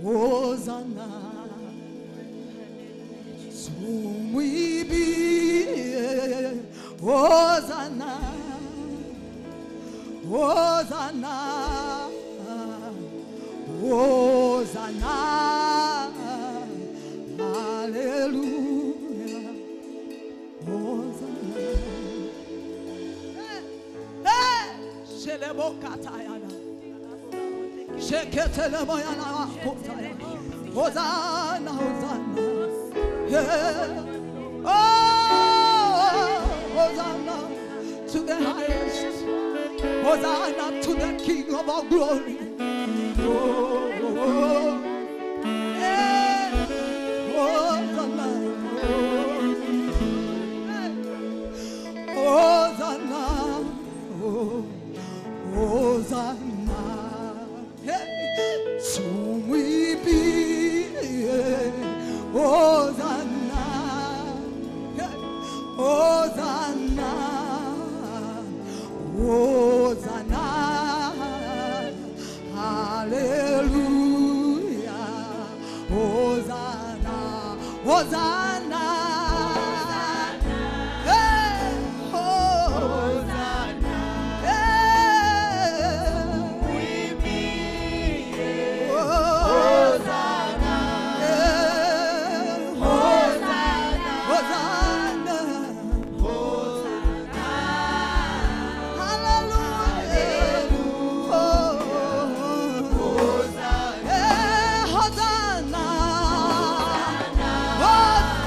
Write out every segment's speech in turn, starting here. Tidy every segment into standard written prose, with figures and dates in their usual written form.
Hosanna, tumwimbie Hosanna, Hosanna, Hosanna, hallelujah, Hosanna. Hey, Shelebokatayana, Sheketelemoyana, Hosanna, Hosanna, yeah. Oh, Hosanna to the highest, Hosanna to the King of all glory. Oh, oh, oh. Yeah. Hosanna, oh. Hosanna, oh, Hosanna. Hey. Tumwimbie Hosanna, hey. Hosanna, Hosanna, hallelujah, Hosanna, Hosanna, hey, Hosanna, hey, Hosanna, hey, Hosanna, Hosanna, Hosanna, hallelujah, Hosanna, hey, Hosanna, Hosanna,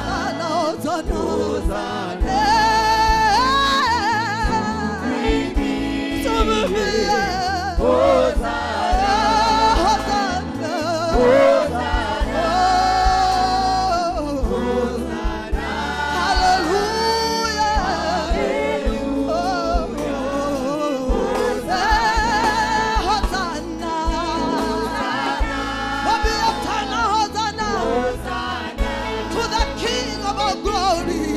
Hosanna, Hosanna, Hosanna, Hosanna, Hosanna, hallelujah, Hosanna, Hosanna, to the King of all glory.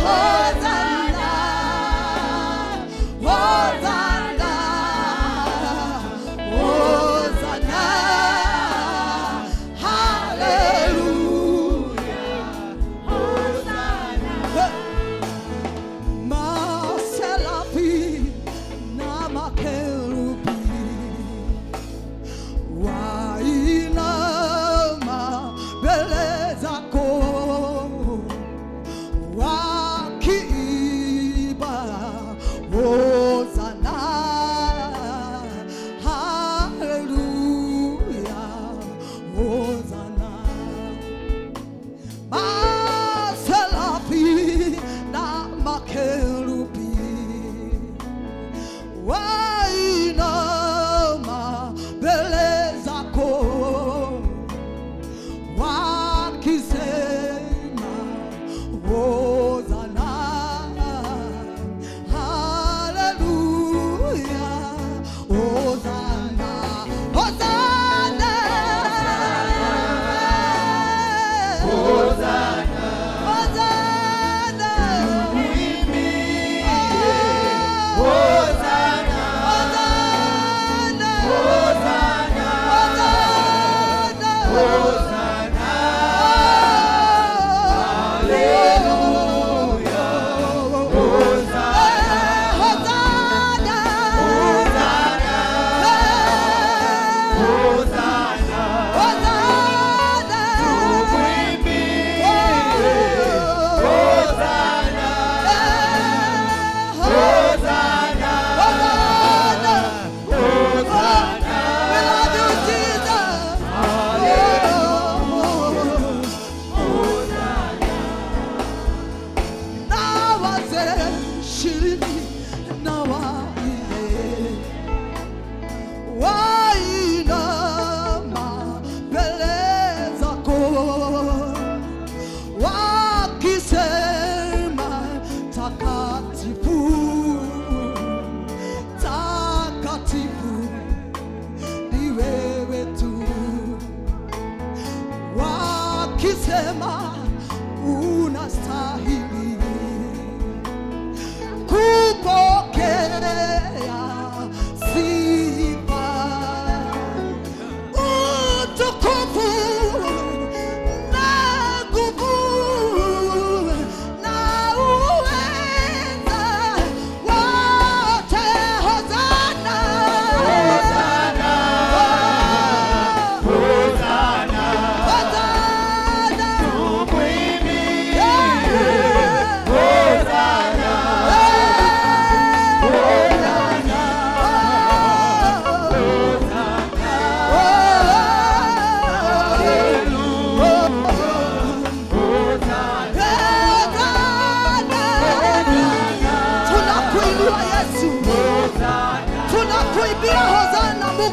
Hosanna, Hosanna, Hosanna, hallelujah, Hosanna. Maselafi na makerubi wainama mbele zako wakiimba Hosanna, hallelujah, Hosanna. Maselafi na makerubi wainama mbele zako wakisema Hosanna, hallelujah, Hosanna, Hosanna, Hosanna, Hosanna, Hosanna, Hosanna, Hosanna, Hosanna, hallelujah, Hosanna, Hosanna, Hosanna, Hosanna, Hosanna, Hosanna, Hosanna, Hosanna. We love you, Jesus. Na wazee 24 wainama mbele zako wakisema takatifu, takatifu ni wewe tu, wakisema unastahili kupokea sifa.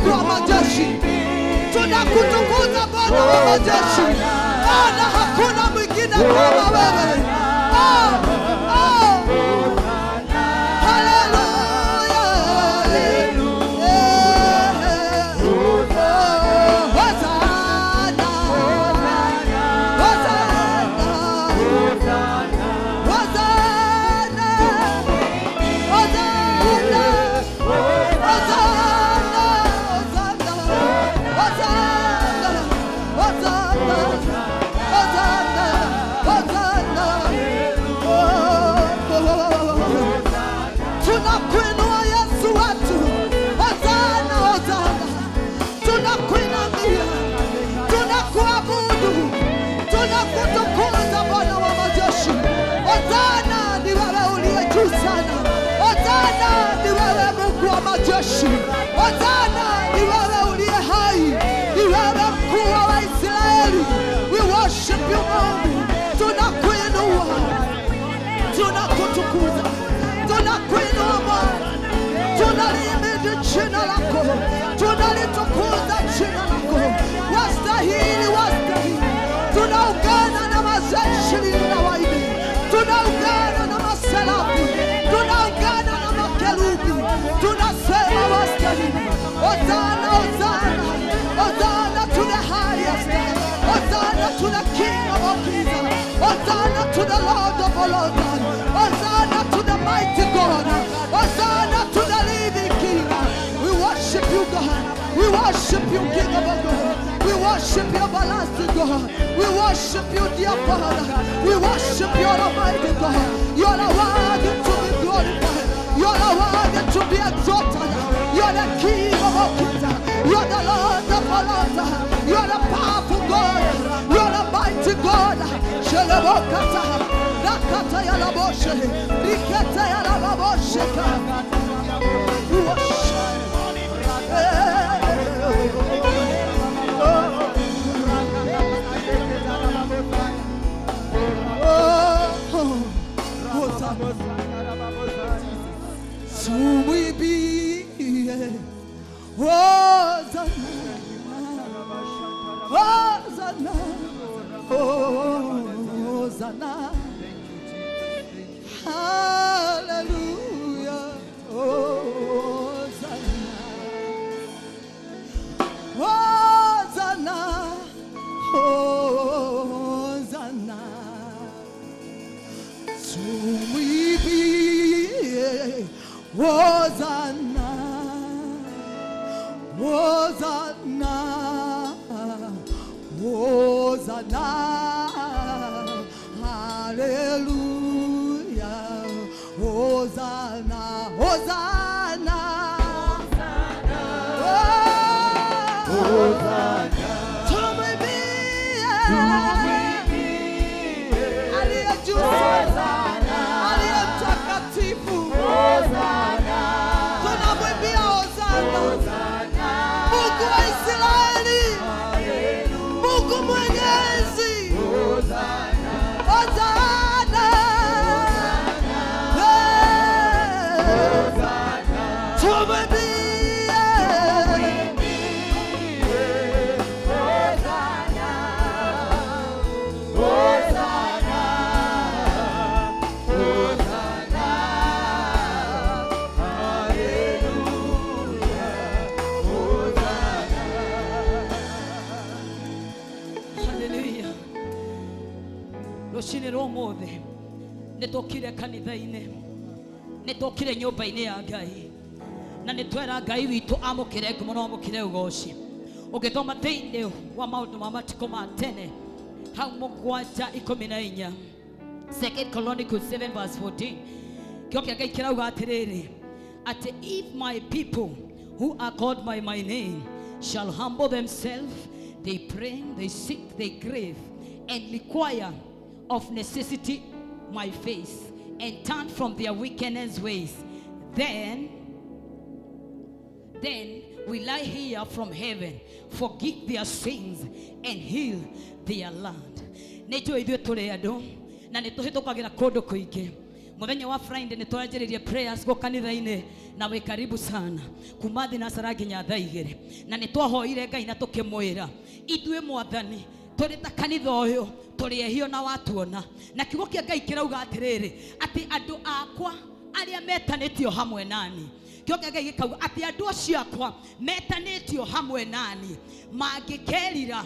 Mungu wa majeshi. Tunakutukuza Bwana wa majeshi. Bwana, hakuna mwingine kama wewe. Oh, oh. Hallelujah. Hosanna. Hosanna. Hosanna. Hosanna. Hosanna. Hosanna. Hosanna. Hosanna. Hosanna. Oh, oh, oh. Tunakuinua Yesu wetu. Hosanna, Hosanna. Tunakuinamia, tunakuabudu, tunakutukuza Bwana wa majeshi. Hosanna ni wewe uliye juu sana. Hosanna ni wewe Mungu wa majeshi. Hosanna ni wewe uliye hai, ni wewe mkuu wa Waisraeli. We worship you Mungu. Tunakuinua, tunakutukuza, tunakuinua Bwana. Tunalihimidi jina lako, tunalitukuza jina lako. Wastahili, wastahili. Tunaungana na mazee 24, tunaungana na maserafi, tunaungana na makerubi, tunasema wastahili. Hosanna, Hosanna, Hosanna to the highest, Hosanna to the King of all kings, Hosanna to the Lord of all lords, Hosanna to the mighty God, Hosanna to the living King. We worship you, God. We worship you, King of all God. We worship you, everlasting God. We worship you, dear Father. We worship you, Almighty God. You are worthy to be glorified. You are worthy to be exalted. You are the King of all kings. You are the Lord of all lords. You are the powerful God. You are the mighty God. Shelebokata, Rakata yalaboshe, Riketa yalababosheka. We worship. Oh, Hosanna. Tumwimbie Hosanna, Hosanna, Hosanna. Hallelujah, Hosanna, Hosanna, Hosanna. Tumwimbie Hosanna, Hosanna, Hosanna. Hallelujah, Hosanna, Hosanna, Hosanna. Tumwimbie aliye juu sana, aliye mtakatifu. Tunamwimbia Hosanna, Mungu wa Israeli, Mungu mwenyezi. Hosanna, hey. Tumwimbie Haleluya. Rũcinĩ rwa ũmũthĩ nĩtũkire kanitha-inĩ, nĩtũkire nyũmba-inĩ ya Ngai, na nĩtwera Ngai witũ amũkĩre ngumo na amũkĩre ũgoci. Ũngĩthoma thĩinĩ wa maũndũ ma matukũ ma tene hau 7:14, Second Chronicles 7 verse 14, kĩo kĩa Ngai kĩrauga atĩrĩrĩ, atĩ if my people who are called by my name shall humble themselves, they pray, they seek, they crave, and require of necessity my face, and turn from their wickedness ways, then will I hear from heaven, forgive their sins, and heal their land. Nĩnjũĩ ithuĩ tũrĩ andũ na nĩtũhĩtũkagĩra kũndũ kũingĩ. Muthenya wa Friday nĩ twanjĩrĩirie prayers gũ kanitha-inĩ na wĩ karibu sana kuma thinacara nginya thaa igĩrĩ, na nĩ twahoire Ngai na tũkĩmwĩra ithuĩ Mwathani tũrĩ ta kanitha ũyũ tũrĩ ehio na watuona. Na kiugo kĩa Ngai kĩrauga atĩrĩrĩ, atĩ andũ akwa arĩa metanĩtio hamwe nani, kiugo kĩa Ngai gĩkauga atĩ andũ acio akwa metanĩtio hamwe nani mangĩkerira,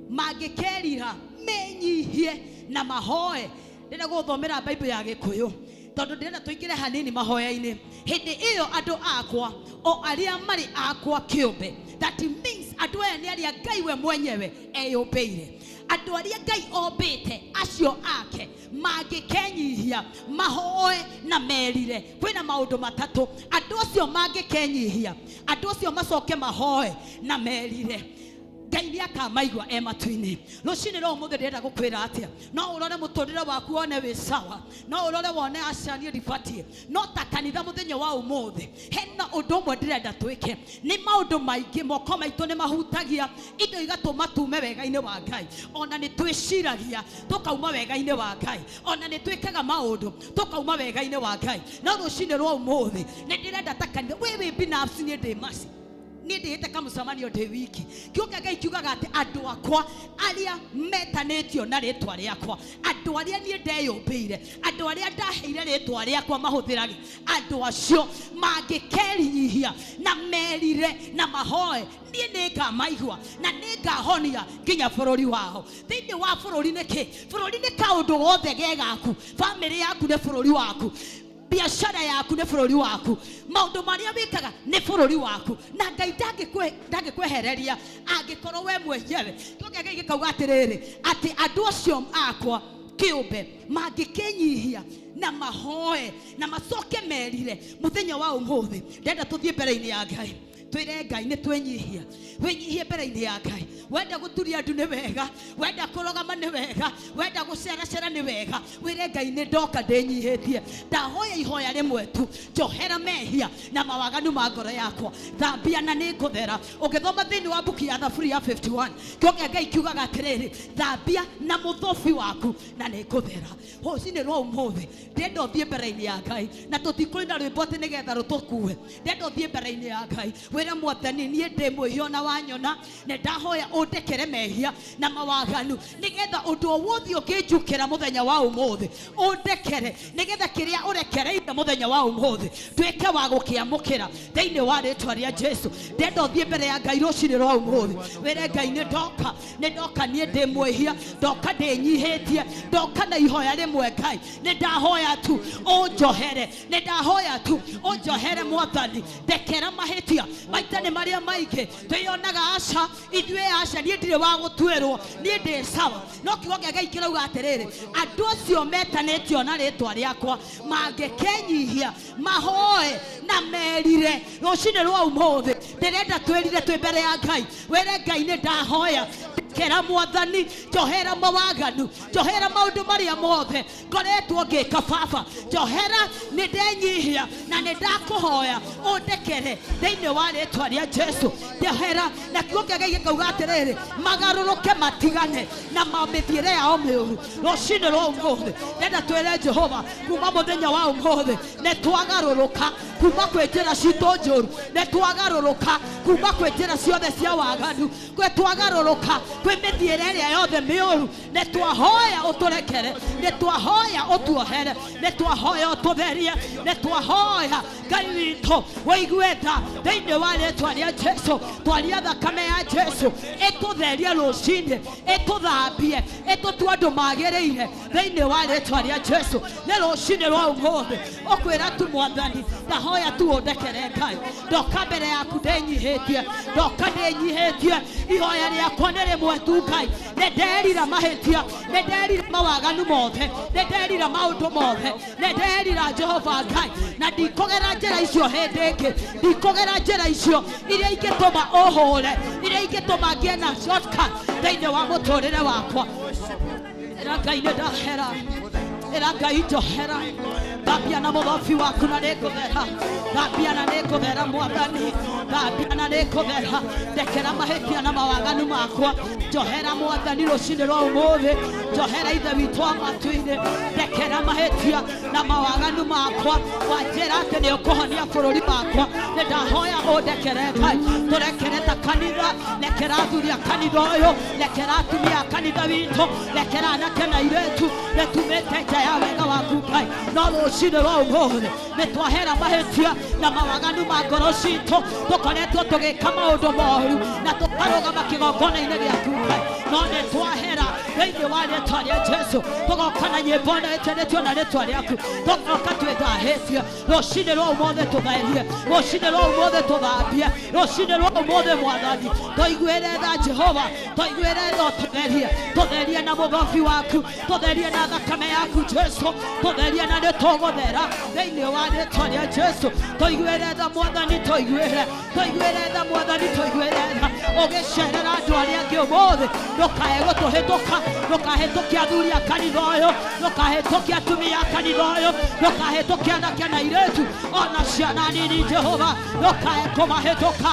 mangĩkerira menyihie na mahoe. Ndĩrenda gũthomera Bible ya Gĩkũyũ tondũ ndĩrenda tũingĩre hanini mahoya-inĩ. Hĩndĩ ĩyo andũ akwa o arĩa marĩ akwa kĩũmbe, that means andũ aya nĩ arĩa Ngai we mwenyewe eyũmbĩire, andũ arĩa Ngai ombĩte acio ake mangĩkenyihia mahoe na merire. Kwĩna maũndũ matatũ, andũ acio mangĩkenyihia, andũ acio macoke mahoe na merire, Ngai nĩ akamaigua e matu-inĩ. Rũcinĩ rwa ũmũthĩ ndĩrenda gũkwĩra atĩa, no ũrore mũtũrĩre waku wone wĩ sawa, no ũrore wone aca niĩ ndibatiĩ, no ta kanitha mũthenya wa ũmũthĩ hena ũndũ ũmwe ndĩrenda twĩke. Nĩ maũndũ maingĩ, moko maitũ nĩ mahutagia indo igatũma tume wega-inĩ wa Ngai, ona nĩ twĩciragia tũkauma wega-inĩ wa Ngai, ona nĩ twĩkaga maũndũ tũkauma wega-inĩ wa Ngai. No rũcinĩ rwa ũmũthĩ nĩ ndĩrenda ta kanitha, wĩ wĩ binafsi, niĩ ndĩ maci, niĩ ndĩhĩte kamũcemanio ndĩ wiki. Kiugo kĩa Ngai kiugaga atĩ andũ akwa arĩa metanĩtio na rĩtwa rĩakwa, andũ arĩa niĩ ndeyũmbĩire, andũ arĩa ndaheire rĩtwa rĩakwa mahũthĩrage, andũ acio mangĩkerinyihia na merire na mahoe, niĩ nĩngamaigua na nĩngahonia nginya bũrũri wao. Thĩinĩ wa bũrũri nĩ kĩ? Bũrũri nĩ kaũndũ gothe ge gaku. Bamĩrĩ yaku nĩ bũrũri waku, biashara yaku nĩ bũrũri waku, maũndũ marĩa wĩkaga nĩ bũrũri waku, na Ngai ndangĩkwehereria angĩkorwo we mwenyewe. Kiugo kĩa Ngai gĩkauga atĩrĩrĩ, atĩ andũ acio akwa kĩũmbe mangĩkenyihia na mahoe na macoke merire. Mũthenya wa ũmũthĩ ndĩrenda tũthiĩ mbere-inĩ ya Ngai, twĩre Ngai nĩ twenyihia. Wĩnyihie mbere-inĩ ya Ngai. Wenda gũturia ndu nĩ wega, wenda kũrũgama nĩ wega, wenda gũceracera nĩ wega, wĩre Ngai nĩ ndoka ndĩnyihĩtie, ndahoya ihoya rĩmwe tu, njohera mehia na mawaganu ma ngoro yakwa, thambia na nĩ ngũthera. Ũngĩthoma thĩinĩ wa mbuku ya Thaburi ya 51, kiugo kĩa Ngai kiugaga atĩrĩrĩ, thambia na mũthobi waku na nĩ ngũthera. Rũcinĩ rwa ũmũthĩ ndĩrenda ũthiĩ mbere-inĩ ya Ngai, na tũtikũina rwĩmbo atĩ nĩgetha rũtũkue. Ndĩrenda ũthiĩ mbere-inĩ ya Ngai wĩre Mwathani, niĩ ndĩ mwĩhia ona wanyona, nĩ ndahoya ũndekere mehia na mawaganu, nĩgetha ũndũ o wothe ũngĩnjukĩra mũthenya wa ũmũthĩ ũndekere, nĩgetha kĩrĩa ũrekereire mũthenya wa ũmũthĩ nduĩke wa gũkĩamũkĩra thĩinĩ wa rĩtwa rĩa Jesu. Ndĩrenda ũthiĩ mbere ya Ngai rũcinĩ rwa ũmũthĩ wĩre Ngai, nĩ ndoka, nĩ ndoka, niĩ ndĩ mwĩhia, ndoka ndĩnyihĩtie, ndoka na ihoya rĩmwe Ngai, nĩ ndahoya tu ũnjohere, nĩ ndahoya tu ũnjohere Mwathani, ndekera mahĩtia maita nĩ marĩa maingĩ twĩyonaga aca, ithuĩ aca, niĩ ndirĩ wa gũtuĩrwo, niĩ ndĩ sawa. No kiugo kĩa Ngai kĩrauga atĩrĩrĩ, andũ acio metanĩtio na rĩtwa rĩakwa mangĩkenyihia mahoe na merire. Rũcinĩ rwa ũmũthĩ ndĩrenda twĩrire twĩ mbere ya Ngai, wĩre Ngai nĩ ndahoya ndekera Mwathani, njohera mawaganu, njohera maũndũ marĩa mothe ngoretwo ngĩka baba, njohera, nĩ ndenyihia na nĩ ndakũhoya ũndekere thĩinĩ wa rĩtwa rĩa Jesu, njohera. Na kiugo kĩa Ngai gĩkauga atĩrĩrĩ, magarũrũke matigane na mĩthiĩre yao mĩũru. Rũcinĩ rwa ũmũthĩ ndĩrenda twĩre Jehova, kuma mũthenya wa ũmũthĩ nĩ twagarũrũka kuma kwĩ njĩra citũ njũru, nĩ twagarũrũka kuma kwĩ njĩra ciothe cia waganu, nĩ twagarũrũka kwĩ mĩthiĩre ĩrĩa yothe mĩũru, nĩ twahoya ũtũrekere, nĩ twahoya ũtuohere, nĩ twahoya ũtũtherie, nĩ twahoya Ngai witũ wĩigue tha thĩinĩ wa rĩtwa rĩa Jesu. Twaria thakame ya Jesu ĩtũtherie rũcinĩ, ĩtũthambie, ĩtũtue andũ magĩrĩire thĩinĩ wa rĩtwa rĩa Jesu. Nĩ rũcinĩ rwa ũmũthĩ ũkwĩra tu Mwathani, ndahoya tu ũndekere Ngai, ndoka mbere yaku ndĩnyihĩtie, ndoka ndĩnyihĩtie, ihoya rĩakwa nĩ rĩmwe tu Ngai, nĩ nderira mahĩtia, nĩ nderira mawaganu mothe, nĩ nderira maũndũ mothe, nĩ nderira Jehova Ngai, na ndikũgera njĩra icio hĩndĩ ĩngĩ, ndikũgera njĩra icio iria ingĩtũma ũhũre, iria ingĩtũma ngĩe na shortcut thĩinĩ wa mũtũrĩre wakwa. Ĩra Ngai nĩ ndahera, Ĩra Ngai njohera, thambia na mũthobi waku na nĩngũthera, thambia na nĩngũthera Mwathani, thambia na nĩngũthera, ndekera mahĩtia na mawaganu makwa, njohera Mwathani rũcinĩ rwa ũmũthĩ, njohera Ithe witũ wa matu-inĩ, ndekera mahĩtia na mawaganu makwa, wanjĩra atĩ nĩ ũkũhonia bũrũri wakwa, nĩ ndahoya ũndekere Ngai, tũrekere ta kanitha, rekera athuri a kanitha ũyũ, rekera atumia a kanitha witũ, rekera anake na airĩtu, nĩtumĩte nja ya wega waku Ngai, no rũcinĩ rwa ũmũthĩ nĩ twahera mahĩtia na mawaganu ma ngoro citũ, tũkoretwo tũgĩka maũndũ moru na tũkarũgama kĩgongona-inĩ gĩaku Ngai, no nĩ twahera thĩinĩ wa rĩtwa rĩa Jesũ, tũgoka na nyĩmbo na ĩtanĩtio na rĩtwa rĩaku, tũgoka twĩthahĩtie rũcinĩ rwa ũmũthĩ, tũtherie rũcinĩ rwa ũmũthĩ, tũthambie rũcinĩ rwa ũmũthĩ Mwathani, tũiguĩre tha Jehova, tũiguĩre tha, tũtherie, tũtherie na mũthobi waku, tũtherie na thakame yaku Jesũ, tũtherie na nĩ tũgũthera thĩinĩ wa rĩtwa rĩa Jesũ, tũiguĩre tha Mwathani, tũiguĩre, tũiguĩre tha Mwathani, tũiguĩre tha, ũgĩcerera andũ arĩa angĩ ũmũthĩ, ndũkae gũtũhĩtũka, ndũkahĩtũkie athuri a kanitha ũyũ, ndũkahĩtũkie atumia a kanitha ũyũ, ndũkahĩtũkie anake na airĩtu ona ciana nini Jehova, ndũkae kũmahĩtũka,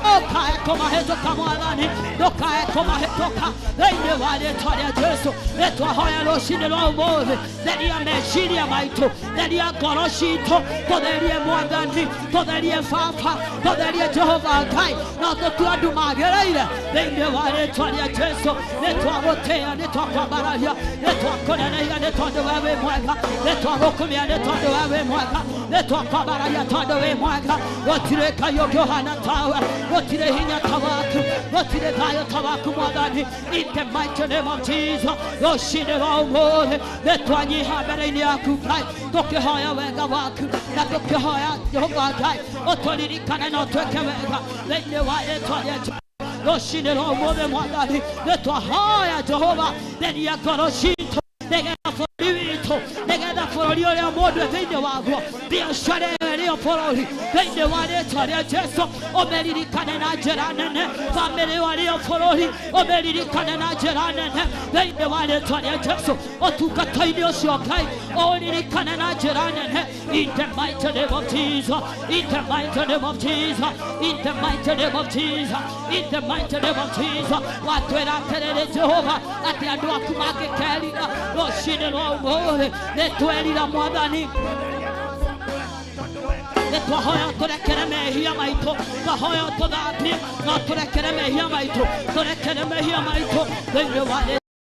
ndũkae kũmahĩtũka Mwathani, ndũkae kũmahĩtũka thĩinĩ wa rĩtwa rĩa Jesũ. Nĩtwahoya rũcinĩ rwa ũmũthĩ, theria meciria maitũ, theria ngoro citũ, tũtherie Mwathani, tũtherie Baba, tũtherie Jehova Ngai, no tũtue andũ magĩrĩire thĩinĩ wa rĩtwa rĩa Jesũ. Nĩtwagũtĩĩa, nĩtwakwambararia, nĩtwakũneneia nĩ tondũ we wĩ mwega, nĩtwagũkumia nĩ tondũ we wĩ mwega, nĩtwakwambararia tondũ wĩ mwega. Gũtirĩ Ngai ũngĩ ũhana tawe, gũtirĩ hinya ta waku, gũtirĩ thayũ ta waku Mwathani. In the mighty name of Jesus, rũcinĩ rwa ũmũthĩ nĩtwanyiha mbere-inĩ yaku Ngai, tũkĩhoya wega waku na tũkĩhoya Jehova Ngai ũtũririkane na ũtwĩke wega thĩinĩ wa rĩtwa rĩa Jesũ. Rũcinĩ rwa ũmũthĩ Mwathani nĩtwahoya Jehova, theria ngoro citũ nĩgetha bũrũri witũ, nĩgetha bũrũri ũrĩa mũndũ e thĩinĩ waguo, biacara ĩyo ĩrĩo bũrũri thĩinĩ wa rĩtwa rĩa Jesũ, ũmĩririkane na njĩra nene, bamĩrĩ ĩyo ĩrĩo bũrũri ũmĩririkane na njĩra nene thĩinĩ wa rĩtwa rĩa Jesũ, ũtungata-inĩ ũcio Ngai ũririkane na njĩra nene. In the mighty name of Jesus, in the mighty name of Jesus, in the mighty name of Jesus, in the mighty name of Jesus. Watwĩra atĩrĩrĩ Jehova atĩ andũ aku mangĩkerira rũcinĩ rwa ũmũthĩ, nĩtwerira Mwathani, nĩtwahoya tũrekere mehia maitũ, twahoya tũthambie no tũrekere mehia maitũ, tũrekere mehia maitũ thĩinĩ wa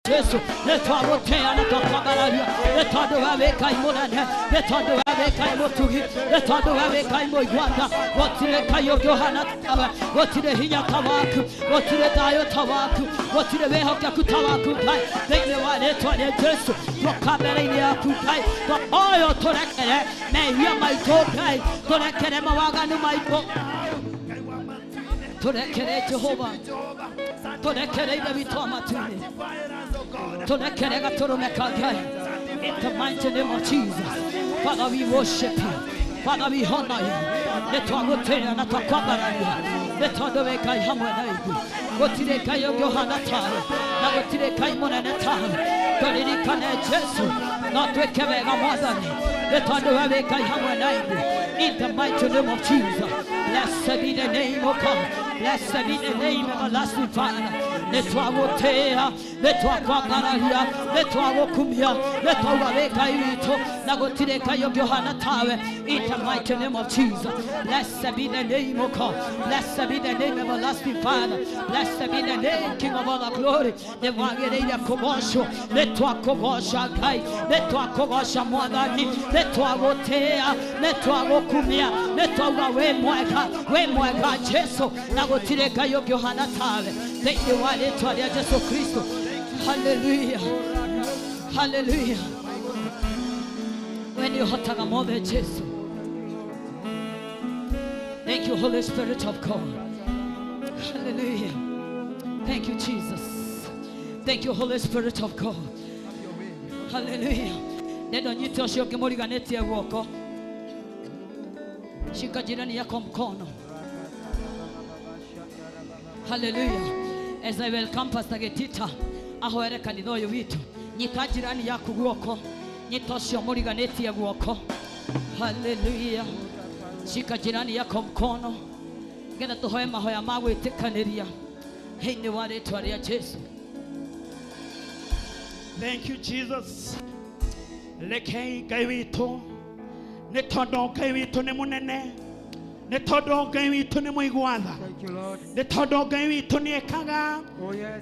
Jesũ. Nĩtwagũtĩĩa na twakwambararia nĩ tondũ we wĩ Ngai mũnene, nĩ tondũ we wĩ Ngai mũtugi, nĩ tondũ we wĩ Ngai mũiguana. Gũtirĩ Ngai ũngĩ ũhana tawe, gũtirĩ hinya ta waku, gũtirĩ thayũ ta waku, gũtirĩ wĩhokeku ta waku Ngai. Thĩinĩ wa rĩtwa rĩa Jesũ twoka mbere-inĩ yaku Ngai, twahoya tũrekere mehia maitũ Ngai, tũrekere mawaganu maitũ, tũrekere Jehova, tũrekere Ithe witũ wa matu-inĩ, tũrekere gatũrũme ka Ngai. In the mighty name of Jesus, Father, we worship you. Father, we honor you. Nĩtwagũtĩĩa na twakwambararia nĩ tondũ wĩ Ngai hamwe na ithuĩ. Gũtirĩ Ngai ũngĩ ũhana tawe na gũtirĩ Ngai mũnene tawe. Tũririkane Jesũ no twĩke wega Mwathani nĩ tondũ we wĩ Ngai hamwe na ithuĩ. In the mighty name of Jesus, blessed be the name of God, blessed be the name of everlasting Father. Nĩtwagũtĩĩa, nĩtwakwambararia, nĩtwagũkumia, nĩtwauga wĩ Ngai witũ na gũtirĩ Ngai ũngĩ ũhana tawe. In the mighty name of Jesus, blessed be the name of God, blessed be the name of everlasting Father, blessed be the name King of all the glory. Nĩwagĩrĩire kũgocwo, nĩtwakũgoca Ngai, nĩtwakũgoca Mwathani, nĩtwagũtĩĩa, nĩtwagũkumia, nĩtwauga wĩ mwega, wĩ mwega Jesũ, na gũtirĩ Ngai ũngĩ ũhana tawe thĩinĩ wa rĩtwa rĩa Jesũ Kristo. Hallelujah, hallelujah. We nĩ ũhotaga mothe Jesũ. Thank you, Holy Spirit of God. Hallelujah. Thank you, Jesus. Thank you, Holy Spirit of God. Hallelujah. Nendo nyite ũcio ũngĩ mũriganĩtie guoko. Shika jirani yako mkono. Hallelujah. As I welcome Pastor Getita ahoere kanitha ũyũ witũ, nyita jirani yaku guoko. Nyita ũcio mũriganĩtie guoko. Haleluya. Shika jirani yako mkono ngetha tũhoe mahoya ma gwĩtĩkanĩria thĩinĩ wa rĩtwa rĩa Jesu. Thank you, Jesus. Rekei Ngai witũ nĩ tondũ Ngai witũ nĩ mũnene, nĩ tondũ Ngai witũ nĩ mũigua tha, nĩ tondũ Ngai witũ nĩ ekaga,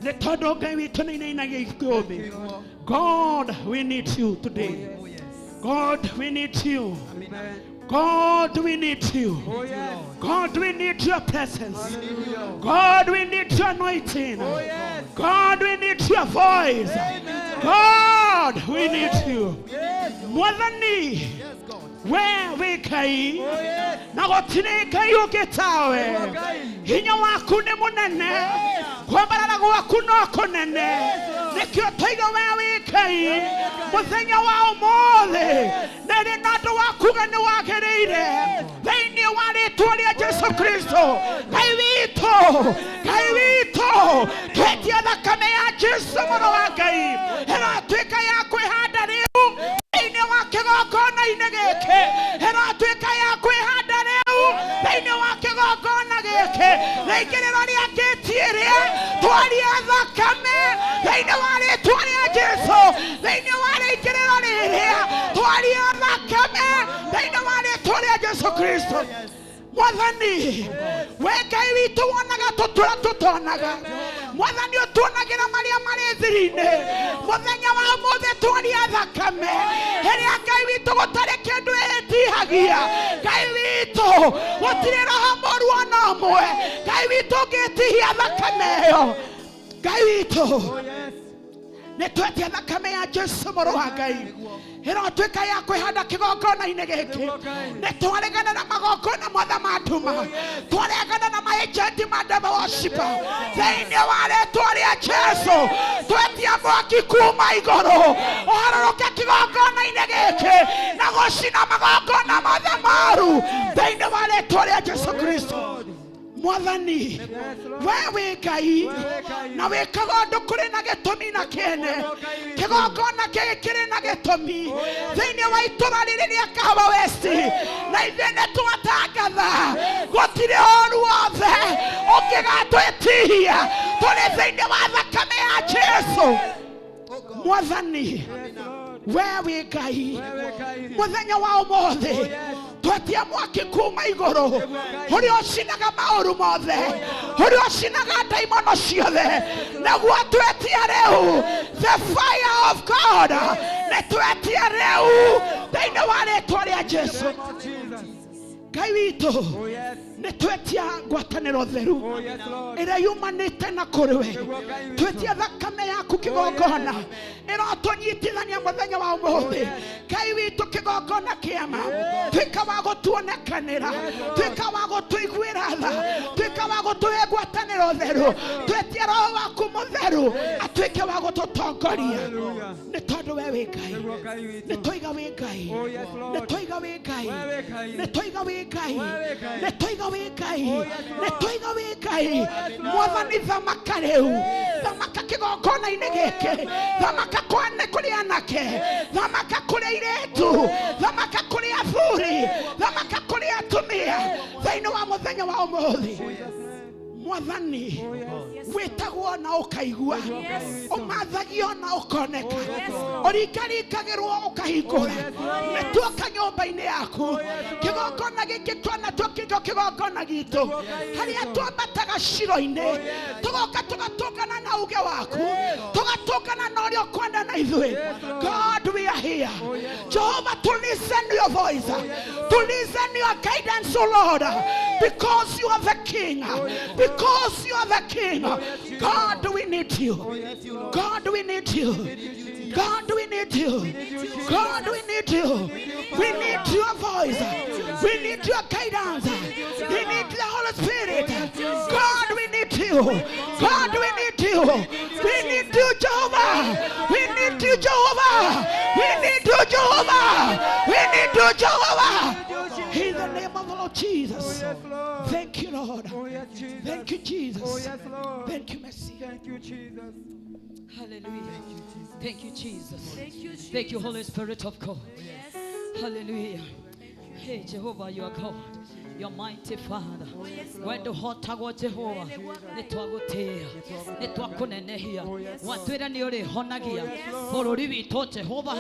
nĩ tondũ Ngai witũ nĩ inainagia ikũmbĩ. God, we need you today. God, we need you. God, we need you. God, we need your presence. God, we need your anointing. God, we need your voice. God, we need you. Mwathani, we wĩ Ngai na gũtirĩ Ngai ũngĩ tawe. Hinya waku nĩ mũnene, kwambarara gwaku no kũnene. Nĩkĩo tũiga we wĩ Ngai mũthenya wa ũmũthĩ, na rĩ na ũndũ wa kuga nĩ wagĩrĩire thĩinĩ wa rĩtwa rĩa Jesu Kristo. Ngai witũ, Ngai witũ, twetia thakame ya Jesu mũrũ wa Ngai ĩratuĩka ya kwĩhanda rĩu thĩinĩ wa kĩgongona-inĩ gĩkĩ, ĩratuĩka ya kwĩhanda rĩu thĩinĩ wa kĩgongona gĩkĩ. Rĩingĩrĩro rĩa ngĩti ĩrĩa twaria thakame thĩinĩ wa rĩtwa rĩa Jesu, thĩinĩ wa rĩingĩrĩro rĩrĩa twaria thakame thĩinĩ wa rĩtwa rĩa Jesu Kristo. Mwathani, we Ngai witũ wonaga tũtũra tũtonaga. Mwathani ũtuonagĩra marĩa marĩ thiri-inĩ. Mũthenya wa ũmũthĩ twaria thakame ĩrĩa Ngai witũ gũtarĩ kĩndũ ĩtihagia. Ngai witũ gũtirĩ roho mũru ona ũmwe Ngai witũ ũngĩtihia thakame ĩyo. Ngai witũ nĩ twetia thakame ya Jesu mũrũ wa Ngai ĩrotuĩka ya kwĩhanda kĩgongona-inĩ gĩkĩ. Nĩ twaregana na magongona mothe ma nduma, twaregana na maejenti ma devil worshiper thĩinĩ wa rĩtwa rĩa Jesu. Twetia mwaki kuma igũrũ ũharũrũke kĩgongona-inĩ gĩkĩ na gũcina magongona mothe moru thĩinĩ wa rĩtwa rĩa Jesu Kristo. Mwathani, we wĩ Ngai na wĩkaga ũndũ kũrĩ na gĩtũmi na kĩene. Kĩgongona gĩkĩ kĩrĩ na gĩtũmi thĩinĩ wa itũra rĩrĩ rĩa Kahawa West, na ithuĩ nĩ twatangatha gũtirĩ ũru wothe ũngĩgatwĩtihia tũrĩ thĩinĩ wa thakame ya Jesu. Mwathani, we wĩ Ngai mũthenya wa ũmũthĩ twetia mwaki kuma igũrũ ũrĩa ũcinaga maũru mothe, ũrĩa ũcinaga ndaimono ciothe, nĩguo twetia rĩu the fire of God. Nĩ twetia rĩu thĩinĩ wa rĩtwa rĩa Jesu. Ngai witũ nĩ twetia ngwatanĩro theru ĩrĩa yumanĩte na kũrĩ we. Twetia thakame yaku kĩgongona ĩrotũnyitithania mũthenya wa ũmũthĩ. Ngai witũ kĩgongona kĩama tuĩka wa gũtuonekanĩra, tuĩka wa gũtũiguĩra tha, tuĩka wa gũtũhe ngwatanĩro theru. Twetia roho waku mũtheru atuĩke wa gũtũtongoria, nĩ tondũ we wĩ Ngai. Nĩ tũiga wĩ Ngai, nĩ tũiga wĩ Ngai, nĩ tũiga wĩ Ngai, nĩ tũiga wĩ Ngai, nĩ tũiga wĩ Ngai. Mwathani thamaka rĩu, thamaka kĩgongona-inĩ gĩkĩ, thamaka kwane kũrĩ anake, thamaka kũrĩ airĩtu, thamaka kũrĩ athuri, thamaka kũrĩ atumia thĩinĩ wa mũthenya wa ũmũthĩ. Mwathani, wĩtagwo na ũkaigua, ũmathagio na ũkoneka, ũringaringagĩrwo ũkahingũra. Nĩ tuoka nyũmba-inĩ yaku, kĩgongona gĩkĩ twanatuo kĩndũ kĩgongona gitũ harĩa twambataga ciro-inĩ, tũgoka tũgatũngana na uge waku, tũgatũngana na ũrĩa ũkwenda na ithuĩ. God, we are here. Jehovah, to listen to your voice, to listen to your guidance, O Lord, because you are the King. Because you are the King. God, we need you. God, we need you. God, we need you. God, we need you. We need your voice. We need your guidance. We need the Holy Spirit. God, we need you. God, we need you. We need you, Jehovah. We need you, Jehovah. We need you, Jehovah. We need you, Jehovah. In the name of the Lord Jesus. Thank you, Lord. Thank you, Jesus. Thank you, Messiah. Thank you, Jesus. Hallelujah. Thank you, Jesus. Thank you, Jesus. Thank you, Holy Spirit of God. Yes. Hallelujah. Hey, Jehovah, you are God. Your mighty Father. Wendo hotagwo Jehova nitwagutia nitwakunenehia watwira ni urihonagia bururi witũ Jehova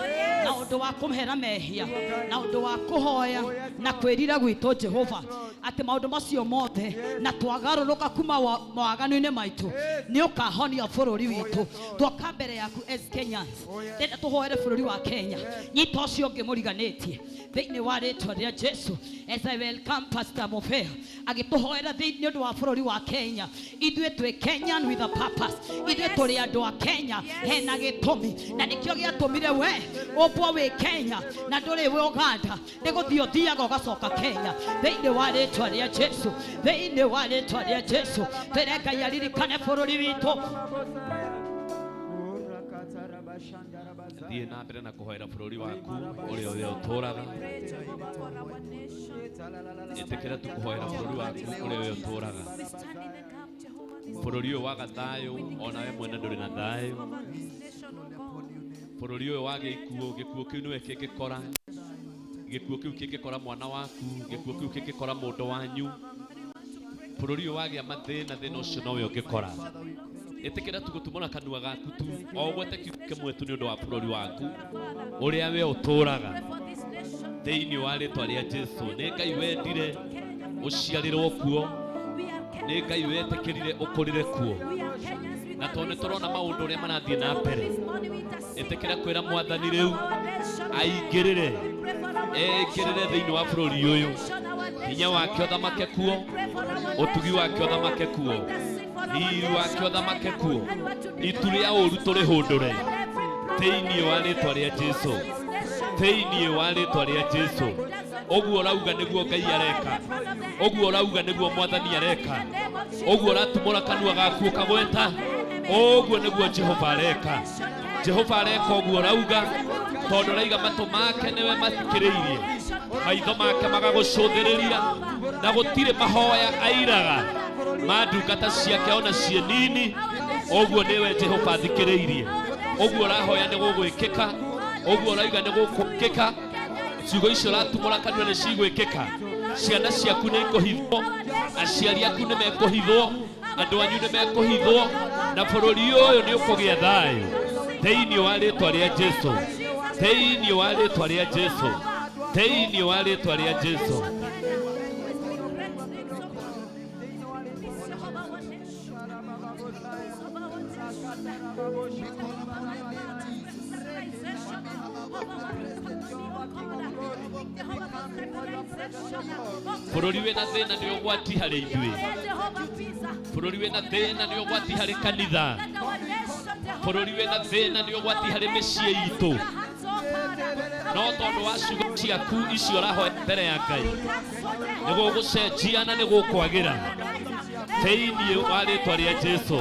na undu wa kumhera mehia na undu wa kuhoya na kwirira gwitũ Jehova ati maundu macio mothe na twagarũrũka kuma mawaganu-inĩ maitũ nĩ ũkahonia bũrũri witũ. Twoka mbere yaku as Kenyans, ndenda tũhoere bũrũri wa Kenya, nyita ũcio ũngĩ mũriganĩtie thĩinĩ wa rĩtwa rĩa Jesu. As I welcome Pastor Mofea agĩtũhoera thĩinĩ ũndũ wa bũrũri wa Kenya. Ithuĩ twĩ Kenyan with a purpose. Ithuĩ tũrĩ andũ a Kenya hena gĩtũmi, na nĩkĩo gĩatũmire we ũmbwo wĩ Kenya na ndũrĩ wĩ Uganda, nĩ gũthiĩ ũthiaga ũgacoka Kenya thĩinĩ wa rĩtwa rĩa Jesu, thĩinĩ wa rĩtwa rĩa Jesu. Twĩre Ngai aririkane bũrũri witũ. Thiĩ na mbere na kũhoera bũrũri waku ũrĩa ũrĩa ũtũũraga. Ĩtĩkĩra tu kũhoera bũrũri waku ũrĩa ũrĩa ũtũũraga. Bũrũri ũyũ waga thayũ, ona we mwene ndũrĩ na thayũ. Bũrũri ũyũ waga ikuũ, gĩkuũ kĩu nĩwe kĩngĩkora. Gĩkuũ kĩu kĩngĩkora mwana waku, gĩkuũ kĩu kĩngĩkora mũndũ wanyu. Bũrũri ũyũ wagĩa mathĩna, thĩna ũcio nowe ũngĩkora. Ĩtĩkĩra tu gũtumũra kanua gaku tu o ũgwete kiugo kĩmwe tu nĩ ũndũ wa bũrũri waku ũrĩa we ũtũũraga thĩinĩ wa rĩtwa rĩa Jesu. Nĩ Ngai wendire ũciarĩrwo kuo, nĩ Ngai wetĩkĩrire ũkũrĩre kuo, na tondũ nĩ tũrona maũndũ ũrĩa marathiĩ na mbere, ĩtĩkĩra kwĩra Mwathani rĩu aingĩrĩre, eĩkĩrĩre thĩinĩ wa bũrũri ũyũ. Hinya wake ũthamake kuo, ũtugi wake ũthamake kuo, riri wake ũthamake kuo, itu rĩa ũũru tũrĩhũndũre thĩinĩ wa rĩtwa rĩa Jesu, thĩinĩ wa rĩtwa rĩa Jesu. Ũguo ũrauga nĩguo Ngai areka, ũguo ũrauga nĩguo Mwathani areka, ũguo ũratumũra kanua gaku ũkagweta, ũguo nĩguo Jehova areka. Jehova areka ũguo ũrauga, tondũ ũraiga matũ make nĩwe mathikĩrĩirie, maitho make magagũcũthĩrĩria, na gũtirĩ mahoya airaga ma ndungata ciake ona ciĩ nini. Ũguo nĩwe Jehova athikĩrĩirie. Ũguo ũrahoya nĩ gũgwĩkĩka, ũguo ũrauga nĩ gũgwĩkĩka. Ciugo icio ũratumũra kanua nĩ cigwĩkĩka. Ciana ciaku nĩ ikũhithwo, aciari aku nĩ mekũhithwo, andũ anyu nĩ mekũhithwo, na bũrũri ũyũ nĩ ũkũgĩa thayũ thĩinĩ wa rĩtwa rĩa Jesu, thĩinĩ wa rĩtwa rĩa Jesu, thĩinĩ wa rĩtwa rĩa Jesu. Bũrũri wĩna thĩna nĩ ũgwati harĩ ithuĩ. Bũrũri wĩna thĩna nĩ ũgwati harĩ kanitha. Bũrũri wĩna thĩna nĩ ũgwati harĩ mĩciĩ itũ. No tondũ wa ciugo ciaku icio ũrahoya mbere ya Ngai, nĩ gũgũcenjia na nĩ gũkwagĩra thĩinĩ wa rĩtwa rĩa Jesu.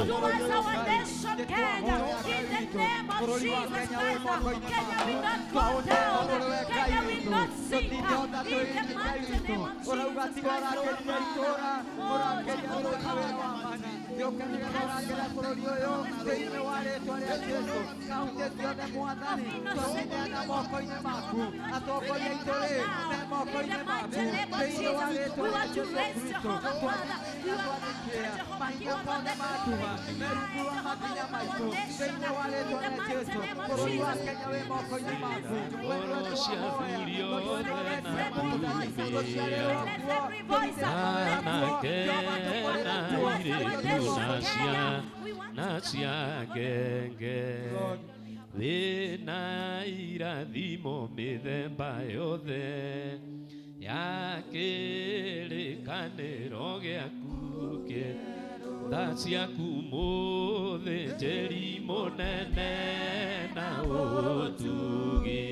Thĩna irathimo mĩthemba yothe ya kĩrĩkanĩro gĩaku tha ciaku mũthĩnjĩri mũnene na ũtugi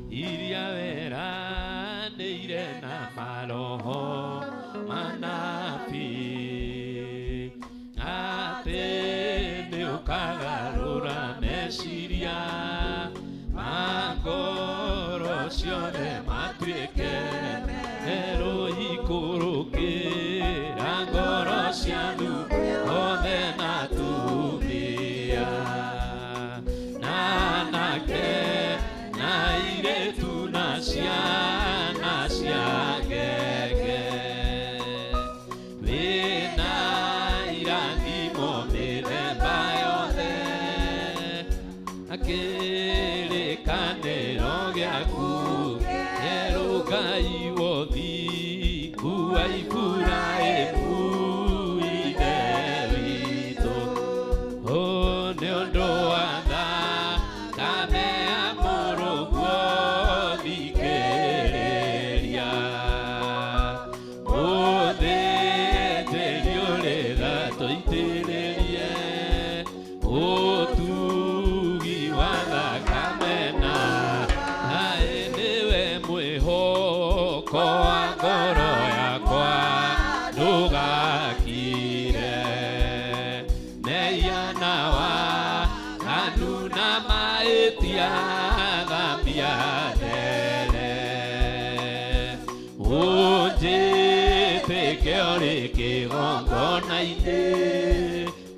iria weranĩire na maroho manabii atĩ nĩ ũkagarũra meciria ma ngoro ciothe matuĩke merũ ikũrũkĩra ngoro cianyu othe na atumia. Kĩrĩkanĩro gĩaku kĩerũ Ngai wothingu wa Iburahĩmu ithe witũ. Nĩ ũndũ wa thakame ya mũrũguo thikĩrĩria. Mũthĩnjĩri ũrĩ tha tũitĩrĩrie ũtugi wa thakame na naĩ nĩwe mwĩhoko wa ngoro yakwa ndũgakire. Mehia na waganu na mahĩtia thambia there. Ũnjĩtĩke ũrĩ kĩgongona-inĩ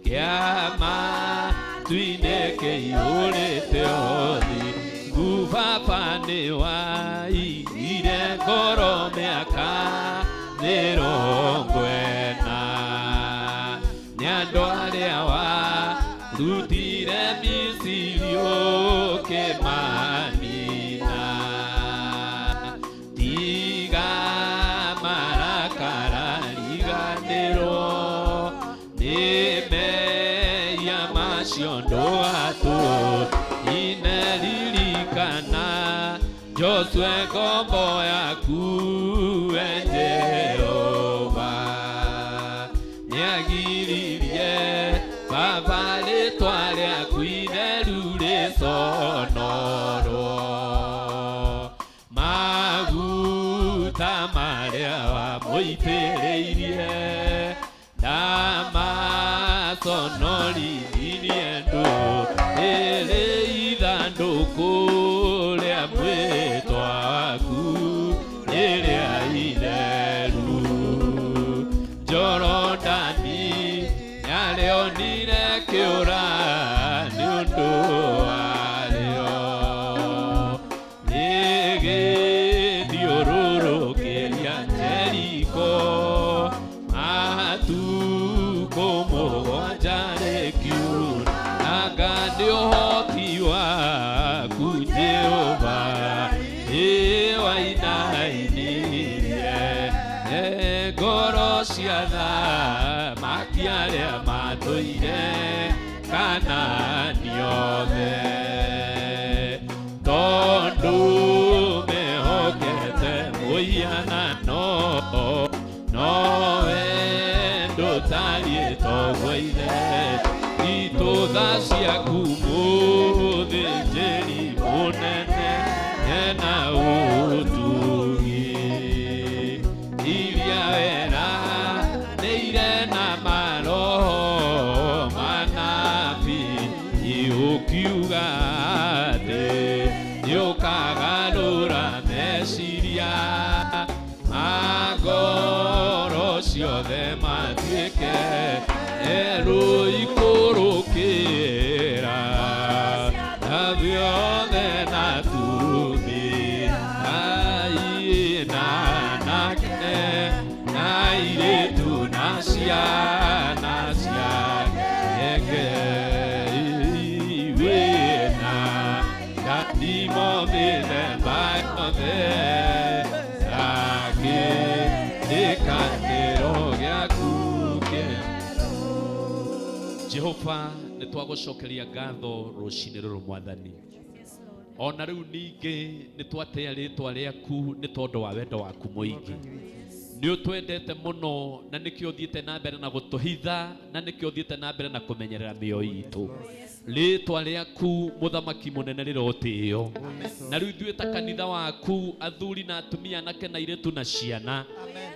kĩa matu-inĩ kĩiyũrĩte ũthingu. Baba nĩwaigire ngoro mĩaka 40 nĩ andũ arĩa warutire Misiri ũkĩmanina. Tiga marakara riganĩrwo nĩ mehia macio ndũgatũine. Ririkana Joshua ngombo yaku we Jehova nĩagiririe Baba rĩtwa rĩaku itheru rĩconorwo. Maguta marĩa wamũitĩrĩirie ndamaconorithirie ndũ ĩrĩ ithandũkũ rĩa mwĩtwa waku rĩrĩa itheru. Jorodani nĩarĩonire kĩũra nĩ ũndũ warĩo. Rĩgĩthiũrũrũkĩria Jeriko matukũ mũgwanja rĩkiura. Anga nĩ ũhoti waku Jehova ĩ wainainirie ngoro cia thamaki arĩa matũire Kanaani othe. Tondũ mehokete mũhianano nowe ndũtariĩ toguo ithe. Itũ tha ciaku mũthĩnjĩri mũnene ena ũtugi iria weranĩire na maroho manabii ũkiuga atĩ nĩũkagarũra meciria ma ngoro ciothe matuĩke erũ ikũrũkĩra na biothe na tumi ai na anake na airĩtu na ciana ciake wĩna ndathimo mĩthemba yothe ya kĩrĩkanĩro gĩaku kĩerũ. Jehova nĩ twagũcokeria ngatho rũcinĩ rũrũ mwathani. Ona rĩu ningĩ nĩ twatĩa rĩtwa rĩaku nĩ tondũ wa wendo waku mũingĩ. Nĩ ũtwendete mũno na nĩkĩo ũthiĩte na mbere na gũtũhitha na nĩkĩo ũthiĩte na mbere na kũmenyerera mĩoyo itũ. Rĩtwa rĩaku mũthamaki mũnene rĩrotĩo. Na rĩu ithuĩ ta kanitha waku athuri na atumia anake na airĩtu na ciana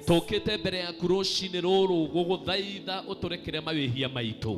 tũkĩte mbere yaku rũcinĩ rũrũ gũgũthaitha ũtũrekere mawĩhia maitũ.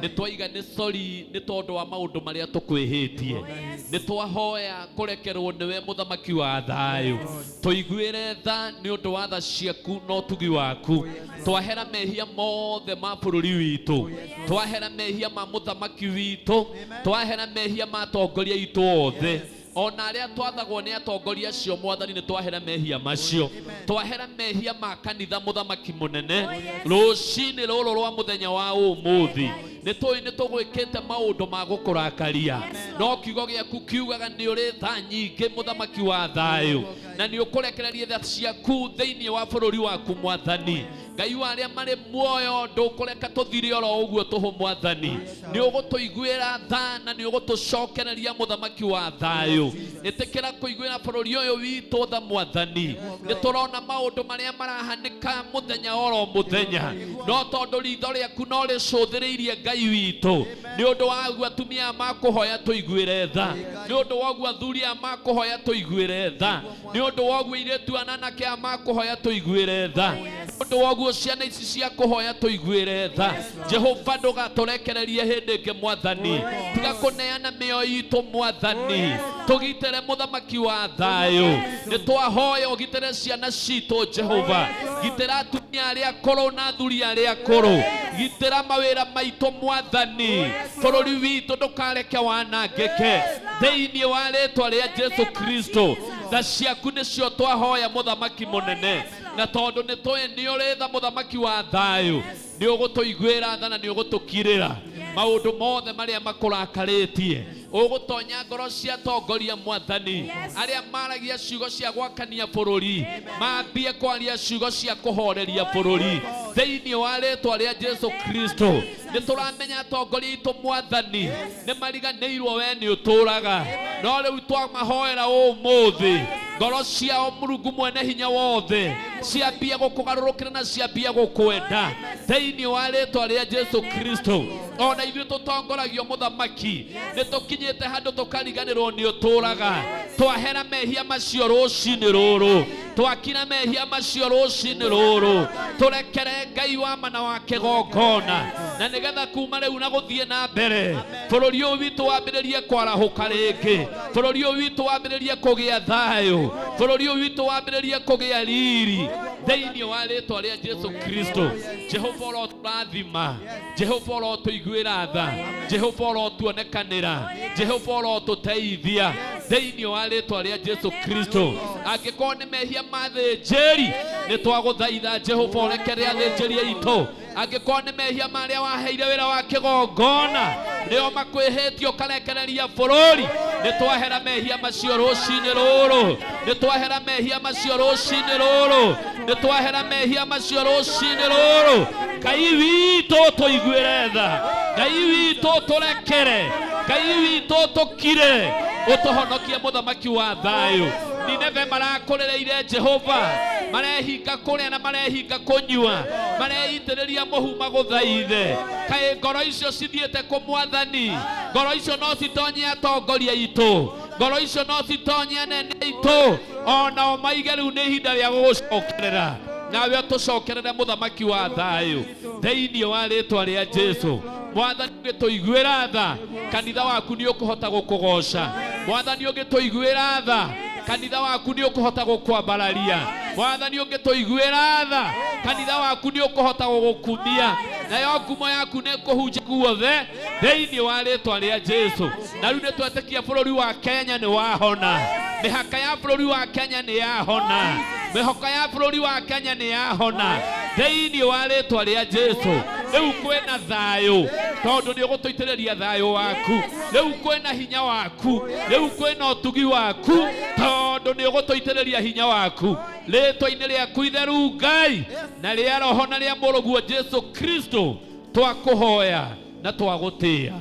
Nĩ twaiga nĩ sori nĩ tondũ wa maũndũ marĩa tũkwĩhĩtie. Nĩ twahoya kũrekerwo nĩwe mũthamaki wa thayũ. Tũiguĩre tha nĩ ũndũ wa tha ciaku na ũtugi waku. Twahera mehia mothe ma bũrũri witũ. Twahera mehia ma mũthamaki witũ. Twahera mehia ma atongoria aitũ othe. Ona arĩa twathagwo nĩ atongoria acio mwathani nĩ twahera mehia macio. Twahera mehia ma kanitha mũthamaki mũnene rũcinĩ rũrũ rwa mũthenya wa ũmũthĩ. Nĩ tũĩ nĩ tũgwĩkĩte maũndũ ma gũkũrakaria, no kiugo gĩaku kiugaga nĩ ũrĩ tha nyingĩ mũthamaki wa thayũ, na nĩ ũkũrekereria tha ciaku thĩinĩ wa bũrũri waku mwathani. Ngai wa arĩa marĩ muoyo ndũkũreka tũthire oro ũguo tũhũ mwathani, nĩ ũgũtũiguĩra tha na nĩ ũgũtũcokereria mũthamaki wa thayũ. Ĩtĩkĩra kũiguĩra bũrũri ũyũ witũ tha mwathani. Nĩ tũrona maũndũ marĩa marahanĩka mũthenya oro mũthenya, no tondũ ritho rĩaku no rĩcũthĩrĩirie Ngai witũ, nĩ ũndũ wa ũguo atumia makũhoya tũiguĩre tha, nĩ ũndũ wa ũguo athuri aya makũhoya tũiguĩre tha, nĩ ũndũ wa ũguo airĩtu ananake aya makũhoya tũiguĩre tha, nĩ ũndũ wa ũguo ciana ici cia kũhoya tũiguĩre tha. Jehova ndũgatũrekererie hĩndĩ ĩngĩ mwathani, tiga kũneana mĩoyo itũ mwathani, tũgitĩre mũthamaki wa thayũ. Nĩ twahoya ũgitĩre ciana citũ Jehova, gitĩra atumia arĩa akũrũ na athuri arĩa akũrũ, gitĩra mawĩra maitũ mwathani, bũrũri witũ ndũkareke wanangĩke thĩinĩ wa rĩtwa rĩa Jesu Kristo. Tha ciaku nĩcio twahoya mũthamaki mũnene, na tondũ nĩ tũĩ nĩ ũrĩ tha mũthamaki wa thayũ, nĩ ũgũtũiguĩra tha na nĩ ũgũtũkirĩra maũndũ mothe marĩa makũrakarĩtie. Ũgũtonya ngoro cia atongoria mwathani, arĩa maragia ciugo cia gwakania bũrũri mambie kwaria ciugo cia kũhoreria bũrũri thĩinĩ wa rĩtwa rĩa Jesu Kristo. Nĩ tũramenya atongoria aitũ mwathani nĩ mariganĩirwo we nĩ ũtũraga, no rĩu twamahoera ũmũthĩ ngoro ciao Mũrungu mwene hinya wothe ciambie gũkũgarũrũkĩra na ciambie gũkwenda thĩinĩ wa rĩtwa rĩa Jesu Kristo. Ona ithuĩ tũtongoragio mũthamaki nĩ tũkinyĩte handũ tũkariganĩrwo nĩ ũtũraga, twahera mehia macio rũcinĩ rũrũ, twakira mehia macio rũcinĩ rũrũ, tũrekere Ngai wa mana wa kĩgongona, na nĩgetha kuma rĩu na gũthiĩ na mbere bũrũri ũyũ witũ wambĩrĩrie kwarahũka rĩngĩ, bũrũri ũyũ witũ wambĩrĩrie kũgĩa thayũ, bũrũri ũyũ witũ wambĩrĩrie kũgĩa riri thĩinĩ wa rĩtwa rĩa Jesu Kristo. Jehova ũrotũrathima, Jehova ũrotũiguĩra tha, Jehova ũrotuonekanĩra, Jehova ũrotũteithia thĩinĩ wa rĩtwa rĩa Jesu Kristo. Angĩkorwo nĩ mehia ma thĩnjĩri nĩ twagũthaitha Jehova ũrekere athĩnjĩri aitũ. Angĩkorwo nĩ mehia marĩa waheire wĩra wa kĩgongona nĩo makwĩhĩtie ũkarekereria bũrũri, nĩ twahera mehia macio rũcinĩ rũrũ, nĩ twahera mehia macio rũcinĩ rũrũ, nĩ twahera mehia macio rũcinĩ rũrũ. Ngai witũ tũiguĩre tha, Ngai witũ tũrekere, Ngai witũ tũkire, ũtũhonokie mũthamaki wa thayũ. Nineve marakũrĩrĩire Jehova, marehinga kũrĩa na marehinga kũnyua, mareitĩrĩria mũhu magũthaithe. Kaĩ ngoro icio cithiĩte kũ mwathani? Ngoro icio no citonye atongoria aitũ, ngoro icio no citonye anene aitũ, onao maige rĩu nĩ ihinda rĩa gũgũcokerera, nawe ũtũcokerere mũthamaki wa thayũ thĩinĩ wa rĩtwa rĩa Jesu. Mwathani ũngĩtũiguĩra tha, kanitha waku nĩ ũkũhota gũkũgoca. Mwathani ũngĩtũiguĩra tha, kanitha waku nĩ ũkũhota gũkwambararia. Mwathani ũngĩtũiguĩra tha, kanitha waku nĩ ũkũhota gũgũkumia, nayo ngumo yaku nĩ kũhunja guothe thĩinĩ wa rĩtwa rĩa Jesu. Na rĩu nĩ twetĩkia bũrũri wa Kenya nĩ wahona, mĩhaka ya bũrũri wa Kenya nĩ yahona, mĩhaka ya bũrũri wa Kenya nĩ yahona thĩinĩ wa rĩtwa rĩa Jesu. Rĩu kwĩna thayũ tondũ nĩ ũgũtũitĩrĩria thayũ waku, rĩu kwĩna hinya waku, rĩu kwĩna ũtugi waku tondũ nĩ ũgũtũitĩrĩria hinya waku rĩtwa-inĩ rĩaku itheru Ngai, na rĩa Roho na rĩa Mũrũguo Jesu Kristo twakũhoya na twagũtĩĩa.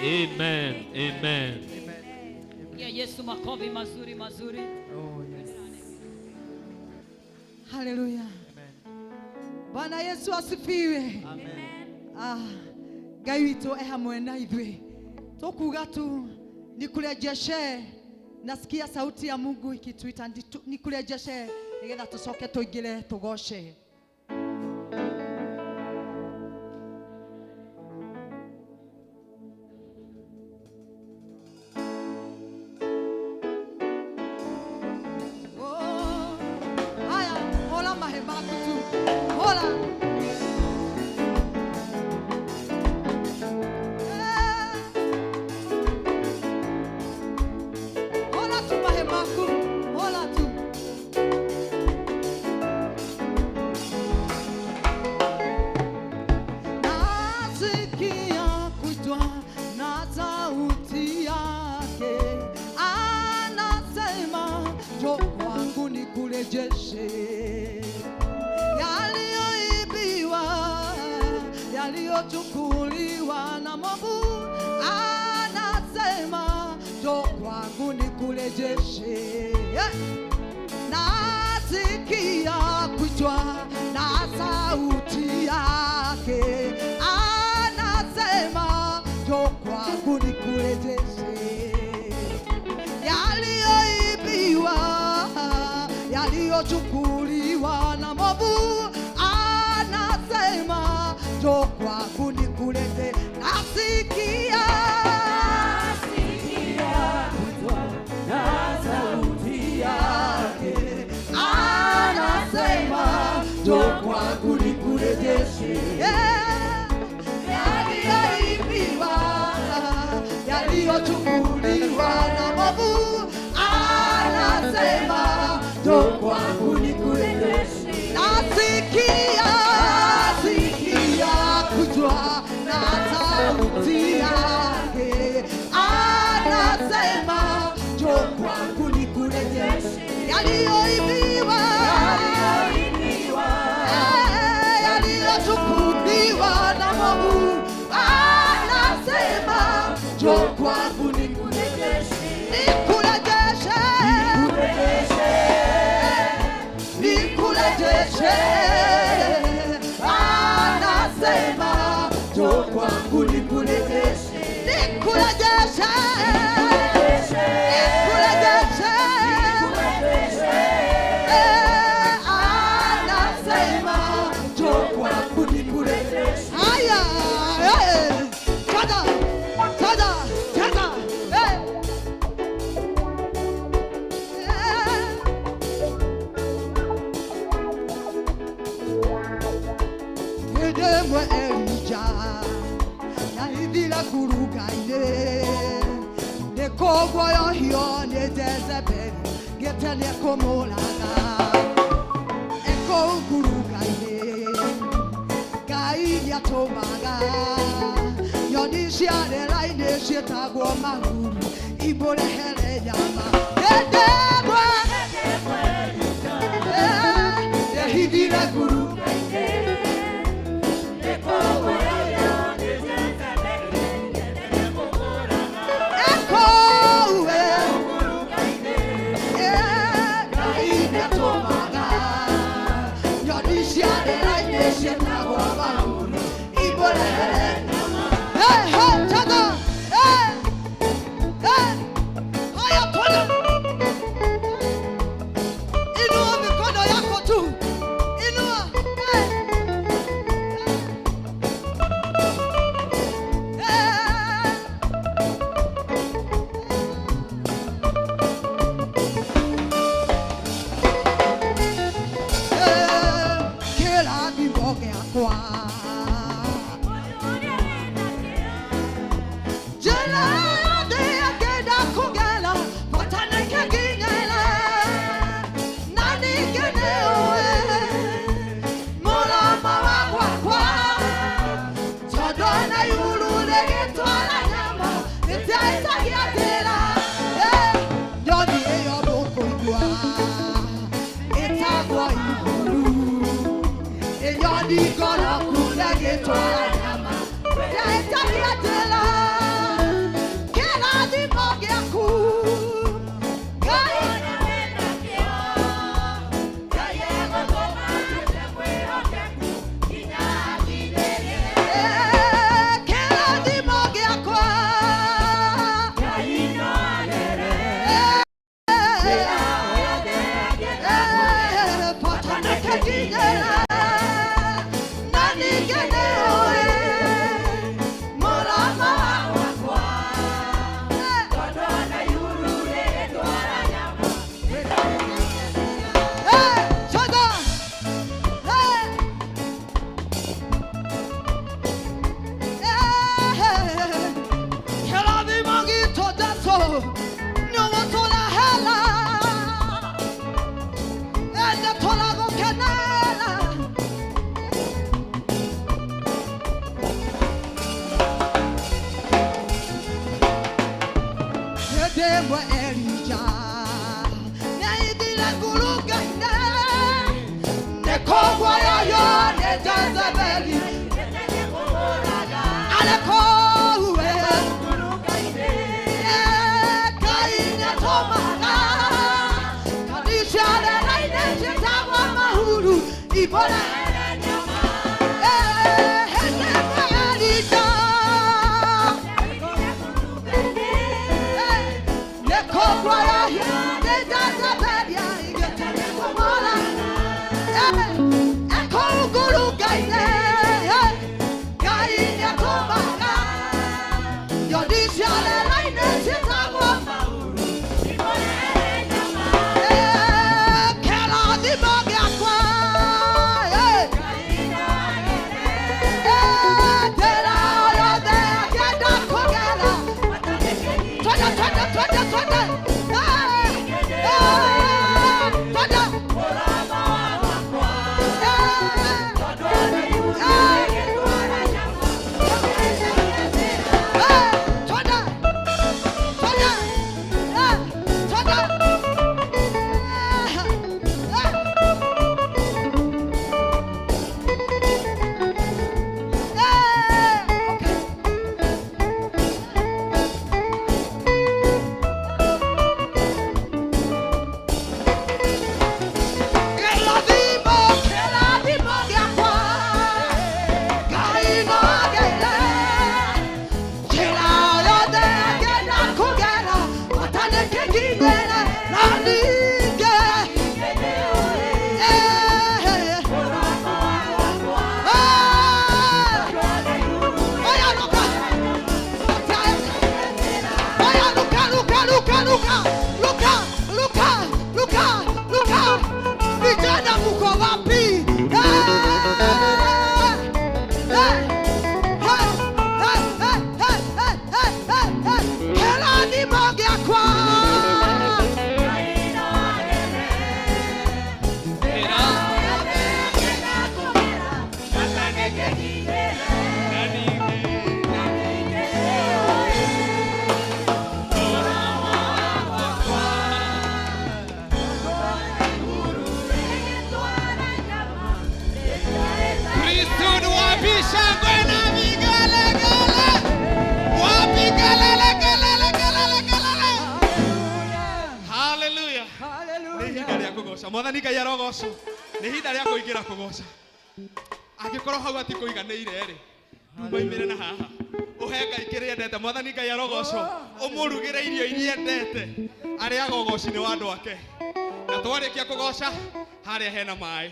Amen, amen. Ya Yesu makofi mazuri mazuri. Oh, yes. Haleluya. Bwana Yesu asifiwe. Amen. Ah, Ngai witũ e hamwe na ithuĩ. Tũkuga tu nikurejeshe, nasikia sauti ya Mungu ikituita nikurejeshe nigetha tucoke tũingĩre tũgoce. Oh, haya, hola mahema tu. Hola. Hola tu mahemaku. Hola tu. kuitwa na sauti yake, anasema njoo kwangu nikurejeshe yaliyoibiwa, yaliyochukuliwa na mwovu. Anasema njoo kwangu nikurejeshe. Nasikia kuitwa na sauti yake, anasema njoo kwangu nikurejeshe yaliyoibiwa, yaliyochukuliwa na mwovu. Anasema njoo kwangu nikulete. Nasikia kuitwa na sauti yake, anasema njoo kwangu nikurejeshe yaliyoibiwa, yaliyochukuliwa na mwovu. Anasema njoo kwangu nikurejeshe. Nasikia kuitwa na sauti yake, anasema njoo kwangu nikurejeshe yaliyoibiwa, yaliyochukuliwa na mwovu. Anasema njoo kwangu nikurejeshe, nikurejeshe, nikurejeshe. Anasema njoo kwangu nikurejeshe, nikurejeshe, nikurejeshe. Anasema njoo kwangu nikurejeshe. Haya, tada tada tada. Edemwe Elija nahithira kuruga-inĩ nĩkũguoyohio nĩ Jezebeli ngĩte nĩekũmũraga ekũu nguruga-inĩ. Ngai nĩatũmaga nyoni cia rĩera-inĩ ciĩtagwo mahuru imũrehere nyama. Edemwe nĩhithire nguruga-inĩ. Inua mikono yako tu. Inua. Kĩrathimo gĩakwa njĩra yothe ngĩenda kũgera bata nĩkĩnginyĩre na ningĩ nĩũĩ mũromo wa gwakwa tondũ na igũrũ rĩgĩtwara nyama rĩtiaitagia njĩra. Nyoni ĩyo mũkũigua ĩtagwo igũrũ, nyoni ngoroku rĩgĩtwara nyama rĩtiaitagia njĩra. Kĩrathimo gĩaku Ngai kĩrathimo gĩakwa. Ĩmwe Elija nĩaithire ngurunga-inĩ nĩkũguoyoyo nĩ Jezebeli arĩ kũu we Ngai nĩatũmaga kanitha ciĩtagwo mahuru ibora hĩndĩ ĩmwe Elija Mwathani Ngai arogocwo nĩ ihinda rĩa kũingĩra kũgoca angĩkorwo hau atikũiganĩire rĩ ndumaimĩre na haha ũhe Ngai kĩrĩa endete. Mwathani Ngai arogocwo ũmũrugĩre irio iria endete arĩaga ũgoci-inĩ wa andũ ake. Na twarĩkia kũgoca harĩa hena maĩ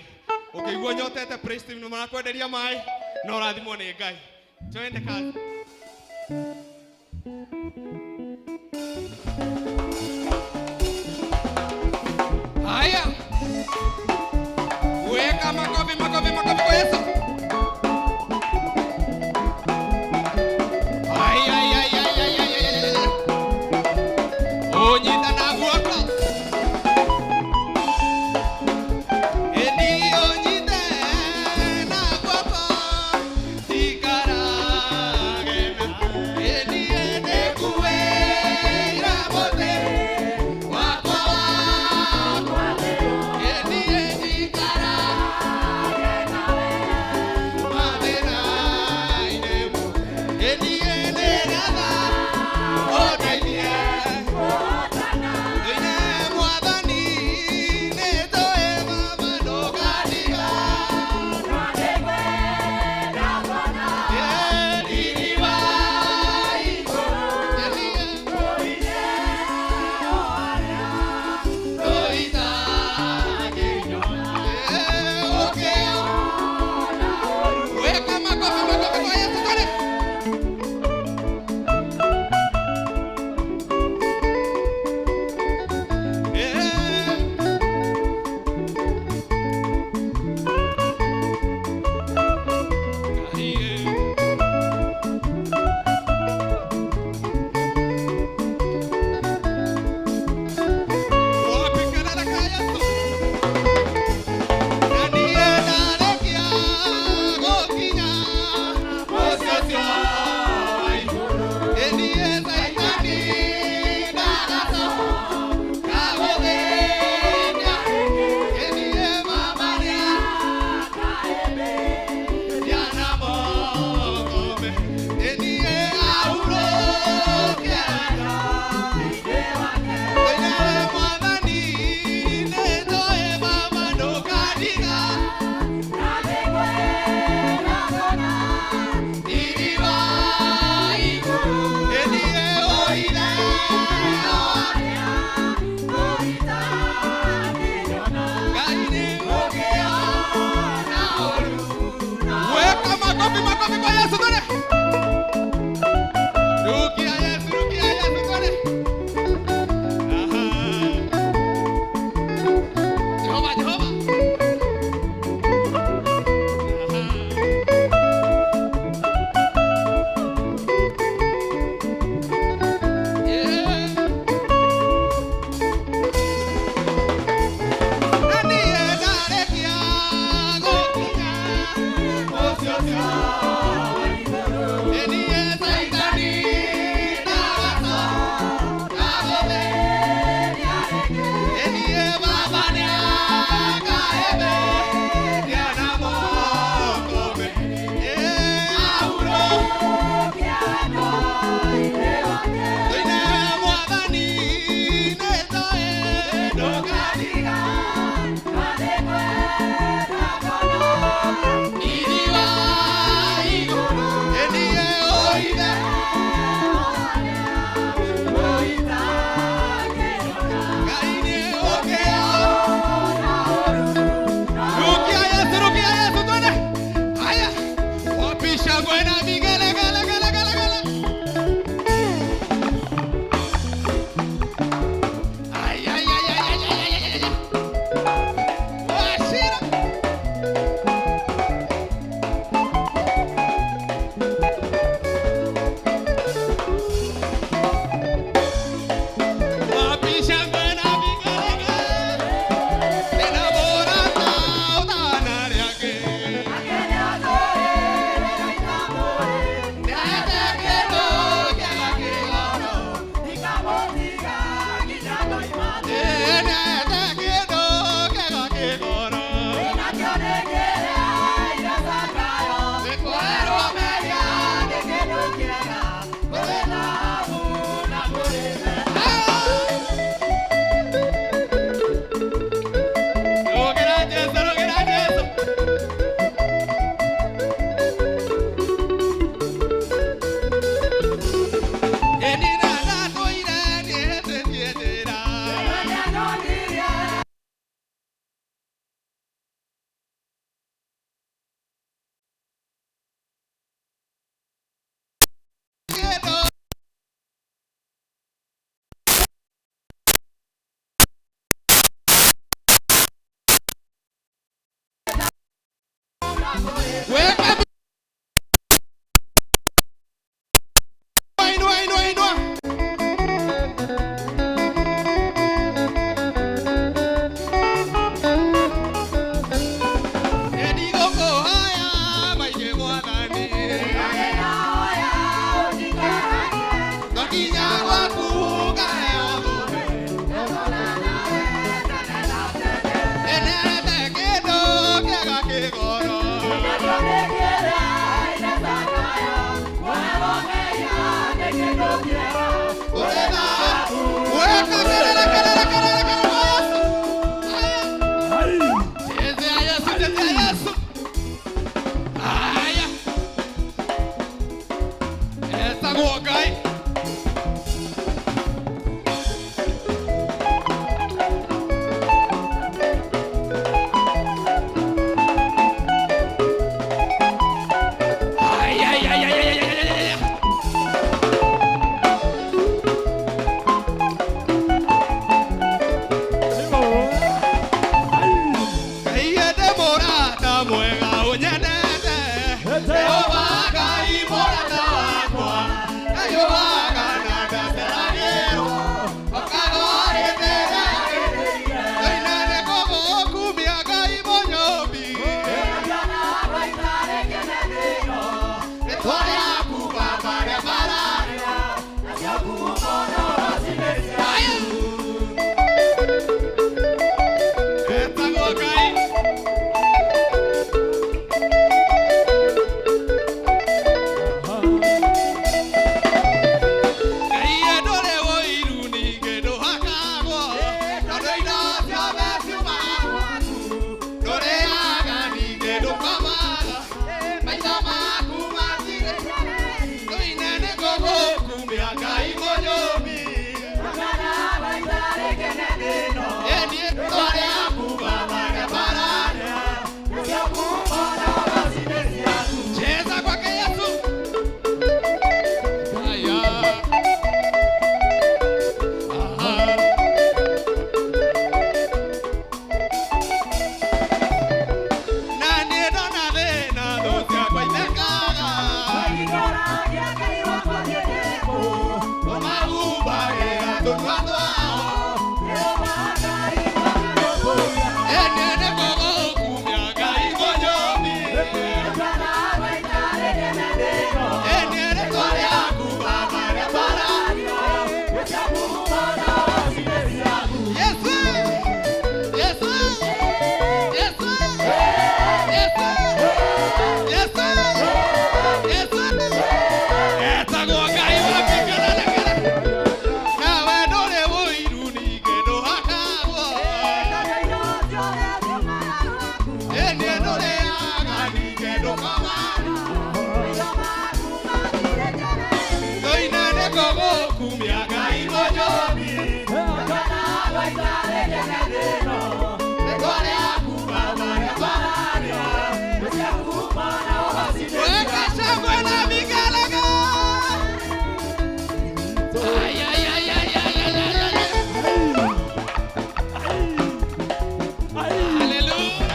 ũngĩigua nyotete praise team nĩ marakwenderia maĩ na ũrathimwo nĩ Ngai. Twende kazi. Haya, weka makofi makofi makofi kwa Yesu. Ay ay ay ay ay ay ay. Onyita na guoko. Eni onyita na guoko. Tikarage na eni ene kuwe irabote. Wako wako. Eni eni karage nawe. Madena inemu. Eni ene nada. Odainie. Ine mwathani nĩnjũĩ baba ndũkandiga. Riri wa igũrũ. Weka makofi makofi kwa Yesu, twende. Weka kelele kelele kelele kelele kwa Yesu. Haya. Chezea Yesu, chezea Yesu. Haya. Etagwo Ngai. Ay, ay, ay, ay, ay, ay, ay, ay, ay. Ngai ende mũrata mwega ũnyendete. Jehova Ngai mũrata wakwa. Ngai waga na ndaceragĩrwo. Okaga warĩtĩra. Ngai nĩ kũgũkumia Ngai mũnyũmbi. Rĩtwa rĩaku Baba rĩa mararia. Haya. Etagwo Ngai. Ngai ndũrĩ ũiru ningĩ ndũhakagwo, tondũ indo ciothe ciumaga gwaku. Ndũrĩaga ningĩ ndũkomaga, maitho maku matirĩ tũine nĩ kũgũkumia Ngai mũnyũmbi. Ĩ niĩ rĩtwa rĩaku Baba rĩa mararia. Cheza kwake Yesu. Haya. Aha. Na niĩ ndona thĩna thũ ciakwa ithekaga. Ũmahumbagĩra tũnua twao. Ĩ niĩ nĩ kũgũkumia Ngai mũnyũmbi. Ĩ niĩ rĩtwa rĩaku Baba rĩa mararia. Yesu! Yesu! Yesu! Yesu! Yesu! Yesu! Etagwo Ngai wa kĩgeranio. Nawe ndũrĩ ũiru ningĩ ndũhakagwo. Ĩ niĩ ndũrĩaga ningĩ ndũkomaga. Tũine nĩ kũgũkumia Ngai mũnyũmbi. Rĩtwa rĩaku Baba rĩa mararia. Weka shangwe na vigelegele. Ay, ay, ay, ay, ay, ay, ay, ay. Hallelujah.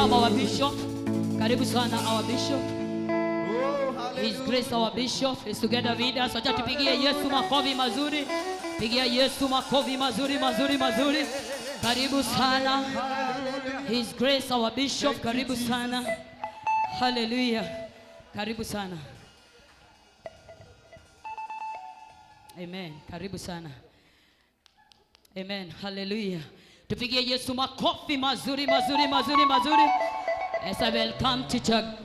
welcome our bishop. Karibu sana our bishop. His Grace our bishop is together with us. Wacha tupigie Yesu makofi mazuri. Pigia Yesu makofi mazuri mazuri mazuri. Karibu sana. His Grace our bishop, karibu sana. Hallelujah. Karibu sana. Amen. Karibu sana. Amen. Hallelujah. Tupigie Yesu makofi mazuri mazuri mazuri mazuri. As I welcome teacher.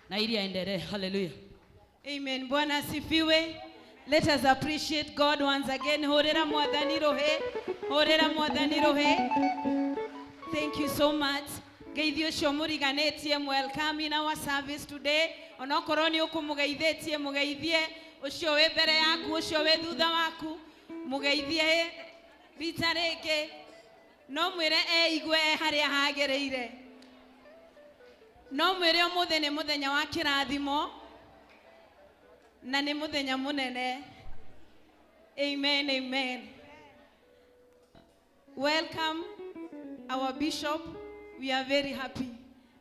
Na ili aendelee. Hallelujah. Amen. Bwana asifiwe. Let us appreciate God once again. Horera mwathani rohe. Horera mwathani rohe. Thank you so much. Geithio ũcio mũriganĩtie, welcome in our service today. Onokorwo nĩ ũkũmũgeithĩtie, mũgeithie ũcio wĩ mbere yaku, ũcio wĩ thutha waku, mũgeithie rita rĩngĩ. No mwĩre eigue e harĩa hagĩrĩire. No mwĩre ũmũthĩ nĩ mũthenya wa kĩrathimo na nĩ mũthenya mũnene. Amen, amen. Welcome our bishop. We are very happy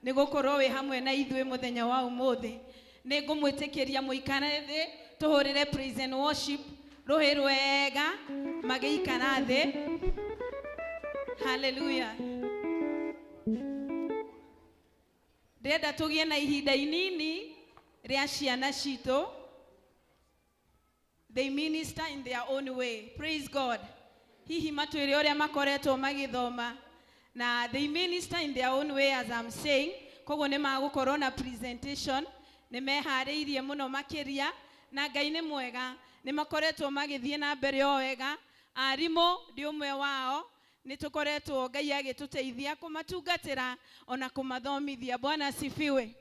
nĩ gũkorwo wĩ hamwe na ithuĩ mũthenya wa ũmũthĩ. Nĩ ngũmwĩtĩkĩria mũikare thĩ tũhũrĩre praise and worship rũhĩ rwega magĩikara thĩ. Hallelujah. Ndĩrenda tũgĩe na ihinda inini rĩa ciana citũ. They minister in their own way. Praise God. Hihi matwĩre ũrĩa makoretwo magĩthoma. Na they minister in their own way, as I'm saying. Koguo nĩ magũkorwo na presentation, nĩ meharĩirie mũno makĩria, na Ngai nĩ mwega, nĩ makoretwo magĩthiĩ na mbere o wega. Arimũ ndĩ ũmwe wao, nĩ tũkoretwo Ngai agĩtũteithia kũmatungatĩra ona kũmathomithia. Bwana asifiwe.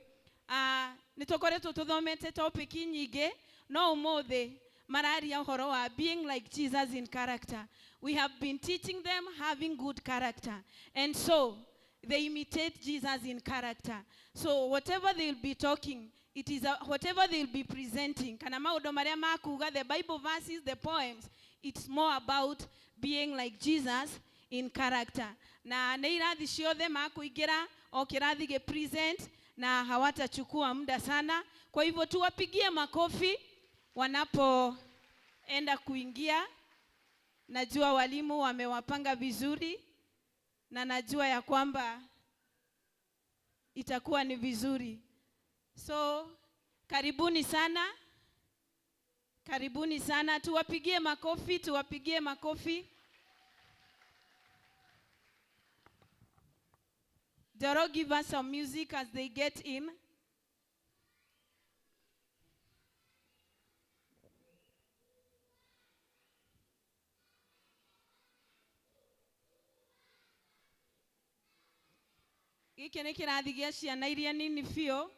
Nĩ tũkoretwo tũthomete topic nyingĩ, no ũmũthĩ mararia ũhoro wa being like Jesus in character. We have been teaching them having good character. And so they imitate Jesus in character. So whatever they'll be talking, it is whatever they'll be presenting. Kana maũndũ marĩa makuga, the Bible verses, the poems, it's more about being like Jesus in character. Na nĩ irathi ciothe makũingĩra o kĩrathi gĩ present na hawatachukua muda sana. Kwa hivyo tuwapigie makofi wanapoenda kuingia. Najua walimu wamewapanga vizuri na najua ya kwamba itakuwa ni vizuri. So karibuni sana. Karibuni sana. Tuwapigie makofi, tuwapigie makofi. Doro, give us some music as they get in. Gĩkĩ nĩ kĩrathi gĩa ciana iria nini biũ,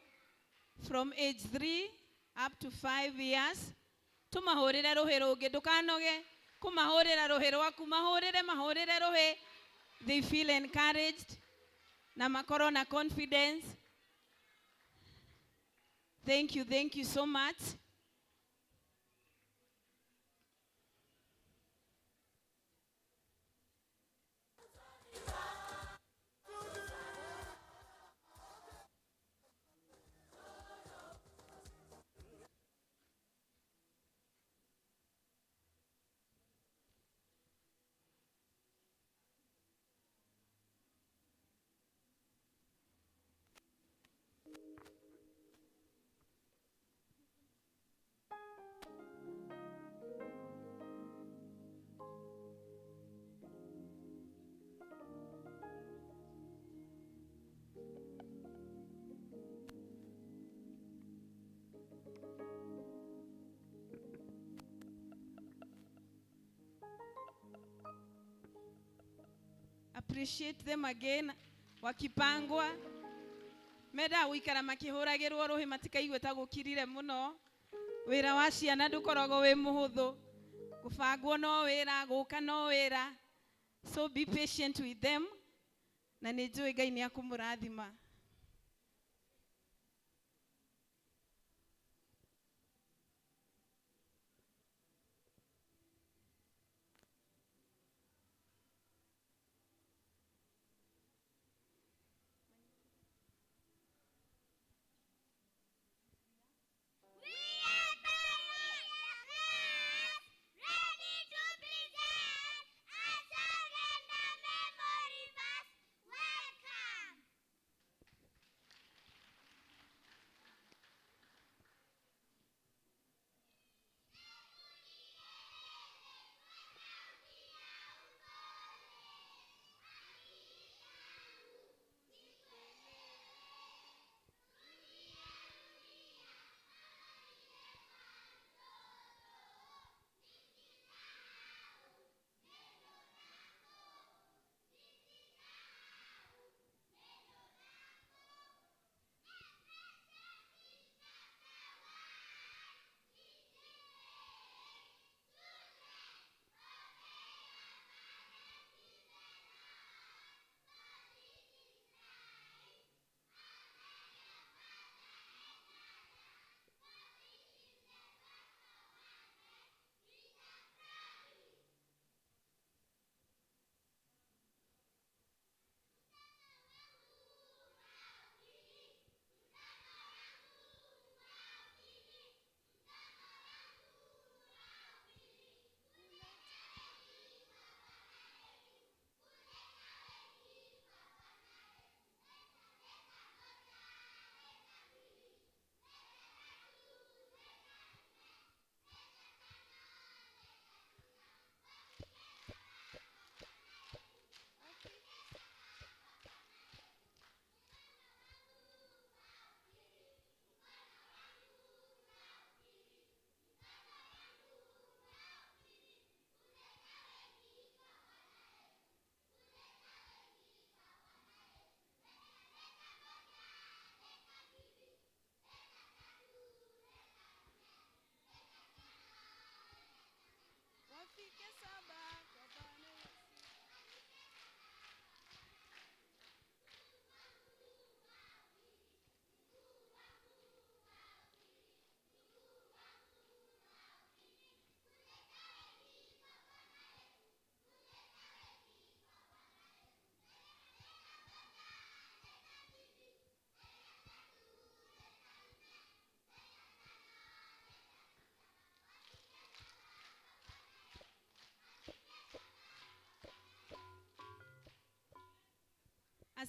from age 3 up to 5 years. Tũmahũrĩre rũhĩ rũngĩ, ndũkanoge kũmahũrĩra rũhĩ rwaku, mahũrĩre mahũrĩre rũhĩ. They feel encouraged na makorwo na confidence. Thank you so much. Appreciate them again wakipangwa menda guikara makihuragirwo ruhi matikaigue ta gukirire muno. Wira wa ciana ndukoragwo wi muhuthu, gubangwo no wira, guka no wira. So be patient with them na nĩ njũĩ Ngai nĩ akũmũrathima.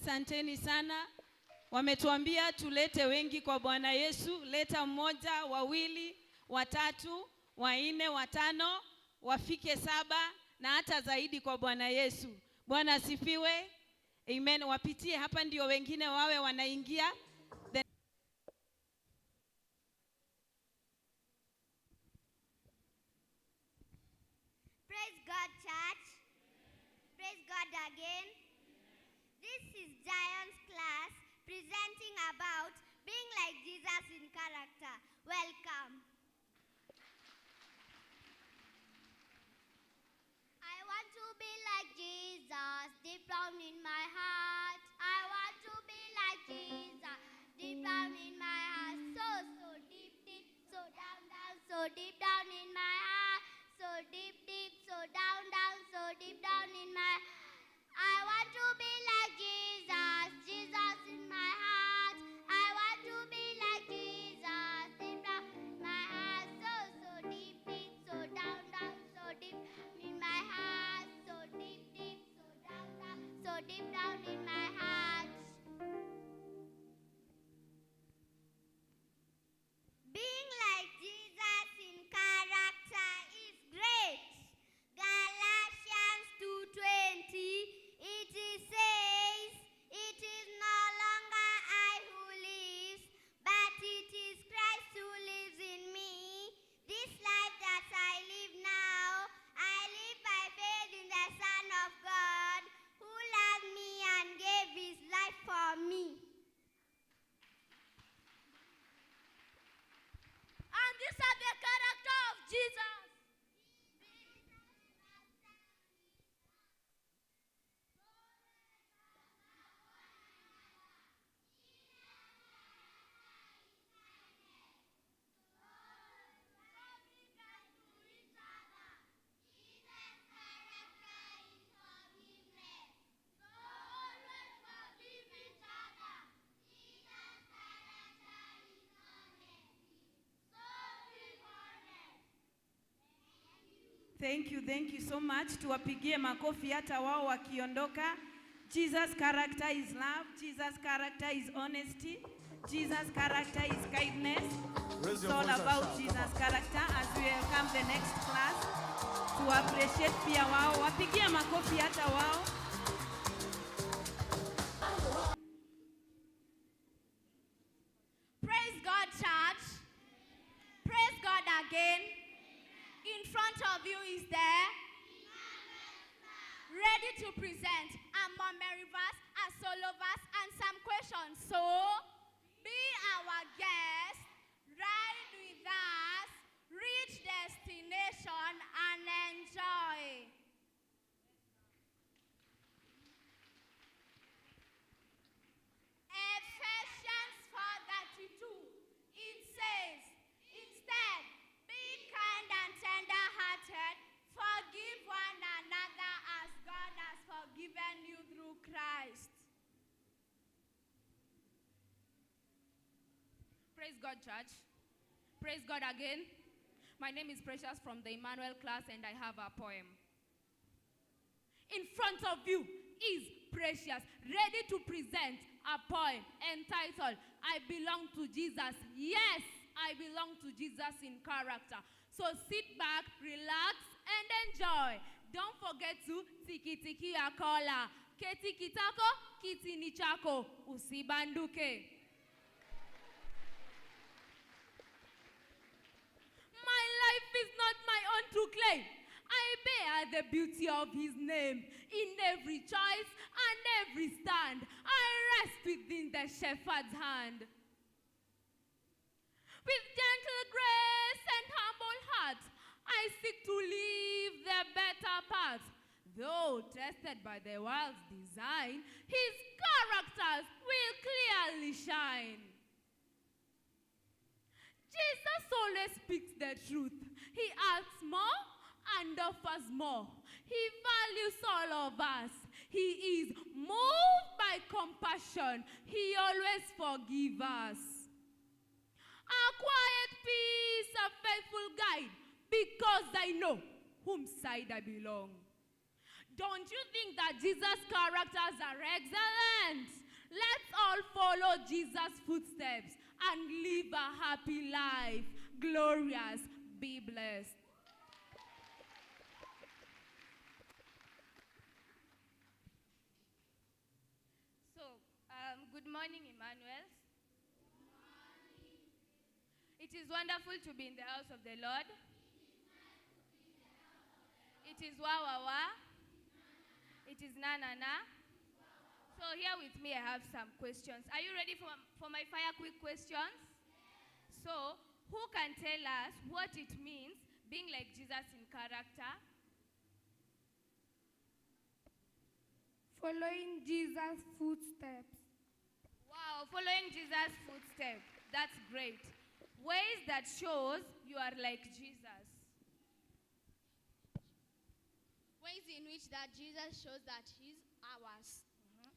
Asanteni sana. Wametuambia tulete wengi kwa Bwana Yesu. Leta mmoja, wawili, watatu, wanne, watano, wafike 7 na hata zaidi kwa Bwana Yesu. Bwana asifiwe. Amen. Wapitie hapa ndio wengine wawe wanaingia. Praise God, church. Praise God again. This is Giants class presenting about being like Jesus in character. Welcome. I want to be like Jesus deep down in my heart. I want to be like Jesus deep down in my heart. So, so deep, deep, so down, down, so deep down in my heart. So deep, deep, so down, down, so deep down in my heart. I want to be like Jesus, Jesus in my heart. I want to be like Jesus, deep down in my heart. So, so deep, deep, so down, down, so deep in my heart. So deep, deep, so down, down, so deep down in my heart. Being like Jesus in character is great. Galatians 2:20, it says, it is no longer I who lives, but it is Christ who lives in me. This life that I live now, I live by faith in the Son of God, who loved me and gave his life for me. And these are the character of Jesus. Thank you so much. Tuwapigie makofi hata wao wakiondoka. Jesus' character is love. Jesus' character is honesty. Jesus' character is kindness. Raise It's your all voice and about shout. Come Jesus' on. character as we welcome the next class. To appreciate pia wao. Wapigie makofi hata wao. Praise God, church. Praise God again. In front of you is there, ready to present a memory verse, a solo verse, and some questions. So, be our guest, ride with us, reach destination, and enjoy. Ephesians 4:32, it says, instead, be kind and tender-hearted, forgive one another as God has forgiven you through Christ. Praise God, church. Praise God again. My name is Precious from the Emmanuel class, and I have a poem. In front of you is Precious, ready to present a poem entitled, I Belong to Jesus. Yes, I belong to Jesus in character. So sit back, relax, and enjoy. Don't forget to tiki tiki ya kola. Keti kitako, kiti ni chako. Usibanduke. My life is not my own to claim. I bear the beauty of his name. In every choice and every stand, I rest within the shepherd's hand. With gentle grace and humble heart, I seek to live the better path. Though tested by the world's design, his characters will clearly shine. Jesus always speaks the truth. He asks more and offers more. He values all of us. He is moved by compassion. He always forgives us. A quiet peace, a faithful guide, because I know whom side I belong. Don't you think that Jesus' characters are excellent? Let's all follow Jesus' footsteps and live a happy life. Glorious. Be blessed. So, good morning, Emmanuel. It is wonderful to be in the house of the Lord. It is wa wa wa. It is na na na. So here with me I have some questions. Are you ready for my fire quick questions? Yes. So, who can tell us what it means being like Jesus in character? Following Jesus' footsteps. Wow, following Jesus' footsteps. That's great. Ways that shows you are like Jesus. Ways in which that Jesus shows that he's ours. Mm-hmm.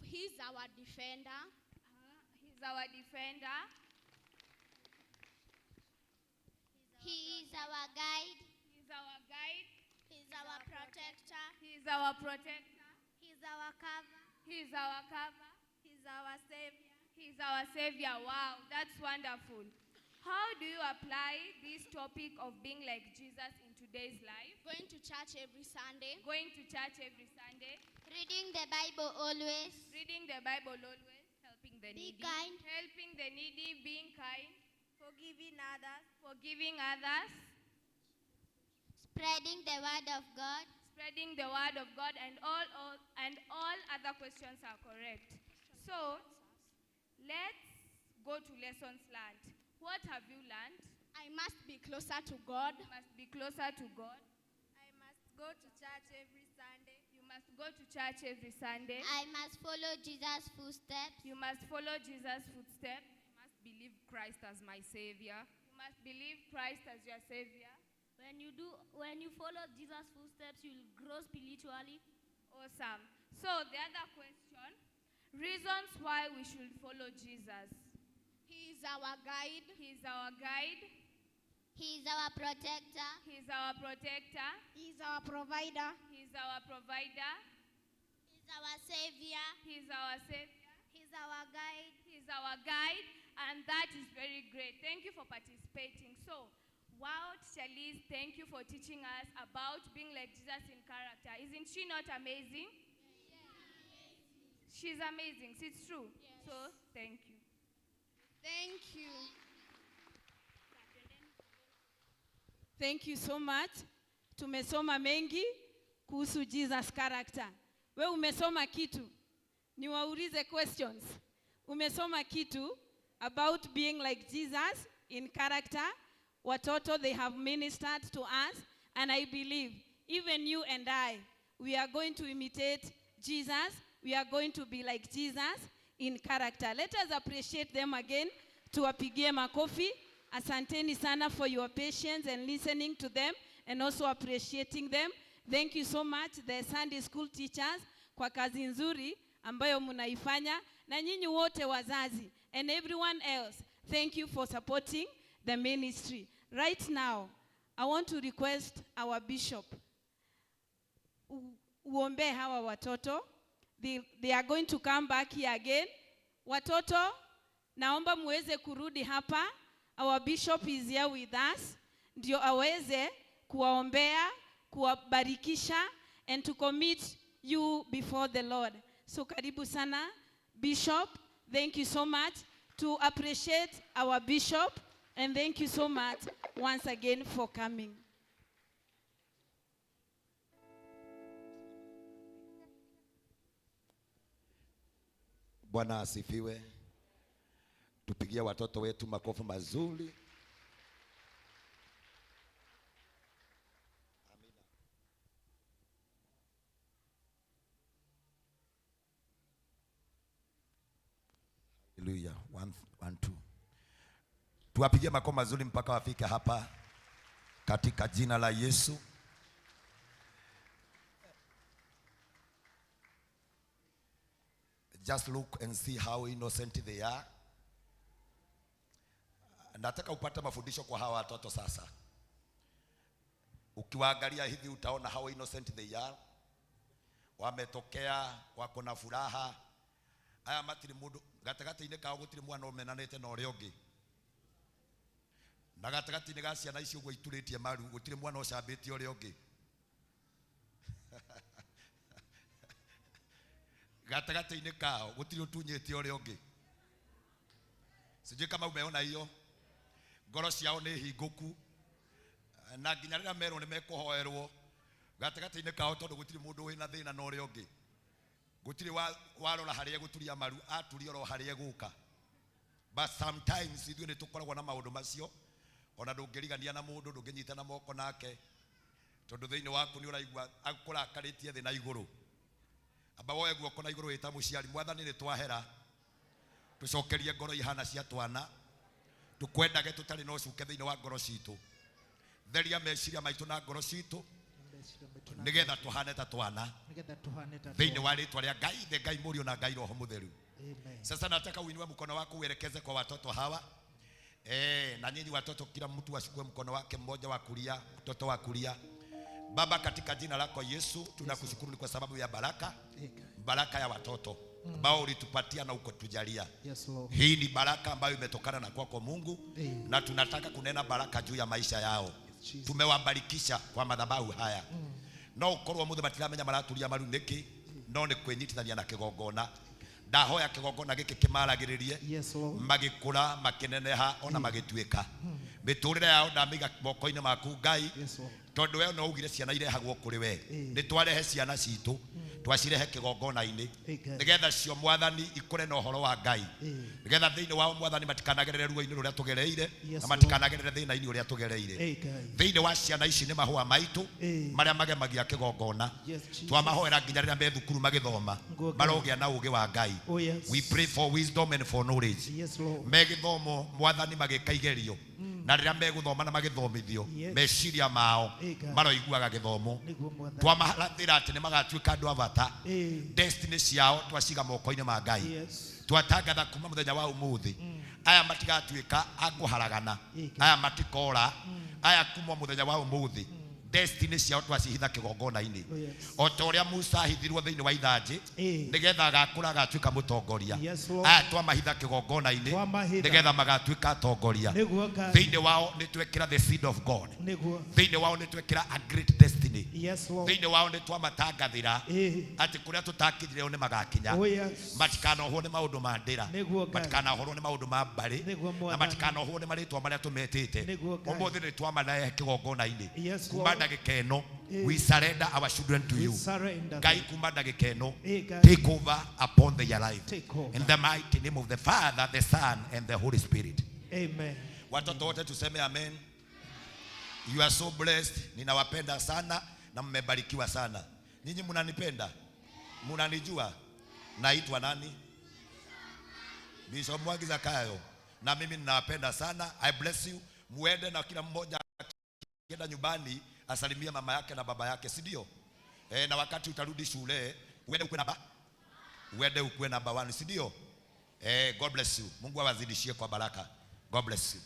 He's our defender. He's our defender. He is our guide. He's our guide. He's our protector. He's our protector. He's our cover. He's our cover. He's our savior. He's our savior. Wow, that's wonderful. How do you apply this topic of being like Jesus in today's life? Going to church every Sunday. Going to church every Sunday. Reading the Bible always. Reading the Bible always. Helping the Be needy. kind. Helping the needy, being kind. Forgiving others. Forgiving others. Spreading the word of God. Spreading the word of God, and all other questions are correct. So, let's go to lessons learned. What have you learned? I must be closer to God. You must be closer to God. I must go to church every Sunday. You must go to church every Sunday. I must follow Jesus' footsteps. You must follow Jesus' footsteps. I must believe Christ as my savior. You must believe Christ as your savior. When you follow Jesus' footsteps, you will grow spiritually. Awesome. So the other question, reasons why we should follow Jesus. He is our guide. He is our guide. He is our protector. He is our protector. He is our provider. He is our provider. He is our savior. He is our savior. He is our guide. He is our guide. And that is very great. Thank you for participating. So, wow, Teacher Liz, thank you for teaching us about being like Jesus in character. Isn't she not amazing? Yes. She's amazing. It's true. Yes. So, thank you. Thank you. Thank you so much. Tumesoma mengi kuhusu Jesus character. We umesoma kitu? Niwaulize questions. Umesoma kitu about being like Jesus in character? Watoto, they have ministered to us, and I believe even you and I, we are going to imitate Jesus. We are going to be like Jesus in character. Let us appreciate them again. Tuwapigie makofi. Asanteni sana for your patience and listening to them and also appreciating them. Thank you so much, the Sunday school teachers, kwa kazi nzuri ambayo mnaifanya, na nyinyi wote wazazi and everyone else. Thank you for supporting the ministry. Right now, I want to request our bishop uombe hawa watoto. They are going to come back here again. Watoto, naomba muweze kurudi hapa. Our bishop is here with us. Ndio aweze kuwaombea, kuwabarikisha, and to commit you before the Lord. So karibu sana, Bishop. Thank you so much. To appreciate our bishop, and thank you so much once again for coming. Bwana asifiwe. Tupigie watoto wetu makofi mazuri. Amina. Hallelujah. 1, 1, 2. Tuwapigie makofi mazuri mpaka wafike hapa katika jina la Yesu. Just look and see how innocent they are. Nataka upate mafundisho kwa hawa watoto sasa. Ukiwaangalia hivi utaona how innocent they are. Wametokea wako na furaha. Aya matiri mundu gatagati-inĩ kao gũtirĩ mwana ũmenanĩte na ũrĩa ũngĩ. Na gatagatĩ-inĩ ga ciana icio ũguo iturĩtie maru gũtirĩ mwana ũcambĩtie ũrĩa ũngĩ. Gatagatĩ-inĩ kao gũtirĩ ũtunyĩte ũrĩa ũngĩ. Sijui kama umeona hiyo. Ngoro ciao nĩ hingũku na nginya rĩrĩa merwo nĩ mekũhoerwo gatagatĩ-inĩ kao tondũ gũtirĩ mũndũ wĩna thĩna na ũrĩa ũngĩ. Gũtirĩ warora harĩa gũturia maru aturia oro harĩa gũka. But sometimes ithuĩ nĩ tũkoragwo na maũndũ macio ona ndũngĩrigania na mũndũ ndũngĩnyitana moko nake tondũ thĩinĩ waku nĩ ũraigua akũrakarĩtie thĩ na igũrũ. Amba woe guoko na igũrũ wĩta mũciari, Mwathani nĩ twahera, tũcokerie ngoro ihana cia twana, tũkwendage tũtarĩ na ũcuke thĩinĩ wa ngoro citũ. Theria meciria maitũ na ngoro citũ nĩgetha tũhane ta twana thĩinĩ wa rĩtwa rĩa Ngai Ithe, Ngai Mũriũ na Ngai Roho Mũtheru. Sasa nataka uinue mkono wako uelekeze kwa watoto hawa. Na nyinyi watoto kila mtu ashukue mkono wake mmoja wa kulia, mtoto wa kulia. Baba, katika jina lako Yesu tunakushukuru ni kwa sababu ya baraka, baraka ya watoto ambao ulitupatia na ukotujalia. Yes, Lord. Hii ni baraka ambayo imetokana na kwako Mungu, na tunataka kunena baraka juu ya maisha yao. Tumewabarikisha kwa madhabahu haya. No ukorwo muthe matiramenya maraturia maru niki, no ni kwinyitithania na kigongona. Ndahoya kigongona giki kimaragiririe. Yes, Lord. Magikura makineneha ona magituika. Miturire yao ndamiga moko-inĩ maku Ngai. Yes, Lord. Tondu we no ugire ciana irehagwo kuri we. Ni twarehe ciana citu, twacirehe kigongona-inĩ nigetha cio Mwathani ikure na ũhoro wa Ngai, nigetha thĩinĩ wao Mwathani matikanagerere ruo-inĩ rũrĩa tũgereire na matikanagerere thĩna-inĩ ũrĩa tũgereire. Thĩinĩ wa ciana ici nĩ mahũa maitũ marĩa magemagia kĩgongona. Twamahoera nginya rĩrĩa me thukuru magĩthoma marogĩa na ũũgĩ wa Ngai. We pray for wisdom and for knowledge. Me gĩthomo Mwathani magĩka igerio na rĩrĩa megũthoma na magĩthomithio meciria mao maroiguaga gĩthomo. Twamarathĩra atĩ nĩ magatuĩka andũ a bata. Destiny ciao twaciga moko-inĩ ma Ngai. Twatangatha kuma mũthenya wa ũmũthĩ aya matigatuĩka a kũharagana, aya matikora, aya kuma mũthenya wa ũmũthĩ destiny ciao twacihitha kĩgongona-inĩ. O ta ũrĩa Musa ahithirwo thĩinĩ wa ithanjĩ nĩgetha agakũra agatuĩka mũtongoria, aya twamahitha kĩgongona-inĩ nĩgetha magatuĩka atongoria. Thĩinĩ wao nĩ twekĩra the seed of God. Thĩinĩ wao nĩ twekĩra a great destiny. Thĩinĩ wao nĩ twamatangathĩra atĩ kũrĩa tũtakinyire o nĩ magakinya. Matikanohwo nĩ maũndũ ma ndĩra, matikanohwo nĩ maũndũ ma mbarĩ, na matikanohwo nĩ marĩtwa marĩa tũmetĩte. Ũmũthĩ nĩ twamanahe kĩgongona-inĩ. Kuma ndagĩka ĩno we surrender our children to you. Ngai, kuma ndagĩka ĩno take over upon their life. In the mighty name of the Father, the Son and the Holy Spirit. Amen. Watoto wote tuseme amen. You are so blessed. Ninawapenda sana na mmebarikiwa sana. Nyinyi mnanipenda? Mnanijua? Naitwa nani? Bishop Mwangi Zakayo. Na mimi ninawapenda sana. I bless you. Muende na kila mmoja akienda nyumbani asalimia mama yake na baba yake, si ndio? Na wakati utarudi shule uende ukue namba, uende ukue namba 1, si ndio? God bless you. Mungu awazidishie kwa baraka. God bless you.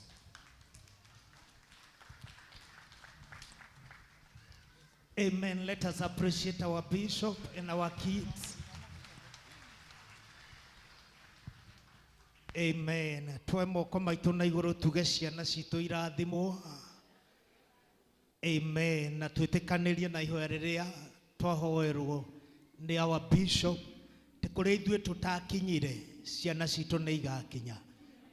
Amen. Let us appreciate our bishop and our kids. Amen. Twe moko maitũ na igũrũ tuge ciana citũ irathimwo. Amen. Na twĩtĩkanĩrie na ihoya rĩrĩa twahoerwo nĩ our bishop atĩ kũrĩa ithuĩ tũtakinyire ciana citũ nĩ igakinya,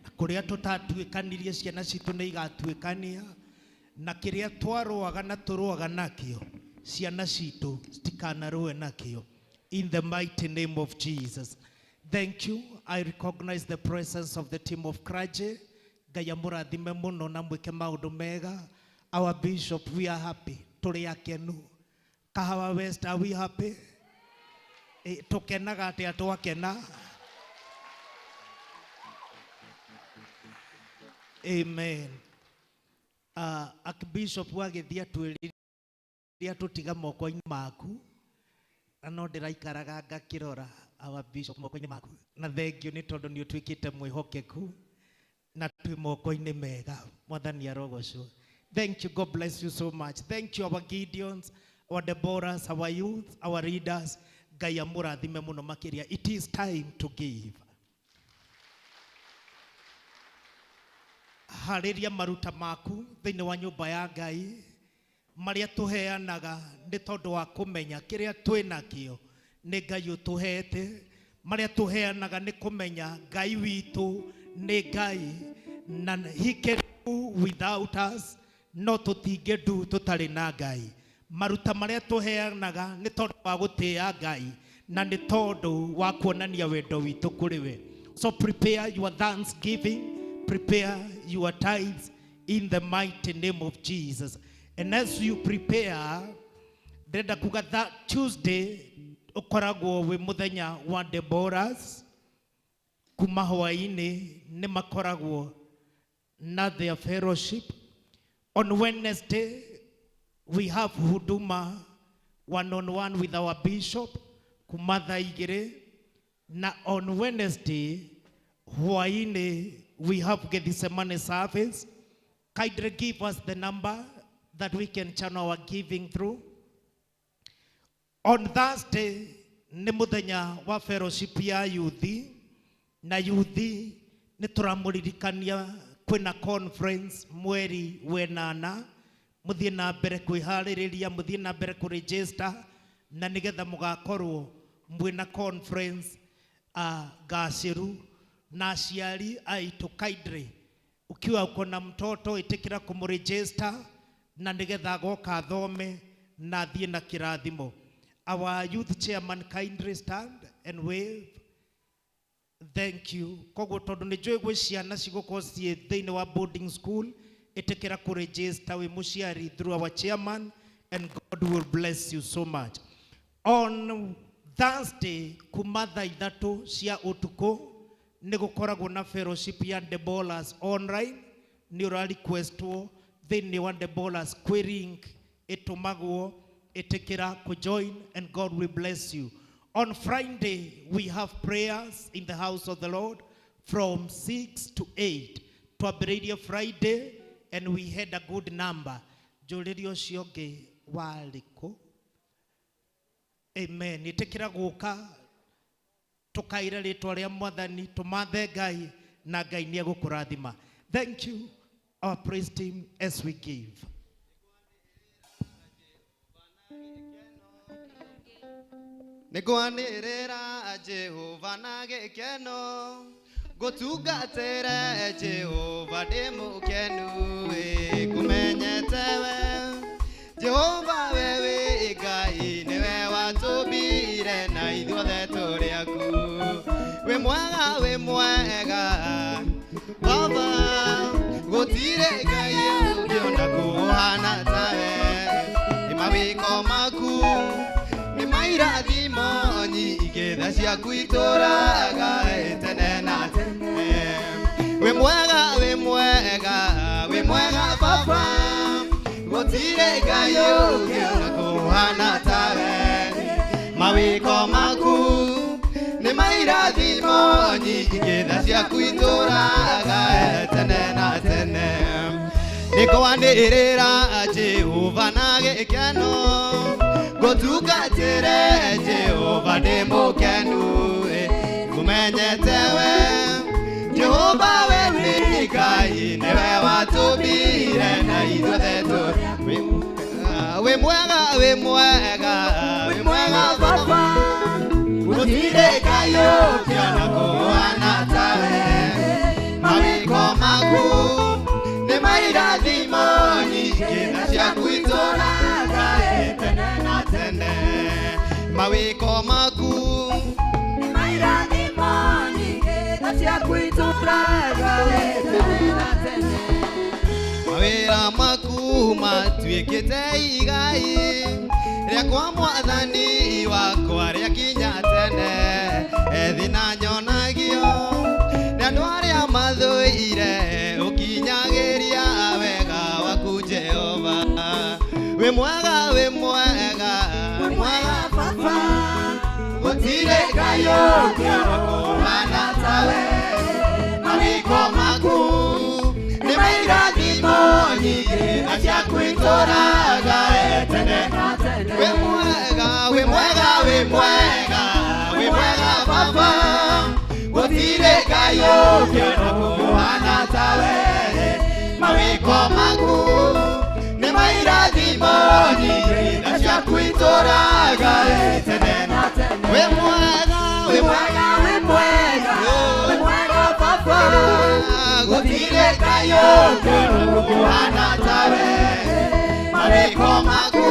na kũrĩa tũtatuĩkanirie ciana citũ nĩ igatuĩkania, na kĩrĩa twarũaga na tũrũaga nakĩo ciana citũ citikanarũe nakĩo. In the mighty name of Jesus. Thank you. I recognize the presence of the team of clergy. Ngai amũrathime mũno na mwĩke maũndũ mega. Our bishop, we are happy. Tũrĩ akenu. Kahawa West, are we happy? Tũkenaga atĩa twakena? Amen. Archbishop wagĩthiĩ atwĩrire atũtiga moko-inĩ maku, na no ndĩraikaraga ngakĩrora our bishop moko-inĩ maku, na thengio nĩ tondũ nĩ ũtuĩkĩte mwĩhokeku na twĩ moko-inĩ mega. Mwathani arogocwo. Thank you. God bless you so much. Thank you, our Gideons, our Deborahs, our youth, our leaders. Ngai amũrathime mũno makĩria. It is time to give. Harĩria maruta maku thĩinĩ wa nyũmba ya Ngai marĩa tũheanaga nĩ tondũ wa kũmenya kĩrĩa twĩnakĩo nĩ Ngai ũtũhete. Marĩa tũheanaga nĩ kũmenya Ngai witũ nĩ Ngai na he can do without us, no tũtingĩndu tũtarĩ na Ngai. Maruta marĩa tũheanaga nĩ tondũ wa gũtĩĩa Ngai na nĩ tondũ wa kuonania wendo witũ kũrĩ we. So prepare your thanksgiving, prepare your tithes in the mighty name of Jesus. And as you prepare, ndĩrenda kuga that Tuesday ũkoragwo wĩ mũthenya wa Deborahs. Kuma hwaĩ-inĩ nĩ makoragwo na their fellowship. On Wednesday we have huduma one on one with our bishop kuma thaa igĩrĩ. Na on Wednesday hwaĩ-inĩ we have Gethsemane service. Kindly give us the number that we can channel our giving through. On Thursday nĩ mũthenya wa fellowship ya youth, na youth nĩ tũramũririkania kwĩna conference mweri wenana. Mũthiĩ na mbere kwĩharĩrĩria, mũthiĩ na mbere kũregister na nĩgetha mũgakorwo mwĩna conference gacĩru. Na aciari aitũ kindly, ukiwa uko na mtoto ĩtĩkĩra kũmũregister na nĩgetha agoka athome na athiĩ na kĩrathimo. Our youth chairman kindly stand and wave. Thank you. Koguo tondũ nĩ njũĩ gwĩ ciana cigũkorwo ciĩ thĩinĩ wa boarding school, ĩtĩkĩra kũregister wĩ mũciari through our chairman, and God will bless you so much. On Thursday kuma thaa ithatũ cia ũtukũ nĩ gũkoragwo na fellowship ya Deborahs online. Nĩ ũra requestwo thĩinĩ wa Deborahs kwĩ link ĩtũmagwo, ĩtĩkĩra kũjoin and God will bless you. On Friday we have prayers in the house of the Lord from 6 to 8. Twambĩrĩirie Friday and we had a good number. Njũrĩria ũcio ũngĩ warĩ kũ? Amen. Ĩtĩkĩra gũka tũkaire rĩtwa rĩa Mwathani, tũmathe Ngai na Ngai nĩ egũkũrathima. Thank you our praise team as we give. Nĩngwanĩrĩra Jehova na gĩkeno, ngũtungatĩre Jehova ndĩ mũkenu, ngũmenyete we Jehova we wĩ Ngai, nĩwe watũmbire na ithuothe tũrĩ aku. Wĩ mwega, wĩ mwega Baba, gũtirĩ Ngai ũngĩ ona kũhana tawe. Nĩ mawĩko maku nĩ mairathimo nyingĩ, tha ciaku itũũraga tene na tene. Wĩ mwega, wĩ mwega, wĩ mwega Baba, gũtirĩ Ngai ũngĩ ona kũhana tawe. Mawĩko maku nĩ mairathimo nyingĩ, tha ciaku itũũraga tene na tene. Nĩngwanĩrĩra Jehova na gĩkeno, ngũtungatĩre Jehova ndĩ mũkenu, ngũmenyete we Jehova we wĩ Ngai, nĩwe watũmbire na ithuothe tũrĩ. Wĩ mwega, wĩ mwega, wĩ mwega Baba, gũtirĩ Ngai ũngĩ ona kũhana tawe. Mawĩko maku nĩ mairathimo nyingĩ, tha ciaku itũũraga tene na tene. Mawĩko maku nĩ mairathimo nyingĩ, tha ciaku itũũraga tene na tene. Mawĩra maku matuĩkĩte igai rĩakwa Mwathani wakwa rĩakinya tene. Ethĩ na nyonagio nĩ andũ arĩa mathũire, ũkinyagĩria wega waku Jehova. Wĩ mwega, wĩ mwega, wĩ mwega Baba, gũtirĩ Ngai ũngĩ ona kũhana tawe. Mawĩko maku nĩ mairathimo nyingĩ, tha ciaku itũũraga tene. Wĩ mwega, wĩ mwega, wĩ Wĩ mwega, wĩ mwega baba, gũtirĩ Ngai ũngĩ ona kũhana tawe. Mawĩko maku nĩ mairathimo nyingĩ na ciaku itũũraga tene na tene. Wĩ mwega, wĩ mwega, wĩ mwega, wĩ mwega baba, gũtirĩ Ngai ũngĩ ona kũhana tawe. Mawĩko maku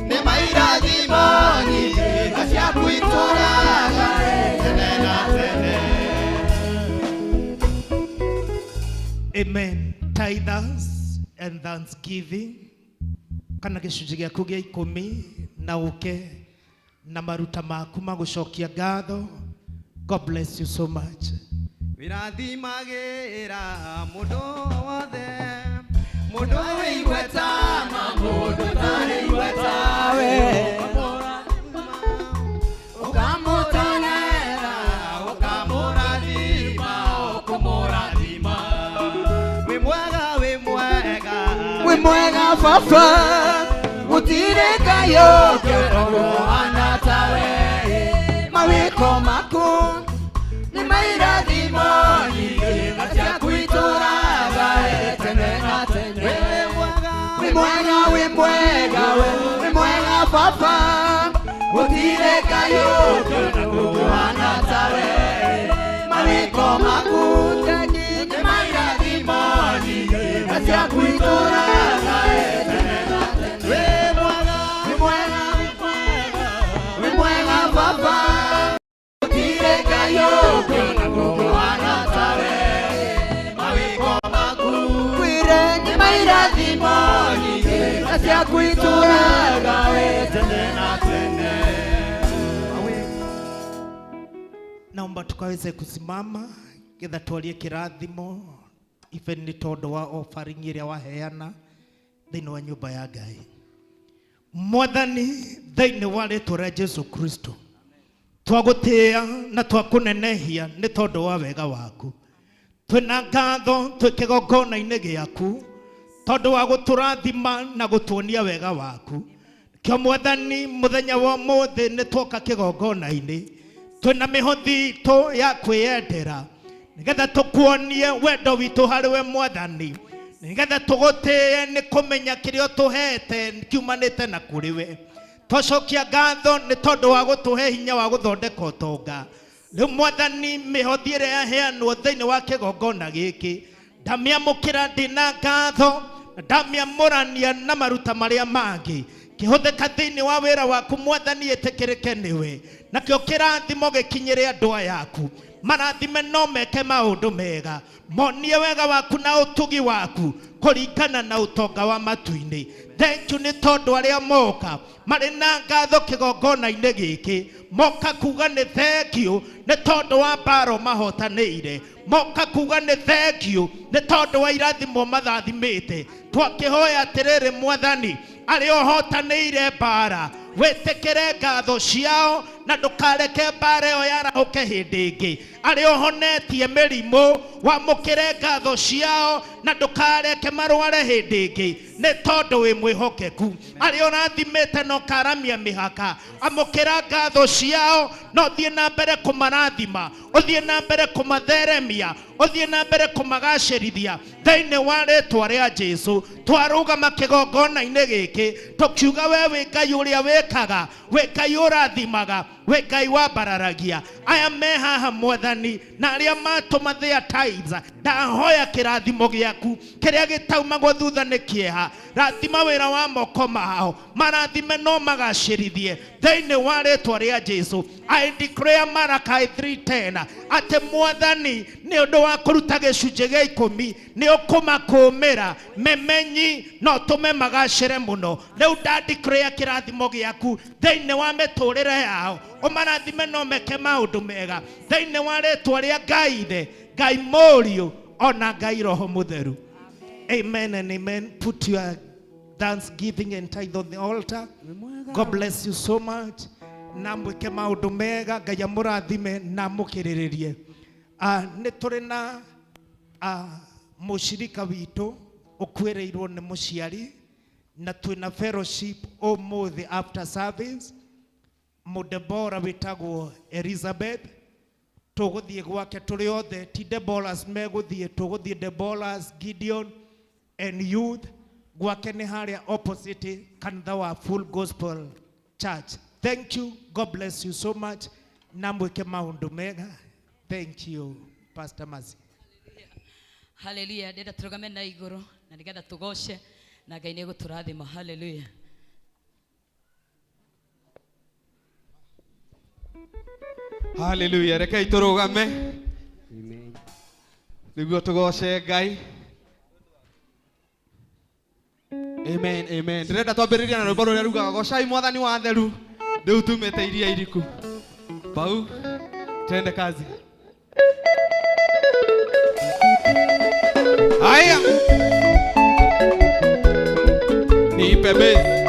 nĩ mairathimo nyingĩ na ciaku itũũraga tene na tene. Amen. Tithers and thanksgiving kana gĩcunjĩ gĩaku gĩa ikũmi na ũke na maruta maku ma gũcokia ngatho. God bless you so much. Wĩrathimagĩra mũndũ wothe, mũndũ wĩ igweta na mũndũ ũtarĩ igweta we. Ũkamũtonera, ũkamũrathima, ũkũmũrathima. Wĩ mwega, wĩ mwega, wĩ mwega baba, gũtirĩ Ngai ũngĩ ũhana tawe. Mawĩko maku nĩ mairathimo nyingĩ na ciaku itũũraga tene na tene. Wĩ mwega, wĩ mwega, wĩ mwega baba, gũtirĩ Ngai ũngĩ ũhana tawe. Mawĩko maku nĩ mairathimo nyingĩ na ciaku itũũraga tene na tene. Wĩ mwega, wĩ mwega, wĩ mwega baba, gũtirĩ Ngai ũngĩ ũhana tawe. Mawĩko maku kwĩre nĩ mairathimo nyingĩ na ciaku itũũraga tene na tene. Naomba tukaweze kusimama getha twarie kĩrathimo even nĩ tondũ wa offering ĩrĩa waheana thĩinĩ wa nyũmba ya Ngai. Mwathani, thĩinĩ wa rĩtwa rĩa Jesu Kristo, twagũtĩĩa na twakũnenehia nĩ tondũ wa wega waku. Twĩna ngatho twĩ kĩgongona-inĩ gĩaku tondũ wa gũtũrathima na gũtuonia wega waku. Kĩo Mwathani, mũthenya wa ũmũthĩ nĩ twoka kĩgongona-inĩ twĩna mĩhothi itũ ya kwĩyendera nĩgetha tũkuonie wendo witũ harĩ we Mwathani, nĩgetha tũgũtĩĩe nĩ kũmenya kĩrĩa ũtũhete kiumanĩte na kũrĩ we. Twacokia ngatho nĩ tondũ wa gũtũhe hinya wa gũthondeka ũtonga. Rĩu Mwathani, mĩhothi ĩrĩa yaheanwo thĩinĩ wa kĩgongona gĩkĩ ndamĩamũkĩra ndĩna ngatho na ndamĩamũrania na maruta marĩa mangĩ kĩhũthĩka thĩinĩ wa wĩra waku Mwathani, ĩtĩkĩrĩke nĩwe, nakĩo kĩrathimo gĩkinyĩre andũ aya aku. Marathime no meke maũndũ mega, monie wega waku na ũtugi waku kũringana na ũtonga wa matu-inĩ. Thank you nĩ tondũ arĩa moka marĩ na ngatho kĩgongona-inĩ gĩkĩ, moka kuga nĩ thank you nĩ tondũ wa mbaro mahotanĩire, moka kuga nĩ thank you nĩ tondũ wa irathimo mathathimĩte. Twakĩhoya atĩrĩrĩ Mwathani, arĩa ũhotanĩire mbara wĩtĩkĩre ngatho ciao na ndũkareke mbara ĩyo yarahũke hĩndĩ ĩngĩ. Arĩa ũhonetie mĩrimũ wamũkĩre ngatho ciao na ndũkareke marware hĩndĩ ĩngĩ nĩ tondũ wĩ mwĩhokeku. Arĩa ũrathimĩte na ũkaramia mĩhaka, amũkĩra ngatho ciao na ũthiĩ na mbere kũmarathima, ũthiĩ na mbere kũmatheremia, ũthiĩ na mbere kũmagacĩrithia thĩinĩ wa rĩtwa rĩa Jesu. Twarũgama kĩgongona-inĩ gĩkĩ tũkiuga we wĩ Ngai ũrĩa wĩkaga, wĩ Ngai ũrathimaga, wĩ Ngai wambararagia. Aya me haha Mwathani na arĩa matũma their tithes, ndahoya kĩrathimo gĩaku kĩrĩa gĩtaumagwo thutha nĩ kĩeha. Rathima wĩra wa moko mao, marathime no magacĩrithie thĩinĩ wa rĩtwa rĩa Jesu. I declare Malachi 3:10 atĩ Mwathani nĩ ũndũ wa kũruta gĩcunjĩ gĩa ikũmi nĩ ũkũmakũmĩra memenyi no tũme magacĩre mũno. Rĩu nda declare kĩrathimo gĩaku thĩinĩ wa mĩtũrĩre yao, ũmarathime no meke maũndũ mega thĩinĩ wa rĩtwa rĩa Ngai Ithe, Ngai Mũriũ ona Ngai Roho Mũtheru. Amen and amen. Put your thanksgiving and tithe on the altar. God bless you so much. Na mwĩke maũndũ mega, Ngai amũrathime na amũkĩrĩrĩrie. Nĩ tũrĩ na mũcirika witũ ũkuĩrĩirwo nĩ mũciari, na twĩna fellowship ũmũthĩ after service. Mudebora wĩtagwo Elizabeth. Tũgũthiĩ gwake tũrĩ othe, ti Deborahs megũthiĩ, tũgũthiĩ Deborahs, Gideon and youth. Gwake nĩ harĩa opposite kanitha wa Full Gospel Church. Thank you. God bless you so much. Na mwĩke maũndũ mega. Thank you, Pastor Mercy. Haleluya. Ndĩrenda tũrũgame na igũrũ na nĩgetha tũgoce na Ngai nĩ egũtũrathima. Haleluya. Haleluya. Rekei tũrũgame nĩguo tũgoce Ngai. Amen, amen. Ndĩrenda twambĩrĩria na rwĩmbo rũrĩa rugaga gocai mwathani wa theru rĩu tumĩte iria iriku. Pau, twende kazi. Haya, nipe bass.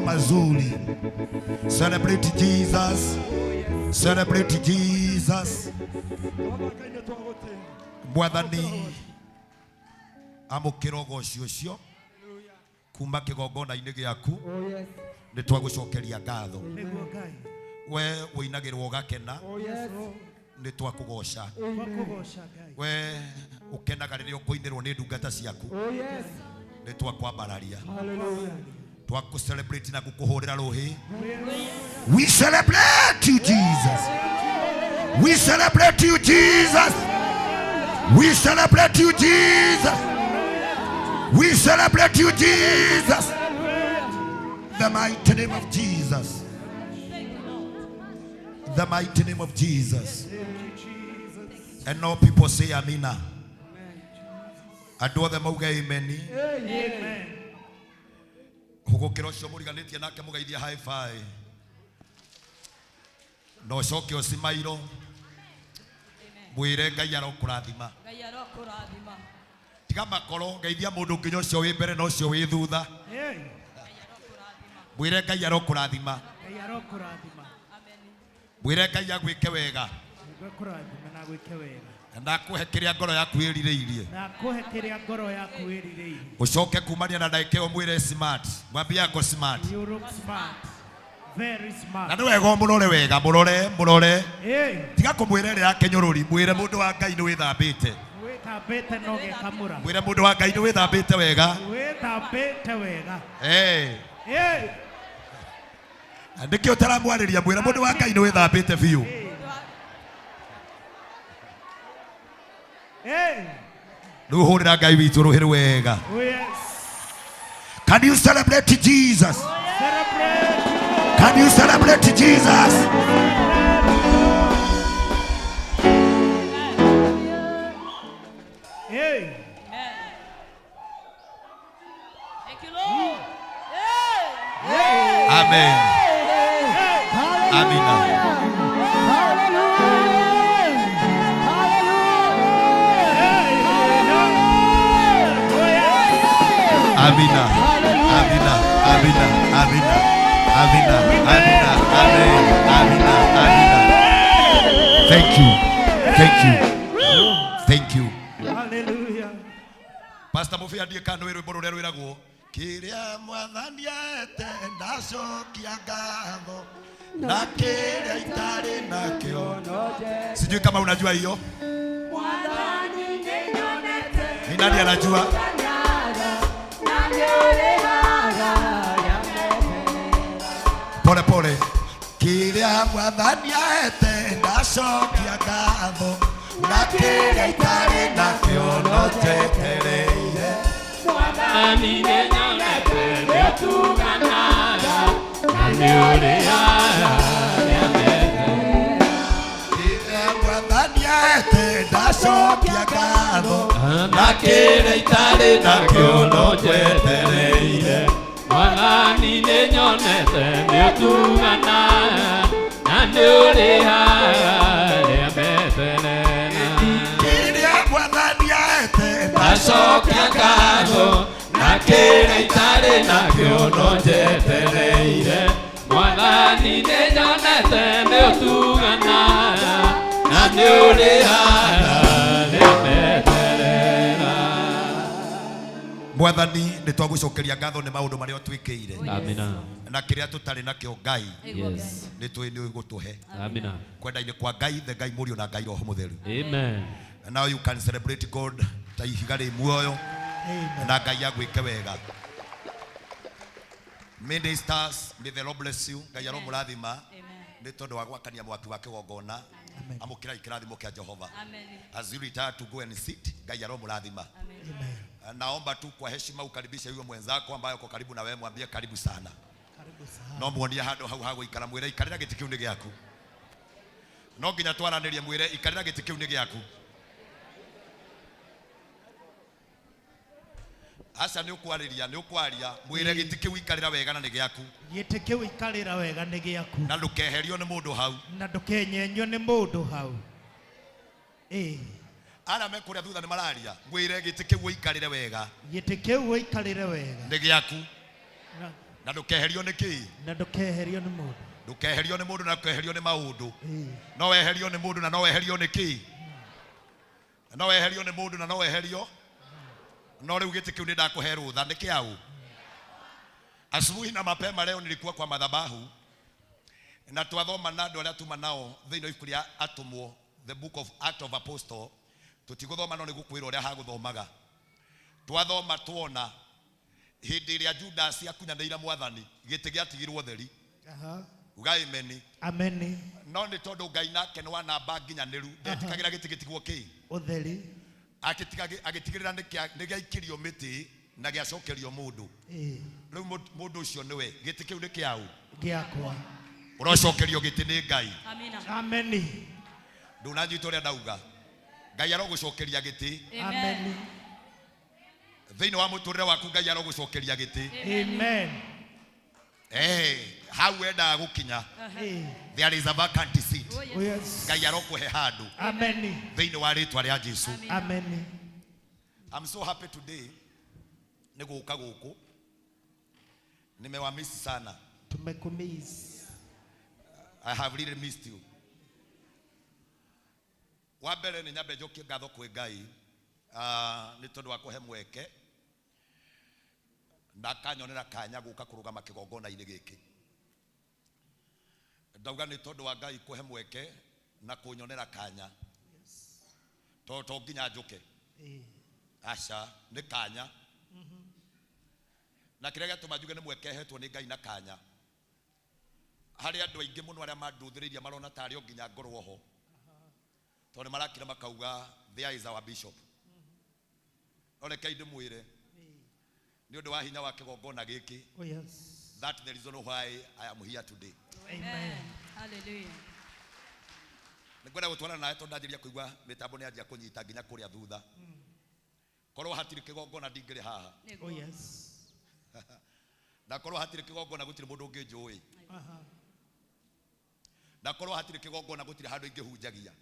Mazuri. Celebrate Jesus. Celebrate Jesus. Mwathani amũkĩra ũgoci ũcio kuma kĩgongona-inĩ gĩaku nĩ twagũcokeria ngatho. We ũinagĩrwo ũgakena nĩ twakũgoca. We ũkenaga rĩrĩa ũkũinĩrwo nĩ ndungata ciaku nĩ twakwambararia. Twaku celebrate na kukuhurira ruhi. We celebrate you, Jesus. We celebrate you, Jesus. We celebrate you, Jesus. We celebrate you, Jesus. The mighty name of Jesus. The mighty name of Jesus. And all people say amina. Andũ othe mauge amen. Amen. Hũgũkĩra ũcio mũriganĩtie nake mũgeithie high five. Na ũcoke ũcimairwo mwĩre Ngai arokũrathima. Ngai arokũrathima. Tiga makoro ngeithia mũndũ nginya ũcio wĩ mbere na ũcio wĩ thutha. Mwĩre Ngai arokũrathima. Ngai arokũrathima. Mwĩre Ngai agwĩke wega. Agwĩkũrathima na agwĩke wega. Na akũhe kĩrĩa ngoro yaku ĩrirĩirie. Na akũhe kĩrĩa ngoro yaku ĩrirĩirie. Ũcoke kumania na ndagĩka ĩyo mwĩre smart. Mwambie ako smart. You look smart. Very smart. Na nĩ wega ũmũrore wega, mũrore, mũrore. Tiga kũmwĩra ĩrĩa ya kĩnyũrũri, mwĩre mũndũ wa Ngai nĩ wĩthambĩte. Wĩthambĩte no gĩkamũra. Mwĩre mũndũ wa Ngai nĩ wĩthambĩte wega. Wĩthambĩte wega. Nĩkĩo ũtaramwarĩria, mwĩre mũndũ wa Ngai nĩ wĩthambĩte biũ. Rĩu hũrĩra Ngai witũ rũhĩ wega. Can you celebrate Jesus? Can you celebrate Jesus? Hey. Thank you, Lord. Amen. Amina. Amina. Amina. Amina. Amina. Amina. Amina. Amen. Amina. Amina. Thank you. Thank you. Thank you. Hallelujah. Pastor Mufia ndiĩ kana nĩ rwĩmbo rũrĩa rwĩragwo kĩrĩa mwathani ete ndacokia ngatho na kĩrĩa itarĩ nakĩo. Sijui kama unajua hiyo. Ni nani anajua? Pole pole. Kĩrĩa mwathani ete ndacokia ngatho na kĩrĩa itarĩ nakĩo no njetereire. Mwathani nĩnyonete nĩũtuganaga na nĩũrĩaga Kĩrĩa mwathani ete ndacokia ngatho na kĩrĩa itarĩ nakĩo no njetereire. Mwathani nĩnyonete nĩũtuganaga na nĩũrĩaga nĩameterera. Kĩrĩa mwathani ete Ndacokia ngatho na kĩrĩa itarĩ nakĩo no njetereire. Mwathani nĩnyonete nĩũtuganaga na nĩũrĩaga nĩameterera. Mwathani nĩ twagũcokeria ngatho nĩ maũndũ marĩa ũtwĩkĩire. Amina. Na kĩrĩa tũtarĩ nakĩo Ngai. Yes. Nĩ tũĩ nĩ ũgũtũhe. Amina. Kwenda-inĩ kwa Ngai, the Ngai Mũriũ na Ngai Roho Mũtheru. Amen. And now you can celebrate God ta ihiga rĩ muoyo na Ngai agwĩke wega. Ministers, may the Lord bless you. Ngai aromũrathima nĩ tondũ wa gwakania mwaki wa kĩgongona. Amũkĩrai kĩrathimo kĩa Jehova. As you retire to go and sit, Ngai aromũrathima. Naomba tu kwa heshima ukaribishe yule mwenzako ambaye uko karibu na wewe, mwambie karibu sana. Karibu sana. No muonie handũ hau ha gũikara, mwĩre ikarĩra gĩtĩ kĩu nĩ gĩaku. No nginya twaranĩrie, mwĩre ikarĩra gĩtĩ kĩu nĩ gĩaku. Aca nĩ ũkwarĩria, nĩ ũkwaria, mwĩre gĩtĩ kĩu ikarĩra wega na nĩ gĩaku. Gĩtĩ kĩu ikarĩra wega nĩ gĩaku. Na ndũkeherio nĩ mũndũ hau. Na ndũkenyenyio nĩ mũndũ hau. Arĩa me kũrĩa thutha nĩ mararia, mwĩre gĩtĩ kĩu ũikarĩre wega. Gĩtĩ kĩu ũikarĩre wega. Nĩ gĩaku. Na ndũkeherio nĩ kĩĩ? Na ndũkeherio nĩ mũndũ. Ndũkeherio nĩ mũndũ na ndũkeherio nĩ maũndũ. No weherio nĩ mũndũ na no weherio nĩ kĩĩ? No weherio nĩ mũndũ na no weherio. No rĩu gĩtĩ kĩu nĩ ndakũhe rũtha, nĩ kĩaũ? Asubuhi na mapema leo nilikuwa kwa madhabahu na twathoma na andũ arĩa tuma nao thĩinĩ wa ibuku rĩa Atũmwo, the book of Act of Apostle. Tũtigũthoma no nĩ gũkwĩra ũrĩa hagũthomaga. Twathoma tuona hĩndĩ ĩrĩa Judas akunyanĩire Mwathani, gĩtĩ gĩatigirwo theri. Ugai ameni. Ameni. No nĩ tondũ Ngai nake nĩ wa namba nginyanĩru, ndetĩkagĩra gĩtĩ gĩtigwo kĩ? Ũtheri. Agĩtigĩrĩra nĩ gĩaikirio mĩtĩ na gĩacokerio mũndũ. Rĩu mũndũ ũcio nĩwe, gĩtĩ kĩu nĩ kĩaũ? Gĩakwa. Ũrocokerio gĩtĩ nĩ Ngai. Ameni. Ndũnanyita ũrĩa ndauga. Ngai arogũcokeria gĩtĩ. Ameni. Thĩinĩ wa mũtũrĩre waku Ngai arogũcokeria gĩtĩ. Amen. Hau wendaga gũkinya. There is a vacant seat. Yes. Ngai arokũhe handũ. Amen. Thĩinĩ wa rĩtwa rĩa Jesu. Amen. I'm so happy today nĩ gũka gũkũ. Nimewamiss sana. Tumekumiss. I have really missed you. Wa mbere nĩ nyambe njokie ngatho kwĩ Ngai nĩ tondũ wa kũhe mweke na akanyonera kanya gũka kũrũgama kĩgongona-inĩ gĩkĩ. Ndauga nĩ tondũ wa Ngai kũhe mweke na kũnyonera kanya. To to nginya njũke. Aca nĩ kanya. Na kĩrĩa gĩatũma njuge nĩ mweke hetwo nĩ Ngai na kanya. Harĩ andũ aingĩ mũno arĩa manduthĩrĩirie marona tarĩ o nginya ngorwo ho. Tondũ nĩ marakira makauga there is our bishop. No rekei ndĩmwĩre nĩ ũndũ wa hinya wa kĩgongona gĩkĩ. Oh yes. That the reason why I am here today. Amen. Hallelujah. Nĩngwenda gũtwarana nawe tondũ ndanjĩrĩria kũigua mĩtambo nĩyanjia kũnyita nginya kũrĩa thutha. Korwo hatirĩ kĩgongona ndingĩrĩ haha. Oh yes. Na korwo hatirĩ kĩgongona gũtirĩ mũndũ ũngĩnjũĩ. Na korwo hatirĩ kĩgongona gũtirĩ handũ ingĩhunjagia.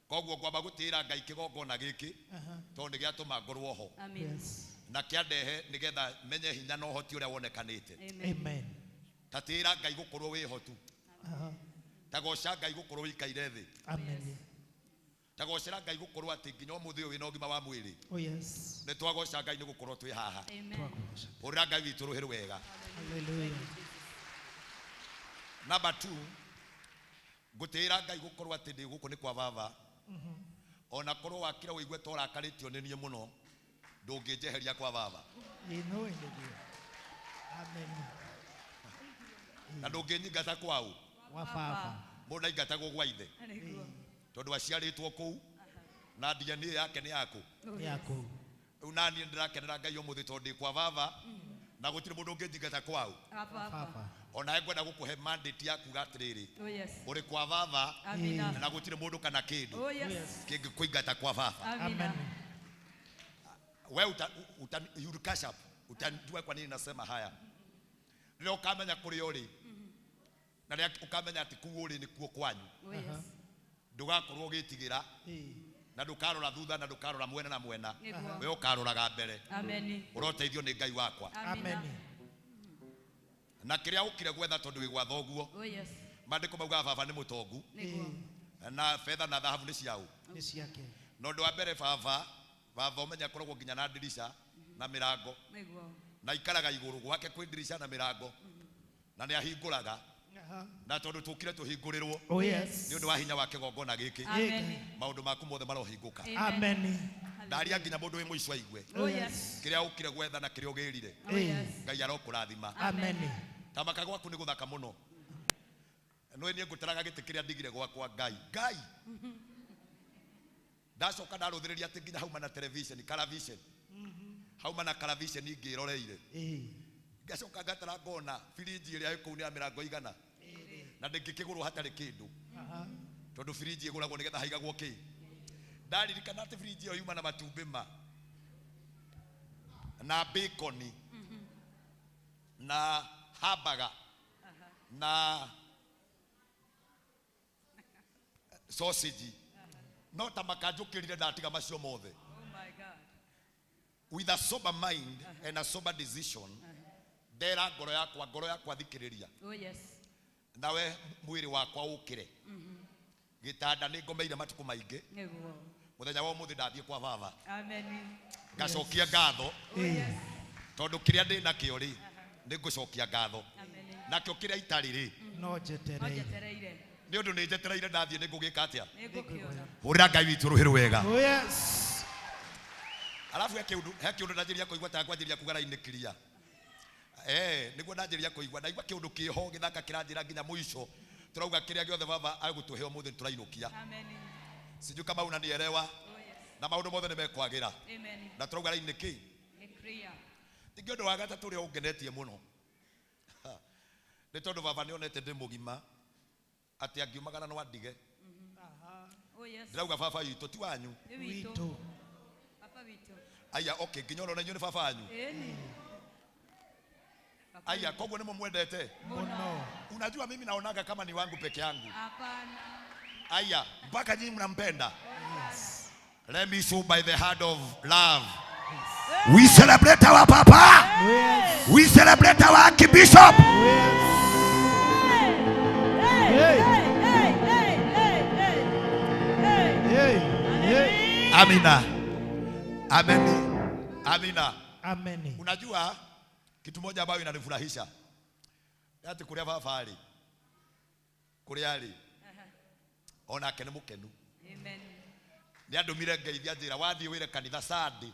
Koguo ngwamba gũtĩĩra Ngai kĩgongona gĩkĩ tondũ nĩ gĩatũma ngorwo ho. Na kĩandehe nĩgetha menye hinya na ũhoti ũrĩa wonekanĩte. Amen. Ta tĩĩra Ngai gũkorwo wĩ hotu. Ta goca Ngai gũkorwo wĩikaire thĩ. Amen. Ta gocera Ngai gũkorwo atĩ nginya ũmũthĩ ũyũ wĩna ũgima wa mwĩrĩ. Oh yes. Nĩ twagoca Ngai nĩ gũkorwo twĩ haha. Hũrĩra Ngai witũ rũhĩ rwega. Hallelujah. Number 2, ngũtĩĩra Ngai gũkorwo atĩ ndĩ gũkũ nĩ kwa baba. Ona korwo wakira ũigue ta ũrakarĩtio nĩ niĩ mũno, ndũngĩnjeheria kwa baba. Amen. Na ndũngĩnyingata kwaũ? Wa baba. Mũndũ aingatagwo gwa ithe. Tondũ aciarĩtwo kũu na DNA yake nĩ yaku. Yaku. Rĩu naniĩ ndĩrakenera Ngai ũmũthĩ tondũ ndĩ kwa baba na gũtirĩ mũndũ ũngĩnjingata kwaũ. Baba. Ona ngwenda gũkũhe mandate ya kuga atĩrĩrĩ. Oh yes. Ũrĩ kwa baba Amina. na gũtirĩ mũndũ kana kĩndũ Oh yes. kĩngĩkũingata kwa baba. Amina. Wewe you catch up. Utajua kwa nini nasema haya. Rĩrĩa ũkamenya kũrĩa ũrĩ na rĩrĩa ũkamenya atĩ kũu ũrĩ nĩkuo kwanyu. Oh yes. Ndũgakorwo ũgĩtigĩra na ndũkarora thutha na ndũkarora mwena na mwena. We ũkaroraga mbere. Amen. Ũroteithio nĩ Ngai wakwa. Amen. Na kĩrĩa ũkire gwetha tondũ wĩ gwa thoguo. Oh yes. Maandĩko maugaga baba nĩ mũtongu. Na betha na thahabu nĩ ciaũ? Nĩ ciake. Na ũndũ wa mbere baba ũmenye akoragwo nginya na ndirica na mĩrango. Na ikaraga igũrũ gwake kwĩ ndirica na mĩrango. Na nĩ ahingũraga. Na tondũ tũkire tũhingũrĩrwo. Oh yes. Nĩ ũndũ wa hinya wa kĩgongona gĩkĩ. Amen. Maũndũ maku mothe marohingũka. Amen. Ndaria nginya mundu wi muico aigue. Oh, yes. Kiria ukire gwetha na kiria ugirire. Oh, yes. Ngai arokurathima. Amen. Tamaka gwaku ni guthaka muno. Nwe nie ngutaraga giti kiria ndigire gwakwa Ngai. Ngai. Ndacoka ndaruthiriria ati nginya hauma na television, television. Hauma na television ingiroreire. Ngacoka ngatara ngona firiji ĩrĩa ĩ kũu nĩ ya mĩrango igana. Na ndĩngĩkĩgũrwo hatarĩ kĩndũ. Tondũ firiji ĩgũragwo nĩgetha haigagwo kĩ. Ndaririkana atĩ firiji ĩyo yuma na matumbĩ ma na bacon na hamburger na sausage. No ta makanjũkĩrire ndatiga macio mothe. Oh my God. With a sober mind and a sober decision, ndera ngoro yakwa thikĩrĩria. Oh yes. Nawe mwĩrĩ wakwa ũkĩre. Gĩtanda nĩ ngomeire matukũ maingĩ. Nĩguo. Mũthenya wa ũmũthĩ ndathiĩ kwa baba. Amen. Ngacokia ngatho. Tondũ kĩrĩa ndĩ nakĩo rĩ, nĩ ngũcokia ngatho. Nakĩo kĩrĩa itarĩ rĩ, no njetereire. Njetereire. Nĩ ũndũ nĩ njetereire ndathiĩ nĩ ngũgĩka atĩa? Nĩ ngũkĩona. Hũrĩra Ngai witũ rũhĩ rwega. Oh yes. Alafu he kĩũndũ ndanjĩrĩria kũigua ta ngwanjĩrĩria kuga raini clear. Nĩguo ndanjĩrĩria kũigua ndaigua kĩũndũ kĩho gĩthaka kĩranjĩra nginya mũico. Turauga kĩrĩa gĩothe baba agũtũhe ũmũthĩ nĩtũrainũkia. Amen. Sijui kama unanielewa. Oh yes. Na maũndũ mothe nĩmekwagĩra. Amen. Na turauga raini kĩ? Nĩ clear. Ningĩ ũndũ wa gatatũ ũrĩa ũngenetie mũno nĩ tondũ baba nĩonete ndĩ mũgima atĩ angiumagara no andige. Oh yes. Ndĩrauga baba witũ ti wanyu. Nĩ witũ. Baba witũ. Aya, okay, nginya ona inyuĩ nĩ baba wanyu. Ĩni. Aya, koguo nĩ mũmwendete? Mũno. Unajua mimi naonaga kama ni wangu peke yangu. Hapana. Aya, mpaka nyinyi mnampenda. Yes. Let me show by the hand of love. Yes. We celebrate our papa. Yes. We celebrate our archbishop. Yes. Hey, hey, hey, hey, hey, hey. Hey. Amina. Amen. Amina. Amen. Unajua kitu moja ambayo inanifurahisha. Ati kuria baba ali. Kuria ali. Ona ake nĩ mũkenu. Amen. Nĩ andũmire ngeithia njĩra wathiĩ wĩre kanitha Sunday.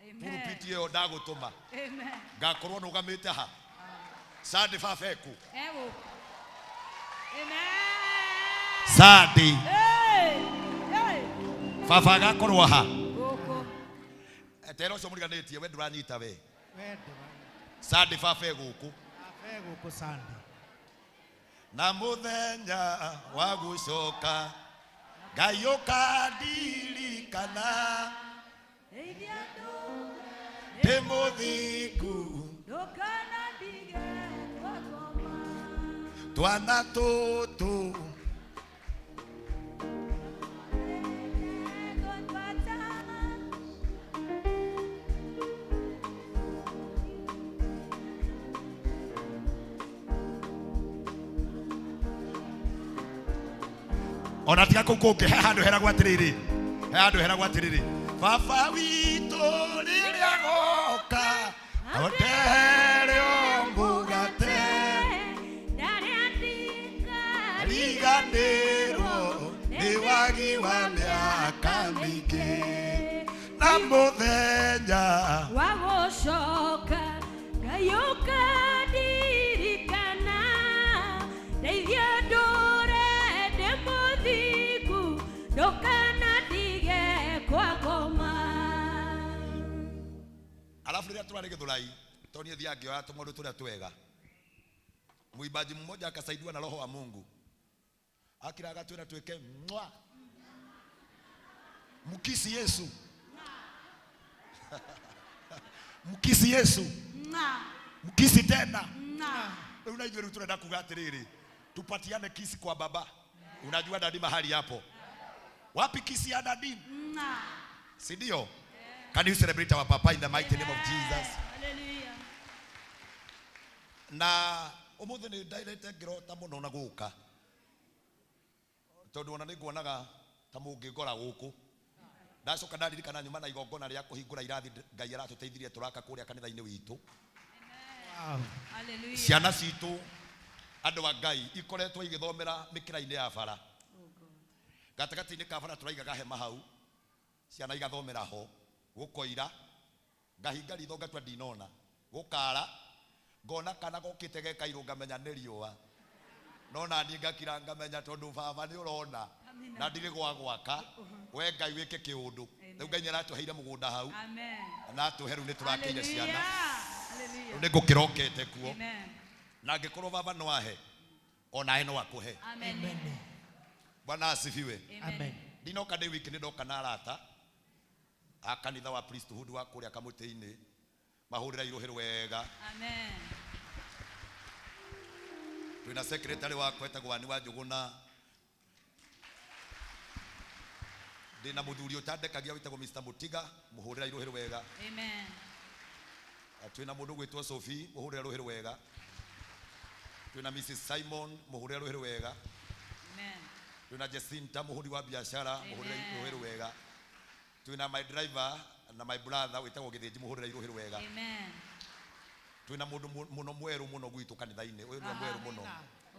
Amen. Pulpit ĩyo ndagũtũma. Amen. Ngakorwo nũgamĩte ha. Sunday baba eku. Ewo. Amen. Sunday. Hey. Hey. Baba agakorwo ha. Gũkũ. Tera ũcio mũriganĩtie we ndũranyita we. Wendo. Sunday baba egũkũ. Baba egũkũ Sunday. Na mũthenya wa gũcoka Ngai ũkandirikana ndĩ mũthingu twana tũtũ ona tiga kũu kũngĩ he handũ heragwo atĩrĩrĩ, he handũ heragwo atĩrĩrĩ, baba witũ rĩrĩa agoka otehere o mũgate riganĩrwo nĩ wagi wa mĩaka mĩingĩ na mũthenya wa gũcoka Ngai ũkandirikana ndeithia ndũre ndĩ mũthingu ndũkanandige kwakoma. Alafu rĩrĩa tũrarĩ Gĩthũrai tondũ niĩ thiaga ngĩoya tũmaũndũ tũrĩa twega, mwimbaji mmoja akasaidiwa na roho wa Mungu akiraga twĩra twĩke mwa mkisi Yesu mkisi Yesu mkisi tena. Rĩu na ithuĩ rĩu tũrenda kuga atĩrĩrĩ, tupatiane kisi kwa baba. Unajua dadi mahali hapo wapi kisi ya dadi, si ndio? Can you celebrate our papa in the mighty name of Jesus? Hallelujah. Na umuthi ni ndairete ngirota muno na guka tondu ona nĩnguonaga ta mũngĩngora gũkũ. Ndacoka ndaririkana nyuma na igongona rĩa kũhingũra irathi Ngai aratũteithirie tũraka kũrĩa kanitha-inĩ witũ. Hallelujah. Ciana citũ andũ a Ngai ikoretwo igĩthomera mĩkĩra-inĩ ya bara. Gatagatĩ-inĩ ka bara tũraigaga hema hau Ciana igathomera ho. Gukoira. Ngahinga ritho ngatua ndinona. Gukara. Ngona kana gokite gekairũ ngamenya nĩ riũa. No na niĩ ngakira ngamenya tondũ baba nĩ ũrona. Na ndirĩ gwa gwaka. We Ngai wĩke kĩũndũ. Rĩu Ngai nĩ aratũheire mũgũnda hau. Amen. Na atũhe rĩu nĩ tũrakĩire ciana. Hallelujah. Rĩu nĩ ngũkĩrokete kuo. Amen. Na angĩkorwo baba no ahe, onawe no akũhe. Amen. Bwana asifiwe. Amen. Ndinoka ndĩ wiki nĩ ndoka na arata a kanitha wa priesthood wa kũrĩa kamũtĩ-inĩ mahũrĩra irũhĩ wega. Amen. Twĩna secretary wakwa etagwo Ani wa Njũgũna. Ndĩna mũthuri ũtandekagia wĩtagwo Mr. Mũtiga, mũhũrĩra irũhĩ wega. Amen. Twĩna mũndũ gwĩtwo Sophie, mũhũrĩra rũhĩ wega. Twĩna Mrs. Simon, mũhũrĩra rũhĩ wega. Amen. Twĩna Jacinta, mũhũri wa biacara, mũhũrĩra rũhĩ wega. Twĩna my driver na my brother wĩtagwo Gĩthĩnji, mũhũrĩra rũhĩ wega. Amen. Twĩna mũndũ mũno mwerũ mũno gwitũ kanitha-inĩ, ũyũ nĩ mwerũ mũno.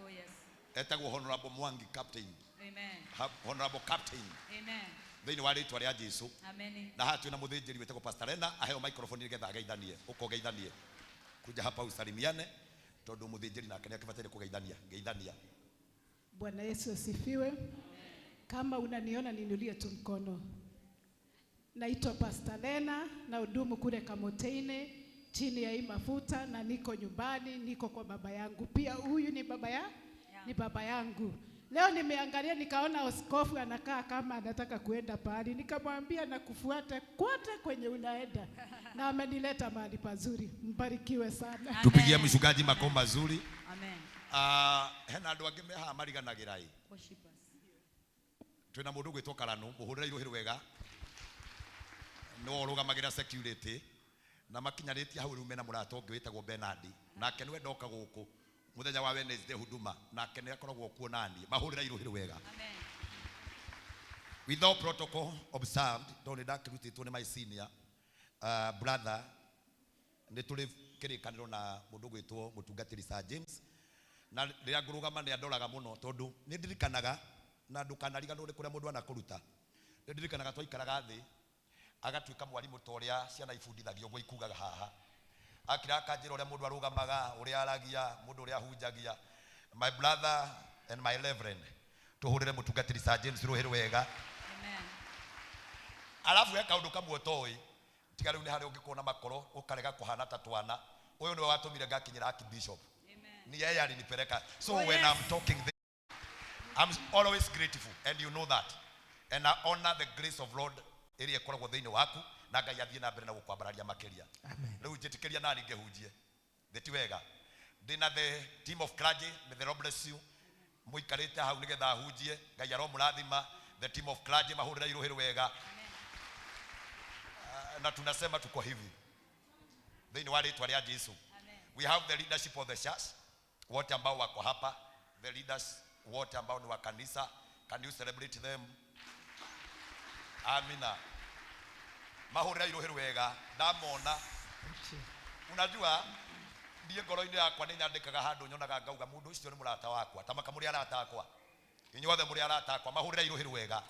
Oh yes. Etagwo Honorable Mwangi Captain. Amen. Honorable Captain. Amen. Thĩinĩ wa rĩtwa rĩa Jesu. Amen. Na haha twĩna mũthĩnjĩri wĩtagwo Pastor Lena, aheo microphone nĩgetha ageithanie. Ũka ũgeithanie. Kuja hapa usalimiane tondũ mũthĩnjĩri nake nĩ akĩbataire kũgeithania. Geithania. Bwana Yesu asifiwe. Kama unaniona niinulie tu mkono. Naitwa Pastor Lena na hudumu kule Kamoteine chini ya hii mafuta, na niko nyumbani, niko kwa baba yangu. Pia huyu ni baba ya? Ni baba yangu. Leo nimeangalia nikaona askofu anakaa kama anataka kuenda pahali. Nikamwambia nakufuata kote kwenye unaenda. Na amenileta mahali pazuri. Mbarikiwe sana. Tupigie mchungaji makofi mazuri. Amen. Hena andu angi me haha mariganagira i. Worshipers. Twina mundu gwitwo Karanu, muhurira iruhi rwega. No rugamagira security na makinyaritie hau riu mena murata ungi witagwo Bernard. Nake niwe ndoka guku muthenya wa Wednesday huduma, nake ni akoragwo kuo nani. Mahurira iruhi rwega. Amen. Without protocol observed, tondu ndakirutitwo ni my senior brother, ni turi kirikaniro na mundu gwitwo mutungatiri Sir James. Na rĩrĩa ngũrũgama nĩ andoraga mũno tondũ nĩ ndirikanaga na ndũkanariganĩrwo nĩ kũrĩa mũndũ anakũruta. Nĩ ndirikanaga twaikaraga thĩ agatuĩka mwarimũ ta ũrĩa ciana ibundithagio ũguo ikugaga haha. Akira akanjĩra ũrĩa mũndũ arũgamaga, ũrĩa aragia, mũndũ ũrĩa ahunjagia. My brother and my reverend, tũhũrĩre mũtungatĩri Sir James rũhĩ rwega. Amen. Alafu he kaũndũ kamwe ũtoĩ, tiga rĩu nĩ harĩa ũngĩkuona makoro ũkarega kũhana ta twana. Ũyũ nĩwe watũmire ngakinyĩra Archbishop. Ni yeye alinipeleka. So oh, when yes. I'm talking this, I'm always grateful, and you know that. And I honor the grace of Lord ĩrĩa ĩkoragwo thĩinĩ waku, na Ngai athiĩ na mbere na gũkwambararia makĩria. Rĩu njĩtĩkĩria nani ngĩhunjie. Thĩ ti wega. Ndĩna the team of clergy, may the Lord bless you. Mũikarĩte hau nĩgetha ahunjie. Ngai aromũrathima. The team of clergy mahũrĩra irũhĩ rwega. Na tunasema tuko hivi thĩinĩ wa rĩtwa rĩa Jesu. We have the leadership of the church, wote ambao wako hapa, the leaders wote ambao ni wa kanisa. Can you celebrate them? Amina. Mahũrĩra irũhĩ rwega. Ndamona. Unajua ndiĩ ngoro-inĩ yakwa nĩ nyandĩkaga handũ nyonaga ngauga mũndũ ũcio nĩ mũrata wakwa, ta maka mũrĩ arata akwa. Inyuothe mũrĩ arata akwa, mahũrĩra irũhĩ rwega.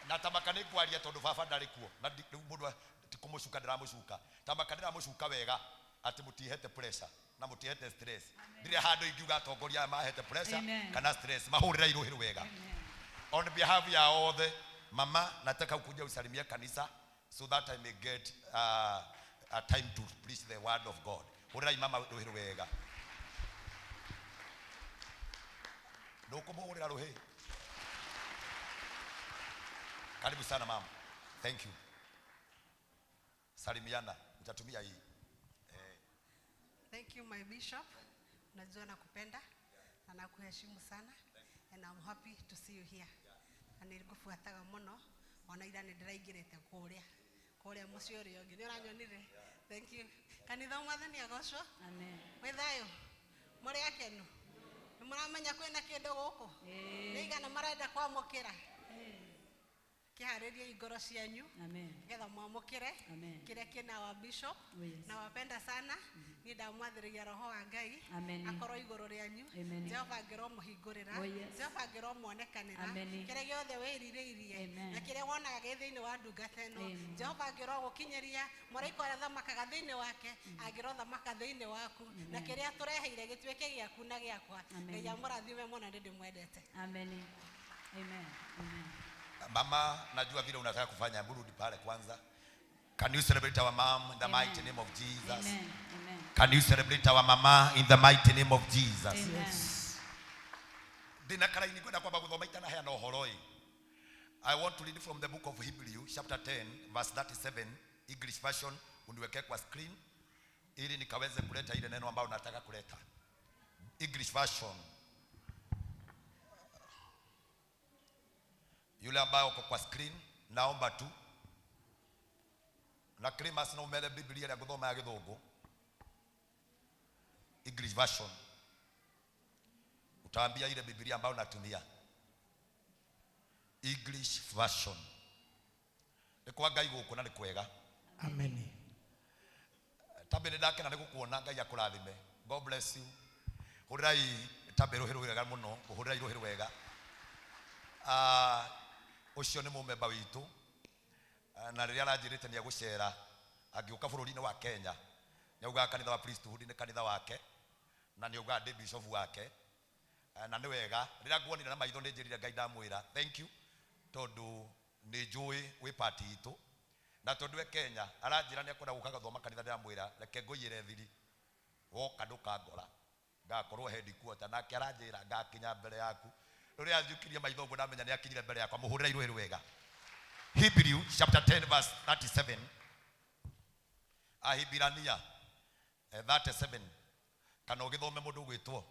Na ta maka nĩ ngwaria tondũ baba ndarĩ kuo, na rĩu mũndũ ti kũmũcuka ndĩramũcuka. Ta maka ndĩramũcuka wega atĩ mũtihete pressure na mũtihete stress. Ndirĩ handũ ingiuga atongoria aya mahete pressure kana stress. Mahũrĩra irũhĩ rwega. On behalf ya othe, mama, nataka ukuja usalimie kanisa so that I may get a time to preach the word of God. Hũrĩrai mama rũhĩ rwega. Ndũkũmũhũrĩra rũhĩ. Karibu sana mama. Thank you. Salimiana, utatumia hii. Thank you, my bishop. Unajua nakupenda na nakuheshimu sana, and I'm happy to see you here. Na nĩngũbuataga mũno ona ira nĩndĩraingĩrĩte kũrĩa mũciĩ ũrĩa ũngĩ. Nĩ ũranyonire? Thank you. Kanitha Mwathani agocwo. Amen. Mwĩ thayũ? Mũrĩ akenu? Nĩ mũramenya kwĩna kĩndũ gũkũ? Nĩ igana marenda kwamũkĩra? Kĩharĩriei ngoro cianyu nĩgetha mwamũkĩre kĩrĩa kĩna wa bishop. Oh, yes. Nawapenda sana. Niĩ Niĩ ndamwathĩrĩria roho wa Ngai Amen. akorwo igũrũ rĩanyu. Amen. Jehova angĩromũhingũrĩra. Oh, yes. Jehova angĩromuonekanĩra. Amen. Kĩrĩa gĩothe wĩrirĩirie Amen. na kĩrĩa wonaga gĩ thĩinĩ wa ndungata ĩno. Amen. Jehova angĩrogũkinyĩria mũraika ũrĩa thamakaga thĩinĩ wake angĩrothamaka thĩinĩ waku na Amen. kĩrĩa tũreheire gĩtuĩke gĩaku na gĩakwa. Amen. Ngai amũrathime mũno nĩ ndĩmwendete. Amen. Amen. Amen. Mama, najua vile unataka kufanya, hebu rudi pale kwanza. Can you celebrate our mom in the mighty name of Jesus? Amen. Amen. Can you celebrate our mama in the mighty name of Jesus? Amen. Ndina karaini kwenda kwamba guthoma itanaheana ũhoro ĩ. I want to read from the book of Hebrew chapter 10 verse 37 English version, uniwekee kwa screen ili nikaweze kuleta ile neno ambayo nataka kuleta. English version. Yule ambaye uko kwa screen naomba tu na Christmas no umele Biblia ya guthoma ya githungu English version, utaambia ile Biblia ambayo natumia English version. Ni kwa Ngai guku na ni kwega. Amen. Tabere ndakena ni gukuona Ngai akurathime. God bless you. Hurirai tabere ruhi rwega muno, hurirai ruhi rwega. Ucio ni mumemba witu na riria aranjirite ni agucera angiuka bururi-ini wa Kenya niaugaga kanitha wa priesthood ni kanitha wake na niaugaga ndi bishop wake na ni wega riria nguonire na maitho ni njirire Ngai ndamwira thank you tondu ni njui wi party itu na tondu we Kenya aranjira ni akwenda guka guthoma kanitha ndamwira reke nguiyire thiri woka ndukangora ngakorwo headquarter nake aranjira ngakinya mbere yaku riria anjukirie maitho nguo ndamenya ni akinyire mbere yakwa muhurira iruhi rwega. Hebrew chapter 10 verse 37. Ahibirania 37 kana ugithome mundu ugwitwo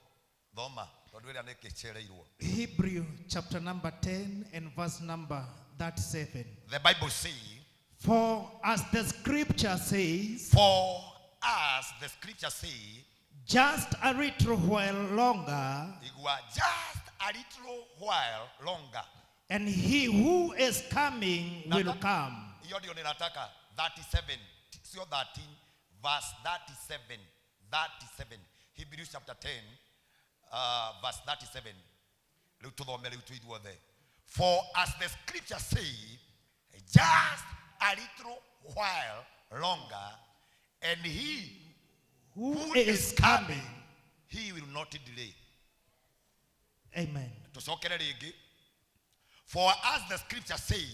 thoma tondu ira ni kicereirwo. Hebrew chapter number 10 and verse number 37. The Bible says, for as the scripture says, for as the scripture says, just a little while longer, igwa just a little while longer, and he who is coming will come. Hiyo ndio ninataka 37 sio 13 verse 37. 37 Hebrews chapter 10 verse 37. Riu tuthome riu tuithuothe. For as the scripture say, just a little while longer, and he who is coming, he will not delay. Amen. Tucokere ringi. For as the scripture say,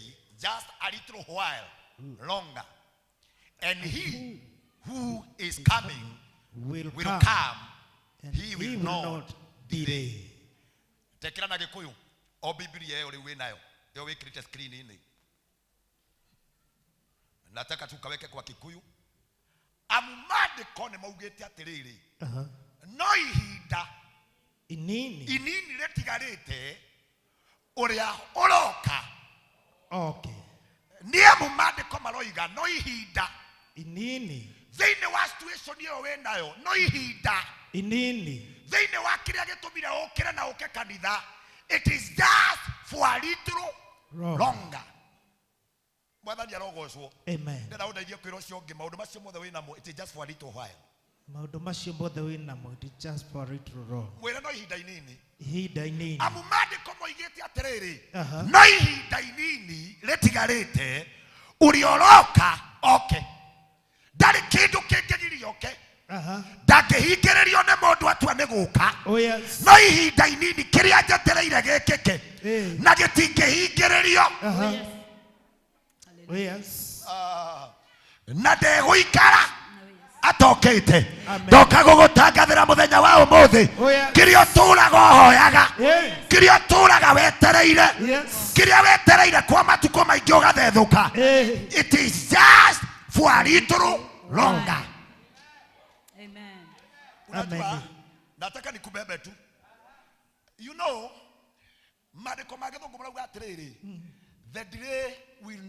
just a little while longer, and he who is coming will come, and he will not delay. Tekera na Gikuyu o Biblia iyo riu winayo iyo wikirite screen ini, nataka tukaweke kwa Kikuyu. Amu maandiko ni maugite atiriri, no ihinda inini inini ritigarite uria uroka. Okay. Ni amu maandiko maroiga no ihinda inini thiini wa situation iyo winayo, no ihinda inini thiini wa kiria gitumire ukire na uke kanitha, it is just for a little longer. Mwathani arogocwo. Amen. Ndĩrenda ũndeithie kwĩra ũcio ũngĩ maũndũ macio mothe wĩnamo, it is just for a little while. Maũndũ macio mothe wĩnamo, it is just for a little while. Mwĩre no ihinda inini. Ihinda inini. Amu maandĩko moigĩte atĩrĩrĩ, no ihinda inini rĩtigarĩte ũrĩa ũroka oke. Ndarĩ kĩndũ kĩngĩgiria oke. Ndangĩhingĩrĩrio nĩ mũndũ atua nĩ gũka. No ihinda inini kĩrĩa njetereire gĩkĩke na gĩtingĩhingĩrĩrio. Yes. Na ndegũikara atokete ndoka gũgũtangathĩra mũthenya wa ũmũthĩ kĩrĩa ũtũraga ũhoyaga, kĩrĩa ũtũraga wetereire, kĩrĩa wetereire kwa matukũ maingĩ ũgathethũka, it is just for a little longer. Amen. Unajua, nataka nikubebe tu. You know, maandĩko ma Gĩthũngũ marauga atĩrĩrĩ, the delay will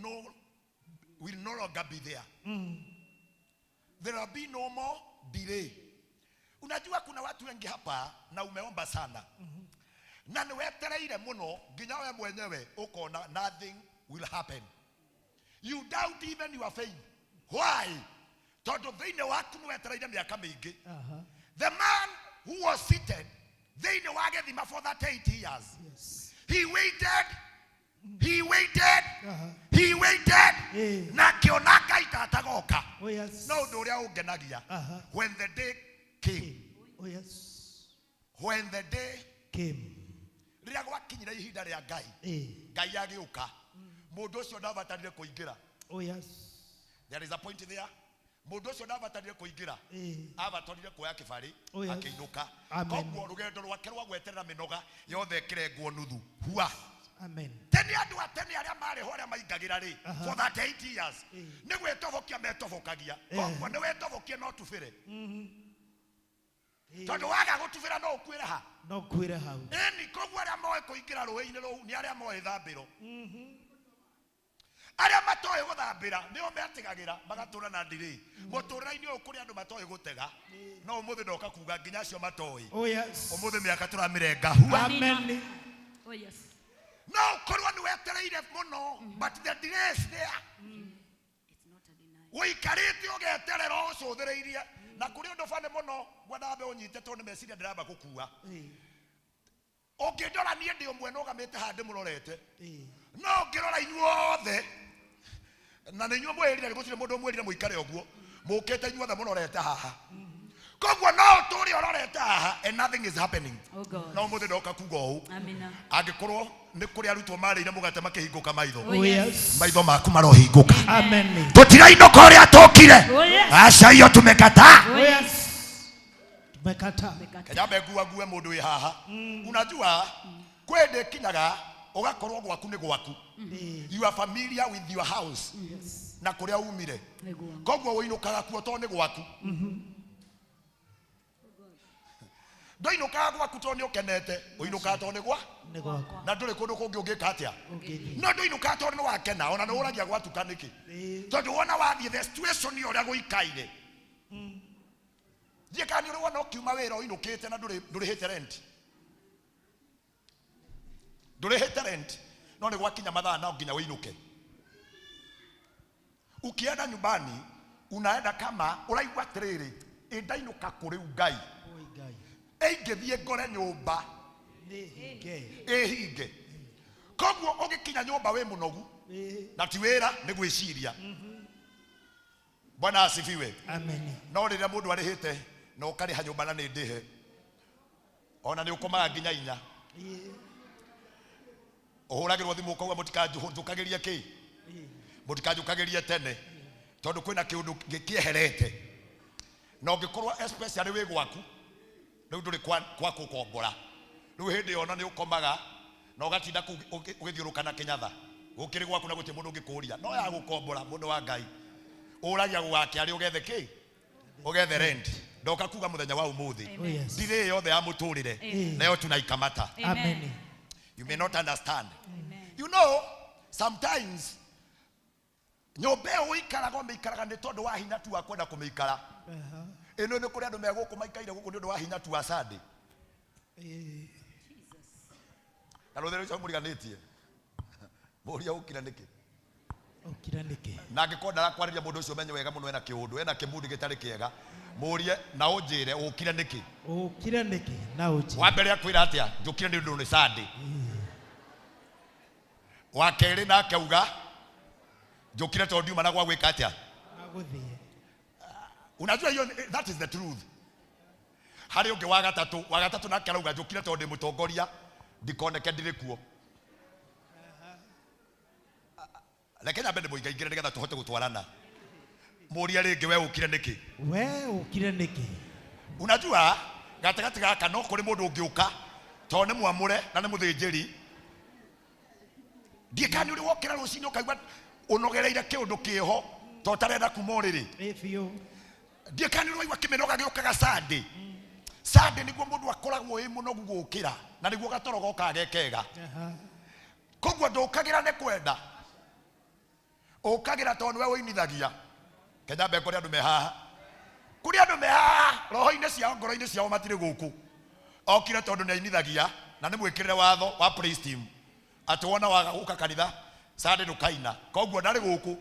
no longer be there. There will be no more delay. Unajua kuna watu wengi hapa na umeomba sana. Na niwetereire muno nginya we mwenyewe ukona nothing will happen. You doubt even your faith. Why? Tondũ thĩinĩ waku nĩ wetereire mĩaka mĩingĩ. The man who was seated thĩinĩ wa gĩthima for 38 years. Yes. He waited. He waited. He waited. Na akĩona Ngai ta atagoka. Oh yes. No ũndũ ũrĩa ũngenagia. When the day came. Oh yes. When the day came. Rĩrĩa gwakinyire ihinda rĩa Ngai. Ngai agĩũka. Mũndũ ũcio ndabatarire kũingĩra. Oh yes. There is a point there. Mũndũ ũcio ndabatarire kũingĩra. Abatarire kuoya kĩbarĩ Oh, yes. akĩinũka. Amen. Koguo rũgendo rwake rwa gweterera mĩnoga yothe ĩkĩrengwo nuthu. Hua. Amen. Tene andũ a tene arĩa marĩ ho arĩa maingagĩra rĩ for 38 years nĩ gwĩtobokia metobokagia. Koguo nĩ wetobokie no tubĩre. Tondũ waga gũtubĩra no ũkuĩre ha. No kwire hau. Ĩni koguo arĩa moĩ kũingĩra rũĩ-inĩ rũu nĩ arĩa moĩ thambĩro. Arĩa matoĩ gũthambĩra nĩo metigagĩra magatũra na ndirĩ. Mũtũrĩre-inĩ ũyũ kũrĩ andũ matoĩ gũtega. No ũmũthĩ ndoka kuga nginya acio matoĩ. Oh yes. Ũmũthĩ mĩaka tũramĩrenga hua. Amen. Oh yes. No ũkorwo nĩ wetereire mũno but the delay is there. Ũikarĩte ũgeterera ũcũthĩrĩirie na kũrĩ ũndũ bani mũno ngwenda ambe ũnyite tondũ nĩ meciria ndĩramba gũkua. Ũngĩndora niĩ ndĩ ũmwe nũgamĩte haha ndĩmũrorete. No ũngĩrora inyuothe na nĩ inyuĩ mwĩrire gũtirĩ mũndũ ũmwĩrire mũikare ũguo mũkĩte inyuothe mũrorete haha. Koguo no ũtũre ũrorete haha and nothing is happening. Oh God. No ũmũthĩ ndoka kuga ũũ. Amina. Angĩkorwo nĩ kũrĩ arutwo marĩire mũgate makĩhingũka maitho. Oh, yes. Maitho maku marohingũka. Amen. Tũtirainũka ũrĩa tũkire. Oh, yes. Aca iyo tumekataa. Oh yes. Tumekataa. Kenya mbegua ngue mũndũ wĩ haha. Unajua kwĩ ndĩ kinyaga ũgakorwo gwaku nĩ gwaku. You are familiar with your house. Na kũrĩa umire. Koguo ũinũkaga kuo tondũ nĩ gwaku. Ndũinũkaga gwaku tondũ nĩ ũkenete, ũinũkaga tondũ nĩ gwa Nĩ gwaku. na ndũrĩ kũndũ kũngĩ ũngĩka atĩa. No ndũinũkaga tondũ nĩ wakena ona nĩ ũragia gwatuka nĩkĩ. Tondũ wona wathiĩ the situation ya ũrĩa gũikaire. Thiĩ kana nĩ ũrĩ wona ũkiuma wĩra ũinũkĩte na ndũrĩhĩte rent. Ndũrĩhĩte rent no nĩ gwakinya mathaa no nginya ũinũke. Ukienda nyumbani unaenda kama ũraigua atĩrĩrĩ ĩ ndainũka kũrĩ Ngai. Ĩingĩthiĩ ngore nyũmba ĩhinge. Koguo ũgĩkinya nyũmba wĩ mũnogu na ti wĩra nĩ gwĩciria. Bwana asifiwe. Amen. No rĩrĩa mũndũ arĩhĩte na ũkarĩha nyũmba na nĩ ndĩhe ona nĩ ũkomaga nginya inya. Ũhũragĩrwo thimũ ũkauga mũtikanjũkagĩrie kĩ mũtikanjũkagĩrie tene tondũ kwĩna kĩũndũ kĩeherete na ũngĩkorwo especially wĩ gwaku rĩu ndũrĩ kwa gũkombora rĩu hĩndĩ ĩyo ona nĩ ũkomaga na ũgatinda kũu ũgĩthiũrũka na kĩnyatha gũkĩrĩ gwaku na gũtirĩ mũndũ ũngĩkũria no ya gũkombora mũndũ wa Ngai ũragia gũgakĩa rĩ ũgethe kĩ ũgethe rent ndoka kuga mũthenya wa ũmũthĩ Oh, yes. ndirĩ yothe ya mũtũrĩre leo tunaikamata. Amen. You may not understand. You know, sometimes nyũmba ĩyo ũikaraga ũmĩikaraga nĩ tondũ wa hinya tu wa kwenda kũmĩikara. Ĩno nĩ kũrĩ andũ me gũkũ maikaire gũkũ nĩ ũndũ wa hinya tu wa Sunday. Na rũthĩ rũcio mũriganĩtie. Mũria ũkira nĩkĩ? Ũkira nĩkĩ? Na angĩkorwo ndarakwarĩria mũndũ ũcio ũmenye wega mũno ena kĩũndũ, ena kĩmundi gĩtarĩ kĩega. Mũrie na ũnjĩre ũkire nĩkĩ? Ũkire nĩkĩ na ũnjĩre. Wa mbere akwĩra atĩa? Njũkire nĩ ũndũ nĩ Sunday. Wa kerĩ nake auga njũkire tondũ ndiuma na gwa gwĩka atĩa? Gũthiĩ. Unajua hiyo that is the truth. Harĩ ũngĩ wa gatatũ nake arauga njũkire tondũ ndĩ mũtongoria ndikoneke ndirĩ kuo. Reke nyambe ndĩmũingaingĩre nĩgetha tũhote gũtwarana. Mũrie rĩngĩ we ũkire nĩkĩ? We ũkire nĩkĩ? Unajua gatagatĩ gaka no kũrĩ mũndũ ũngĩũka tondũ nĩ mwamũre na nĩ mũthĩnjĩri. Ndiĩ kana nĩ ũrĩ wokĩra rũcinĩ ũkaigua ũnogereire kĩũndũ kĩho tondũ ũtarenda kuma ũrĩrĩ. Ĩ biũ. Ndiĩ kana nĩ ũrĩ waigua kĩmĩnoga gĩũkaga Sunday. Sunday nĩguo mũndũ akoragwo ĩ mũnogu gũkĩra na nĩguo gatoro gokaga ge kega. Koguo ndũkagĩra nĩ kwenda. Ũkagĩra tondũ nĩwe ũinithagia. Kenya mbe kũrĩ andũ me haha. Kũrĩ andũ me haha roho-inĩ ciao ngoro-inĩ ciao matirĩ gũkũ. Okire tondũ nĩ ainithagia na nĩ mwĩkĩrĩre watho wa praise team. Atĩ wona waga gũka kanitha Sunday ndũkaina. Koguo ndarĩ gũkũ.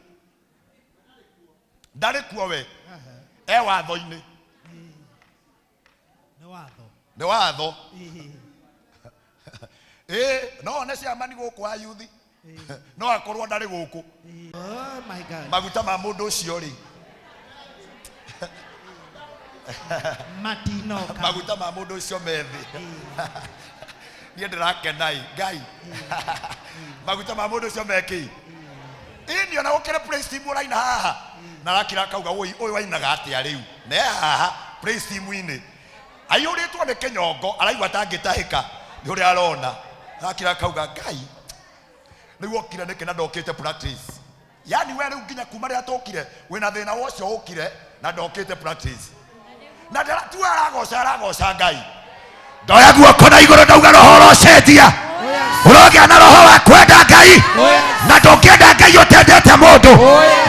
Ndarĩ kuo we. E watho-inĩ. Nĩ watho. Nĩ watho. No one ciamani gũkũ ayuthi. No akorwo ndarĩ gũkũ. Oh my God. Maguta ma mũndũ ũcio rĩ. Matinoka. Maguta ma mũndũ ũcio methi. Niĩ ndĩrakenai Ngai. Maguta ma mũndũ ũcio mekĩ. Ĩni ona gũkĩra praise team ũraina haha. Na arakira akauga ũyũ ũyũ wainaga atĩa rĩu. Ne haha praise team-inĩ. Aiyũrĩtwo nĩ kĩnyongo araigua atangĩtahĩka nĩ ũrĩa arona. Arakira akauga Ngai. Rĩu okire nĩkĩ na ndokĩte practice. Yani we rĩu nginya kuma rĩrĩa tũkire wĩna thĩna wocio ũkire na ndokĩte practice. Na tu aragoca aragoca Ngai. Ndoya guoko na igũrũ ndauga roho ũrocenjia. Ũrogĩa na roho wa kwenda Ngai. Na ndũngĩenda Ngai ũtendete mũndũ.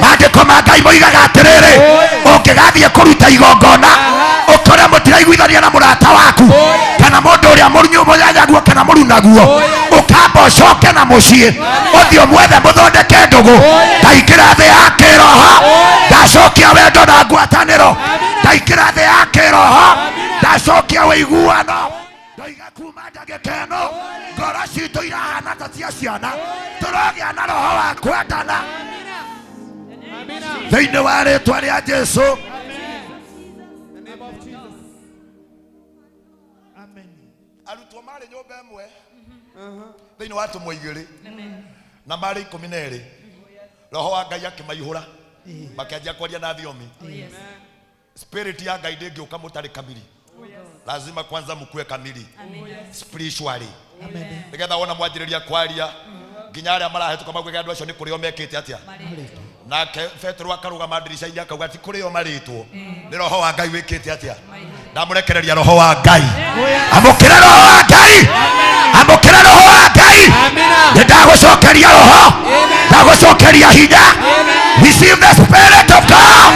Maandĩko ma Ngai moigaga atĩrĩrĩ, ũngĩgathiĩ kũruta igongona ũkore mũtiraiguithania na mũrata waku kana mũndũ ũrĩa mũnyanyaguo kana mũrunaguo, ũkamba ũcoke na mũciĩ ũthiĩ ũmwethe mũthondeke ndũgũ. Ndaingĩra thĩ ya kĩroho ndacokia wendo na ngwatanĩro. Ndaingĩra thĩ ya kĩroho ndacokia ũiguano. Ndoiga kuma ndagĩka ĩno ngoro citũ irahana ta cia ciana. Tũrogĩa na roho wa kwendana thĩinĩ wa rĩtwa rĩa Jesũ. Arutwo marĩ nyũmba ĩmwe thĩinĩ wa atũmwo igĩrĩ na marĩ 12. Roho wa Ngai akĩmaihũra makĩanjia kwaria na thiomi. Spirit ya Ngai ndĩngĩũka mũtarĩ kamili. Lazima kwanza mkue kamili spiritually. Nĩgetha wona mwanjĩrĩria kwaria nginya arĩa marahĩtũka mauge andũ acio nĩ kũrĩo mekĩte atĩa. Nake Petero akarũgama ndirica-inĩ akauga ti kũrĩo marĩtwo nĩ roho wa Ngai wĩkĩte atĩa. Ndamũrekereria roho wa Ngai. Amũkĩra roho wa Ngai. Amũkĩra roho wa Ngai. Nĩ ndagũcokeria roho. Ndagũcokeria hinya. Receive the spirit of God.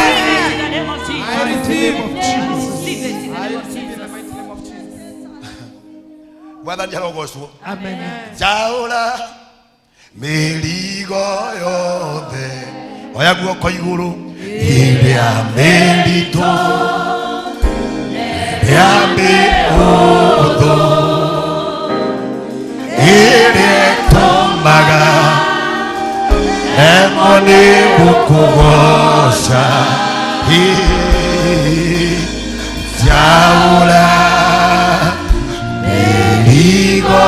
Mwathani arogocwo. Amen. Njaũra mĩrigo yothe. Oya guoko igũrũ. Ĩrĩa mĩritũ, ĩrĩa mĩhũthũ, ĩrĩa ĩtũmaga nemwo nĩ gũkũgoca. Njaũra mĩrigo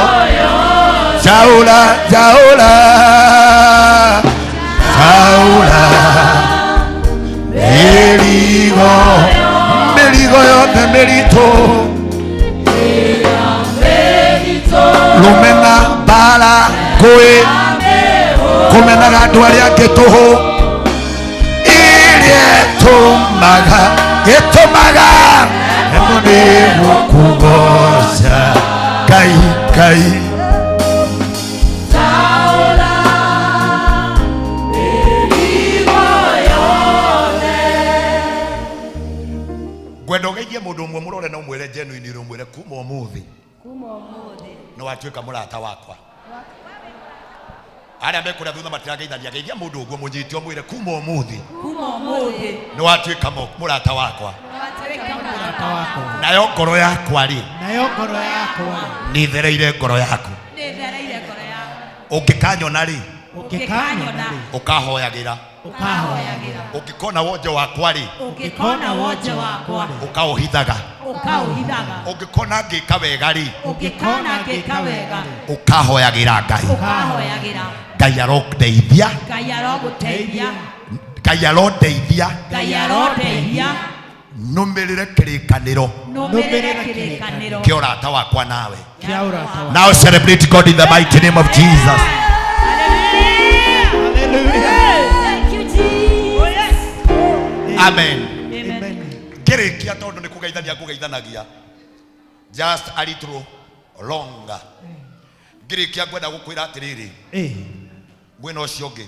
njaũra, njaũra, njaũra mĩrigo, mĩrigo yothe mĩritũ, rũmena, mbara, ngũĩ, kũmenaga andũ arĩa angĩ tũhũ, ĩrĩa ĩtũmaga, ĩtũmaga nemwo nĩ gũkũgoca. Ngai, Ngai. Ngwenda ũgeithie mũndũ ũmwe mũrore na ũmwĩre genuinely ũmwĩre kuma ũmũthĩ nĩ watuĩka mũrata wakwa. Arĩa me kũrĩa thutha matirageithania, geithia mũndũ ũguo mũnyite ũmwĩre kuma ũmũthĩ nĩ watuĩka mũrata wakwa. Nayo ngoro yakwa rĩ, nĩ thereire ngoro yaku. Ũngĩkanyona rĩ, ũkahoyagĩra. Ũngĩkona wonje wakwa rĩ, ũkaũhithaga. Ũngĩkona ngĩka wega rĩ, ũkahoyagĩra Ngai. Ngai arondeithia. Ngai arondeithia. Nũmĩrĩre kĩrĩkanĩro kĩa ũrata wakwa nawe. Now celebrate God in the mighty name of Jesus. Thank you, Jesus. Amen. Ngĩrĩkia tondũ nĩ kũgeithania ngũgeithanagia. Just a little longer. Ngĩrĩkia ngwenda gũkwĩra atĩrĩrĩ. Mwena ũcio ũngĩ.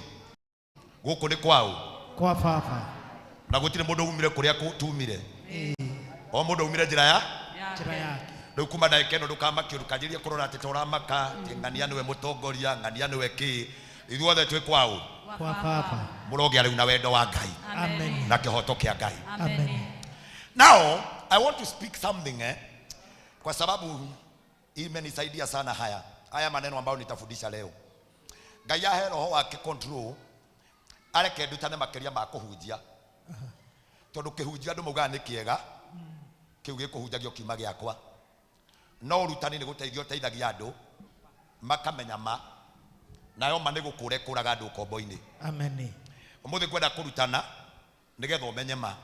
Gũkũ nĩ kwaũ? Kwa baba. Na gũtirĩ mũndũ umire kũrĩa tumire. O mũndũ umire njĩra ya? Njĩra yake. Rĩu kuma ndagĩka ĩno ndũkamakio ndũkanjĩrĩrie kũrora atĩ ta ũramaka atĩ ng'ania nĩwe mũtongoria, ng'ania nĩwe kĩ. Ithuothe twĩ kwaũ? Kwa baba. Mũrogĩa rĩu na wendo wa Ngai. Amen. Na kĩhoto kĩa Ngai. Amen. Now I want to speak something kwa sababu imenisaidia sana haya maneno ambayo nitafundisha leo. Ngai ahe roho wake control areke ndutane makiria ma kuhunjia, tondu kihunjia andu maugaga ni kiega, kiu gikuhunjagio kiuma giakwa, no urutani ni guteithia uteithagia andu makamenya ma nayo ma ni gukure kuraga andu kombo-ini. Amen. Umuthi ngwenda kurutana nigetha umenye ma,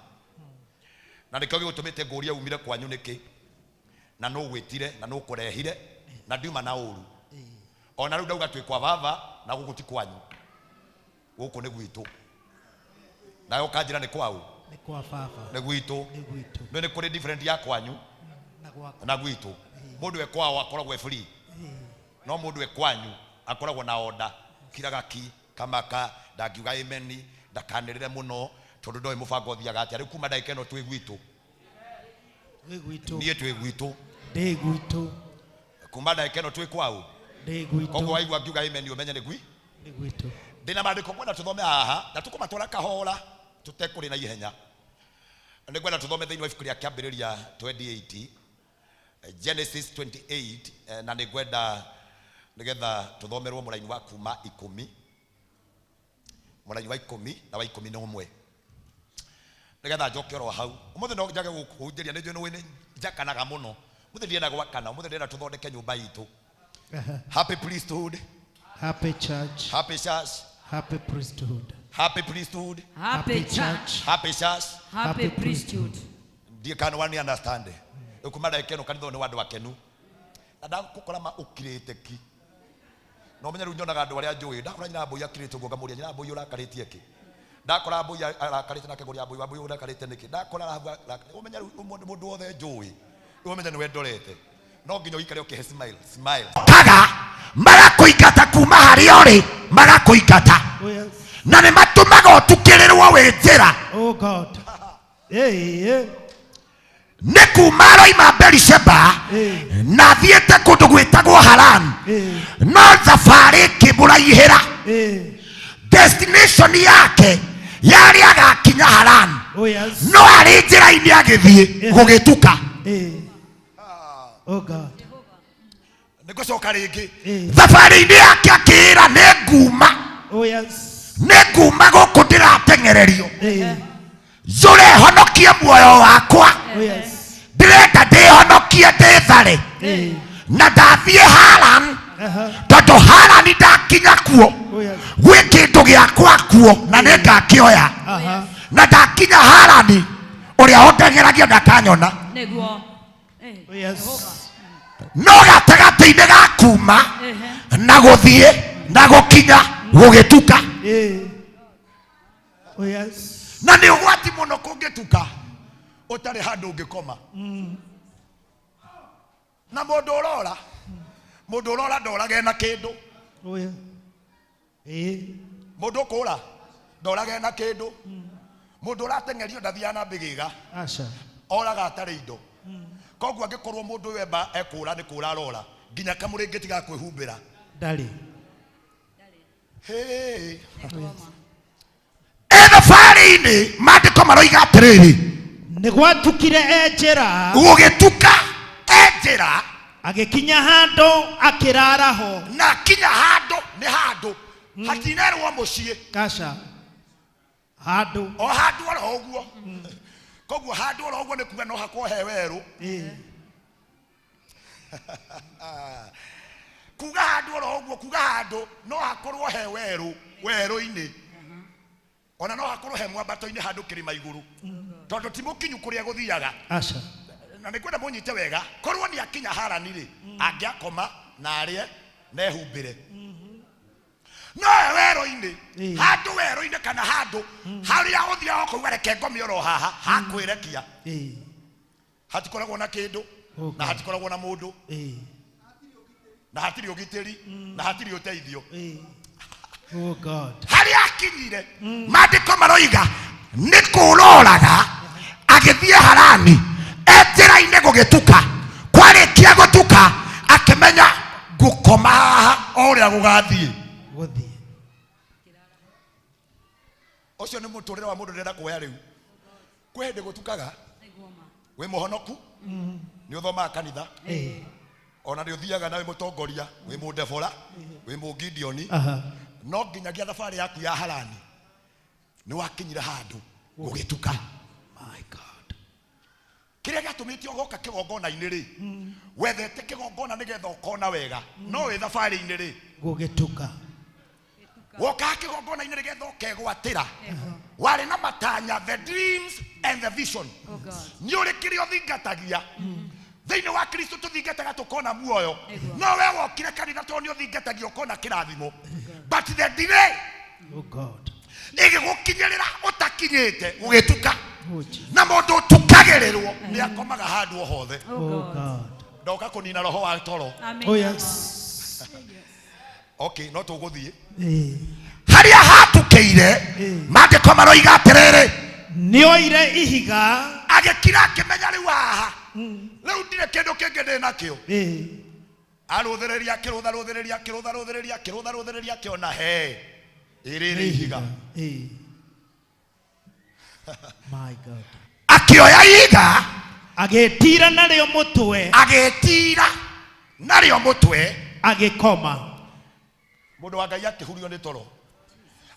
na nikio gigutumite ngurie umire kwanyu niki, na no gwitire na no kurehire na ndiuma na uru. Ona riu ndauga twi kwa baba na guku ti kwanyu, guku ni gwitu, nayo kanjira ni kwau, Ni kwa baba. Ni gwitu. Ni gwitu. No ni kuri different ya kwanyu Na gwakwa. Na gwitu. Mundu e kwao akoragwo e free, no mundu e kwanyu akoragwo na order, kiraga ki kamaka, ndangiuga amen, ndakanirire muno tondu ndoĩ mũbango ũthiaga atĩa. Rĩu kuma ndagĩka ĩno twĩ gwitũ. Twĩ gwitũ. Niĩ twĩ gwitũ. Ndĩ gwitũ. Kuma ndagĩka ĩno twĩ kwao. Ndĩ gwitũ. Koguo waigua ngiuga amen ũmenye nĩ gwi. Nĩ gwitũ. Ndĩna maandĩko ngwenda tũthome haha na tũkũmatwara kahora tũtekũrĩ na ihenya. Nĩ ngwenda tũthome thĩinĩ wa ibuku rĩa Kĩambĩrĩria 28, Genesis 28, na nĩ ngwenda nĩgetha tũthomerwo mũraini wa kuma 10, mũraini wa 10 na wa 11, nĩgetha njoke oro hau. Ũmũthĩ no njage gũkũhunjĩria, nĩ njũĩ nĩ njakanaga mũno. Ũmũthĩ ndirenda gwakana, ũmũthĩ ndĩrenda tũthondeke nyũmba itũ. Happy priesthood. Happy church. Happy church. Happy priesthood. Happy priesthood. Happy church. Happy church. Happy priesthood. Ndiĩ kana wani understand. Kuma ndagĩka ĩno kanitha ũyũ nĩ wa andũ akenu. Na ndagũkora ma ũkirĩte ki. No menye rĩu nyonaga andũ arĩa njũĩ. Ndakora nyina mbũi akirĩte ũguo ngamũria, nyina mbũi ũrakarĩtie kĩ? Ndakora mbũi arakarĩte nake ngũria mbũi, mbũi ũrakarĩte nĩkĩ? Ndakora Rahabu arakarĩte. Ũmenye rĩu mũndũ wothe njũĩ. Rĩu ũmenye nĩwe ndorete. No nginya ũikare ũkĩhe smile, smile. Kaga marakũingata kuma harĩa ũrĩ, marakũingata. Oh, yes. Na nĩ matũmaga ũtukĩrĩrwo wĩ njĩra. Oh God. Hey, hey. Nĩ kuma aroima Berisheba na athiĩte kũndũ gwĩtagwo Haran, no thabarĩ ĩkĩmũraihĩra. Destination yake yarĩ agakinya Haran, Oh, yes. no arĩ njĩra-inĩ agĩthiĩ gũgĩtuka. Oh God. Nĩ ngũcoka rĩngĩ. Thabarĩ-inĩ yake akĩĩra nĩ nguma. Oh, yes. Nĩ nguma gũkũ ndĩrateng'ererio. Njũre honokie muoyo wakwa. Oh, yes. Ndĩrenda ndĩhonokie ndĩthare. Na ndathiĩ Haran, tondũ Haran ndakinya kuo, Oh, yes. gwĩ kĩndũ gĩakwa kuo na nĩ ngakĩoya. Na ndakinya Harani, ũrĩa ũndeng'eragia ndakanyona. Nĩguo. Oh, yes. No gatagatĩ-inĩ ga kuma na gũthiĩ na gũkinya gũgĩtuka. Oh, yes. Na nĩ ũgwati mũno kũngĩtuka ũtarĩ handũ ũngĩkoma. Na mũndũ ũrora, mũndũ ũrora ndorage na kĩndũ. Oh, yeah. Mũndũ ũkũra ndorage na kĩndũ. Mũndũ ũrateng'erio ndathiaga na mbĩgĩga. Aca. Oraga atarĩ indo. Koguo angĩkorwo mũndũ ũyũ emba ekũra nĩ kũra arora, nginya kamũrĩngĩti ga kwĩhumbĩra. Ndarĩ. Hey. E thabarĩ-inĩ maandĩko maroiga atĩrĩrĩ, Nĩ gwatukire e njĩra, gũgĩtuka e njĩra, agĩkinya handũ akĩrara ho. Na akinya handũ nĩ handũ hatinerwo mũciĩ. Aca. Handũ. O handũ oro ũguo. Koguo handũ oro ũguo nĩ kuga no hakorwo he werũ. Kuga handũ oro ũguo, kuga handũ no hakorwo he werũ, werũ-inĩ. Ona no hakorwo he mwambato-inĩ handũ kĩrĩma igũrũ. Tondũ ti mũkinyu kũrĩa gũthiaga. Aca. Na nĩ ngwenda mũnyite wega, korwo nĩ akinya Harani rĩ, angĩakoma na arĩe na ehumbĩre. No he werũ-inĩ, handũ werũ-inĩ kana handũ harĩa ũthiaga ũkauga reke ngome oro haha, hakwĩrekia. Hatikoragwo na kĩndũ, na hatikoragwo na mũndũ, na hatirĩ ũgitĩri, na hatirĩ ũteithio. Oh God. Harĩa akinyire, maandĩko maroiga nĩ kũroraga agĩthiĩ Harani, e njĩra-inĩ gũgĩtuka. Kwarĩkia gũtuka akĩmenya ngũkoma haha o ũrĩa gũgathiĩ. Gũthiĩ. Ũcio nĩ mũtũrĩre wa mũndũ ndĩrenda kuoya rĩu. Kwĩ hĩndĩ gũtukaga Wĩ mũhonoku nĩ ũthomaga kanitha ona nĩ ũthiaga na wĩ mũtongoria wĩ mũndebora wĩ mũgideoni no nginyagia thabarĩ yaku ya Harani nĩ wakinyire handũ gũgĩtuka. My God. Kĩrĩa gĩatũmĩte ũgoka kĩgongona-inĩ rĩ wethete kĩgongona nĩgetha ũkona wega no wĩ thabarĩ-inĩ rĩ Gũgĩtuka. Wokaga kĩgongona-inĩ nĩgetha ũkegwatĩra warĩ na matanya, the dreams and the vision. Nĩ ũrĩ kĩrĩa ũthingatagia thĩinĩ wa Kristo tũthingataga tũkona muoyo no we wokire kanitha tondũ nĩ ũthingatagia ũkona kĩrathimo but the delay Oh God. ĩgĩgũkinyĩrĩra ũtakinyĩte gũgĩtuka na mũndũ ũtukagĩrĩrwo nĩ akomaga handũ o hothe. Oh God. Ndoka kũnina roho wa toro. Oh yes. Okay, no tũgũthiĩ Eh. Harĩa hatukĩire maandĩko maroiga atĩrĩrĩ nĩoire ihiga agĩkira akĩmenya rĩu haha rĩu ndirĩ kĩndũ kĩngĩ ndĩ nakĩo. Arũthĩrĩria akĩrũtharũthĩrĩria akĩrũtharũthĩrĩria akĩrũtharũthĩrĩria akĩona he ĩrĩrĩ ihiga. My God. Akĩoya ihiga agĩtira narĩo mũtwe agĩtira narĩo mũtwe agĩkoma. Mũndũ wa Ngai akĩhurio nĩ toro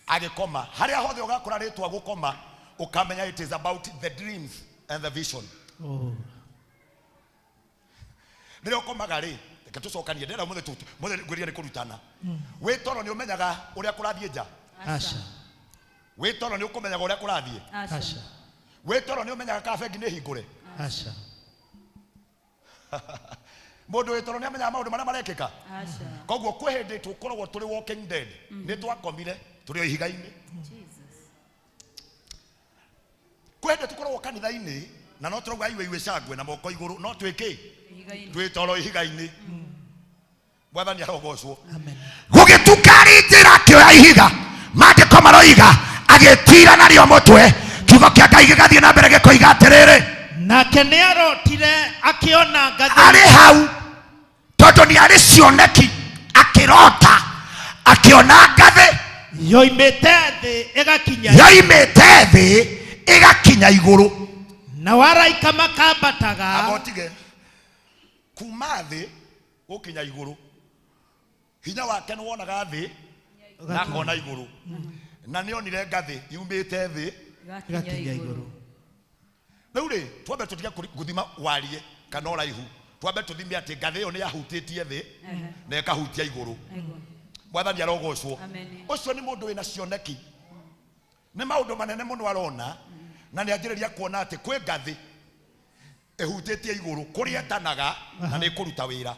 agĩkoma. Harĩa hothe ũgakora rĩtwa gũkoma ũkamenya it is about the dreams and the vision. Oh. Rĩrĩa ũkomaga rĩ reke tũcokanie ndĩrenda mũthĩ mũthĩ ngwĩrire nĩ kũrutana. Wĩ toro nĩ ũmenyaga ũrĩa kũrathiĩ nja. Aca. Wĩ toro nĩ ũkũmenyaga ũrĩa kũrathiĩ. Aca. Wĩ toro nĩ ũmenyaga kana bengi nĩ hingũre. Aca. Mũndũ wĩ toro nĩ amenyaga maũndũ marĩa marekĩka. Koguo kwĩ hĩndĩ tũkoragwo tũrĩ walking dead nĩ twakomire tũrĩ o ihiga-inĩ. Kwĩ hĩndĩ tũkoragwo kanitha-inĩ na no tũrauga iwe iwe cangwe na moko igũrũ no twĩkĩ twĩ toro ihiga-inĩ. Mwathani arogocwo. Gũgĩtuka arĩ njĩra akĩoya ihiga maandĩko maroiga agĩtira narĩo mũtwe. Kiugo kĩa Ngai gĩgathiĩ na mbere gĩkoiga atĩrĩrĩ nake nĩarotire akĩona ngathĩ arĩ hau tondũ nĩ arĩ cioneki akĩrota akĩona ngathĩ yoimĩte thĩ ĩgakinya yoimĩte thĩ ĩgakinya igũrũ na araika makambataga. Amba ũtige kuma thĩ gũkinya igũrũ hinya wake nĩ wonaga thĩ na akona igũrũ na nĩonire ngathĩ yumĩte thĩ ĩgakinya igũrũ. Rĩu rĩ twambe tũtige gũthima warie kana ũraihu twambe tũthime atĩ ngathĩ ĩyo nĩ yahutĩtie thĩ na ĩkahutia igũrũ. Mwathani arogocwo. Ũcio nĩ mũndũ wĩna cioneki nĩ maũndũ manene mũno arona na nĩ anjĩrĩria kuona atĩ kwĩ ngathĩ ĩhutĩtie igũrũ kũrĩa ĩtanaga na nĩ ĩkũruta wĩra.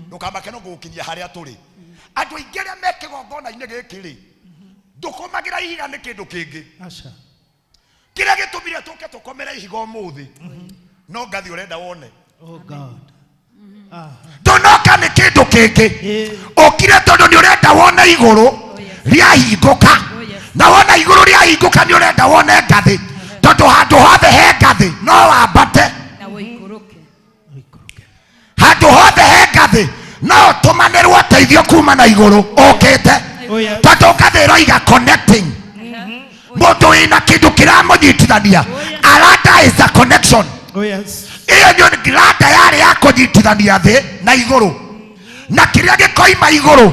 Ndũkamake no gũgũkinyia harĩa tũrĩ. Andũ aingĩ arĩa me kĩgongona-inĩ gĩkĩ rĩ ndũkomagĩra ihiga nĩ kĩndũ kĩngĩ. Aca. Kĩrĩa gĩtũmire tũke tũkomere ihiga ũmũthĩ no ngathĩ ũrenda wone. Oh God. Ndũnoka nĩ kĩndũ kĩngĩ ũkire tondũ nĩ ũrenda wone igũrũ rĩahingũka na wona igũrũ rĩahingũka nĩ ũrenda wone ngathĩ tondũ handũ hothe he ngathĩ no wambate. Handũ hothe he ngathĩ no ũtũmanĩrwo ũteithio kuma na igũrũ ũkĩte tondũ ngathĩ ĩroiga connecting. Mũndũ wĩna kĩndũ kĩramũnyitithania a ladder is a connection. Oh yes. Ĩyo nĩ ladder yarĩ ya kũnyitithania thĩ na igũrũ na kĩrĩa gĩkoima igũrũ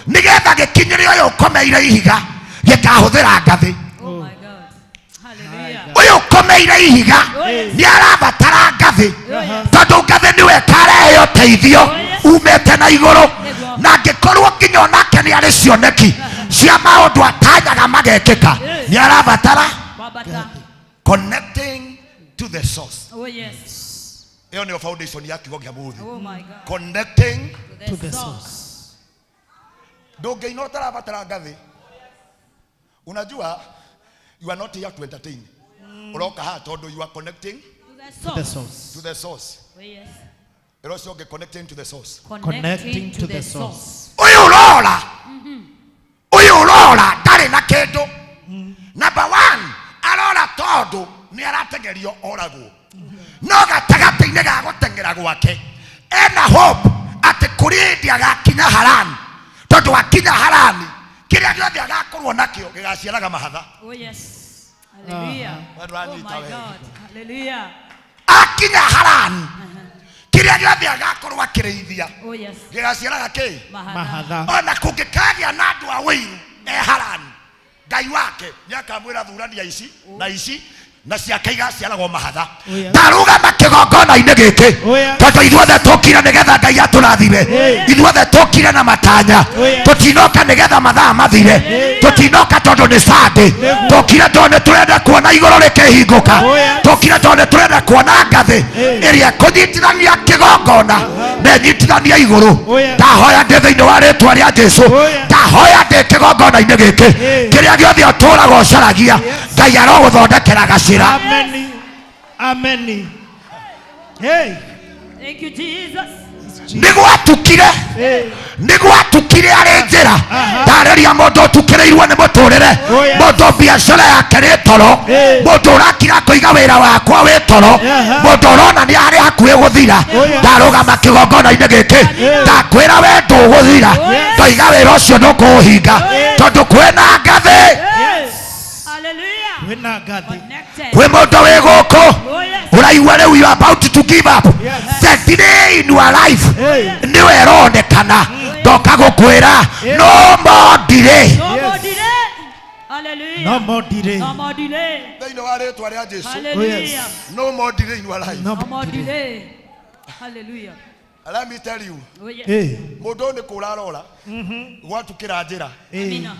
nĩgetha gĩkinyĩre ũyũ ũkomeire ihiga gĩkahũthĩra ngathĩ. Ũyũ ũkomeire ihiga nĩ arabatara ngathĩ tondũ ngathĩ nĩwe ĩkarehe ũteithio umĩte na igũrũ na angĩkorwo nginya onake nĩ arĩ cioneki cia maũndũ atanyaga magekĩka nĩ arabatara connecting to the source. Oh yes. Ĩyo nĩyo foundation ya kiugo kĩa mũthĩ. Oh my God. Connecting to the source. Ndũngĩina ũtarabatara ngathĩ. Unajua you are not here to entertain. Ũroka haha tondũ you are connecting to the source. To the source. Oh yes. Ĩro ũcio ũngĩ connecting to the source. Connecting to the source. Ũyũ ũrora ũyũ ũrora ndarĩ na kĩndũ. Number one arora tondũ nĩ arategerio oragwo no gatagatĩ-inĩ ga gũteng'era gwake ena hope atĩ kũrĩ hĩndĩ agakinya Harani tondũ akinya Harani kĩrĩa gĩothe agakorwo nakĩo gĩgaciaraga mahatha. Oh yes. Hallelujah. Bado Oh anyita my wega. God. Hallelujah. Akinya Harani kĩrĩa gĩothe agakorwo akĩrĩithia Oh yes. gĩgaciaraga kĩ? Mahatha. Ona kũngĩkagĩa na andũ a wĩiru e Harani, Ngai wake nĩakamwĩra thurania ici na ici na ciake igaciaragwo mahatha. Ndarũgama kĩgongona-inĩ gĩkĩ tondũ ithuothe tũkire nĩgetha Ngai atũrathime. Ithuothe tũkire na matanya, tũtinoka nĩgetha mathaa mathire, tũtinoka tondũ nĩ Sunday, tũkire tondũ nĩ tũrenda kuona igũrũ rĩkĩhingũka, tũkire tondũ nĩ tũrenda kuona ngathĩ ĩrĩa ĩkũnyitithania kĩgongona na ĩnyitithania igũrũ. Ndahoya ndĩ thĩinĩ wa rĩtwa rĩa Jesu, ndahoya ndĩ kĩgongona-inĩ gĩkĩ, kĩrĩa gĩothe ũtũraga ũcaragia, Ngai arogũthondekera gacĩra. Amen. Amen. Hey. Thank you, Jesus. Nĩ gwatukire arĩ njĩra. Ndarĩria mũndũ ũtukĩrĩirwo nĩ mũtũrĩre, mũndũ biacara yake nĩ toro, mũndũ ũrakira kũiga wĩra wakwa wĩ toro, mũndũ ũrona nĩ arĩ hakuhĩ gũthira. Ndarũgama kĩgongona-inĩ gĩkĩ, ndakwĩra we ndũgũthira, ndoiga wĩra ũcio ndũkũũhinga tondũ kwĩna ngathĩ. Hallelujah. Kwĩna ngathĩ. Kwĩ mũndũ wĩ gũkũ ũraigua rĩu you are about to give up. The delay in your life nĩwe ĩronekana. Ndoka gũkwĩra no more delay. No more delay. Hallelujah. No more delay. No more delay. Thĩinĩ wa rĩtwa rĩa Jesu. Hallelujah. No more delay in your life. No more delay. Hallelujah. Let me tell you. Oh, yes. Mũndũ ũyũ nĩ kũra arora gwatukĩra njĩra. Amina.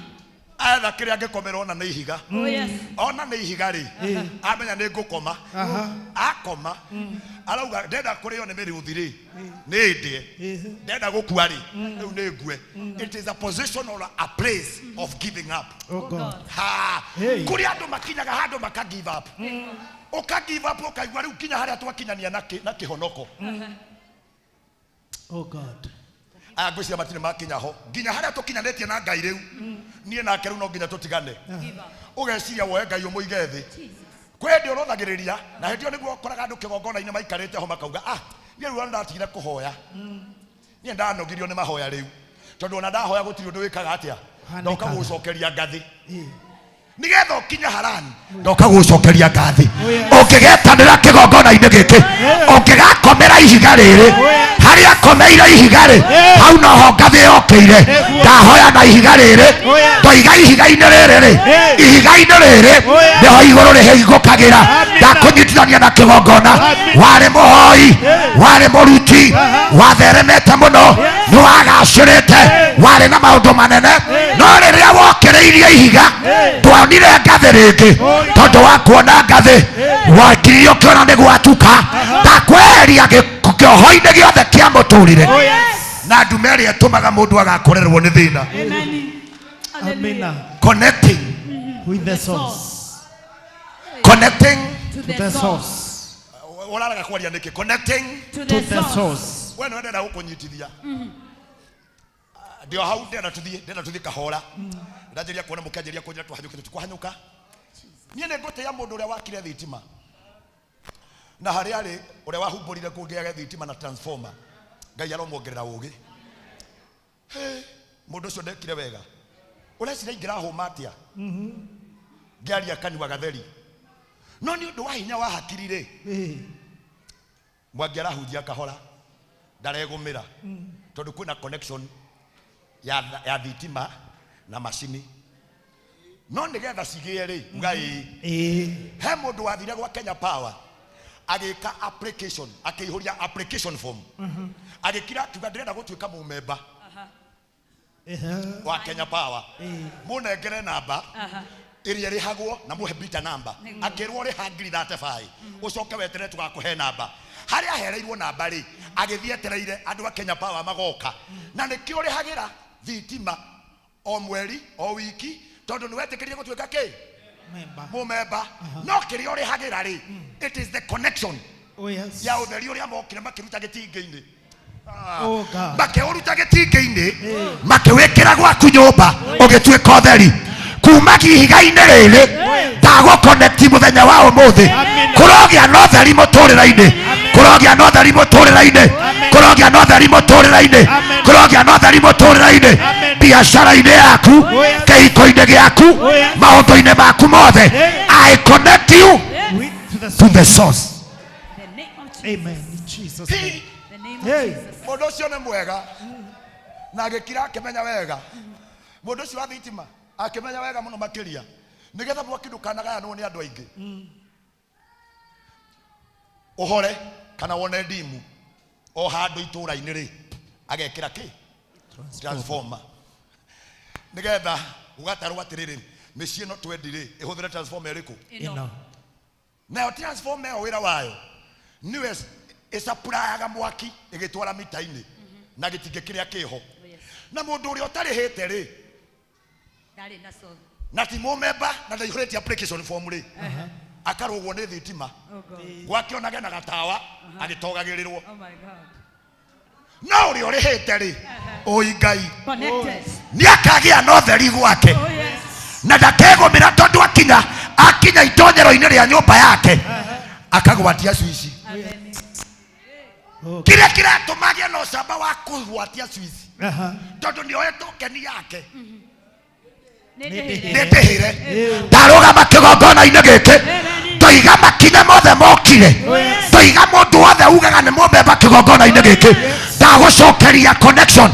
Etha kĩrĩa angĩkomera ona nĩ ihiga. Oh, yes. Ona nĩ ihiga rĩ, amenya nĩ ngũkoma. Akoma arauga ndenda kũrĩo nĩ mĩrũthi rĩ, nĩ ndĩe. Ndenda gũkua rĩ, rĩu nĩ ngue. It is a position or a place of giving up. Oh God. Ha. Hey. Kũrĩ andũ makinyaga handũ maka give up. Ũka give up ũkaigua rĩu nginya harĩa twakinyania na kĩhonoko. Oh God. Aya ngwĩciria matirĩ makinya ho nginya harĩa tũkinyanĩtie na Ngai rĩu, niĩ nake rĩu no nginya tũtigane. Ũgeciria woe Ngai ũmũige thĩ. Kwĩ hĩndĩ ũrothagĩrĩria na hĩndĩ ĩyo nĩguo ũkoraga andũ kĩgongona-inĩ maikarĩte ho makauga, ah, niĩ rĩu ona ndatigire kũhoya, niĩ ndanogirio nĩ mahoya rĩu, tondũ ona ndahoya gũtirĩ ũndũ wĩkaga atĩa, ndoka gũgũcokeria ngathĩ nĩgetha ũkinye Harani, ndoka gũgũcokeria ngathĩ. Ũngĩgetanĩra kĩgongona-inĩ gĩkĩ, ũngĩgakomera ihiga rĩrĩ, harĩa akomeire ihiga rĩ, hau noho ngathĩ yokĩire. Ndahoya na ihiga rĩrĩ, ndoiga ihiga-inĩ rĩrĩ rĩ, ihiga-inĩ rĩrĩ nĩho igũrũ rĩhingũkagĩra. Ndakũnyitithania na kĩgongona. Warĩ mũhoi, warĩ mũruti, watheremete mũno, nĩwagacĩrĩte, warĩ na maũndũ manene, no rĩrĩa wokĩrĩirie ihiga ndwonire ngathĩ rĩngĩ, tondũ wa kuona ngathĩ wakiririe ũkĩona nĩ gwatuka. Ndakweheria kĩoho-inĩ gĩothe kĩa mũtũrĩre na ndume ĩrĩa ĩtũmaga mũndũ agakorerwo nĩ thĩna. Amina. Connecting With the source. Connecting To the source. Ũrarega kwaria nĩkĩ? Connecting To the source. We nĩwe ndĩrenda gũkũnyitithia. Ndio hau ndĩrenda tũthiĩ, ndĩrenda tũthiĩ kahora. Ndanjĩria kuona mũkĩanjĩria kũnjĩra twahanyũke tũtikũhanyũka. Niĩ nĩ ngũtĩĩa mũndũ ũrĩa wakire thitima na harĩa arĩ, ũrĩa wahumbũrire kũngĩage thitima na transformer, Ngai aromuongerera ũgĩ. Mũndũ ũcio ndekire wega. Ũreciria ingĩrahũma atĩa ngĩaria kanua gatheri? No nĩ ũndũ wa hinya wa hakiri rĩ, Mwangi arahunjia kahora, ndaregũmĩra tondũ kwĩna connection ya thitima na macini. No nĩgetha cigĩe rĩ, uga ĩĩ. He mũndũ wathire gwa Kenya Power agĩka application, akĩihũria application form, agĩkira akiuga ndĩrenda gũtuĩka mũmemba wa Kenya Power, mũnengere namba ĩrĩa ĩrĩhagwo na mũhe bita namba. Akĩrwo rĩha 35,000 ũcoke weterere tũgakũhe namba. Harĩa ahereirwo namba rĩ, agĩthiĩ etereire andũ a Kenya Power magoka, na nĩkĩo ũrĩhagĩra thitima o mweri o wiki, tondũ nĩ wetĩkĩrie gũtuĩka kĩ? Mũmemba. No kĩrĩa ũrĩhagĩra rĩ, it is the connection ya ũtheri ũrĩa mokire makĩruta gĩtingĩ-inĩ. Makĩũruta gĩtingĩ-inĩ, makĩwĩkĩra gwaku nyũmba, ũgĩtuĩka ũtheri. Kuma ihiga-inĩ rĩrĩ ndagũconnect mũthenya wa ũmũthĩ, kũrogĩa na ũtheri mũtũrĩre-inĩ, kũrogĩa na ũtheri mũtũrĩre-inĩ, kũrogĩa na ũtheri mũtũrĩre-inĩ, kũrogĩa na ũtheri mũtũrĩre-inĩ, biacara-inĩ yaku, kĩhiko-inĩ gĩaku, maũndũ-inĩ maku mothe. I connect you to the source. Amen. In Jesus' name. The name of Hey. Jesus. Mũndũ ũcio nĩ mwega na agĩkira akĩmenya wega. Mũndũ ũcio wa thitima akĩmenya wega mũno makĩria nĩgetha mwaki ndũkanagayanwo nĩ andũ aingĩ. Ũhore kana wone ndimu o handũ itũũra-inĩ rĩ, agekĩra kĩ? Transformer. Nĩgetha gũgatarwo atĩrĩrĩ, mĩciĩ ĩno twendi rĩ, ĩhũthĩre transformer ĩrĩkũ? Ĩno. Nayo transformer ĩyo wĩra wayo nĩwe ĩcapurayaga mwaki ĩgĩtwara mita-inĩ na gĩtingĩ kĩrĩa kĩho. Na mũndũ ũrĩa ũtarĩhĩte rĩ, Ndarĩ na soul. na ti mũmemba na ndaihũrĩtie application form rĩ, akarũgwo nĩ thitima. Oh God. Gwake onage na gatawa agĩtogagĩrĩrwo. Oh my God. No ũrĩa ũrĩhĩte rĩ, ũi Ngai Connected. nĩ akagĩa na ũtheri gwake. Oh yes. Na ndakegũmĩra tondũ akinya akinya itonyero-inĩ rĩa nyũmba yake akagwatia swici. Amen. Kĩrĩa kĩratũma agĩe na ũcamba wa kũgwatia swici Aha. tondũ nĩoe tokeni yake Nĩ ndĩhĩre. nĩ ndĩhĩre. Ndarũgama kĩgongona-inĩ gĩkĩ ndoiga makinya mothe mokire, ndoiga mũndũ wothe ugaga nĩ mũmemba kĩgongona-inĩ gĩkĩ, ndagũcokeria connection,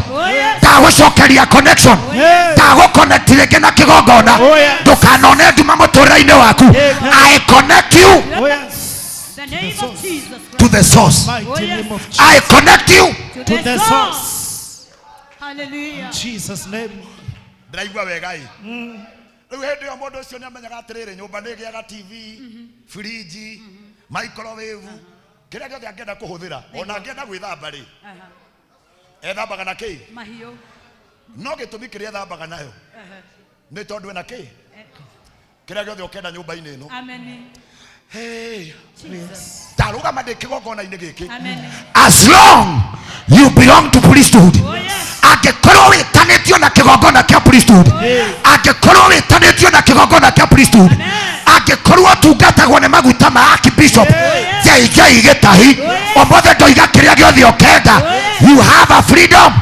ndagũcokeria connection, ndagũconnect rĩngĩ na kĩgongona. Ndũkanone nduma mũtũrĩre-inĩ waku. I connect you Oh yes. The name of Jesus Christ. to the source. Mighty name of Jesus. I connect you To To the the source. source. Hallelujah. In Jesus' name. Ndĩraigua wega ĩ. Rĩu hĩndĩ ĩyo mũndũ ũcio nĩamenyaga atĩrĩrĩ, nyũmba nĩ ĩgĩaga TV, fridge, microwave, kĩrĩa gĩothe angĩenda kũhũthĩra. Ona angĩenda gwĩthamba rĩ, Aha. ethambaga na kĩ? Mahiũ. No gĩtũmi kĩrĩa ethambaga nayo Aha. nĩ tondũ ena kĩ? Kĩrĩa gĩothe ũkenda nyũmba-inĩ ĩno. Amen. Hey. Jesus. Ndarũgama ndĩ kĩgongona-inĩ gĩkĩ. Amen. As long you belong to priesthood, Oh yes. angĩkorwo wĩtanĩtio na kĩgongona kĩa priesthood, angĩkorwo wĩtanĩtio na kĩgongona kĩa priesthood, angĩkorwo ũtungatagwo nĩ maguta ma archbishop JJ Gĩtahi, ũmũthĩ ndoiga kĩrĩa gĩothe ũkenda, you have a freedom.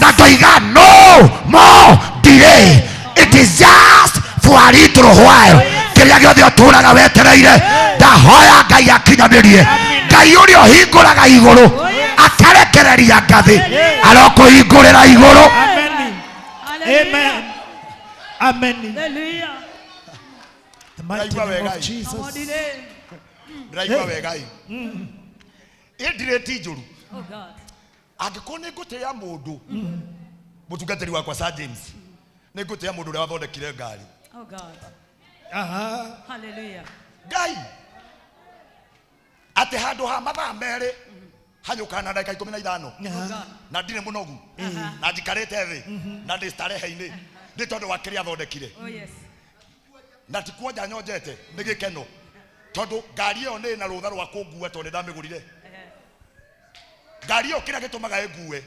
Na ndoiga no more delay, it is just for a little while. Kĩrĩa gĩothe ũtũraga wetereire, ndahoya Ngai akinyanĩrie. Ngai ũrĩa ũhingũraga igũrũ akarekereria ngathĩ, arokũhingũrĩra igũrũ. Amen. Amen. Amen. Hallelujah. The mighty Ndĩraigua name wega of ĩ. Jesus. No delay. Ndĩraigua wega ĩ. Ĩ ti njũru. Oh God. Angĩkorwo nĩ ngũtĩĩa mũndũ, mũtungatĩri wakwa Sir James, nĩ ngũtĩĩa mũndũ ũrĩa wathondekire ngari. Oh God. Aha. Hallelujah. Ngai atĩ handũ ha mathaa merĩ hanyũkaga na ndagĩka 15 Aha. na ndirĩ mũnogu na njikarĩte thĩ na ndĩ starehe-inĩ nĩ tondũ wa kĩrĩa athondekire. Oh yes. Na ti kuonja nyonjete nĩ gĩkeno tondũ ngari ĩyo nĩ na rũtha rwa kũngua tondũ nĩ ndamĩgũrire. Ngari ĩyo kĩrĩa gĩtũmaga ĩngue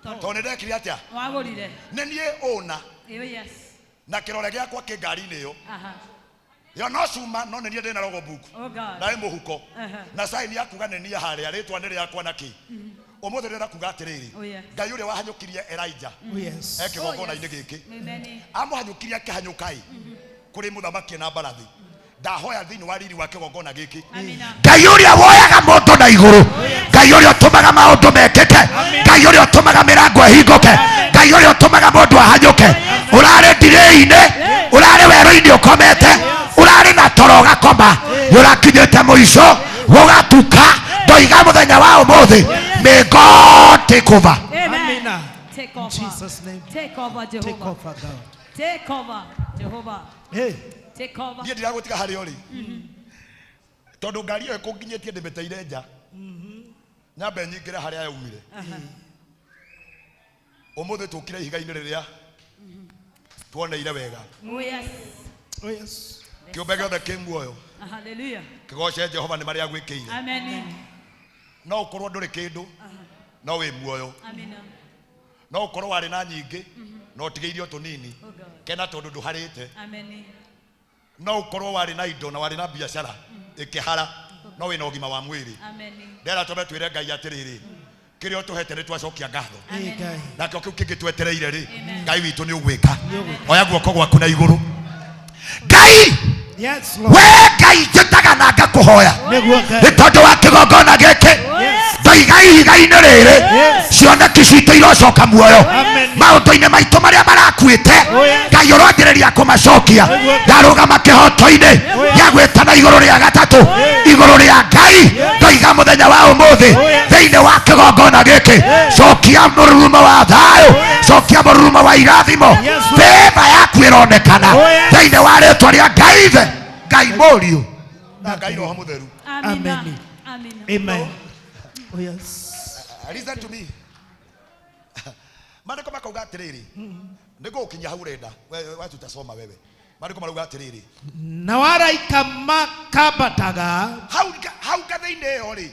tondũ nĩ ndekire atĩa? Wagũrire. Nĩ niĩ ũna Oh yes. na kĩrore gĩakwa kĩ ngari-inĩ ĩyo. Aha. Ĩyo no cuma no nĩ niĩ ndĩ na logbook Oh God. na ĩ mũhuko Aha. na sign ya kuga nĩ niĩ harĩa rĩtwa nĩ rĩakwa na kĩ. Ũmũthĩ ndĩrenda kuga atĩrĩrĩ, Oh yeah. Ngai ũrĩa wahanyũkirie Elijah Oh yes. e kĩgongona-inĩ gĩkĩ, Amen. amũhanyũkirie akĩhanyũka ĩ kũrĩ mũthamaki na mbarathi. Ndahoya thĩinĩ wa riri wa kĩgongona gĩkĩ, Amina. Ngai ũrĩa woyaga mũndũ na igũrũ, Ngai ũrĩa ũtũmaga maũndũ mekĩke, Ngai ũrĩa ũtũmaga mĩrango ĩhingũke, Ngai ũrĩa ũtũmaga mũndũ ahanyũke. Ũrarĩ ndirĩ-inĩ, ũrarĩ werũ-inĩ ũkomete, ũrarĩ na toro ũgakoma, nĩũrakinyĩte mũico gũgatuka. Ndoiga mũthenya wa ũmũthĩ, may God take over. Amen. Amina. Take In over. Jesus' name. Take over, Take Jehovah. over, God. Take over, Jehovah. Hey. Take over. Niĩ ndiragũtiga harĩa ũrĩ tondũ ngari ĩyo ĩkũnginyĩtie ndĩmĩteire nja, nyambe nyingĩre harĩa yaumire. Ũmũthĩ tũkire ihiga-inĩ rĩrĩa tuoneire wega. Oh yes. Oh yes. Kĩũmbe gĩothe kĩ muoyo Hallelujah. kĩgoce Jehova nĩ marĩa agwĩkĩire. Amen. No ũkorwo ndũrĩ kĩndũ no wĩ muoyo. Amina. No ũkorwo warĩ na nyingĩ no ũtigĩirio tũnini, Oh God. kena tondũ ndũharĩte. Amen. No ũkorwo warĩ na indo na warĩ na biacara ĩkĩhara no wĩna ũgima wa mwĩrĩ. Amen. Ndera tũme twĩre Ngai atĩrĩrĩ, kĩrĩa ũtũhete nĩ twacokia ngatho. Hey, Ngai. Nakĩo kĩu kĩngĩ twetereire rĩ, Ngai witũ nĩ ũgwĩka. Oya guoko gwaku na igũrũ. Ngai Yes, Lord. We Ngai njĩtaga na ngakũhoya Nĩguo Ngai. nĩ tondũ wa kĩgongona gĩkĩ ndoiga ihiga-inĩ rĩrĩ cioneki citũ irocoka muoyo maũndũ-inĩ maitũ marĩa marakuĩte Ngai ũronjĩrĩria kũmacokia. Ndarũgama kĩhoto-inĩ gĩa gwĩtana igũrũ rĩa gatatũ, igũrũ rĩa Ngai, ndoiga mũthenya wa ũmũthĩ thĩinĩ wa kĩgongona gĩkĩ, cokia mũrurumo wa thayũ, cokia mũrurumo wa irathimo, favour yaku ĩronekana thĩinĩ wa rĩtwa rĩa Ngai Ithe, Ngai Mũriũ na Ngai Roho Mũtheru. Amen. Amen. Oh yes. Listen to me. Maandĩko makauga atĩrĩrĩ, nĩngũgũkinyia hau ũrenda, we tutasoma wewe. Maandĩko marauga atĩrĩrĩ, Na waraika makambataga hau ngathĩ-inĩ ĩyo rĩ,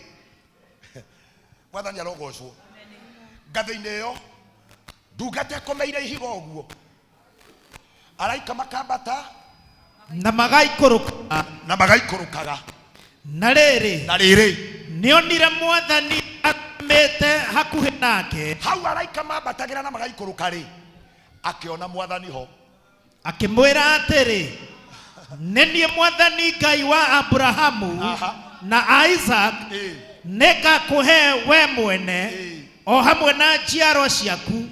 Mwathani arogocwo. Ngathĩ-inĩ ĩyo ndungata ĩkomeire ihiga ũguo, araika makambata na magaikũrũka, na magaikũrũkaga. Na rĩrĩ, na rĩrĩ, nĩonire Mwathani akomete hakuhĩ nake. Hau araika mambatagĩra na magaikũrũka rĩ, akĩona Mwathani ho, akĩmwĩra atĩrĩ, nĩ niĩ Mwathani Ngai wa Abrahamu na Isaac, nĩngakũhe we mwene o hamwe na njiarwa ciaku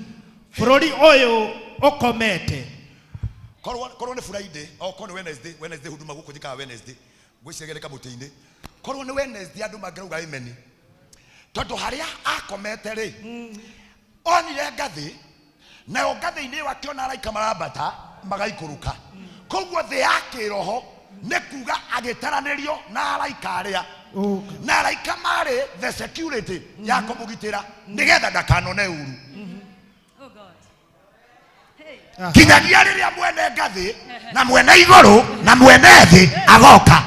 bũrũri ũyũ ũkomete. Korwo nĩ Friday, o korwo nĩ Wednesday, Wednesday huduma gũkũ njĩkaga Wednesday, ngwĩciria nĩ kamũtĩ-inĩ. Korwo nĩ Wednesday andũ mangĩrauga amen, tondũ harĩa akomete rĩ, onire ngathĩ, nayo ngathĩ-inĩ ĩyo akĩona araika marambata magaikũrũka. Koguo thĩ ya kĩroho nĩ kuga agĩtaranĩrio na araika arĩa, na araika marĩ the security ya kũmũgitĩra nĩgetha ndakanone ũru. Nginyagia rĩrĩa mwene ngathĩ na mwene igũrũ na mwene thĩ agoka,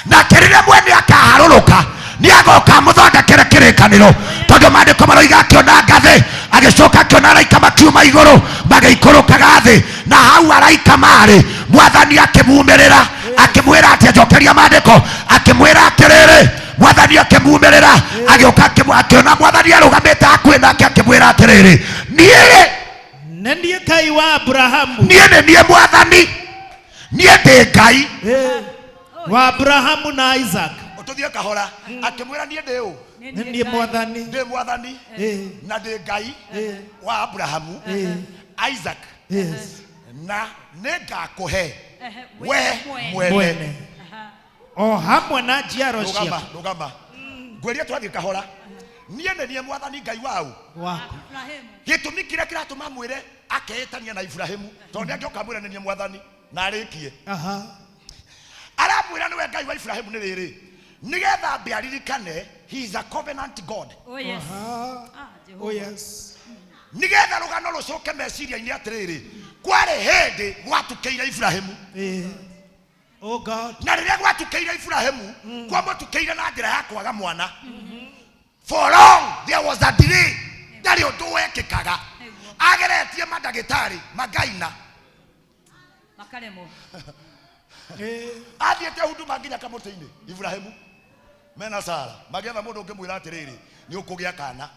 nake rĩrĩa mwene akaharũrũka nĩ agoka amũthondekere kĩrĩkanĩro, tondũ maandĩko maroiga akĩona ngathĩ agĩcoka akĩona araika makiuma igũrũ magĩikũrũkaga thĩ, na hau araika marĩ Mwathani akĩmumĩrĩra akĩmwĩra atĩ njokeria maandĩko, akĩmwĩra atĩrĩrĩ, Mwathani akĩmumĩrĩra agĩũka akĩona Mwathani arũgamĩte hakuhĩ nake akĩmwĩra atĩrĩrĩ, niĩ nĩ niĩ Ngai wa Abrahamu, niĩ nĩ niĩ Mwathani, niĩ ndĩ Ngai wa Abrahamu na Isaac. Tũthiĩ kahora. Akĩmwĩra niĩ ndĩ ũ? Nĩ niĩ Mwathani. Ndĩ Mwathani na ndĩ Ngai wa Abrahamu, Isaac, na nĩngakũhe we mwene o hamwe na njiaro Rũgama, ciaku. rũgama. Ngwĩria twathiĩ kahora. Niĩ nĩ niĩ Mwathani Ngai waũ? Waku. Gĩtũmi kĩrĩa kĩratũma mwĩre akeĩtania na Ibrahimu, tondũ nĩangĩoka amwĩre nĩ niĩ Mwathani na arĩkie. Aramwĩra nĩwe Ngai wa Ibrahimu nĩ rĩrĩ, nĩgetha ambe aririkane he is a covenant God. Oh yes. Oh yes. Nĩgetha rũgano rũcoke meciria-inĩ atĩrĩrĩ, kwarĩ hĩndĩ gwatukĩire Ibrahimu. Oh God. Na rĩrĩa gwatukĩire Ibrahimu, kwamũtukĩire na njĩra ya kwaga mwana. For long there was a delay. Ndarĩ ũndũ wekĩkaga. Ageretie mandagĩtarĩ magaina. Makaremwo. Athiĩte huduma nginya kamũtĩ-inĩ Ibrahimu mena Sara magĩetha mũndũ ũngĩmwĩra atĩrĩrĩ, nĩ ũkũgĩa kana.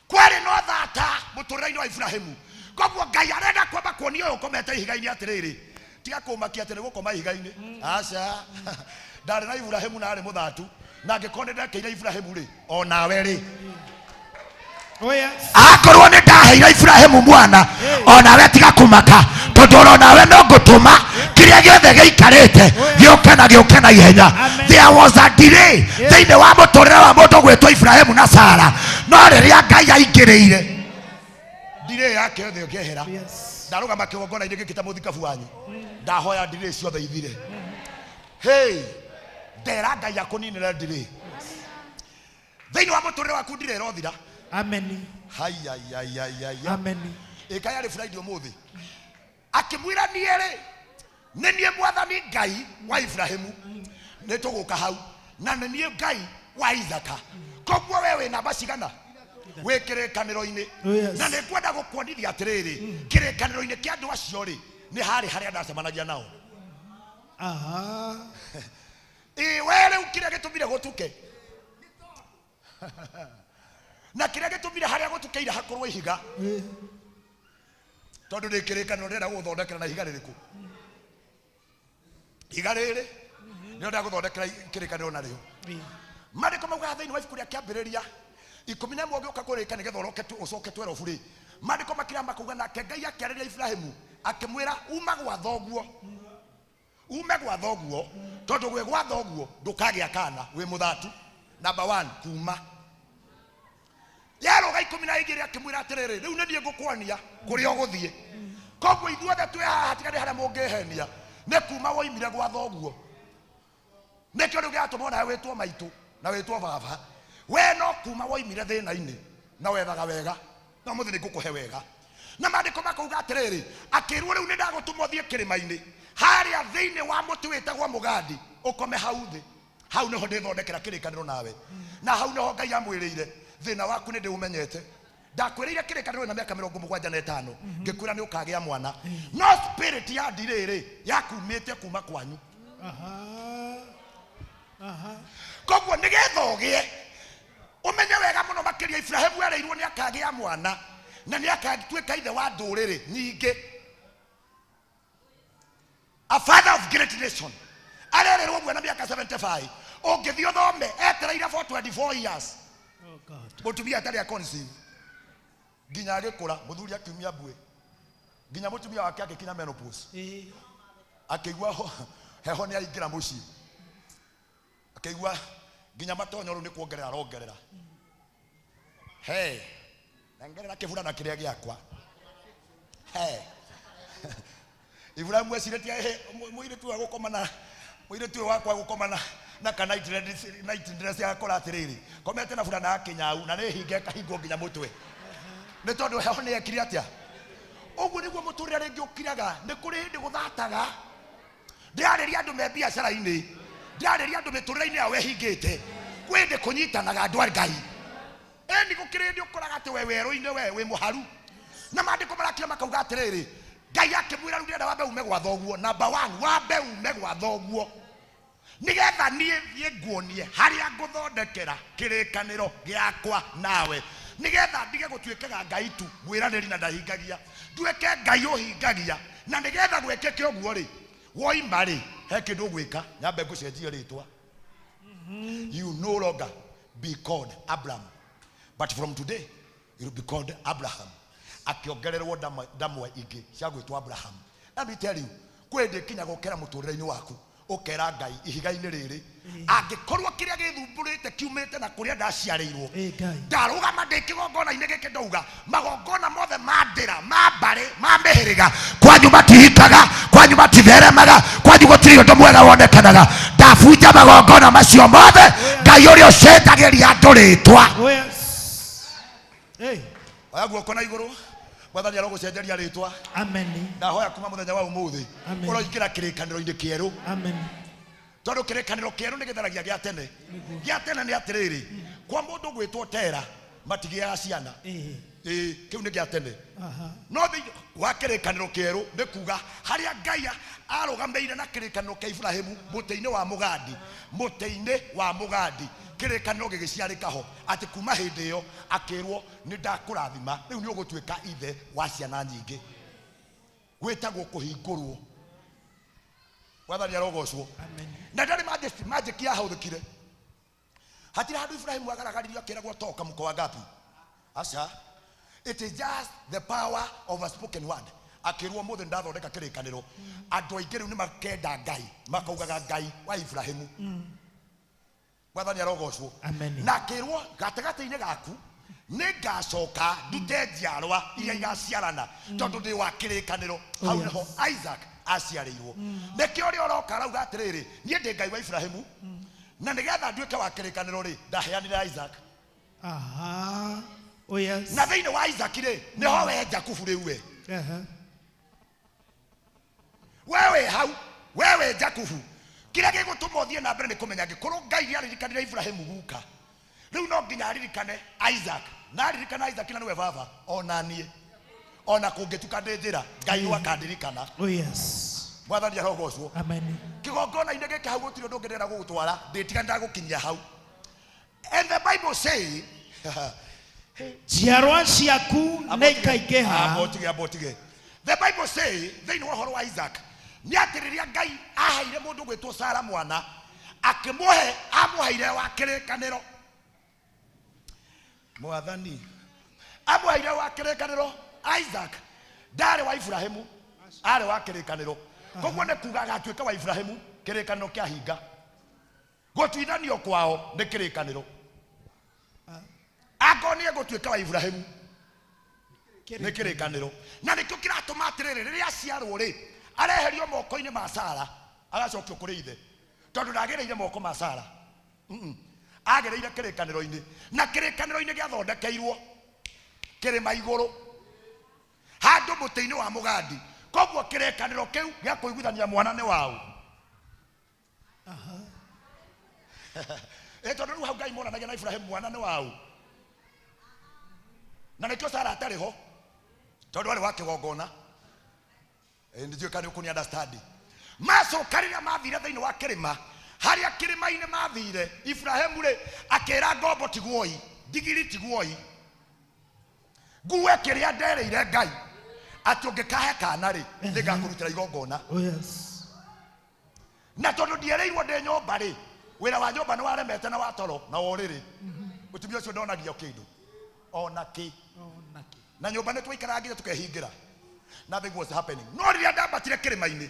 Kwarĩ no thata mũtũrĩre-inĩ wa Ibrahimu. Koguo Ngai arenda kwamba kuonia ũyũ ũkomete ihiga-inĩ atĩrĩrĩ, tiga kũmakia atĩ nĩ gũkoma ihiga-inĩ. Aca. Ndarĩ na Ibrahimu na arĩ mũthatu, na angĩkorwo nĩ ndekĩire Ibrahimu rĩ, o nawe rĩ. Oh yes. Akorwo nĩ ndaheire Ibrahimu mwana, o nawe tiga kũmaka, tondũ oro nawe no ngũtũma kĩrĩa gĩothe gĩikarĩte gĩũke na gĩũke na ihenya. There was a delay thĩinĩ wa mũtũrĩre wa mũndũ gwĩtwo Ibrahimu na Sara, no rĩrĩa Ngai aingĩrĩire delay yake yothe ĩkĩehera. Ndarũgama kĩgongona-inĩ gĩkĩ ta mũthikabu wanyu, ndahoya delay ciothe ithire. Hey, ndera Ngai akũninĩre delay thĩinĩ wa mũtũrĩre waku, delay ĩrothira. Amen. Haya, ya, ya, ya, ya. Amen. Ĩka yarĩ Friday ũmũthĩ. Akĩmwĩra niĩ rĩ, nĩ niĩ Mwathani Ngai wa Ibrahimu, nĩ tũgũka hau, na nĩ niĩ Ngai wa Isaka. Koguo we wĩ namba cigana? Wĩ kĩrĩkanĩro-inĩ. Oh, yes. Na nĩ ngwenda gũkuonithia atĩrĩrĩ, kĩrĩkanĩro-inĩ kĩa andũ acio rĩ, nĩ harĩ harĩa ndacemanagia nao. Ĩ we rĩu kĩrĩa gĩtũmire gũtuke, na kĩrĩa gĩtũmire harĩa gũtukĩire hakorwo ihiga, tondũ ndĩ kĩrĩkanĩro ndĩrenda gũgũthondekera na ihiga rĩrĩkũ? Iga rĩrĩ nĩo ndagũthondekera kĩrĩkanĩro narĩo. Maandĩko maugaga thĩinĩ wa ibuku rĩa Kĩambĩrĩria 11 ũgĩũka kũrĩka nĩgetha ũroke ũcoke 12 rĩ, maandĩko makĩra makauga nake Ngai akĩarĩria Ibrahimu akĩmwĩra uma gwa thoguo, ume gwa thoguo, tondũ gwĩ gwa thoguo ndũkagĩa kana wĩ mũthatu. Number 1, kuma. Yarũga 12 akĩmwĩra atĩrĩrĩ, rĩu nĩ niĩ ngũkuonia kũrĩa ũgũthiĩ. Koguo ithuothe twĩ haha tiga nĩ harĩa mũngĩhenia, nĩ kuma woimire gwa thoguo. Nĩkĩo rĩu gĩatũma onawe wĩtwo maitũ na wĩtwo baba. We no kuma woimire thĩna-inĩ na wethaga wega, no mũthĩ nĩ ngũkũhe wega. Na maandĩko makauga atĩrĩrĩ, akĩrwo rĩu nĩ ndagũtũma ũthiĩ kĩrĩma-inĩ harĩa thĩinĩ wa mũtĩ wĩtagwo mũgandi, ũkome hau thĩ. Hau nĩho ndĩthondekera kĩrĩkanĩro nawe, na hau nĩho Ngai amwĩrĩire thĩna waku nĩ ndĩũmenyete. Ndakwĩrĩire kĩrĩkanĩro na mĩaka 75, ngĩkwĩra nĩ ũkagĩa mwana, no spirit ya ndirĩrĩ yakumĩte kuma kwanyu. Koguo nĩgetha ũgĩe ũmenye wega mũno makĩria, Ibrahimu erĩirwo nĩ akagĩa mwana na nĩ akatuĩka ithe wa ndũrĩrĩ nyingĩ, a father of great nation. Arerĩrwo ũguo na mĩaka 75, ũngĩthiĩ ũthome etereire for 24 years. Mũtumia atarĩ a conceive nginya agĩkũra, mũthuri akiumia mbuĩ nginya mũtumia wake agĩkinya menopause, akĩigua heho nĩ aingĩra mũciĩ, akĩigua nginya matonyo rĩu nĩ kuongerera arongerera. Hey, nengerera kĩburana kĩrĩa gĩakwa. Hey. Ibrahimu ecirĩtie mũirĩtu ũyũ agũkoma na mũirĩtu ũyũ wakwa agũkoma na ka night dress agakora atĩrĩrĩ, komete na burana ya kĩnyau na nĩ hinge ĩkahingwo nginya mũtwe, nĩ tondũ heho nĩ ekire atĩa. Ũguo nĩguo mũtũrĩre rĩngĩ ũkiraga. Nĩ kũrĩ hĩndĩ gũthataga. Ndĩrarĩria andũ me biacara-inĩ, ndĩrarĩria andũ mĩtũrĩre-inĩ yao ĩhingĩte. Kwĩ hĩndĩ kũnyitanaga andũ a Ngai. Ĩni gũkĩrĩ hĩndĩ ũkoraga atĩ we werũ-inĩ we wĩ mũharu. Na maandĩko marakira makauga atĩrĩrĩ, Ngai akĩmwĩra rĩu ndĩrenda wambe ume gwa thoguo. Number 1, wambe ume gwa thoguo nĩgetha niĩ thiĩ nguonie harĩa ngũthondekera kĩrĩkanĩro gĩakwa nawe, nĩgetha ndige gũtuĩkaga Ngai tu mwĩranĩri na ndahingagia, nduĩke Ngai ũhingagia. Na nĩgetha gwĩkĩke ũguo rĩ, woima rĩ, he kĩndũ ũgwĩka, nyambe ngũcenjie rĩtwa. You no longer be called Abram, but from today you will be called Abraham. Akĩongererwo ndamwa ingĩ cia gwĩtwo Abraham. Let me tell you, kwĩ hĩndĩ ĩkinya gũkĩra mũtũrĩre-inĩ waku ũkera Ngai ihiga-inĩ rĩrĩ, angĩkorwo kĩrĩa gĩthumbũrĩte kiumĩte na kũrĩa ndaciarĩirwo, ndarũgama ndĩ kĩgongona-inĩ gĩkĩ ndauga magongona mothe ma ndĩra, ma mbarĩ, ma mĩhĩrĩga, kwanyu matihikaga, kwanyu matitheremaga, kwanyu gũtirĩ ũndũ mwega wonekanaga, ndabunja magongona macio mothe. Ngai ũrĩa ũcenjagĩria andũ rĩtwa. Oya guoko na igũrũ, Mwathani arogũcenjeria rĩtwa. Amen. Ndahoya kuma mũthenya wa ũmũthĩ Amen. ũroingĩra kĩrĩkanĩro-inĩ kĩerũ. Amen. Tondũ kĩrĩkanĩro kĩerũ nĩ gĩtheragia gĩa tene. Gĩa tene nĩ atĩrĩrĩ, kwa mũndũ gwĩtwo Tera matigĩaga ciana. Ĩĩ, kĩu nĩ gĩa tene. No thĩinĩ wa kĩrĩkanĩro kĩerũ nĩ kuga harĩa Ngai arũgamĩire na kĩrĩkanĩro kĩa Ibrahimu mũtĩ-inĩ wa mũgandi, mũtĩ-inĩ wa mũgandi, kĩrĩkanĩro gĩgĩciarĩka ho atĩ kuma hĩndĩ ĩyo akĩrwo nĩ ndakũrathima, rĩu nĩ ũgũtuĩka ithe wa ciana nyingĩ. Gwĩtagwo kũhingũrwo. Mwathani arogocwo. Na ndarĩ magic yahũthĩkire. Hatirĩ handũ Ibrahimu agaragaririo akĩragwo toka mũkoa ngapi. Aca. It is just the power of a spoken word. Akĩrwo mũthĩ ndathondeka kĩrĩkanĩro. Andũ aingĩ rĩu nĩ makenda Ngai, makaugaga Ngai wa Ibrahimu. Mwathani arogocwo. Amen. Na akĩrwo gatagatĩ-inĩ gaku nĩ ngacoka ndute njiarwa iria igaciarana tondũ ndĩ wa kĩrĩkanĩro. Hau nĩho Isaac aciarĩirwo. Nĩkĩo ũrĩa ũroka arauga atĩrĩrĩ, niĩ ndĩ Ngai wa Ibrahimu, na nĩgetha nduĩke wa kĩrĩkanĩro rĩ, ndaheanire Isaac. Aha. Oh yes. Na thĩinĩ wa Isaac rĩ, nĩho we Jakubu rĩu we. We wĩ hau, we wĩ Jakubu. Kĩrĩa gĩgũtũma ũthiĩ na mbere nĩ kũmenya angĩkorwo Ngai nĩaririkanire Ibrahimu guka, rĩu no nginya aririkane Isaac. Na aririkana Isaac na nĩwe baba, ona niĩ. Ona kũngĩtuka ndĩ njĩra, Ngai no akandirikana. Oh yes. Mwathani arogocwo. Amen. Kĩgongona-inĩ gĩkĩ hau gũtirĩ ũndũ ũngĩ ndĩrenda gũgũtwara, ndĩtiga ndagũkinyia hau. And the Bible say, Njiarwa ciaku nĩ ikaingĩha. Amba ũtige, amba ũtige. The Bible say, thĩinĩ wa ũhoro wa Isaac, Nĩ atĩ rĩrĩa Ngai aheire mũndũ gwĩtwo Sara mwana, akĩmũhe amũheire wa kĩrĩkanĩro. Mwathani amũheire wa kĩrĩkanĩro. Isaac ndarĩ wa Ibrahimu, arĩ wa kĩrĩkanĩro. Koguo nĩ kuga agatuĩka wa Ibrahimu kĩrĩkanĩro kĩahinga. Gũtuithanio kwao nĩ kĩrĩkanĩro. Akorwo nĩ egũtuĩka wa Ibrahimu nĩ kĩrĩkanĩro. Na nĩkĩo kĩratũma atĩrĩrĩ, rĩrĩa aciarwo rĩ, areherio moko-inĩ ma Sara, agacokio kũrĩ ithe, tondũ ndagereire moko ma Sara. Agereire kĩrĩkanĩro-inĩ, na kĩrĩkanĩro-inĩ gĩathondekeirwo kĩrĩma igũrũ handũ mũtĩ-inĩ wa mũgandi. Koguo kĩrĩkanĩro kĩu gĩa kũiguithania mwana nĩ waũ. Tondũ rĩu hau Ngai monanagia na Ibrahimu mwana nĩ waũ. Na nĩkĩo Sara atarĩ ho, tondũ arĩ wa kĩgongona. Ndiũĩ kana nĩ ũkũni understand. Macoka rĩrĩa mathire thĩinĩ wa kĩrĩma, harĩa kĩrĩma-inĩ mathire, Ibrahimu rĩ akĩra ngombo tiguoi, ndigiri tiguoi, ngue kĩrĩa ndereire Ngai atĩ ũngĩkahe kana rĩ, nĩngakũrutĩra igongona. Oh yes. Na tondũ ndiereirwo ndĩ nyũmba rĩ, wĩra wa nyũmba nĩ waremete na wa toro na wa ũrĩrĩ. Mũtumia ũcio ndonagio kĩndũ ona kĩ. Na nyũmba nĩ twaikaraga nginya tũkehingĩra. Nothing was happening. No rĩrĩa ndambatire kĩrĩma-inĩ,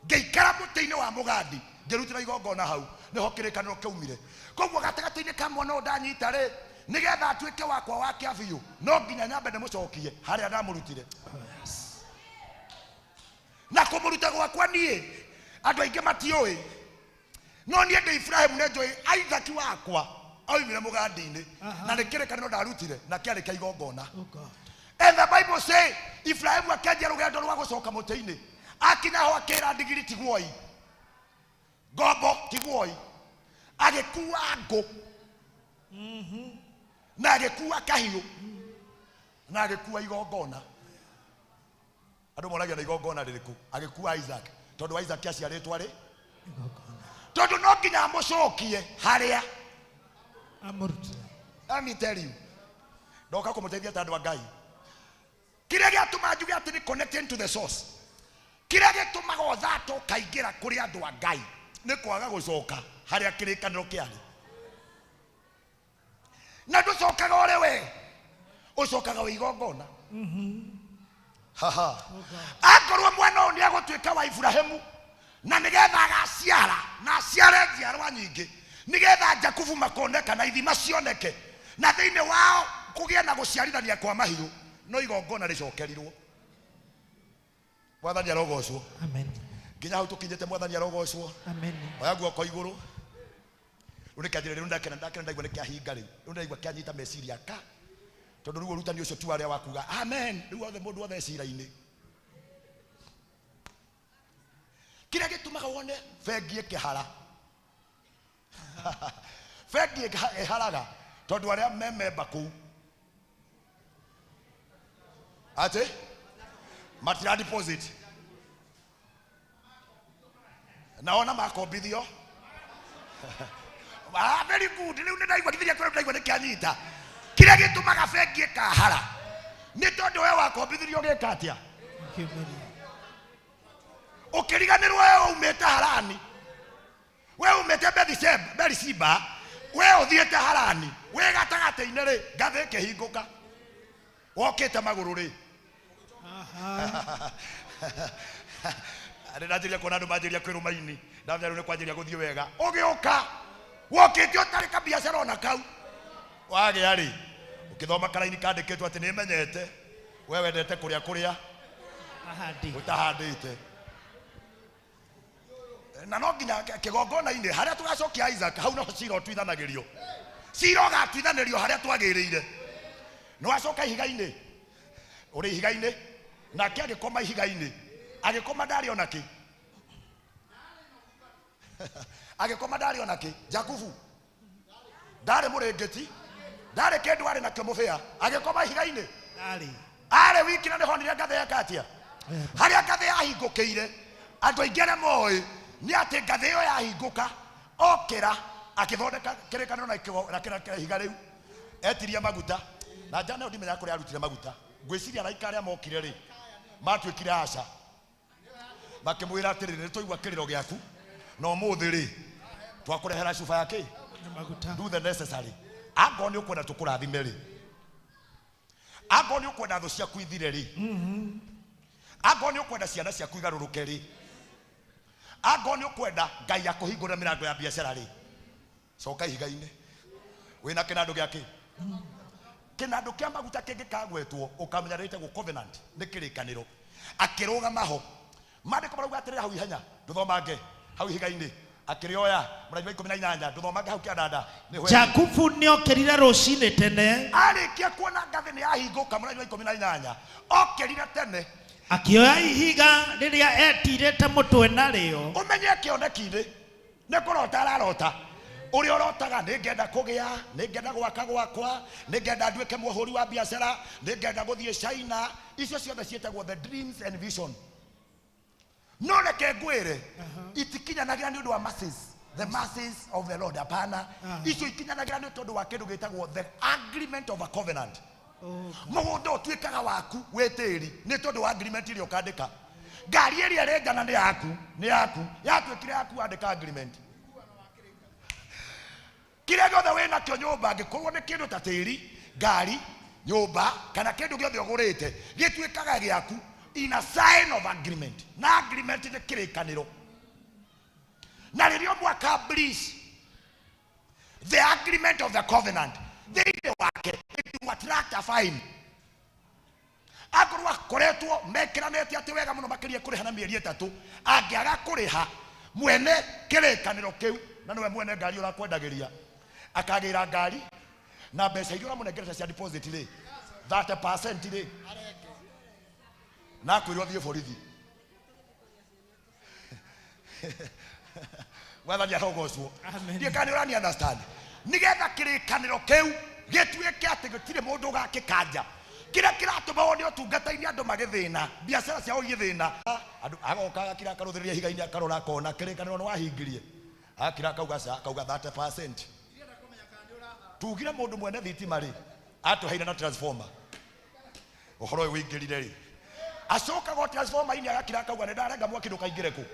ngĩikara mũtĩ-inĩ wa mũgandi, ngĩrutĩra igongona hau, nĩho kĩrĩkanĩro kĩaumire. Koguo gatagatĩ-inĩ ka mwana ũyũ ndanyita rĩ, nĩgetha atuĩke wakwa wa kĩa biũ, no nginya nyambe ndĩmũcokie harĩa ndamũrutire. Na kũmũruta gwakwa niĩ, andũ aingĩ matiũĩ, no niĩ ndĩ Ibrahimu nĩ njũĩ Isaac wakwa aumire mũgandi-inĩ, na nĩ kĩrĩkanĩro ndarutire na kĩarĩ kĩa igongona. And the Bible say Ibrahimu akĩanjia rũgendo rwa gũcoka mũtĩ-inĩ, akinya ho akĩra ndigiri tiguoi, ngombo tiguoi, agĩkua ngũ na agĩkua kahiũ na agĩkua igongona. Andũ moragia na igongona rĩrĩkũ? Agĩkua Isaac, tondũ Isaac aciarĩtwo arĩ tondũ no nginya amũcokie harĩa amũrutire. Let me tell you, ndoka kũmũteithia ta andũ a Ngai. Kĩrĩa gĩatũma njuge atĩ nĩ connecting to the source, kĩrĩa gĩtũmaga ũthato ũkaingĩra kũrĩ andũ a Ngai nĩ kwaga gũcoka harĩa kĩrĩkanĩro kĩarĩ. Na ndũcokaga ũrĩ we, ũcokaga wĩ igongona. Haha. Akorwo mwana ũyũ nĩ egũtuĩka wa Ibrahimu, na nĩgetha agaciara na aciare njiarwa nyingĩ, nĩgetha Jakubu makoneka na ithima cioneke, na thĩinĩ wao kũgĩe na gũciarithania kwa mahiũ, no igongona rĩcokerirwo. Mwathani arogocwo. Amen. Nginya hau tũkinyĩte, Mwathani arogocwo. Amen. Oya guoko igũrũ. Rĩu nĩ kĩanjĩrĩria, rĩu ndakena, ndakena ndaigua nĩ kĩahinga rĩu. Rĩu ndaigua kĩanyita meciria ka. Tondũ rĩu ũrutani ũcio ti warĩa wa kuga amen, rĩu othe mũndũ othe cira-inĩ. Kĩrĩa gĩtũmaga wone bengi ĩkĩhara, bengi ĩharaga tondũ arĩa me memba kũu atĩ matira deposit, na ona makombithio. Very good. Rĩu nĩ ndaigua gĩthiria kũrĩa ndaigua nĩ kĩanyita. Kĩrĩa gĩtũmaga bengi ĩkahara nĩ tondũ we wakombithirio ũgĩka atĩa? Ũkĩriganĩrwo we umĩte Harani, we umĩte Berishiba, we ũthiĩte Harani, wĩ gatagatĩ-inĩ rĩ, ngathĩ ĩkĩhingũka, wokĩte magũrũ rĩ. Nĩ ndanjĩrĩria kuona andũ manjĩrĩria kwĩrũma-inĩ, ndamenya rĩu nĩ kwanjĩrĩria gũthiĩ wega. Ũgĩũka wokĩte ũtarĩ kabiacara ona kau, wagĩa rĩ, ũkĩthoma karaini kandĩkĩtwo atĩ nĩmenyete we wendete kũrĩa kũrĩa ũtahandĩte. Na no nginya kĩgongona-inĩ harĩa tũgacokia Isaac, hau noho cira ũtuithanagĩrio. Cira ũgatuithanĩrio harĩa twagĩrĩire. Nĩ wacoka ihiga-inĩ, ũrĩ ihiga-inĩ, nake agĩkoma ihiga-inĩ, agĩkoma ndarĩ ona kĩ. Agĩkoma ndarĩ ona kĩ. Jakubu ndarĩ mũrĩngĩti, ndarĩ kĩndũ arĩ nakĩo mũbĩa, agĩkoma ihiga-inĩ. Arĩ wiki na nĩhonire ngathĩ eka atĩa? Harĩa ngathĩ yahingũkĩire, andũ aingĩ arĩa moĩ nĩ atĩ ngathĩ ĩyo yahingũka, okĩra akĩthondeka kĩrĩkanĩro na na ihiga rĩu, etirie maguta. Na njana ĩyo ndimenyaga kũrĩa arutire maguta. Ngwĩciria araika arĩa mokire rĩ, matuĩkire aca. Makĩmwĩra atĩrĩrĩ, nĩ twaigua kĩrĩro gĩaku na ũmũthĩ rĩ twakũrehera cuba ya kĩ? Do the necessary. Angorwo nĩ ũkwenda tũkũrathime rĩ, angorwo nĩ ũkwenda thũ ciaku ithire rĩ, angorwo nĩ ũkwenda ciana ciaku igarũrũke rĩ, angorwo nĩ ũkwenda Ngai akũhingũre mĩrango ya biacara rĩ, coka ihiga-inĩ wĩna kĩnandũ gĩa kĩ? Kĩnandũ kĩa maguta kĩngĩkagwetwo ũkamenya rĩtagwo covenant, nĩ kĩrĩkanĩro. Akĩrũgama ho, maandĩko marauga atĩrĩrĩ hau ihenya, ndũthomange hau ihiga-inĩ, akĩrĩoya mũraithi wa 18, ndũthomange hau kĩandanda. Jakubu nĩokĩrire rũcinĩ tene, arĩkia kuona ngathĩ nĩ yahingũka, mũraithi wa 18 okĩrire tene, akĩoya ihiga rĩrĩa etirĩte mũtwe narĩo. Ũmenye kĩoneki-inĩ nĩ kũrota ararota. Ũrĩa ũrotaga, nĩ ngenda kũgĩa, nĩ ngenda gwaka gwakwa, nĩ ngenda nduĩke mũhũri wa biacara, nĩ ngenda gũthiĩ China, icio ciothe ciĩtagwo the dreams and vision. No reke ngwĩre, itikinyanagĩra nĩ ũndũ wa masses, the masses of the Lord, hapana. Icio ikinyanagĩra nĩ tondũ wa kĩndũ gĩtagwo the agreement of a covenant. Mũgũnda ũtuĩkaga waku wĩ tĩri nĩ tondũ wa agreement ĩrĩa ũkandĩka. Ngari ĩrĩa ĩrengana nĩ yaku, nĩ yaku, yatuĩkire yaku wandĩka agreement. Kĩrĩa gĩothe wĩ nakĩo nyũmba, angĩkorwo nĩ kĩndũ ta tĩri, ngari, nyũmba, kana kĩndũ gĩothe ũgũrĩte, gĩtuĩkaga gĩaku in a sign of agreement. Na agreement nĩ kĩrĩkanĩro. Na rĩrĩa ũmwe breach the agreement of the covenant, thĩinĩ wake it will attract a fine. Akorwo akoretwo mekĩranĩte atĩ wega mũno makĩria kũrĩha na mĩeri 3, angĩaga kũrĩha mwene kĩrĩkanĩro kĩu, na nĩwe mwene ngari ũrakwendagĩria, akagĩra ngari na mbeca iria ũramũnengerete cia deposit rĩ, 30% rĩ, na akwĩrwo athiĩ borithi. Mwathani arogocwo. Ndiĩ kana nĩ ũrani understand. Nĩgetha kĩrĩkanĩro kĩu gĩtuĩke atĩ gũtirĩ mũndũ ũgakĩkanja. Kĩrĩa kĩratũma wone ũtungata-inĩ andũ magĩthĩna, biacara ciao igĩthĩna, andũ agoka agakira akarũthĩrĩria ihiga-inĩ akarora akona kĩrĩkanĩro nĩ wahingirie, akira akauga ca, akauga 30%. Tugire mũndũ mwene thitima rĩ, atũheire na transformer. Ũhoro ũyũ ũingĩrire rĩ, acokaga o transformer-inĩ agakira akauga nĩ ndarenga mwaki ndũkaingĩre kũ.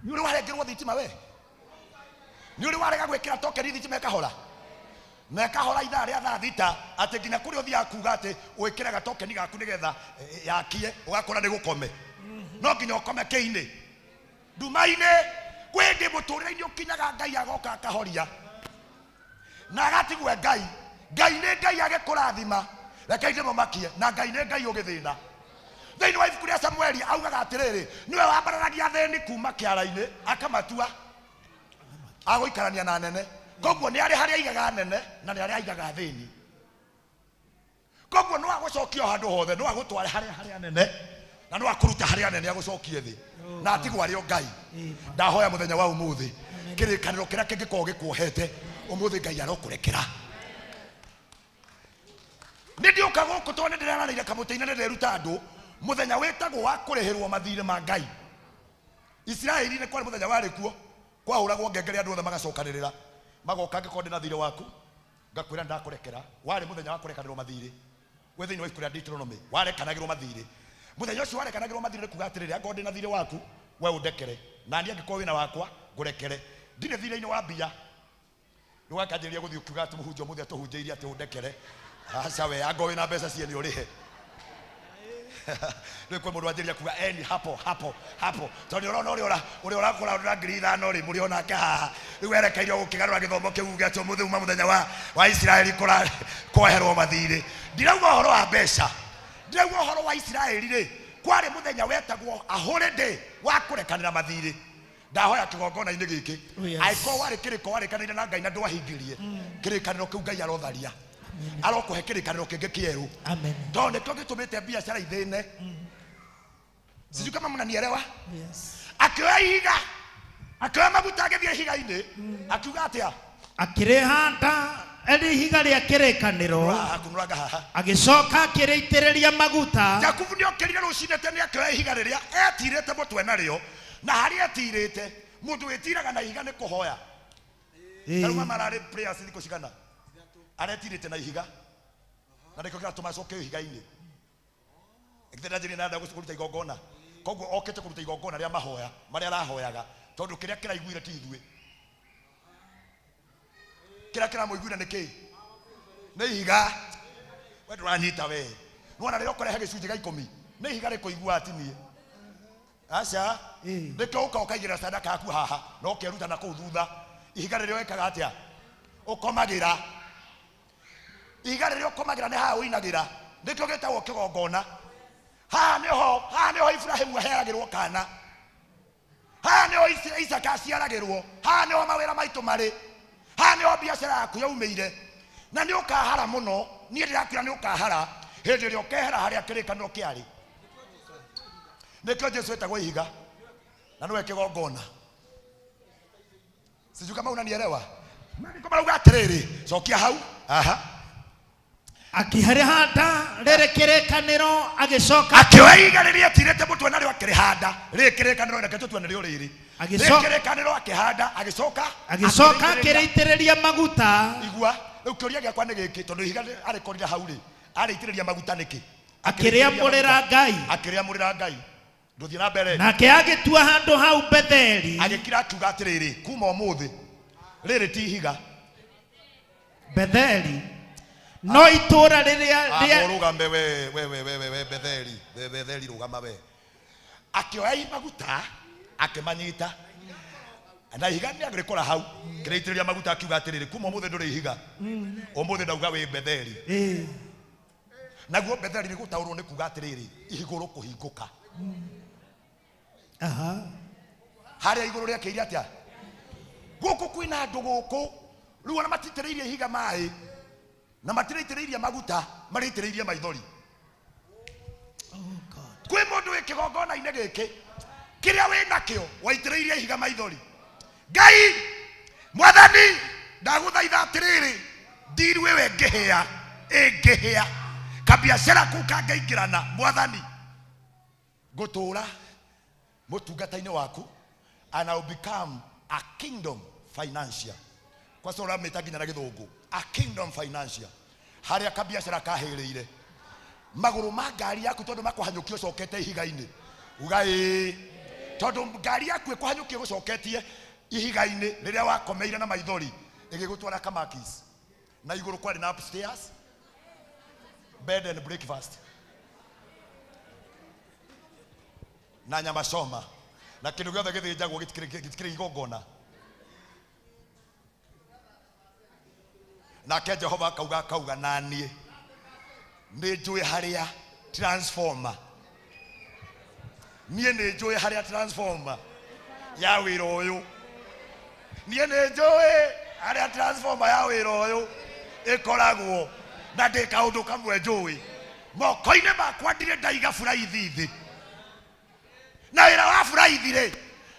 Nĩ ũrĩ warengerwo thitima we? Nĩ ũrĩ warega gwĩkĩra tokeni thitima ĩkahora? Na ĩkahora ithaa rĩa thaa 6, atĩ nginya kũrĩa ũthiaga kuga atĩ wĩkĩre gatokeni gaku nĩgetha yakie, ũgakora nĩ gũkome. No nginya ũkome kĩinĩ. Nduma-inĩ, kwĩ hĩndĩ mũtũrĩre-inĩ ũkinyaga Ngai agoka akahoria. Na agatigwe Ngai. Ngai nĩ Ngai agĩkũrathima, reke ndĩmũmakie, na Ngai nĩ Ngai ũgĩthĩna. Thĩinĩ wa ibuku rĩa Samueli augaga atĩrĩrĩ, nĩwe wambararagia athĩni kuma kĩara-inĩ akamatua agũikarania na nene. Koguo nĩ arĩ harĩa aigaga nene na nĩ arĩa aigaga athĩni. Koguo no agũcokie o handũ hothe, no agũtware harĩa nene na no akũrute harĩa nene agũcokie thĩ, na atigwo arĩ o Ngai. Ndahoya mũthenya wa ũmũthĩ kĩrĩkanĩro kĩrĩa kĩngĩkorwo gĩkuohete ũmũthĩ Ngai arokũrekera. Nĩ ndĩũka gũkũ tondũ nĩ ndĩreranĩire kamũtĩ-inĩ, nĩ ndĩruta andũ mũthenya wĩtagwo wa kũrĩhĩrwo mathirĩ ma Ngai. Isiraeli nĩ kwarĩ mũthenya warĩ kuo kwahũragwo ngengere andũ othe magacokanĩrĩra, magoka angĩkorwo ndĩ na thirĩ waku ngakwĩra ndakũrekera. Warĩ mũthenya wa kũrekanĩrwo mathirĩ. Wĩ thĩinĩ wa ibuku rĩa Deuteronomy, warekanagĩrwo mathirĩ. Mũthenya ũcio warekanagĩrwo mathirĩ nĩ kuga atĩrĩrĩ, angĩkorwo ndĩ na thirĩ waku we ũndekere, na niĩ angĩkorwo wĩna wakwa ngũrekere. Ndirĩ thirĩ-inĩ wa mbia. Ndũgakanjĩrĩria gũthiĩ ũkiuga atĩ mũhunjia ũmũthĩ atũhunjĩirie atĩ ũndekere. Aca we, angĩkorwo wĩna mbeca ciene ũrĩhe. Rĩu kwĩ mũndũ wanjĩrĩria kuga eni hapo hapo hapo, tondũ nĩ ũrona ũrĩa ũrakũra na 5,000 rĩ, mũrĩ onake haha. Rĩu werekeirio gũkĩgarũra gĩthomo kĩu uge atĩ ũmũthĩ uma mũthenya wa Isiraeli kweherwo mathirĩ. Ndirauga ũhoro wa mbeca, ndirauga ũhoro wa Isiraeli rĩ, kwarĩ mũthenya wetagwo a holiday wa kũrekanĩra mathirĩ. Ndahoya kĩgongona-inĩ gĩkĩ, angĩkorwo warĩ kĩrĩko warĩkanĩire na Ngai na ndwahingirie kĩrĩkanĩro kĩu, Ngai arotharia, arokũhe kĩrĩkanĩro kĩngĩ kĩerũ. Tondũ nĩkĩo gĩtũmĩte biacara ithĩne. Sijui kama mnanielewa. Akĩoya ihiga, akĩoya maguta agĩthiĩ ihiga-inĩ, akiuga atĩa? Akĩrĩhanda arĩ ihiga rĩa kĩrĩkanĩro, Kunũranga haha. agĩcoka akĩrĩitĩrĩria maguta. Jakubu nĩokĩrire rũcinĩ tene akĩoya ihiga rĩrĩa etirĩte mũtwe narĩo, na harĩa etirĩte, mũndũ wĩtiraga na ihiga nĩ kũhoya. Tarĩu mama ararĩ prayers thikũ cigana? Aretirĩte na ihiga, na nĩkĩo kĩratũma acoke ihiga-inĩ. Githĩ ndanjĩrire na nda kũruta igongona. Koguo okĩte kũruta igongona rĩa mahoya marĩa arahoyaga tondũ kĩrĩa kĩraiguire ti ithuĩ. Kĩrĩa kĩramũiguire nĩ kĩĩ? Nĩ ihiga. We ndũranyita we. Nĩwona rĩrĩa ũkũrehe gĩcunjĩ gĩa ikũmi nĩ ihiga rĩkũigua ti niĩ. Aca. Nĩkĩo ũka ũkaigĩrĩra sadaka yaku haha na ũkeruta na kũu thutha. Ihiga rĩrĩa wĩkaga atĩa? Ũkomagĩra. Ihiga rĩrĩa ũkomagĩra nĩ haha ũinagĩra. Nĩkĩo gĩtagwo kĩgongona. Haha nĩho Ibrahimu aheagĩrwo kana. Haha nĩho Isaka aciaragĩrwo. Haha nĩho mawĩra maitũ marĩ. Haha nĩho biacara yaku yaumĩire. Na nĩ ũkahara mũno. Niĩ ndĩrakwĩra nĩ ũkahara hĩndĩ ĩrĩa ũkehera harĩa kĩrĩkanĩro kĩarĩ. Nĩkĩo Jesu etagwo ihiga na nĩwe kĩgongona. Sijui kama unanielewa. Maandĩko marauga atĩrĩrĩ, cokia hau. Aha. Akĩrĩhanda rĩrĩ kĩrĩkanĩro agĩcoka akĩoya ihiga rĩrĩa etirĩte mũtwe narĩo akĩrĩhanda. Rĩrĩ kĩrĩkanĩro, reke tũtue nĩrĩo rĩrĩ. Rĩrĩ kĩrĩkanĩro akĩhanda, agĩcoka agĩcoka akĩrĩitĩrĩria maguta. Igua, rĩu kĩũria gĩakwa nĩ gĩkĩ, tondũ ihiga arĩkorire hau rĩ, arĩitĩrĩria maguta nĩkĩ? Akĩrĩamũrĩra Ngai. Akĩrĩamũrĩra Ngai. Ndũthiĩ na mbere. Nake agĩtua handũ hau Betheli. Agĩkira akiuga atĩrĩrĩ, kuma ũmũthĩ rĩrĩ ti ihiga. Betheli. No itũũra rĩrĩa rũgame we we we we we Betheli, we Betheli rũgama we. Akĩoya maguta akĩmanyita. Na ihiga nĩ agĩrĩkora hau. Kĩrĩitĩrĩria maguta akiuga atĩrĩrĩ, kuma ũmũthĩ ndũrĩ ihiga. Ũmũthĩ ndauga wĩ Betheli. Naguo Betheli nĩ gũtaũrwo nĩ kuga atĩrĩrĩ, igũrũ kũhingũka. Aha. Harĩa igũrũ rĩakĩire atĩa? Gũkũ kwĩna andũ gũkũ. Rĩu ona matitĩrĩirie ihiga maĩ na matirĩitĩrĩirie maguta, marĩitĩrĩirie maithori. Kwĩ mũndũ wĩ kĩgongona-inĩ gĩkĩ kĩrĩa wĩ nakĩo waitĩrĩirie ihiga maithori. Ngai mwathani ndagũthaitha atĩrĩrĩ, ndiru ĩyo ĩngĩhĩa, ĩngĩhĩa kabiacara kau kangĩingĩrana, mwathani ngũtũũra mũtungata-inĩ waku and I will become a kingdom financier. Kwa sababu ũramĩta nginya na gĩthũngũ, a kingdom financier. Harĩa kabiacara kahĩrĩire magũrũ ma ngari yaku tondũ makũhanyũkia ũcokete ihiga-inĩ. Uga ĩĩ. Tondũ ngari yaku ĩkũhanyũkia ĩgũcoketie ihiga-inĩ rĩrĩa wakomeire na maithori ĩgĩgũtwara Kamakis. Na igũrũ kwarĩ na upstairs bed and breakfast na nyama choma na kĩndũ gĩothe gĩthĩnjagwo gĩtikĩrĩ igongona. Nake Jehova akauga akauga naniĩ nĩ njũĩ harĩa transformer, niĩ nĩ njũĩ harĩa transformer ya wĩra ũyũ, niĩ nĩ njũĩ harĩa transformer ya wĩra ũyũ ĩkoragwo, na ndĩ kaũndũ kamwe njũĩ moko-inĩ makwa ndirĩ ndaiga buraithi thĩ. Na wĩra wa buraithi rĩ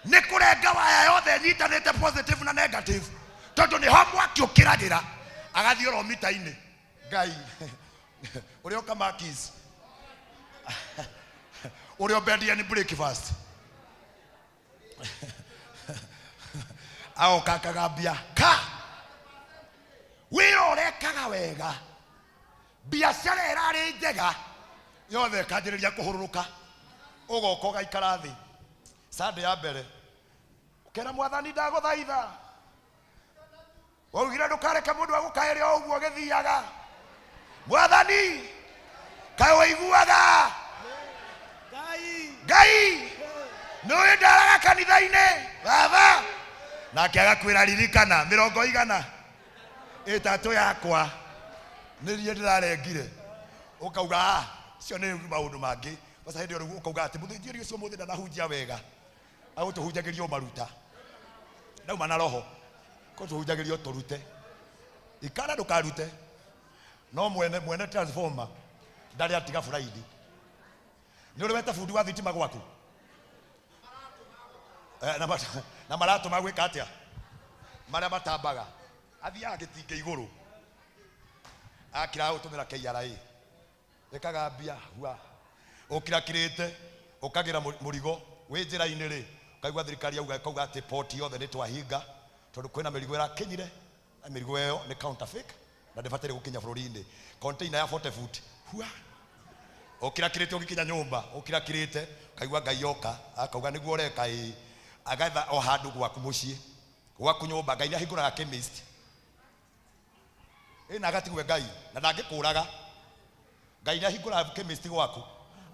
nĩ kũrenga waya yothe ĩnyitanĩte positive na negative, tondũ nĩho mwaki ũkĩragĩra agathiĩ oro mita-inĩ. Ngai ũrĩa ũkamakis ũrĩa ũbendia ni breakfast agoka akagambia ka wĩra ũrekaga wega, biacara ĩrarĩ njega yothe ĩkanjĩrĩria kũhũrũrũka, ũgoka ũgaikara thĩ Sunday ya mbere ũkera mwathani ndagũthaitha, waugire ndũkareke mũndũ agũkaĩre o ũguo gĩthiaga. Mwathani kaĩ ũiguaga Ngai nĩũĩ ndaraga kanitha-inĩ baba, nake agakwĩra ririkana 103 yakwa nĩ niĩ ndĩrarengire. Ũkauga ah, cio nĩ maũndũ mangĩ. Sasa hĩndĩ ĩyo rĩu ũkauga atĩ mũthĩnjĩri ũcio mũthĩ ndanahunjia wega, agũtũhunjagĩria o maruta, ndauma na roho kũtũhunjagĩria o tũrute. Ikara ndũkarute. No mwene transformer ndarĩ atiga buraithi. Nĩ ũrĩ weta bundi wa thitima gwaku? Na maratũma gwĩka atĩa? Marĩa matambaga athiaga gĩtingĩ igũrũ akira gũtũmĩra KRA ĩkagambia hua ũkirakirĩte ũkagĩra mũrigo wĩ njĩra-inĩ rĩ, ũkaigua thirikari yauga ĩkauga atĩ port yothe nĩ twahinga tondũ kwĩna mĩrigo ĩrakinyire na mĩrigo ĩyo nĩ counterfeit na ndĩbataire gũkinya bũrũri-inĩ. Container ya 40 foot hua Ũkirakirĩte ũgĩkinya nyũmba, ũkirakirĩte, ũkaigua Ngai oka, akauga nĩguo ũreka ĩĩ. Agatha o handũ gwaku mũciĩ, gwaku nyũmba, Ngai nĩahingũraga chemist. Ĩ na agatigwe Ngai, na ndangĩkũraga. Ngai nĩahingũraga chemist gwaku.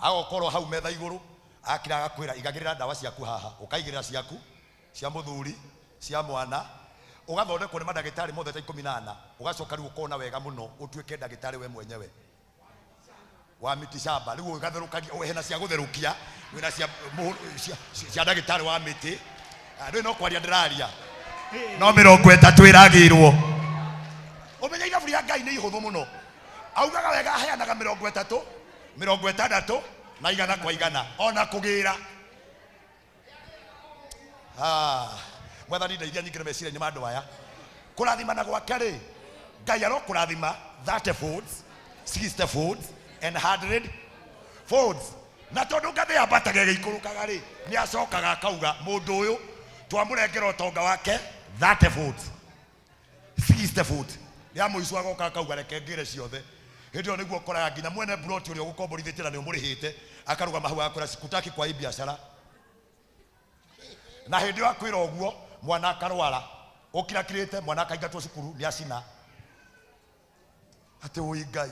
Agokorwo hau metha igũrũ, akira agakwĩra igagĩrĩra ndawa ciaku haha, ũkaigĩrĩra ciaku, cia mũthuri, cia mwana, ũgathondekwo nĩ mandagĩtarĩ mothe ta 14, ũgacoka rĩu ũkona wega mũno ũtuĩke ndagĩtarĩ we mwenyewe wa miti shamba. Rĩu ũgatherũkagia, hena cia gũtherũkia, wĩna cia ndagĩtarĩ wa mĩtĩ. Rĩu no kwaria ndĩraria, no 30 ĩragĩrwo. Ũmenye ithabu rĩa Ngai nĩ ihũthũ mũno. Augaga wega aheanaga 30, 60 na 100 kwa 100 ona kũgĩra. Mwathani ndeithia nyingĩre meciria-inĩ ma andũ aya. Kũrathimana gwake rĩ, Ngai arokũrathima 30 folds, 60 folds and 100 folds. Na tondũ ngathĩ yambataga ĩgĩikũrũkaga rĩ, nĩ acokaga akauga mũndũ ũyũ twamũrengera ũtonga wake 30 folds, 60 folds. Rĩa mũico agoka akauga reke ngĩre ciothe. Hĩndĩ ĩyo nĩguo ũkoraga nginya mwene plot ũrĩa ũgũkomborithĩtie na nĩ ũmũrĩhĩte akarũgama hau agakwĩra sikutaki kwa hii biashara. Na hĩndĩ ĩyo akwĩra ũguo mwana akarwara, ũkirakirĩte mwana akaingatwo cukuru nĩ acina. Atĩ ũi Ngai,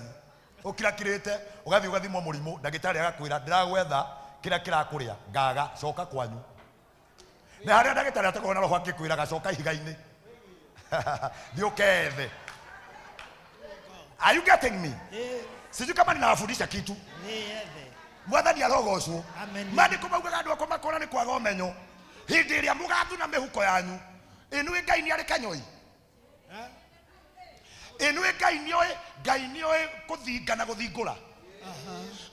ũkirakirĩte ũgathiĩ ũgathimwo mũrimũ, ndagĩtarĩ agakwĩra ndĩragwetha kĩrĩa kĩrakũrĩa, ngaga, coka kwanyu. Na harĩa ndagĩtarĩ atakorwo na roho angĩkwĩraga coka ihiga-inĩ, thiĩ ũkethe. Are you getting me? Sijui kama ninawafundisha kitu. Mwathani arogocwo. Maandĩko maugaga andũ akwa makora nĩ kwaga ũmenyo. Hĩndĩ ĩrĩa mũgathuna mĩhuko yanyu, ĩnũĩ Ngai nĩ arĩ kanyoi. Ĩnũĩ Ngai nĩoĩ, Ngai nĩoĩ kũthinga na gũthingũra.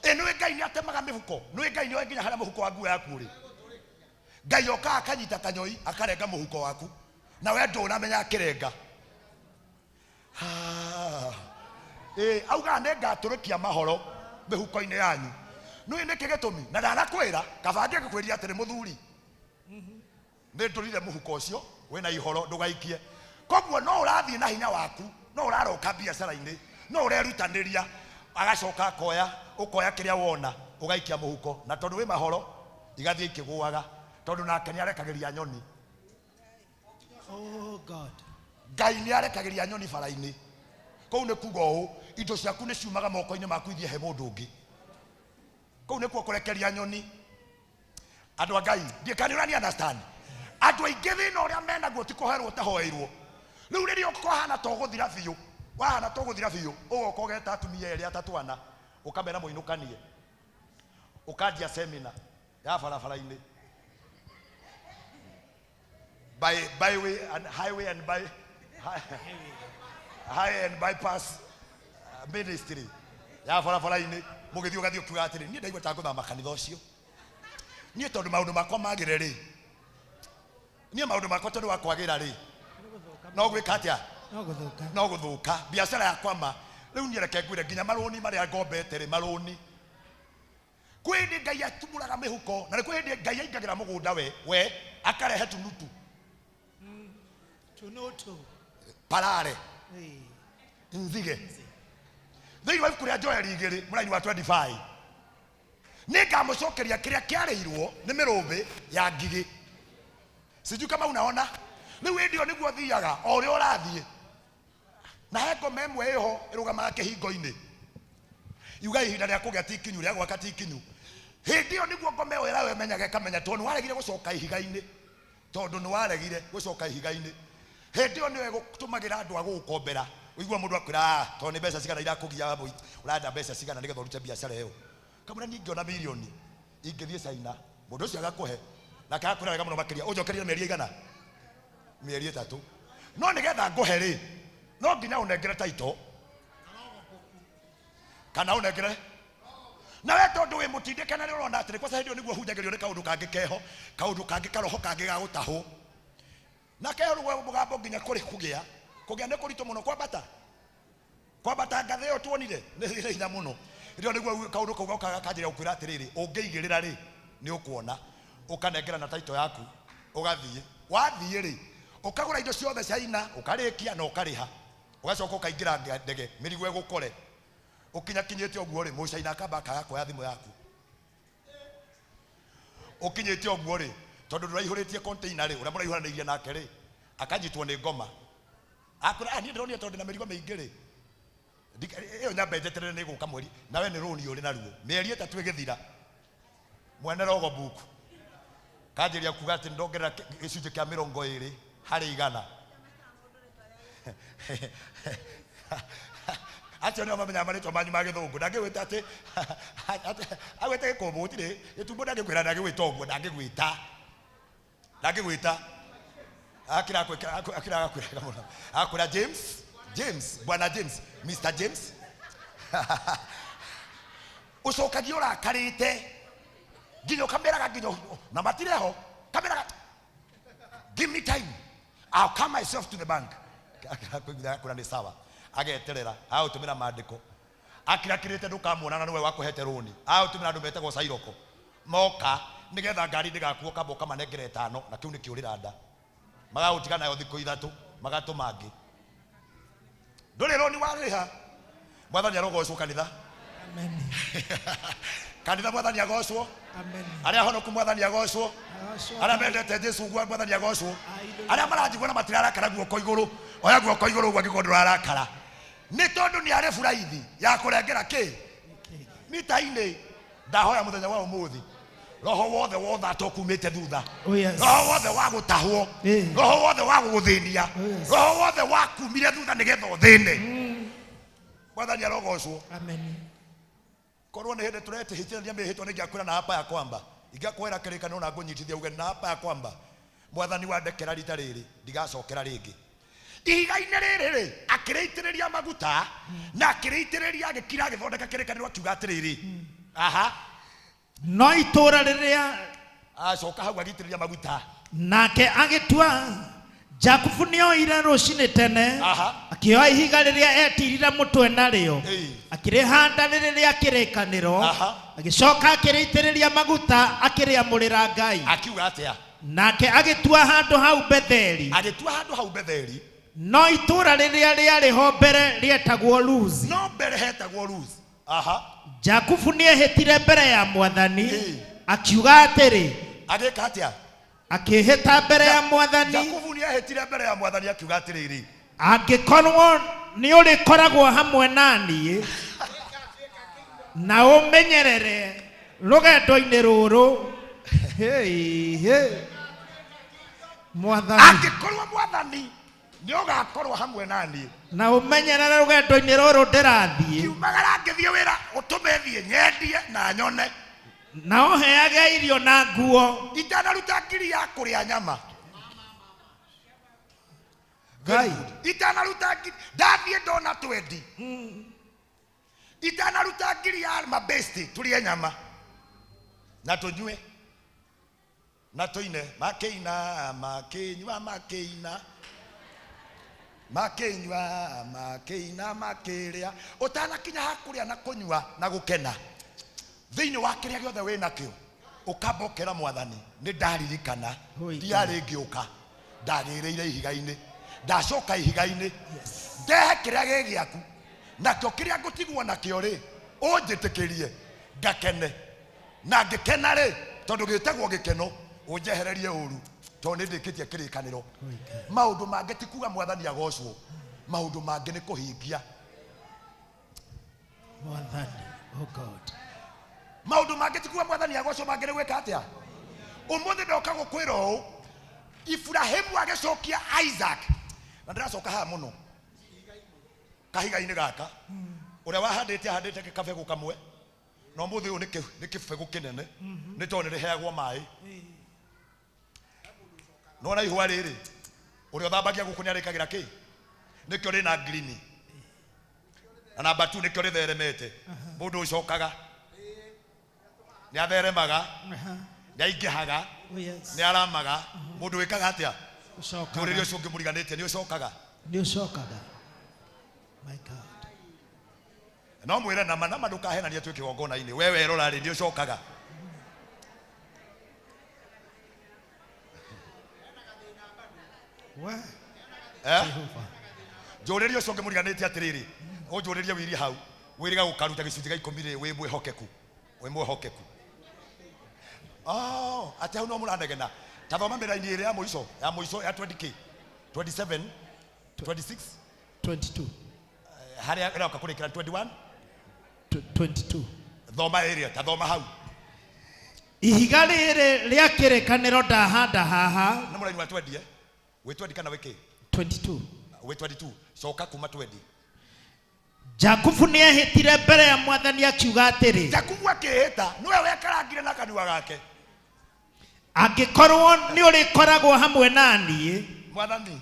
Ĩnũĩ Ngai nĩatemaga mĩhuko. Nũĩ Ngai nĩoĩ nginya harĩa mũhuko wa nguo yaku ũrĩ. Ngai okaga akanyita kanyoi akarenga mũhuko waku, na we ndũnamenya akĩrenga. Augaga nĩngatũrĩkia mahoro mĩhuko-inĩ yanyu. Nũĩ nĩkĩ gĩtũmi? Na ndanakwĩra, kaba angĩgũkwĩria atĩrĩ mũthuri, nĩ ndũrire mũhuko ũcio wĩna ihoro ndũgaikie. Koguo no ũrathiĩ na hinya waku, no ũraroka biacara-inĩ, no ũrerutanĩria, agacoka akoya, ũkoya kĩrĩa wona ũgaikia mũhuko, na tondũ wĩ mahoro igathiĩ ikĩgũaga, tondũ nake nĩarekagĩria nyoni. Oh God. Ngai nĩarekagĩria nyoni bara-inĩ. Kũu nĩ kuga ũũ, indo ciaku nĩ ciumaga moko-inĩ maku ithiĩ he mũndũ ũngĩ. Kũu nĩkuo kũrekeria nyoni. Andũ a Ngai, ndiĩ kana nĩ ũrani understand. Andũ aingĩ thĩna ũrĩa menaguo ti kũhoerwo ũtahoeirwo. Rĩu rĩrĩa ũkahana to gũthira biũ, wahana to gũthira biũ, ũgoka ũgeta atumia erĩ atatũ ana, ũkamera mũinũkanie. Ũkanjia semina ya barabara-inĩ. By byway and highway and by high and bypass ministry ya barabara-inĩ, mũgĩthiĩ ũgathiĩ ũkiuga atĩrĩ, niĩ ndaigua ta ngũthama kanitha ũcio. Niĩ tondũ maũndũ makwa magĩre rĩ, niĩ maũndũ makwa tondũ wa kwagĩra rĩ, no gwĩka atĩa? No gũthũka. Biacara yakwa ma rĩu niĩ reke ngwĩre nginya marũni marĩa ngombete rĩ, marũni. Kwĩ hĩndĩ Ngai atumũraga mĩhuko, na nĩ kwĩ hĩndĩ Ngai aingagĩra mũgũnda we akarehe tunutu. Tunutu. Parare. Nzige. Thĩinĩ wa ibuku rĩa Joeli 2 mũraini wa 25, nĩngamũcokeria kĩrĩa kĩarĩirwo nĩ mĩrũmbĩ ya ngigĩ. Sijui kama unaona. Rĩu hĩndĩ ĩyo nĩguo thiaga o ũrĩa ũrathiĩ, na he ngoma ĩmwe ĩho ĩrũgamaga kĩhingo-inĩ, yuga ihinda rĩa kũgĩa ti ikinyu, rĩa gwaka ti ikinyu. Hĩndĩ ĩyo nĩguo ngoma ĩyo ĩrayo ĩmenyaga ĩkamenya tondũ nĩwaregire gũcoka ihiga-inĩ, tondũ nĩwaregire gũcoka ihiga-inĩ. Hĩndĩ ĩyo nĩyo ĩgũtũmagĩra andũ a gũgũkombera. Ũigua mũndũ akwĩra, tondũ nĩ mbeca cigana irakũgia, ũrenda mbeca cigana nĩgetha ũrute biacara ĩyo. Kamũira niĩ ingĩona mirioni ingĩthiĩ China, mũndũ ũcio agakũhe, nake agakwĩra wega mũno makĩria, ũnjokerie mĩeri ĩigana? Mĩeri 3. No nĩgetha ngũhe rĩ, no nginya ũnengere title kana ũnengere na we tondũ wĩ mũtindĩke na nĩ ũrona atĩrĩ, kwaca hĩndĩ ĩyo nĩguo hunjagĩrio nĩ kaũndũ kangĩ keho, kaũndũ kangĩ karoho kangĩ ga gũtahwo. Na keho rĩu mũgambo nginya kũrĩ kũgĩa, kũgĩa nĩ kũritũ mũno, kwambata. Kwambata ngathĩ ĩyo tuonire nĩ hinya mũno. Hĩndĩ ĩyo nĩguo kaũndũ kau gokaga kanjĩra gũkwĩra atĩrĩrĩ, ũngĩigĩrĩra rĩ, nĩ ũkuona. Ũkanengera na title yaku, ũgathiĩ. Wathiĩ rĩ, ũkagũra indo ciothe China, ũkarĩkia na ũkarĩha. Ũgacoka ũkaingĩra ndege, mĩrigo ĩgũkore. Ũkinyakinyĩte ũguo rĩ, mũcaina akamba akaga kuoya thimũ yaku. Ũkinyĩte ũguo rĩ, tondũ ndũraihũrĩtie container rĩ, ũrĩa mũraihũranĩirie nake rĩ, akanyitwo nĩ ngoma. Akwĩra, "Ah, niĩ ndĩronire tondũ ndĩna mĩrigo mĩingĩ rĩ, ĩyo nyambe njeterere nĩ ĩgũka mweri, nawe nĩ rũni ũrĩ naruo. Mĩeri 3 ĩgĩthira, mwene rogo book kanjĩria kuga atĩ ndongerera gĩcunjĩ kĩa 20%. Acio nĩo mamenyaga marĩtwa manyu ma gĩthũngũ. Ndangĩgwĩta atĩ agwĩte gĩkũmbũ gũtirĩ gĩtumbo, ndangĩkwĩra, ndangĩgwĩta ũguo, ndangĩgwĩta, ndangĩgwĩta. Akira akira akwĩra mũno, akwĩra James, James, bwana James, Mr James. Ũcokagia ũrakarĩte nginya ũkameraga nginya na matirĩ ho, kameraga, give me time, I'll come myself to the bank. Akwĩra nĩ sawa, ageterera agũtũmĩra mandĩko akirakirĩte, ndũkamuona na nĩwe wakũhete rũni. Agũtũmĩra andũ metagwo cairoko moka nĩgetha ngari ndĩgakuo, kamba ũkamanengera 5 na kĩu nĩ kĩũrĩra nda, magagũtiga nayo thikũ 3, magatũma angĩ. Ndũrĩ rũni warĩha. Mwathani arogocwo kanitha. Kanitha, mwathani agocwo. Arĩa honoku, mwathani agocwo. Arĩa mendete Jesu guo, mwathani agocwo. Arĩa maranjigua na matirarakara, guoko igũrũ, oya guoko igũrũ ũguo angĩkorwo ndũrarakara, nĩ tondũ nĩ arĩ buraithi ya kũrengera kĩ mita-inĩ. Ndahoya mũthenya wa ũmũthĩ, roho wothe wothe ũkumĩte thutha, Oh, yes. roho wothe wa gũtahwo, roho wothe wa gũgũthĩnia, roho wothe wa kumire thutha nĩgetha ũthĩne, mwathani arogocwo. Amen. Korwo nĩ hĩndĩ tũretĩhĩtithania mĩhĩtwa, nĩ ingĩakwĩra na hapa ya kwamba ingĩakwĩra kĩrĩkanĩro na ngũnyitithia uge na hapa ya kwamba mwathani wandekera rita rĩrĩ, ndigacokera rĩngĩ. Ihiga-inĩ rĩrĩ rĩ, akĩrĩitĩrĩria maguta na akĩrĩitĩrĩria, agĩkira, agĩthondeka kĩrĩkanĩro, akiuga atĩrĩrĩ, aha. No itũũra rĩrĩa Acoka hau agĩitĩrĩria maguta. Nake agĩtua Jakubu nĩoire rũcinĩ tene, akĩoya ihiga rĩrĩa etirire mũtwe narĩo, akĩrĩhanda rĩrĩ rĩa kĩrĩkanĩro, agĩcoka akĩrĩitĩrĩria maguta, akĩrĩamũrĩra Ngai. Akiuga atĩa? Nake agĩtua handũ hau Betheli. Agĩtua handũ hau Betheli. No itũũra rĩrĩa rĩarĩ ho mbere rĩetagwo Luzi. No mbere hetagwo Luzi. Aha. Jakubu nĩehĩtire mbere ya mwathani, akiuga atĩrĩ. Agĩka atĩa? Akĩhĩta mbere ya mwathani. Jakubu nĩehĩtire mbere ya mwathani, akiuga atĩrĩrĩ, angĩkorwo nĩ ũrĩkoragwo hamwe na niĩ na ũmenyerere rũgendo-inĩ rũrũ. Hey, hey. Mwathani. Angĩkorwo mwathani nĩ ũgakorwo hamwe na niĩ na ũmenyerere rũgendo-inĩ rũrũ ndĩrathiĩ, kiumagara ngĩthiĩ wĩra, ũtũme thiĩ nyendie na nyone, na ũheage irio na nguo, itanaruta ngiri ya kũrĩa nyama. Ngai. Itanaruta ngiri, ndathiĩ ndona twendi, itanaruta ngiri ya mabesti tũrĩe nyama na tũnyue na tũine, makĩina makĩnyua, makĩina makĩnyua, makĩina makĩrĩa, ũtanakinya hakũrĩa na kũnyua na gũkena thĩinĩ wa kĩrĩa gĩothe wĩ nakĩo, ũkamba ũkera mwathani, nĩ ndaririkana ndiarĩ ngĩũka, ndagĩrĩire ihiga-inĩ, ndacoka ihiga-inĩ, ndehe kĩrĩa gĩ gĩaku, nakĩo kĩrĩa ngũtigwo nakĩo rĩ, ũnjĩtĩkĩrie ngakene, na ngĩkena rĩ, tondũ gĩtagwo gĩkeno, ũnjehererie ũru, tondũ nĩ ndĩkĩtie kĩrĩkanĩro. Maũndũ mangĩ ti kuga mwathani agocwo, maũndũ mangĩ nĩ kũhingia. Mwathani, oh God. Maũndũ mangĩ ti kuga mwathani agocwo, mangĩ nĩ gwĩka atĩa? Ũmũthĩ ndoka gũkwĩra ũũ, Iburahĩmu agĩcokia Isaac, na ndĩracoka haha mũno kahiga-inĩ gaka, ũrĩa wahandĩte ahandĩte gĩkabegũ kamwe, na ũmũthĩ ũyũ nĩ kĩbegũ kĩnene, nĩ tondũ nĩ rĩheagwo maĩ. Nona ihũa rĩrĩ, ũrĩa ũthambagia gũkũ nĩ arĩkagĩra kĩ, nĩkĩo rĩna green, na namba 2 nĩkĩo rĩtheremete. Mũndũ ũcokaga nĩ atheremaga, nĩ aingĩhaga, Oh, yes. nĩ aramaga. Mũndũ wĩkaga atĩa? Ũcokaga. Njũrĩrie ũcio ũngĩ mũriganĩtie, nĩ ũcokaga? Nĩ ũcokaga. My God. No mwĩre nama nama, ndũkahenanie twĩ kĩgongona-inĩ, we werora rĩ, nĩ ũcokaga? We. Eh? Njũrĩrie ũcio ũngĩ mũriganĩtie atĩrĩrĩ, ũnjũrĩrie wirie hau. Wĩrĩga gũkaruta gĩcunjĩ gĩa ikũmi rĩ, wĩ mwĩhokeku. Wĩ mwĩhokeku. Oh, atĩ hau no mũranegena. Ta thoma mĩraini ĩrĩa ya mũico, ya mũico ya 20K. 27, 26, 22. Harĩa ĩroka kũrĩkĩra 21? 22. Thoma ĩrĩa, ta thoma hau. Ihiga rĩrĩ rĩa kĩrĩkanĩro ndahanda haha. Nĩ mũraini wa 20, eh? Wĩ 20 kana wĩ kĩ? 22. Wĩ 22. Coka kuma 20. Jakubu nĩehĩtire mbere ya Mwathani akiuga atĩrĩ. Jakubu akĩĩhĩta, nĩwe wekarangire na kanua gake. Angĩkorwo nĩũrĩkoragwo hamwe na niĩ. Mwathani,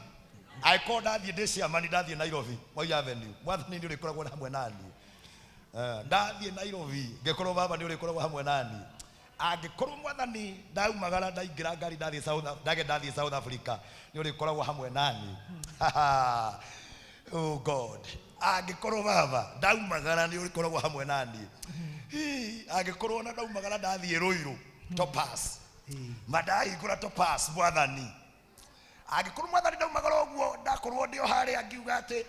angĩkorwo ndathiĩ ndĩ ciamani, ndathiĩ Nairobi, Moi Avenue, Mwathani nĩũrĩkoragwo hamwe na niĩ. Ndathiĩ Nairobi, ngĩkorwo baba nĩũrĩkoragwo hamwe na niĩ. Angĩkorwo Mwathani ndaumagara ndaingĩra ngari ndathiĩ South, ndage ndathiĩ South Africa, nĩũrĩkoragwo hamwe na niĩ. Oh God. Angĩkorwo baba ndaumagara nĩũrĩkoragwo hamwe na niĩ. Angĩkorwo ona ndaumagara ndathiĩ Ruiru, Topaz. Mandahingũra Topaz Mwathani. Angĩkorwo Mwathani ndaumagara ũguo ndakorwo ndĩ o harĩa ngiuga atĩ,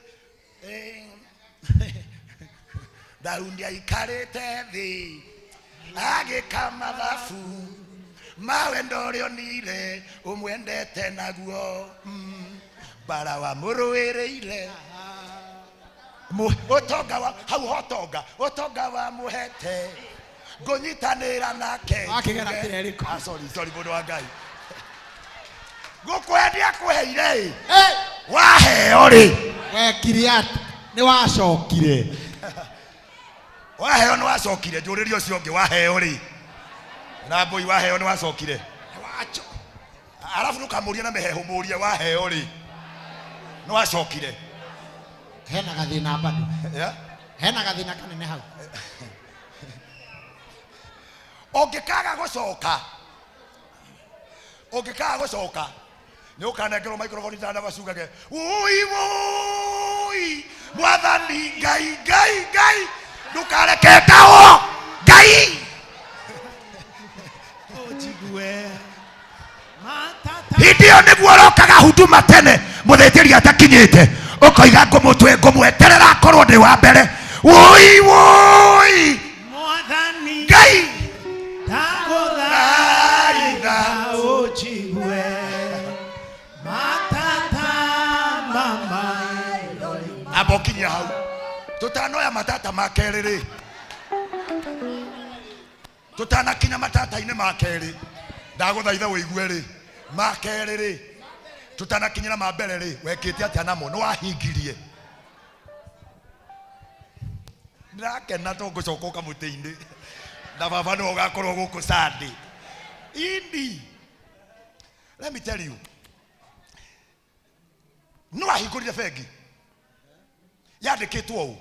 Daudi aikarĩte thĩ agĩka mathabu mawe ndũrĩ onire ũmwendete naguo, bara wa mũrũĩrĩire ũtonga wa hau hotonga ũtonga wa mũhete ngũnyitanĩra nake. Wakĩgera kĩrĩa Ah, sorry, sorry, mũndũ wa Ngai. Ngũkwendia kũheire ĩ. Waheo rĩ. Wekire atĩa? Nĩ wacokire. Waheo nĩ wacokire, njũrĩrie ũcio ũngĩ waheo rĩ. Na mbũi waheo nĩ wacokire. Arabu ndũkamũrie na mĩheehũ, mũrie waheo rĩ. Nĩ wacokire. Hena gathĩna bado. Yeah? Hena gathĩna kanene hau. Ũngĩkaga gũcoka, ũngĩkaga gũcoka, nĩ ũkanengerwo microphone tana macugage, Wũi, wũi, Mwathani Ngai, Ngai, Ngai, ndũkareke ndahwo, Ngai. Ũnjigue. Hĩndĩ ĩyo nĩguo ũrokaga huduma tene, mũthĩnjĩri atakinyĩte, ũkoiga ngũmũtwe, ngũmweterera akorwo ndĩ wa mbere. Wũi, wũi, Mwathani Ngai. Ndagũthaitha ũnjigue. Matata mama. Amba ũkinyie hau. Tũtanoya matata ma kerĩ rĩ. Tũtanakinya matata-inĩ ma kerĩ. Ndagũthaitha ũigue rĩ. Ma kerĩ rĩ. Tũtanakinyĩra ma mbere rĩ, wekĩte atĩa namo? Nĩ wahingirie. Ndĩrakena tondũ ngũcoka ũka mũtĩ-inĩ. Na baba nĩwe ũgakorwo gũkũ Sunday. Indi. Let me tell you. Nĩ wahingũrire bengi. Yandĩkĩtwo ũũ.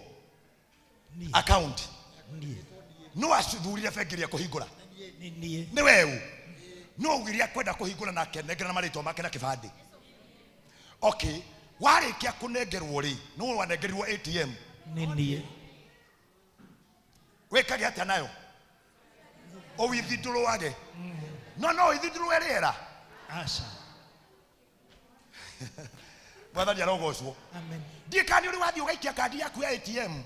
Account. Nĩ wathurire bengi ĩrĩa kũhingũra. Nĩ we ũ. Nĩ waugire akwenda kũhingũra na akenengera marĩtwa make na kĩbandĩ. Okay, warĩkia kũnengerwo rĩ, nĩ wanengerirwo ATM. Nĩ niĩ. Wĩkage atĩa nayo? Ũwithindũrũage. No, no ũwithindũrũe rĩera. Aca. Mwathani arogocwo. Amen. Ndiĩ kana nĩ ũrĩ wathiĩ ũgaikia kandi yaku ya ATM.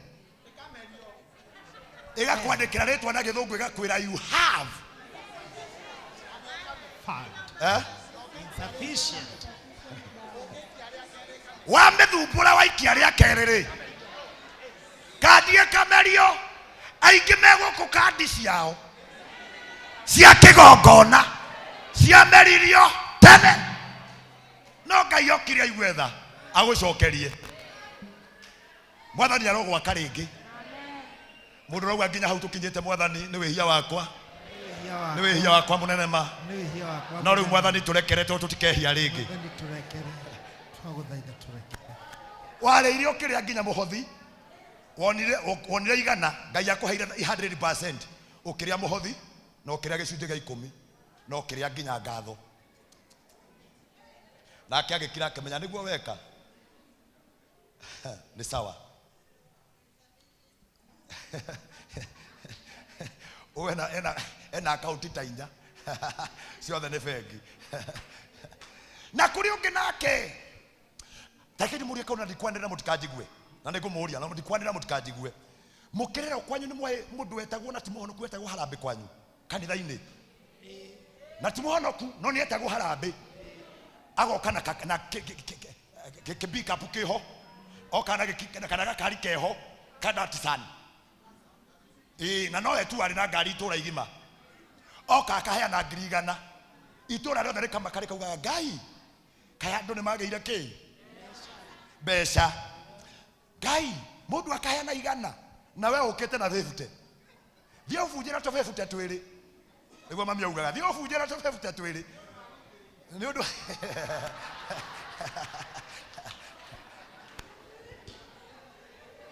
Ĩgakwandĩkĩra rĩtwa na gĩthũngũ ĩgakwĩra you have. Fund. Insufficient. Wamĩthumbũra waikia rĩa kerĩ rĩ. Kandi ĩkamerio. Aingĩ me gũkũ kandi ciao cia kĩgongona ciameririo tene. No Ngai okire aigue tha agũcokerie. Mwathani arogwaka rĩngĩ. Mũndũ ũrauga nginya hau tũkinyĩte Mwathani nĩ wĩhia wakwa. Nĩ wĩhia wakwa mũnene ma. Nĩ wĩhia wakwa No rĩu mũnene. Mwathani tũrekere tondũ tũtikehia rĩngĩ. Mwathani tũrekere. Twagũthaitha tũrekere. Warĩire ũkĩrĩa nginya mũhothi. Wonire, wonire igana, Ngai akũheire 100%. Ũkĩrĩa mũhothi, na ũkĩrĩa gĩcunjĩ gĩa ikũmi, na ũkĩrĩa nginya ngatho. Nake agĩkira akĩmenya nĩguo weka. Nĩ sawa. Ũyũ ena akaunti ta inya. Ciothe nĩ bengi. Na kũrĩ ũngĩ nake. Ta reke ndĩmũrie kaũndũ na ndikwanĩrĩra mũtikanjigue. Na nĩngũmũria, na ndikwanĩrĩra mũtikanjigue. Mũkĩrĩra kwanyu nĩ mwaĩ mũndũ wetagwo na ti mũhonoku wetagwo harambĩ kwanyu kanitha-inĩ. Na ti mũhonoku no nĩ etagwo harambĩ. Agoka na na kĩbikapu kĩho oka na kana gakari keho kana tisani. Ĩĩ na nowe tu arĩ na ngari itũra igima. Oka akaheana 100,000. Itũra rĩothe rĩkamaka rĩkaugaga Ngai kaya andũ nĩ magĩire kĩ mbeca. Ngai mũndũ akaheana 100 na we ũkĩte na 50. Thiĩ ũbunjĩra tũ 50 twĩrĩ. Nĩguo mami augaga thiĩ ũbunjĩra tũ 50 twĩrĩ. Nĩ ũndũ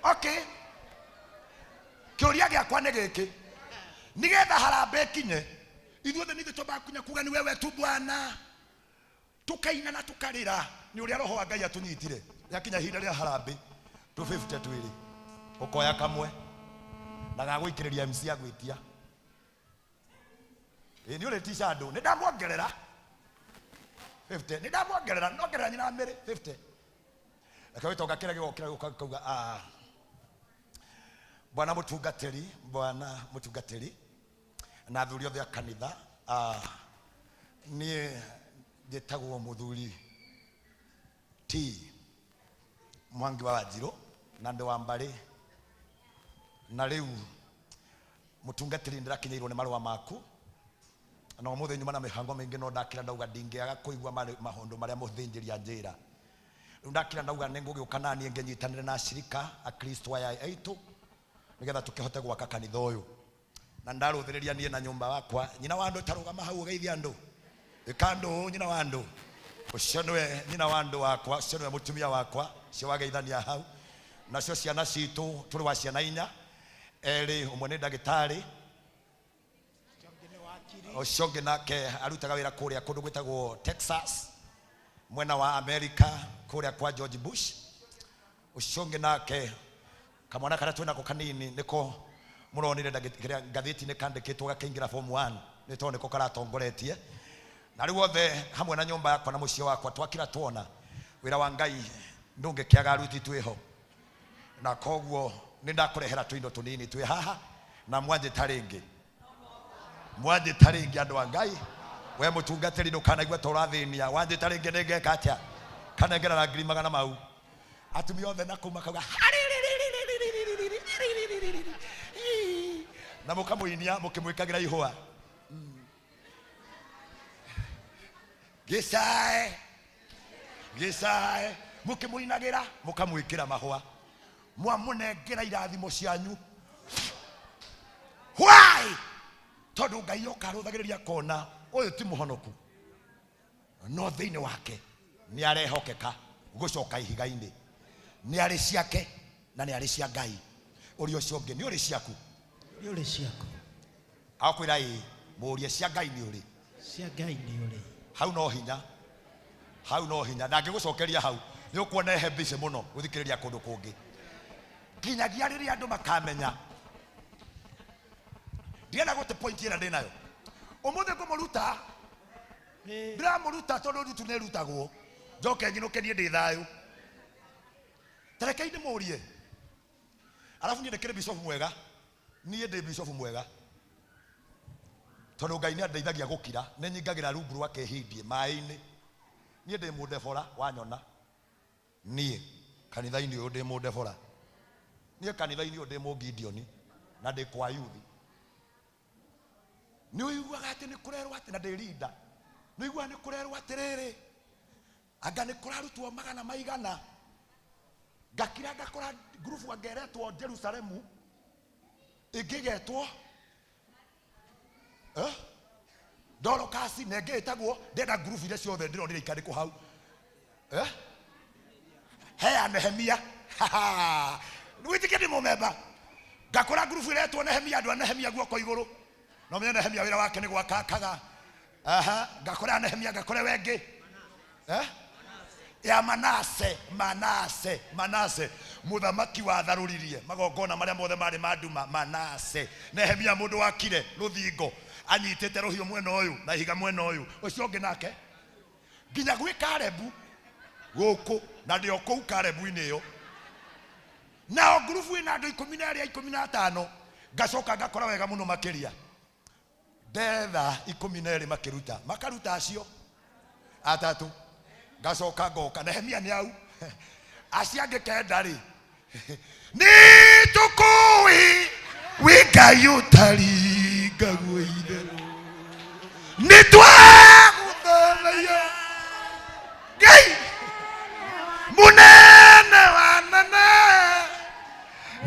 okay. Kĩũria gĩakwa nĩ gĩkĩ. Nĩgetha harambĩ ĩkinye ithuothe nithuĩ twambaga kunya kuga ni wewe tu Bwana. Tukaina na tukarĩra nĩ ũrĩa roho wa Ngai atũnyitire. Yakinya ihinda rĩa harambĩ tũ 50 twĩrĩ. Ũkoya kamwe na gagũikĩrĩria MC agwĩtia. Ĩ nĩ ũrĩtica andũ nĩ ndamwongerera 50 nĩ ndamwongerera nongerera nyina mĩrĩ 50. Reke gĩtonga kĩrĩa gĩgokĩra gĩgoka gĩkauga ah Bwana mũtungatĩri, Bwana mũtungatĩri na athuri othe a kanitha, niĩ njĩtagwo mũthuri T Mwangi wa Wanjirũ na ndĩ wa mbarĩ na rĩu mũtungatĩri ndĩrakinyĩirwo nĩ marũa maku na ũmũthĩ nyuma na mĩhango mĩingĩ no ndakĩra ndauga ndingĩaga kũigua maũndũ marĩa mũthĩnjĩri anjĩra. Rĩu ndakĩra ndauga nĩ ngũgĩũka naniĩ ngĩnyitanĩre na acirika akristo aya aitũ nĩgetha tũkĩhote gwaka kanitha ũyũ. Na ndarũthĩrĩria niĩ na nyũmba wakwa nyina wa andũ tarũgama hau ũgeithia andũ. Ĩka andũ nyina wa andũ. Ũcio nĩwe nyina wa andũ wakwa, ũcio nĩwe mũtumia wakwa, ũcio wageithania hau. Nacio ciana citũ tũrĩ wa ciana 4, erĩ ũmwe nĩ ndagĩtarĩ, ũcio ũngĩ nake arutaga wĩra kũrĩa kũndũ gwĩtagwo Texas mwena wa America kũrĩa kwa George Bush. Ũcio ũngĩ nake kamwana karĩa twĩnako kanini nĩko mũronire ngathĩti-inĩ kandĩkĩtwo gakĩingĩra form 1 nĩ tondũ nĩko karatongoretie. Na rĩu othe hamwe na nyũmba yakwa na mũciĩ wakwa twakira tuona wĩra wa Ngai ndũngĩkĩaga aruti twĩho. Na koguo nĩ ndakũrehera tũindo tũnini twĩ haha na mwanjĩta rĩngĩ. Mwanjĩta rĩngĩ andũ a Ngai. We mũtungatĩri ndũkanaigua ta ũrathĩnia. Wanjĩta rĩngĩ nĩ ngeka atĩa? Kanengera na 100,000 mau. Atumia othe na kũu makauga na mũkamũinia mũkĩmwĩkagĩra ihũa. Gĩcae gĩcae mũkĩmũinagĩra mũkamwĩkĩra mahũa. Mwamũnengera irathimo cianyu. Why? Tondũ Ngai oka arũthagĩrĩria akona ũyũ ti mũhonoku no thĩinĩ wake nĩ arehokeka gũcoka ihiga-inĩ. Nĩ arĩ ciake na nĩ arĩ cia Ngai. Ũrĩa ũcio ũngĩ nĩ ũrĩ ciaku. Nĩ ũrĩ ciaku. Akwĩra ĩĩ mũũrie cia Ngai nĩ ũrĩ. Cia Ngai nĩ ũrĩ. Hau no hinya. Hau no hinya. Ndangĩgũcokeria hau. Nĩ ũkuona ehe busy mũno gũthikĩrĩria kũndũ kũngĩ. Nginyagia rĩrĩa andũ makamenya. Ndienda gũte point ĩrĩa ndĩnayo. Ũmũthĩ ngũmũruta. Ndĩramũruta tondũ rutu nĩ ĩrutagwo. Njoke nyinũke niĩ ndĩ thayũ. Ta rekei ndĩmũrie. Arabu niĩ ndĩkĩrĩ bishop mwega. Niĩ ndĩ bishop mwega. Tondũ Ngai nĩ andeithagia gũkira, nĩ nyingagĩra rungu rwa kĩhindie maĩ-inĩ. Niĩ ndĩ mũndebora wanyona. Niĩ kanitha-inĩ ũyũ ndĩ mũndebora. Niĩ kanitha-inĩ ũyũ ndĩ mũgideoni na ndĩ kwa yuthi. Nĩ ũiguaga atĩ nĩ kũrerwo atĩ na ndĩ rinda. Nĩ ũiguaga nĩ kũrerwo atĩrĩrĩ anga nĩ kũrarutwo 100. Ngakira ngakora ngurubu angeretwo Jerusalemu ĩngĩgetwo Dorokasi na ĩngĩ ĩtagwo ndenda ngurubu iria ciothe ndĩronire ikandĩkwo hau. Heya Nehemia. Wĩtĩkie ndĩ mũmemba. Ngakora ngurubu ĩretwo Nehemia, andũ a Nehemia guoko igũrũ. No menye Nehemia wĩra wake nĩ gwaka akaga. Aha, ngakora Nehemia, ngakora wengĩ. Ya Manase, Manase, Manase mũthamaki watharũririe magongona marĩa mothe marĩ ma nduma. Manase. Nehemia mũndũ wakire rũthingo anyitĩte rũhiũ mwena ũyũ na ihiga mwena ũyũ. Ũcio ũngĩ nake nginya gwĩ Kalebu gũkũ na ndĩ o kũu Kalebu-inĩ ĩyo. Nao ngurubu ĩna andũ 12 15 ngacoka ngakora wega mũno makĩria. Ndetha 12 makĩruta. Makaruta acio atatu. Ngacoka ngoka Nehemia nĩ au. Acio angĩ kenda rĩ. Nĩ tũkũĩ wĩ Ngai ũtaringagwo itherũ. Nĩ twagũthathaiya Ngai munene wa nene.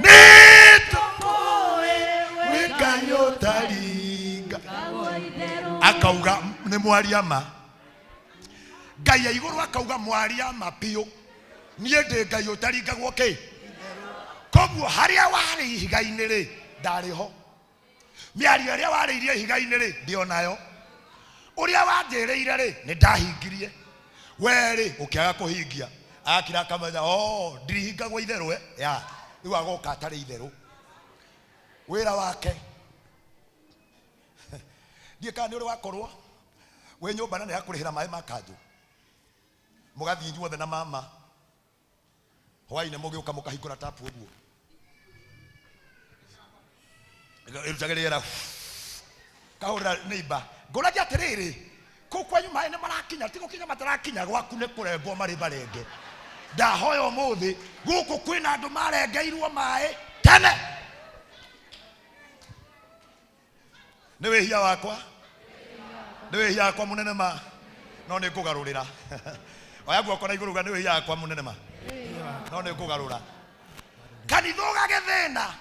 Nĩ tũkũĩ wĩ Ngai ũtaringagwo itherũ. Akauga nĩ mwaria ma. Ngai ya igũrũ akauga mwaria ma biũ. Niĩ ndĩ Ngai ũtaringagwo kĩ. Koguo harĩa warĩ ihiga-inĩ rĩ ndarĩ ho. Mĩario ĩrĩa warĩirie ihiga-inĩ rĩ ndĩonayo. Ũrĩa wanjĩrĩire rĩ nĩ ndahingirie. We rĩ ũkĩaga kũhingia. Akira akamenya oh ndirihingagwo itherũ ya rĩu agoka atarĩ itherũ. Wĩra wake ndiĩ kana nĩ ũrĩ wakorwo wĩ nyũmba na nĩ hakũrĩhĩra maĩ ma kanjũ. Mũgathiĩ inyuothe na mama hwaĩ-inĩ mũgĩũka mũkahingũra tapu ũguo ĩrutage rĩera kahũrĩra neighbor ngũragia atĩrĩrĩ kũu kwanyu maĩ nĩ marakinya ti gũkinya matarakinya gwaku nĩ kũrengwo marĩ marenge. Ndahoya ũmũthĩ gũkũ kwĩna andũ marengeirwo maĩ tene. Nĩ wĩhia wakwa, nĩ wĩhia wakwa mũnene ma, no nĩ ngũgarũrĩra. Oya guoko na igũrũ uga nĩ wĩhia wakwa mũnene ma, no nĩ ngũgarũra. Kanitha ũgagĩthĩna,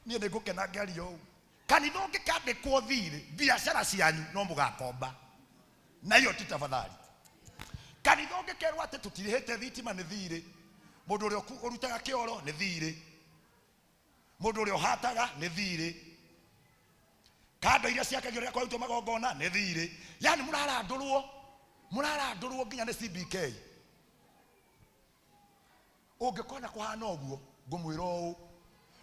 niĩ nĩ ngũkena ngĩaria ũũ. Kanitha ũngĩkandĩkwo thirĩ, biacara cianyu no mũgakomba. Na hiyo ti tafadhali. Kanitha ũngĩkerwo atĩ tũtirĩhĩte thitima nĩ thirĩ, mũndũ ũrĩa ũrutaga kĩoro nĩ thirĩ, mũndũ ũrĩa ũhataga nĩ thirĩ, kando iria ciakagio rĩrĩa kwarutwo magongona nĩ thirĩ. Yani mũrarandũrwo, mũrarandũrwo nginya nĩ CBK. Ũngĩkona kũhana ũguo ngũmwĩra ũũ,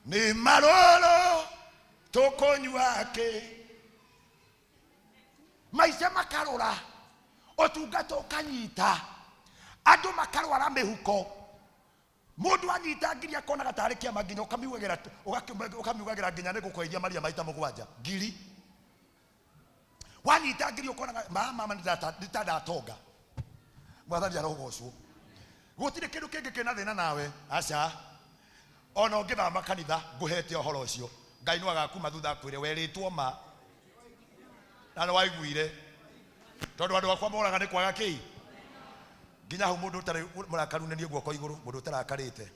nĩ marũrũ tũkũnyua kĩ. Maica makarũra, ũtungata ũkanyita, andũ makarwara mĩhuko. Mũndũ anyita ngiri akonaga tarĩ kĩama nginya ũkamiugagĩra, ũkamiugagĩra nginya nĩ gũkwendia maria maita mũgwanja ngiri. Wanyita ngiri ũkonaga mama nĩ ta ndatonga. Mwathani arogocwo. Gũtirĩ kĩndũ kĩngĩ kĩna thĩna nawe aca. Ona ũngĩthama kanitha ngũhete ũhoro ũcio, Ngai no agakuma thutha akwĩre werĩtwo ma na nĩ waiguire, tondũ andũ akwa moraga nĩ kwaga kĩ. Nginya hau mũndũ ũtarĩ mũrakaru nĩ niĩ guoko igũrũ, mũndũ ũtarakarĩte.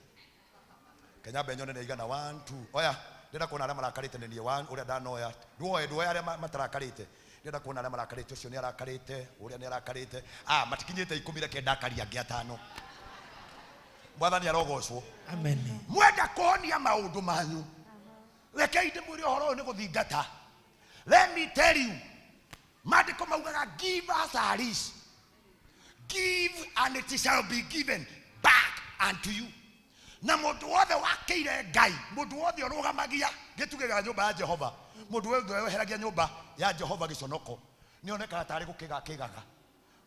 Kenya nyone nĩ igana 1 2 oya ndĩrenda kuona arĩa marakarĩte nĩ niĩ 1 ũrĩa ndanoya nduoe nduoe arĩa matarakarĩte. Ndĩrenda kuona arĩa marakarĩte, ũcio nĩ arakarĩte, ũrĩa nĩ arakarĩte. Ah, matikinyĩte 10 reke ndakaria angĩ 5. Mwathani arogocwo. Amen. Mwenda kũhonia maũndũ manyu, rekei ndĩmwĩre ũhoro ũyũ nĩ gũthingata. Let me tell you, maandĩko maugaga give us a lease. Give and it shall be given back unto you. Na mũndũ wothe wakĩire Ngai, mũndũ wothe ũrũgamagia gĩtugĩ gĩa nyũmba ya Jehova, mũndũ wothe weheragia nyũmba ya Jehova gĩconoko, nĩonekaga tarĩ gũkĩga kĩgaga.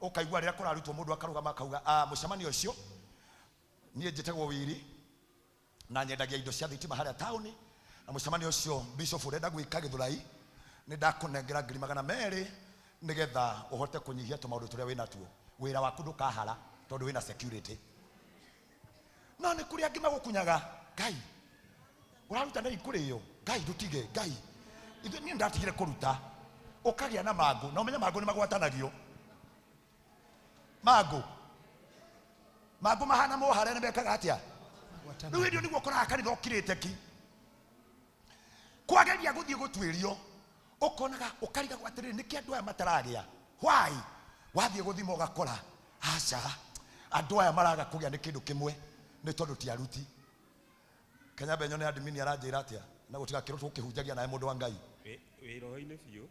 Ũkaigua rĩrĩa kũrarutwo mũndũ akarũgama akauga, ah, mũcemanio ũcio niĩ njĩtagwo Wiri na nyendagia indo cia thitima harĩa taũni, na mũcemanio ũcio bishop ũrenda gwĩka Gĩthũrai, nĩ ndakũnengera 200,000 nĩgetha ũhote kũnyihia tũmaũndũ tũrĩa wĩnatuo. Wĩra waku ndũkahara tondũ wĩna security. No nĩ kũrĩ angĩ magũkunyaga, Ngai ũraruta na ikũrĩo, Ngai ndũtige, Ngai ithuĩ niĩ ndatigire kũruta. Ũkagĩa na mangũ, na ũmenye mangũ nĩ magwatanagio. Mangũ mangũ mahana mohare nĩ mekaga atĩa? Rĩu hĩndĩ ĩyo nĩguo ũkoraga kanitha ũkirĩte ki. Kwageria gũthiĩ gũtuĩrio, ũkonaga ũkarigagwo atĩrĩrĩ, nĩkĩ andũ aya mataragĩa? Why? Wathiĩ gũthima ũgakora aca, andũ aya maraga kũgĩa nĩ kĩndũ kĩmwe, nĩ tondũ ti aruti. Kenya Benyo nĩ admin aranjĩra atĩa na gũtigakĩrwo tũkĩhunjagia nawe mũndũ wa Ngai. Wĩ roho-inĩ biũ.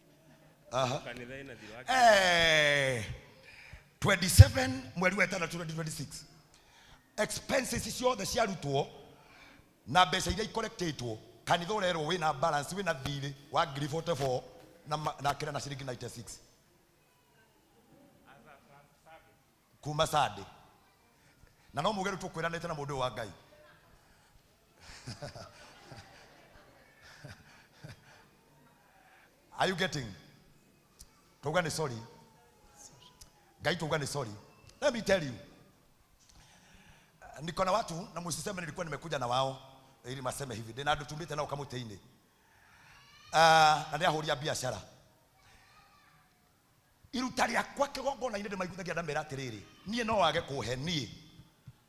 Aha. Kanitha ĩna thirĩ wa 27 mweri wa ĩtandatũ 2026 expenses ciothe ciarutwo na mbeca iria ikorektĩtwo, kanitha ũrerwo wĩna balance, wĩna thirĩ wa 44,000 na kĩra na ciringi 96 kuma Sunday. Na no muge rĩu tũkwĩranĩte na mũndũ ũyũ wa Ngai. Are you getting? Tuga ni sorry. Ngai tuga ni sorry. Let me tell you. Niko na watu na msiseme nilikuwa nimekuja na wao ili maseme hivi. Ndina andu tumite nao kamute-ini. Na ndiahuria biashara. Iruta rĩakwa kĩgongona-inĩ ndĩmaiguithagia ndamera atĩrĩrĩ, niĩ no wage kũhe niĩ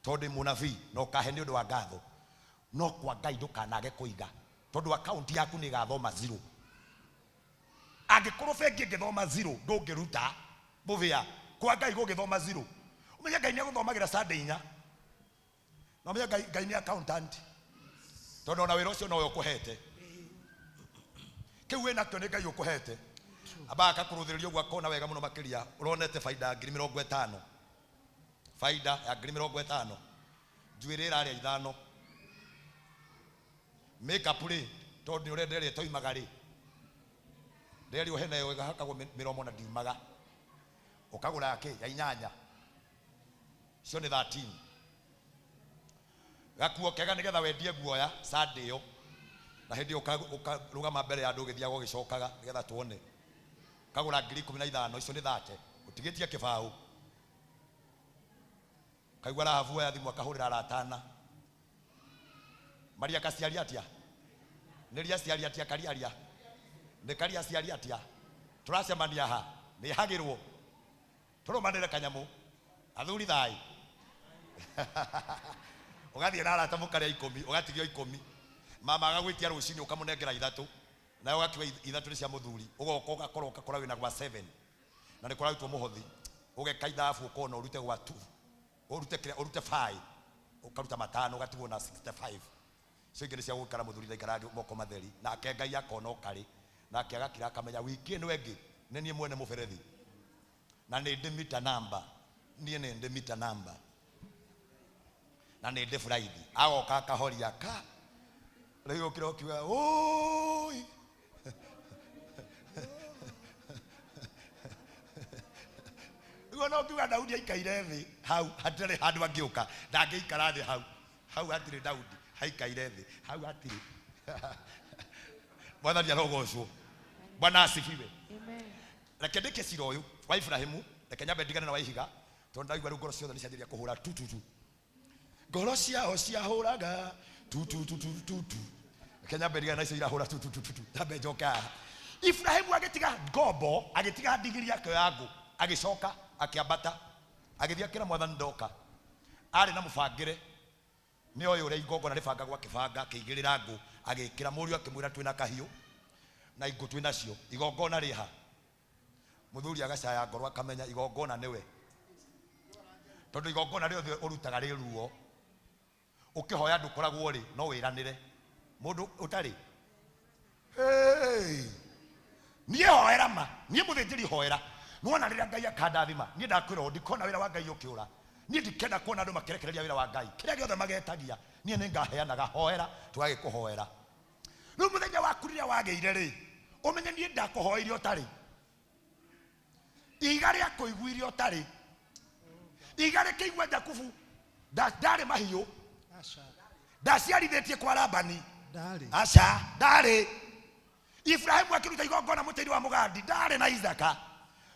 tondũ ndĩ mũnabii na ũkahe nĩ ũndũ wa ngatho, no kwa Ngai ndũkanage kũiga tondũ akaunti yaku nĩ ĩgathoma zero. Angĩkorwo bengi ĩngĩthoma zero ndũngĩruta mũbĩa, kwa Ngai gũgĩthoma zero. Ũmenye Ngai nĩagũthomagĩra Sunday inya, na ũmenye Ngai nĩ accountant tondũ ona wĩra ũcio nowe ũkũhete. Kĩu wĩnakĩo nĩ Ngai ũkũhete. Aba akakuruthĩrĩria ũguo akona wega mũno makĩria ũronete faida ya ngiri mĩrongo ĩtano, faida ya ngiri mĩrongo ĩtano, njuĩrĩ ĩrarĩa ithano, makeup rĩ tondũ nĩ ũrenda ĩrĩa ĩtoimaga rĩ, nderio hena ĩyo ĩgahakagwo mĩromo na ndiumaga, ũkagũra ya kĩ ya inyanya, icio nĩ 13. Gakuo kega nĩgetha wendie guoya Sunday ĩyo, na hĩndĩ ĩyo ũkarũgama mbere ya andũ ũgĩthiaga ũgĩcokaga nĩgetha tuone. Kagura ngiri ikũmi na ithano, icio nĩ 30, ũtigĩtie kĩbaũ. Kaigua Rahabu oya thimũ akahũrĩra aratana. Maria kaciari atĩa? Nĩ ria ciari atĩa kariaria? Nĩ karia ciari atĩa? Tũracemania ha? Nĩ hagĩrwo? Tũrũmanĩre kanyamũ. Athuri thayũ. Ũgathiĩ na arata mũkarĩa ikũmi, ũgatigio ikũmi. Mama agagwĩtia rũcinĩ ũkamũnengera ithatũ. Nawe ũgakiuga ithatũ nĩ cia mũthuri, ũgoka ũgakorwo ũgakora wĩna gwa 7 na nĩ kũrarutwo mũhothi, ũgeka ithabu ũkona ũrute gwa 2, ũrute kĩrĩa, ũrute 5, ũkaruta matano ũgatigwo na 65. Icio ingĩ nĩ cia gũikara mũthuri ndaikaraga moko matheri, nake Ngai akona ũkarĩ, nake agakira akamenya wiki ĩno ĩngĩ nĩ niĩ mwene mũberethi na nĩ ndĩ mita namba, niĩ nĩ ndĩ mita namba na nĩ ndĩ buraithi. Agoka akahoria ka rĩu ũkira ũkiuga oi. Rĩu ona ũngiuga Daudi aikaire thĩ hau hatirĩ handũ angĩũka, ndangĩikara thĩ hau, hau hatirĩ Daudi haikaire thĩ hau hatirĩ. Mwathani arogocwo. Bwana asifiwe. Reke ndĩke cira ũyũ wa Ibrahimu, reke nyambe ndigane na wa ihiga tondũ ndaigua rĩu ngoro ciothe nĩ cianjĩrĩria kũhũra tu tu tu, ngoro ciao ciahũraga tu tu tu tu tu tu. Reke nyambe ndigane na icio irahũra tu tu tu tu, nyambe njoke haha. Ibrahimu agĩtiga ngombo, agĩtiga ndigiri yake ya ngũ, agĩcoka akĩambata, agĩthiĩ akĩra Mwathani ndoka. Arĩ na mũbangĩre, nĩ oĩ ũrĩa igongona rĩbangagwo, akĩbanga, akĩigĩrĩra ngũ, agĩkĩra mũriũ akĩmwĩra twĩna kahiũ na ingũ twĩ nacio, igongona rĩha. Mũthuri agacaya ngoro akamenya igongona nĩwe, tondũ igongona rĩothe ũrutaga rĩ ruo. Ũkĩhoya ndũkoragwo rĩ, no wĩranĩre mũndũ ũtarĩ. Hey! Niĩ hoera ma, niĩ mũthĩnjĩri hoera. Nĩwona rĩrĩa Ngai akandathima, niĩ ndakwĩra ũũ, ndikona wĩra wa Ngai ũkĩũra. Niĩ ndikenda kuona andũ makĩrekereria wĩra wa Ngai. Kĩrĩa gĩothe magetagia, niĩ nĩngaheanaga. Hoera, tũgagĩkũhoera. Rĩu mũthenya waku rĩrĩa wagĩire rĩ, ũmenye niĩ ndakũhoeire ũtarĩ. Ihiga rĩa kũiguire ũtarĩ. Ihiga rĩkĩigua Jakubu, ndarĩ mahiũ. Ndaciarithĩtie kwa Labani. Aca, ndarĩ. Ibrahimu akĩruta igongona mũtĩ-inĩ wa mũgandi, ndarĩ na Isaaka.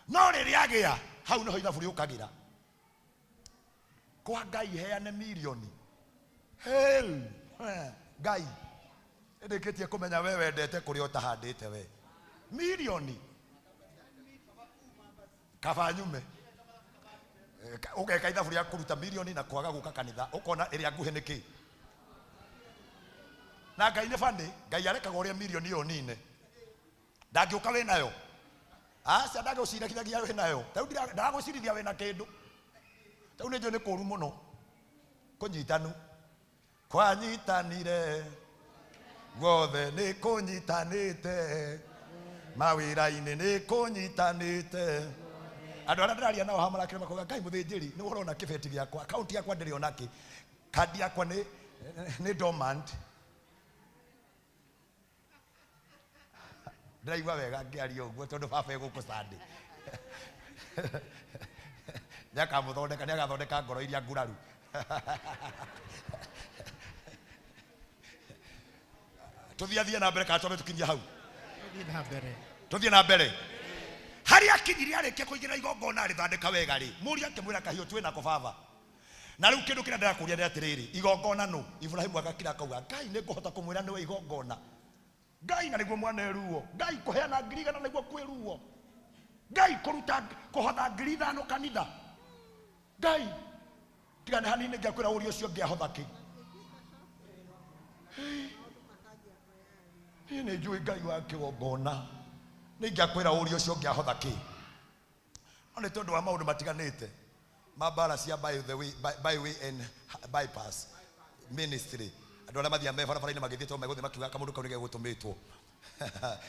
No rĩrĩa agĩa, hau nĩho ithabu rĩũkagĩra. Kwa Ngai heane mirioni. Hey, Ngai, nĩndĩkĩtie kũmenya we wendete kũrĩa ũtahandĩte we. Mirioni. Kaba nyume. Ũgeka ithabu rĩa kũruta mirioni na kwaga gũka kanitha, ũkona ĩrĩa nguhĩ nĩ kĩ. Na Ngai nĩ bani, Ngai arekaga ũrĩa mirioni ĩyo nine. Ndangĩũka wĩ nayo. Aca ndagũcirathagia wĩ nayo. Tarĩu ndagũcirithia wĩna kĩndũ. Tarĩu nĩ njũĩ nĩ kũũru mũno kũnyitanu. Kwanyitanire guothe nĩ kũnyitanĩte, mawĩra-inĩ nĩ kũnyitanĩte. Andũ arĩa ndĩraria nao haha marakĩra makoiga Ngai mũthĩnjĩri nĩ ũrona kĩbeti gĩakwa, akaunti yakwa ndĩrĩ ona kĩ, kandi yakwa nĩ dormant. Ndĩraigua wega ngĩaria ũguo tondũ baba egũkũ Sunday. Nĩakamũthondeka, nĩagathondeka ngoro iria nguraru. Tuthiathie na mbere kana twambe tukinyie hau? Tuthiĩ na mbere. Tuthiĩ na mbere. Harĩa akinyire arĩkia kũigĩrĩra igongona rĩthondeka wega rĩ, mũriũ akĩmwĩra kahiũ twĩ nako baba. Na rĩu kĩndũ kĩrĩa ndĩrakũria nĩ atĩrĩrĩ, igongona nũ? Ibrahimu agakira akauga, Ngai nĩ ngũhota kũmwĩra nĩwe igongona. Ngai na nĩguo mwana eruo. Ngai kũheana 100,000 nĩguo kwĩruo. Ngai kũruta kũhotha 5,000 kanitha. Ngai tiga nĩ hanini ngĩakwĩra ũria ũcio ngĩahotha kĩ. Niĩ nĩ njũĩ Ngai wa kĩgongona. Nĩ ingĩakwĩra ũria ũcio ngĩahotha kĩ. No nĩ tondũ wa maũndũ matiganĩte ma mbara cia by the way, byway and bypass ministry. Andũ arĩa mathiaga me barabara-inĩ magĩthiĩ tondũ megũthiĩ makiuga kamũndũ kau nĩ gegũtũmĩtwo.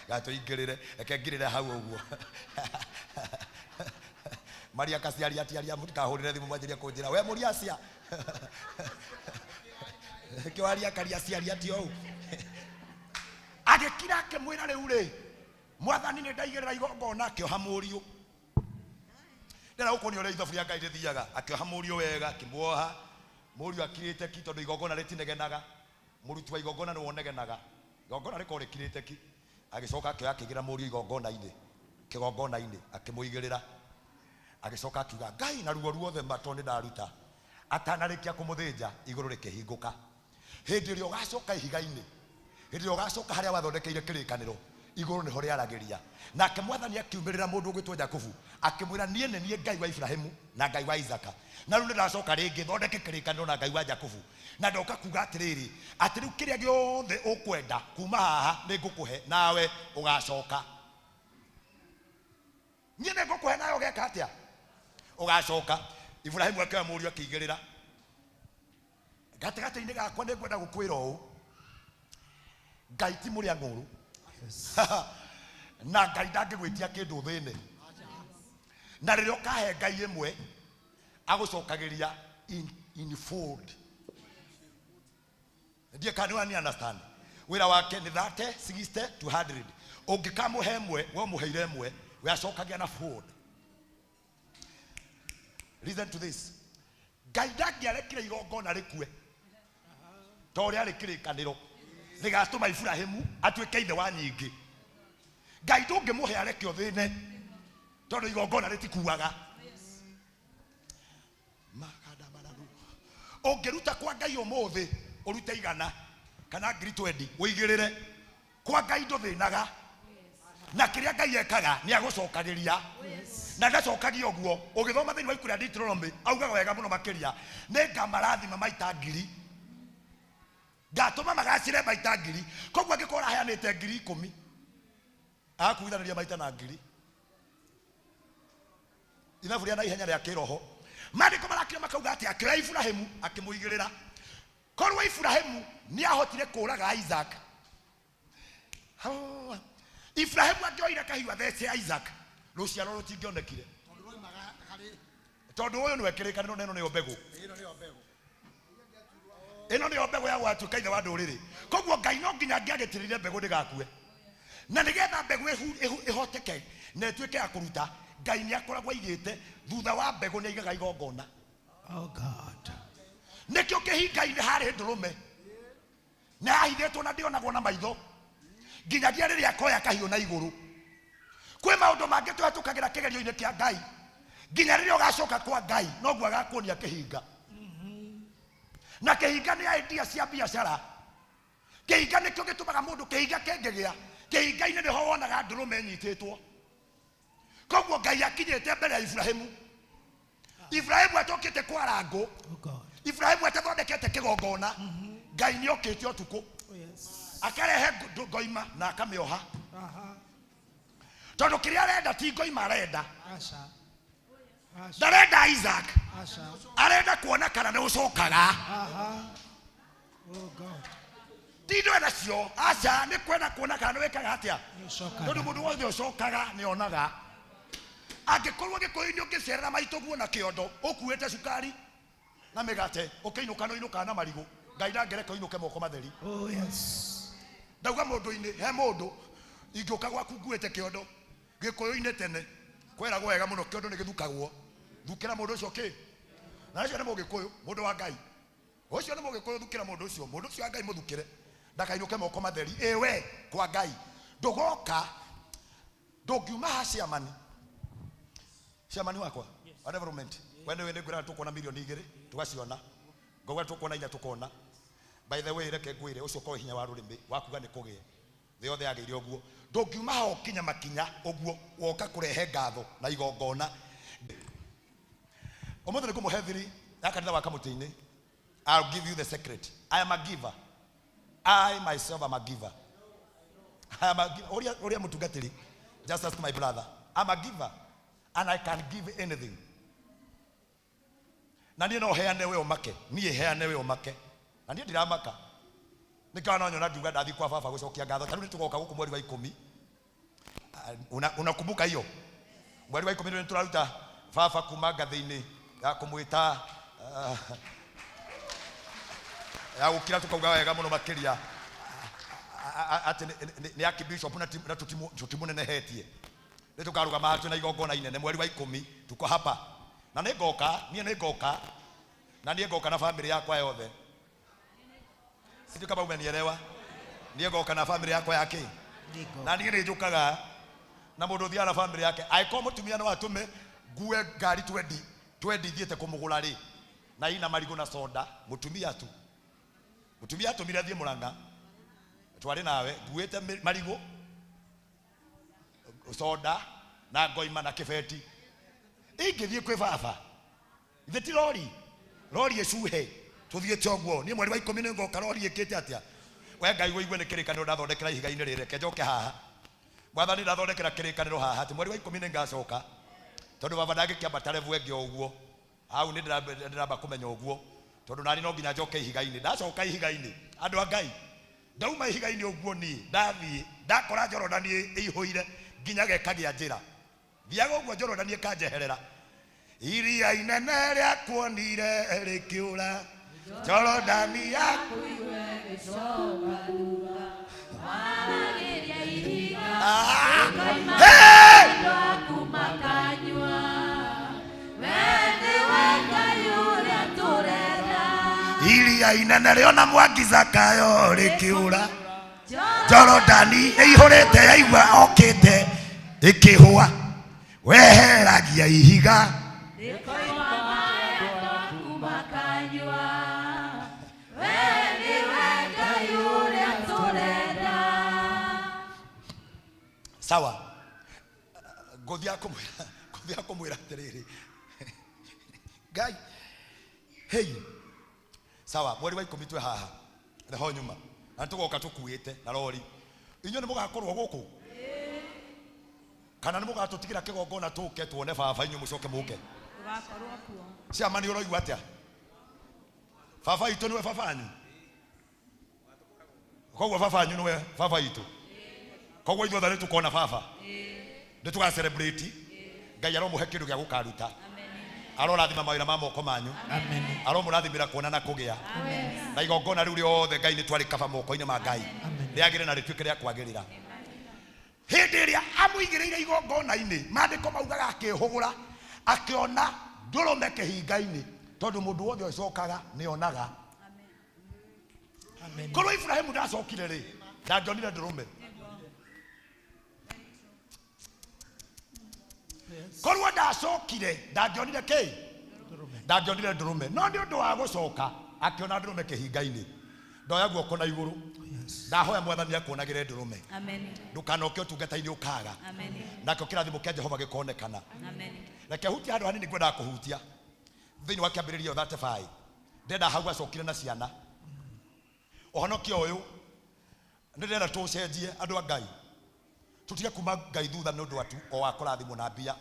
Gatũingĩrĩre, reke ngirĩre hau ũguo. Maria kaciari atiaria mũtikahũrĩre thimũ mwanjĩrie kũnjĩra we mũria acia. Kĩo aria karia aciari ati ou. Agĩkira akĩmwĩra rĩu rĩ, mwathani nĩ ndaigĩrĩra igongona, akĩoha mũriũ. Ndĩra gũkũ nĩ ũrĩa ithabu rĩa Ngai rĩthiaga, akĩoha mũriũ wega, akĩmuoha. Mũriũ akirĩte ki tondũ igongona rĩtinegenaga. Mũruti wa igongona nĩwe ũnegenaga. Igongona rĩkoragwo rĩkirĩte ki. Agĩcoka akĩoya akĩigĩrĩra mũriũ igongona-inĩ, kĩgongona-inĩ, akĩmũigĩrĩra. Agĩcoka akiuga, Ngai na ruo ruothe ma tondũ nĩ ndaruta. Atanarĩkia kũmũthĩnja, igũrũ rĩkĩhingũka. Hĩndĩ ĩrĩa ũgacoka ihiga-inĩ, hĩndĩ ĩrĩa ũgacoka harĩa wathondekeire kĩrĩkanĩro, igũrũ nĩho rĩaragĩria. Nake mwathani akiumĩrĩra mũndũ ũgwĩtwo Jakubu, akĩmwĩra niĩ nĩ niĩ Ngai wa Ibrahimu na Ngai wa Isaka. Na rĩu nĩndacoka rĩngĩ thondeke kĩrĩkanĩro na Ngai wa Jakubu. Na ndoka kuga atĩrĩrĩ, atĩ rĩu kĩrĩa gĩothe ũkwenda kuma haha nĩ ngũkũhe, nawe ũgacoka. Niĩ nĩ ngũkũhe nawe ũgeka atĩa? Ũgacoka. Ibrahimu akĩoya mũriũ akĩigĩrĩra. Gatagatĩ-inĩ gakwa nĩ ngwenda gũkwĩra ũũ, Ngai ti mũrĩa ng'ũrũ. Na Ngai ndangĩgwĩtia kĩndũ thĩne. Na rĩrĩa ũkahe Ngai ĩmwe, agũcokagĩria in fold. Ndiĩ kana nĩ understand. Wĩra wake nĩ 30, 60, 200. Ũngĩkamũhe ĩmwe, we ũmũheire ĩmwe, we acokagia na fold. Listen to this. Ngai ndangĩarekire igongona rĩkue ta ũrĩa rĩ kĩrĩkanĩro rĩgatũma Ibrahimu atuĩke ithe wa nyingĩ. Ngai ndũngĩmũhe areke ũthĩne tondũ igongona rĩtikuaga. Ũngĩruta kwa Ngai ũmũthĩ ũrute 100 kana 20,000 ũigĩrĩre kwa Ngai ndũthĩnaga. Na kĩrĩa Ngai ekaga nĩ agũcokagĩria. Na ndacokagia ũguo. Ũgĩthoma thĩinĩ wa ibuku rĩa Deuteronomy augaga wega mũno makĩria, nĩ ngamarathima maita 1,000, ngatũma magacĩre maita 1,000. Koguo angĩkorwo ũraheanĩte 10,000, agakuithanĩria maita na 1,000. Ithabu rĩa naihenya rĩa kĩroho. Maandĩko marakira makauga atĩ akĩoya Ibrahimu akĩmũigĩrĩra. Korwo Ibrahimu nĩ ahotire kũũraga Isaac, Ibrahimu angĩoire kahiũ athece Isaac, rũciaro rũtingĩonekire. Tondũ ũyũ nĩwe kĩrĩkanĩro na ĩno nĩyo mbegũ. Ĩno nĩyo mbegũ ya gũgatuĩka ithe wa ndũrĩrĩ. Koguo Ngai no nginya angĩagĩtĩrĩire mbegũ ndĩgakue. Na nĩgetha mbegũ ĩhoteke na ĩtuĩke ya kũruta, Ngai nĩ akoragwo aigĩte thutha wa mbegũ nĩ aigaga igongona. Oh God. Nĩkĩo kĩhinga-inĩ harĩ ndũrũme. Na yahithĩtwo na ndĩonagwo na maitho nginyagia rĩrĩa akoya kahiũ na igũrũ. Kwĩ maũndũ mangĩ tũhetũkagĩra kĩgerio-inĩ kĩa Ngai nginya rĩrĩa ũgacoka kwa Ngai noguo agakuonia kĩhinga. Na kĩhinga nĩ idea cia biacara. Kĩhinga nĩkĩo gĩtũmaga mũndũ kĩhinga kĩngĩgĩa. Kĩhinga-inĩ nĩho wonaga ndũrũme ĩnyitĩtwo. Koguo Ngai akinyĩte mbere ya Ibrahimu. Ibrahimu atokĩte kwara ngũ. Ibrahimu atathondekete kĩgongona. Ngai nĩ okĩte ũtukũ. Akarehe ngoima na akamĩoha. Tondũ kĩrĩa arenda ti ngoima arenda. Ndarenda Isaac. Arenda kuona kana nĩ ũcokaga. Ti ndwenda nacio. Aca nĩ kwenda kuona kana nĩ wĩkaga atĩa. Tondũ mũndũ wothe ũcokaga nĩ onaga. Angĩkorwo Gĩkũyũ-inĩ ũngĩcerera maitũ guo na kĩondo ũkuĩte cukari na mĩgate ũkĩinũka no inũkaga na marigũ, Ngai ndangĩreka ũinũke moko matheri. Oh yes. Ndauga mũndũ-inĩ, he mũndũ ingĩũka gwaku nguĩte kĩondo Gĩkũyũ-inĩ tene kweragwo wega mũno kĩondo nĩ gĩthukagwo. Thukĩra mũndũ ũcio kĩ? Na ũcio nĩ mũgĩkũyũ, mũndũ wa Ngai. Ũcio nĩ mũgĩkũyũ, thukĩra mũndũ ũcio. Mũndũ ũcio wa Ngai mũthukĩre. Ndakainũke moko matheri. Ĩwe kwa Ngai. Ndũgoka ndũngiuma ha ciamani. Ciamani wakwa. Wa development. We nĩ nĩngwĩra tũkuona milioni 2 tugaciona. Ngauga tũkuona 4 tukona. By the way reke ngwĩre ũcio ũkorwo hinya wa rũrĩmĩ wakuga nĩ kũgĩe. Thĩ yothe yagĩire ũguo. Ndũngiuma ha ũkinya makinya ũguo woka kũrehe ngatho na igongona. Ũmũthĩ nĩ ngũmũhe thiri ya kanitha wa Kamũtĩ-inĩ. I'll give you the secret. I am a giver. I myself am a giver. I am a giver. Uria mũtungatĩri, just ask my brother. I'm a giver and I can give anything. Na niĩ no heane we ũmake. Niĩ heane we ũmake. Na niĩ ndiramaka. Nĩkĩo no nyona ngiuga ndathiĩ kwa baba gũcokia ngatho. Ta rĩu nĩtũgoka gũkũ mweri wa 10. Unakumbuka hiyo? Mweri wa 10 nĩ tũraruta baba kuma ngathĩ-inĩ ya kũmwĩta ya gũkira tukauga wega mũno makĩria atĩ nĩ archbishop na tũtimũnenehetie. Nĩ tũkarũgama haha twĩna igongona inene mweri wa 10 tuko hapa. Na nĩ ngoka, niĩ nĩ ngoka. Na niĩ ngoka na family yakwa yothe. Sijui kama umenielewa. Niĩ ngoka na family yakwa yake. Na niĩ nĩ njũkaga na mũndũ ũthiaga na family yake. Angĩkorwo mũtumia no atũme ngue ngari twendi thiĩte kũmũgũra rĩ, na ina marigũ na soda, mũtumia tu. Mũtumia atũmire thiĩ Mũrang'a. Twarĩ nawe nguĩte marigũ, soda na ngoima na kĩbeti. Ingĩthiĩ kwĩ baba. Ithe ti rori. Rori ĩcuhe. Tũthiĩte ũguo. Niĩ mweri wa 10 nĩ ngoka rori ĩkĩte atĩa? We Ngai ũigue nĩ kĩrĩkanĩro ndathondekera ihiga-inĩ rĩrĩ. Reke njoke haha. Mwathani ndathondekera kĩrĩkanĩro haha atĩ mweri wa 10 nĩ ngacoka. Tondũ baba ndangĩkĩambata level ĩngĩ o ũguo. Hau nĩ ndĩramba kũmenya ũguo. Tondũ nani no nginya njoke ihiga-inĩ. Ndacoka ihiga-inĩ. Andũ a Ngai. Ndauma ihiga-inĩ ũguo niĩ. Ndathiĩ. Ndakora Jorodani ĩihũire nginya gekagia njĩra. Thiaga ũguo Jorodani ĩkanjeherera. Iria inene rĩakuonire rĩkĩũra. Jorodani yakuiwe ĩcoka thutha. Waragĩria ihiga. Andũ aku makanyua. We nĩwe Ngai ũrĩa tũrenda. Iria inene rĩona Mwangi Zakayo rĩkĩũra. Jorodani ĩihũrĩte yaigua okĩte ĩkĩhũa. Weheragia ihiga. Rĩkoima maĩ andũ aku makanyua. We nĩwe Ngai ũrĩa tũrenda. Sawa. Ngũthiĩ kũmwĩra atĩrĩrĩ. Ngai. Hey. Sawa, mweri wa 10 twĩ haha. Reho nyuma. Na tũgoka tũkuĩte na rori. Inyuĩ nĩ mũgakorwo gũkũ? Kana nĩ mũgatũtigĩra kĩgongona tũke tuone baba inyuĩ mũcoke mũke? Tũgakorwo kuo. Ciama nĩ ũroigua atĩa? Baba itũ nĩwe baba wanyu? Koguo baba wanyu nĩwe baba itũ? Koguo ithuothe nĩ tũkona baba? Nĩ tũga celebrate. Ngai aromũhe kĩndũ gĩa gũkaruta. Arorathima mawĩra ma moko manyu. Aromũrathimĩra kuona na kũgĩa. Na igongona rĩu rĩothe Ngai nĩ twarĩkaba moko-inĩ ma Ngai. Rĩagĩre na rĩtuĩke rĩa kwagĩrĩra. Hĩndĩ ĩrĩa amũigĩrĩire igongona-inĩ, maandĩko maugaga akĩhũgũra, akĩona ndũrũme kĩhinga-inĩ, tondũ mũndũ wothe ũcokaga nĩonaga. Korwo Ibrahimu ndacokire rĩ, ndangĩonire ndũrũme. Korwo ndacokire, ndangĩonire kĩ? Ndangĩonire ndũrũme. No nĩ ũndũ wa gũcoka, akĩona ndũrũme kĩhinga-inĩ. Ndoya guoko na igũrũ. Ndahoya Mwathani akuonagĩre ndũrũme. Ndũkanoke ũtungata-inĩ ũkaga. Nakĩo kĩrathimo kĩa Jehova gĩkonekana. Reke hutie handũ hanini ngwendaga kũhutia. Thĩinĩ wa kĩambĩrĩria 35. Ndĩrenda hau acokire na ciana. Ũhonokio ũyũ nĩ ndĩrenda tũũcenjie andũ a Ngai. Tũtige kuma Ngai thutha nĩ ũndũ wa tu o wa kũrathimwo na mbia.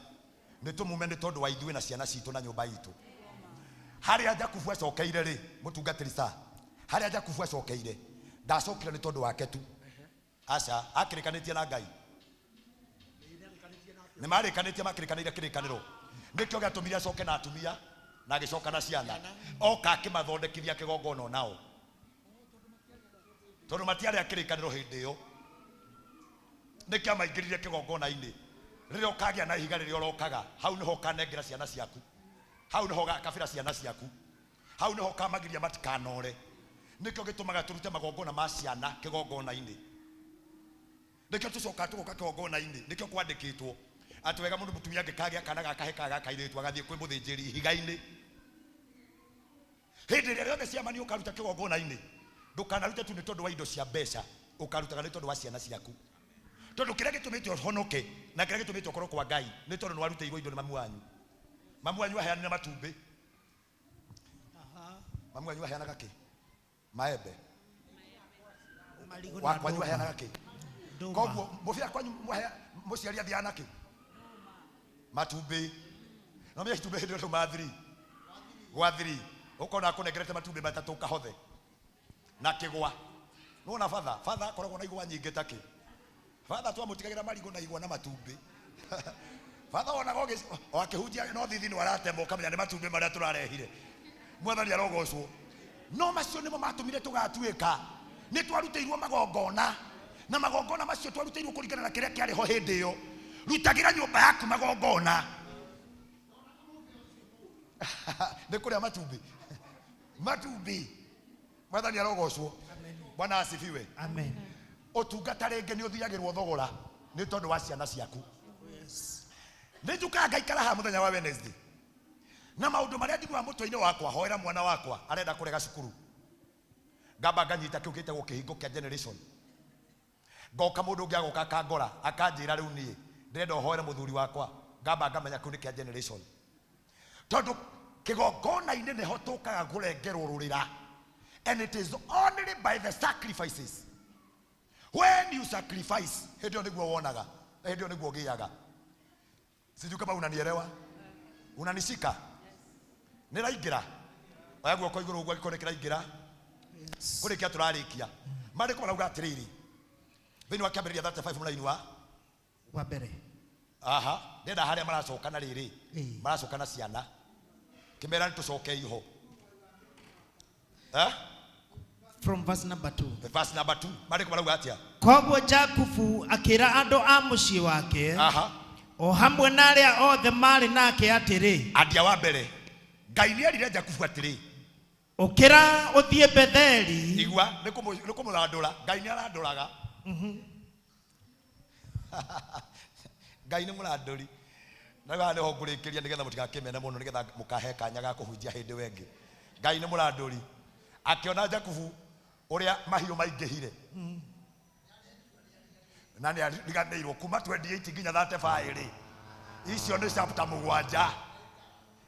Nĩ tũmume nĩ tondũ wa ithuĩ na ciana citũ na nyũmba itũ. Harĩa Jakubu acokeire rĩ, mũtungatĩri sa. Harĩa Jakubu acokeire, ndacokire nĩ tondũ wake tu. Aca, akĩrĩkanĩtie na Ngai. Nĩ marĩkanĩtie, makĩrĩkanĩire kĩrĩkanĩro. Nĩkĩo gĩatũmire acoke na atumia na agĩcoka na ciana. Oka akĩmathondekithia kĩgongona onao. Tondũ matiarĩ a kĩrĩkanĩro hĩndĩ ĩyo. Nĩkĩo amaingĩririe kĩgongona-inĩ. Rĩrĩa ũkagĩa na ihiga rĩrĩa ũrokaga, hau nĩho ũkanengera ciana ciaku. Hau nĩho ũgakabĩra ciana ciaku. Hau nĩho ũkamagiria matikanore. Nĩkĩo gĩtũmaga tũrute magongona ma ciana kĩgongona-inĩ. Nĩkĩo tũcokaga tũgoka kĩgongona-inĩ. Nĩkĩo kwandĩkĩtwo atĩ wega mũndũ mũtumia angĩkagĩa kana gakahe kana gakairĩtu agathiĩ kwĩ mũthĩnjĩri ihiga-inĩ. Hĩndĩ ĩrĩa rĩothe ciama nĩ ũkaruta kĩgongona-inĩ, ndũkanarute tu nĩ tondũ wa indo cia mbeca, ũkarutaga nĩ tondũ wa ciana ciaku. Tondũ kĩrĩa gĩtũmĩte ũhonoke na kĩrĩa gĩtũmĩte ũkorwo kwa Ngai nĩ tondũ nĩ warutĩirwo indo nĩ mamu wanyu. Mamu wanyu aheanire matumbĩ. Mamu wanyu aheanaga kĩ? Maembe. Marigũ na Wa kwanyu ndũma. aheanaga kĩ? Ndũma. Koguo mũbira kwanyu mũciari athiaga na kĩ? Matumbĩ. No menya itumbĩ hĩndĩ ĩyo rĩu ma 3. Gwa 3. Ũkona akũnengerete matumbĩ matatũ ũkahothe. Na kĩgwa. Nĩwona batha? Batha akoragwo na igwa nyingĩ ta kĩ? Batha twamũtigagĩra marigũ na igwa na matumbĩ. Batha wonaga o akĩhunjia no thithi nĩ aratema ũkamenya nĩ matumbĩ marĩa tũrarehire. Mwathani arogocwo. No macio nĩmo matũmire tũgatuĩka. Nĩ twarutĩirwo magongona. Na magongona macio twarutĩirwo kũringana na kĩrĩa kĩarĩ ho hĩndĩ ĩyo. Rutagĩra nyũmba yaku magongona. Nĩ kũrĩa matumbĩ. Matumbĩ. Mwathani arogocwo. Bwana asifiwe. Amen. Ũtungata rĩngĩ nĩ ũthiagĩrwo thogora nĩ tondũ wa ciana ciaku. Nĩ njũkaga ngaikara haha mũthenya wa Wednesday. Na maũndũ marĩa njiguaga mũtwe-inĩ wakwa, hoera mwana wakwa arenda kũrega cukuru. Ngamba nganyita kĩu gĩtagwo kĩhingo kĩa generation. Ngoka mũndũ ũngĩ agoka akangora, akanjĩra rĩu niĩ ndĩrenda ũhoere mũthuri wakwa. Ngamba ngamenya kĩu nĩ kĩa generation. Tondũ kĩgongona-inĩ nĩho tũkaga kũrengerwo rũrĩra. And it is only by the sacrifices. When you sacrifice, hĩndĩ ĩyo nĩguo wonaga, hĩndĩ ĩyo nĩguo ũgĩaga. Sijui kama unanielewa. Unanishika? Nĩraingĩra? Oya guoko igũrũ ũguo angĩkorwo nĩkĩraingĩra. Kũrĩkia tũrarĩkia. Maandĩko marauga atĩrĩrĩ. Thĩinĩ wa kĩambĩrĩria 35 mũraini wa Wa mbere. Aha, ndĩrenda harĩa maracoka na rĩrĩ. Maracoka na ciana. Kĩmera nĩ tũcoke iho. Eh? From verse number 2. Verse number 2. Maandĩko marauga atĩa? Koguo Jakubu akĩra andũ a mũciĩ wake o hamwe na arĩa othe maarĩ nake atĩrĩ, Andia wa mbere. Ngai nĩerire Jakubu atĩrĩ, ũkĩra ũthiĩ Betheli. Igua, nĩ kũmũrandũra. Ngai nĩarandũraga. Ngai nĩ mũrandũri. Na rĩu haha nĩho ngũrĩkĩria nĩgetha mũtigakĩmene mũno nĩgetha mũkahe kanya ga kũhunjia hĩndĩ ĩyo ĩngĩ. Ngai nĩ mũrandũri. Akĩona Jakubu ũrĩa mahiũ maingĩhire. Na nĩ ariganĩirwo kuma 28 nginya 35 rĩ. Icio nĩ chapter mũgwanja.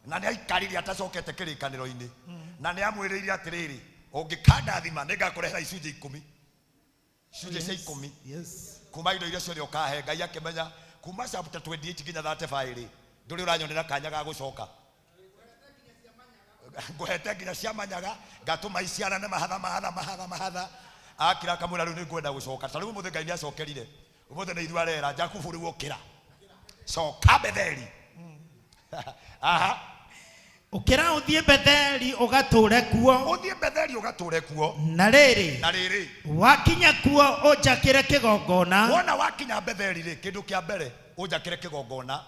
Na nĩ aikarire atacokete kĩrĩkanĩro-inĩ. Na nĩ amwĩrĩire atĩrĩrĩ, ũngĩkandathima nĩngakũrehera icunjĩ ikũmi. Icunjĩ cia ikũmi. Kuma indo iria ciothe ũkahe. Ngai akĩmenya kuma chapter 28 nginya 35 rĩ, ndũrĩ ũranyonera kanya ga gũcoka. Ngũhete nginya cia manyaga, ngatũma iciarane mahatha, mahatha, mahatha, mahatha. Akira akamwĩra rĩu nĩngwenda gũcoka. Ta rĩu ũmũthĩ Ngai nĩacokerire. Ũmũthĩ nĩ ithuĩ arera, Jakubu rĩu ũkĩra. Coka Betheli. Aha. Ũkĩra ũthiĩ Betheli ũgatũũre kuo. Ũthiĩ Betheli ũgatũũre kuo. Na rĩrĩ, Na rĩrĩ, wakinya kuo ũnjakĩre kĩgongona. Wona wakinya Betheli rĩ, kĩndũ kĩa mbere ũnjakĩre kĩgongona.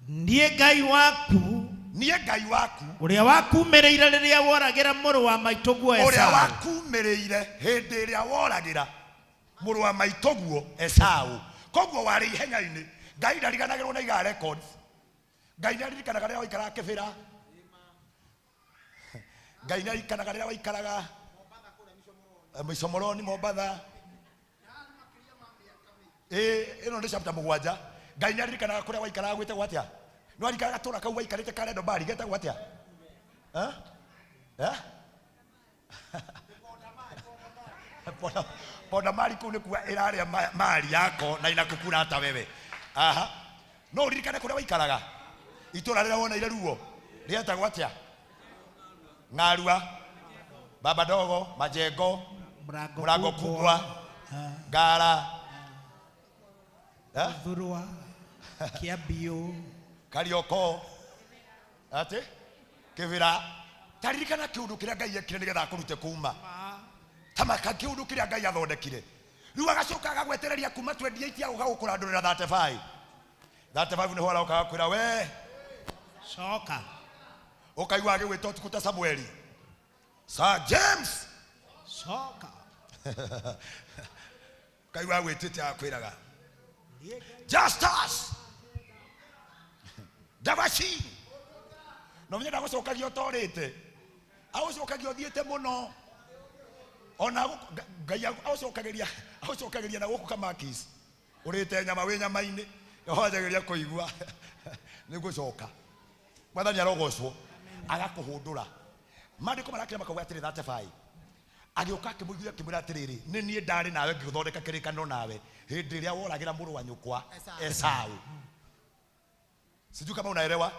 Niĩ Ngai waku. Niĩ Ngai waku. Ũrĩa wakumĩrĩire rĩrĩa woragĩra mũrũ wa maitũguo Ũrĩa Esau. wakumĩrĩire hĩndĩ ĩrĩa woragĩra mũrũ wa maitũguo Esau. Koguo warĩ ihenya-inĩ. Ngai ndariganagĩrwo na iga records. Ngai nĩaririkanaga rĩrĩa waikaraga kĩbĩra. Ngai nĩaririkanaga rĩrĩa waikaraga Micomoroni, Mombatha. Ĩno nĩ chapter mũgwanja. Ngai nĩaririkanaga kũrĩa waikaraga gwĩtagwo atĩa? Nĩwaririkanaga gatũra kau waikarĩte ka Rendo Bari getagwo atĩa? Eh? Eh? Ponda mari kũu nĩkuo ĩrarĩa mari yako na inakukura hata wewe. Aha. No ũririkane kũrĩa waikaraga? Itũra rĩrĩa woneire ruo rĩetagwo atĩa? Ng'arua, Baba Dogo, Majengo, Mũrango Kubwa, Ngara, Thurwa, Kĩambiũ, Karioko, atĩ Kĩbĩra. Taririkana kĩũndũ kĩrĩa Ngai ekire nĩgetha akũrute kuma. Tamaka kĩũndũ kĩrĩa Ngai athondekire. Rĩu agacoka agagwetereria kuma 28 agoka gũkũrandũrĩra 35. 35 nĩho aroka agakwĩra we coka. Ũkaigua agĩgwĩta ũtukũ ta Samueli. Sir James, Coka. Ngai wa gwĩtĩte akwĩraga Justus Davashi no menya ndagũcokagia ũtorĩte agũcokagia ũthiĩte mũno ona Ngai agũcokagĩria na gũkũ kamakis ũrĩte nyama wĩ nyama-inĩ wanjagĩria kũigua nĩ ngũcoka Mwathani arogocwo agakũhũndũra maandĩko marakĩra makauga atĩrĩ 35 agĩũka akĩmũiguithia akĩmwĩra atĩrĩrĩ nĩ niĩ ndarĩ nawe ngĩthondeka kĩrĩkanĩro nawe hĩndĩ ĩrĩa woragĩra mũrũ wa nyũkwa Esau. Sijui kama unaelewa.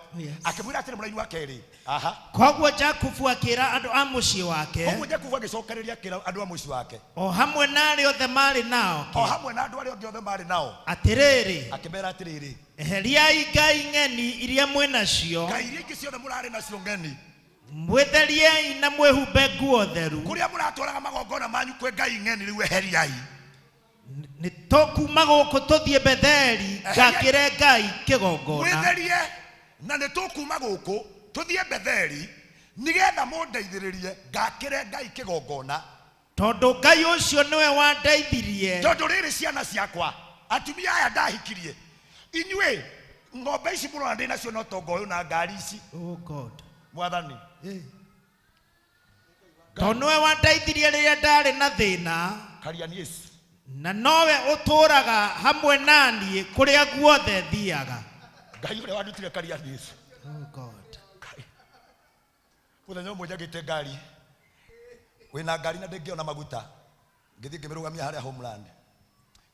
Akĩmwĩra atĩrĩ mũraini wa kerĩ. Aha. Koguo Jakubu akĩra andũ a mũciĩ wake. Koguo Jakubu agĩcokereria akĩra andũ a mũciĩ wake. O hamwe na arĩa othe marĩ nao. O hamwe na andũ arĩa othe marĩ nao. Atĩrĩrĩ. Akĩmera atĩrĩrĩ. Eheriai ngai ng'eni iria mwĩ nacio. Ngai iria ingĩ ciothe mũrarĩ nacio ng'eni. Mwĩtheriei na mwĩhumbe nguo theru. Kũrĩa mũratwaraga magongona manyu kwĩ ngai ng'eni rĩu eheriai. Nĩ tũkuma gũkũ tũthiĩ Betheli ngakĩre Ngai kĩgongona. Mwĩtherie na nĩ tũkuma gũkũ tũthiĩ Betheli nĩgetha mũndeithĩrĩrie ngakĩre Ngai kĩgongona. Tondũ Ngai ũcio nĩwe wandeithirie. Tondũ rĩrĩ ciana ciakwa atumia aya ndahikirie inyuĩ ng'ombe ici mũrona ndĩ nacio no tonga ũyũ na ngari ici. Oh God. Mwathani. Tondũ nĩwe wandeithirie rĩrĩa ndarĩ na thĩna. Karia Yesu. Na nowe ũtũũraga hamwe na niĩ kũrĩa guothe thiaga. Ngai ũrĩa wandutire karia Yesu. Oh God. Mũthenya ũmwe njagĩte ngari wĩna ngari na ndĩngĩona maguta ngĩthiĩ ngĩmĩrũgamia harĩa Homeland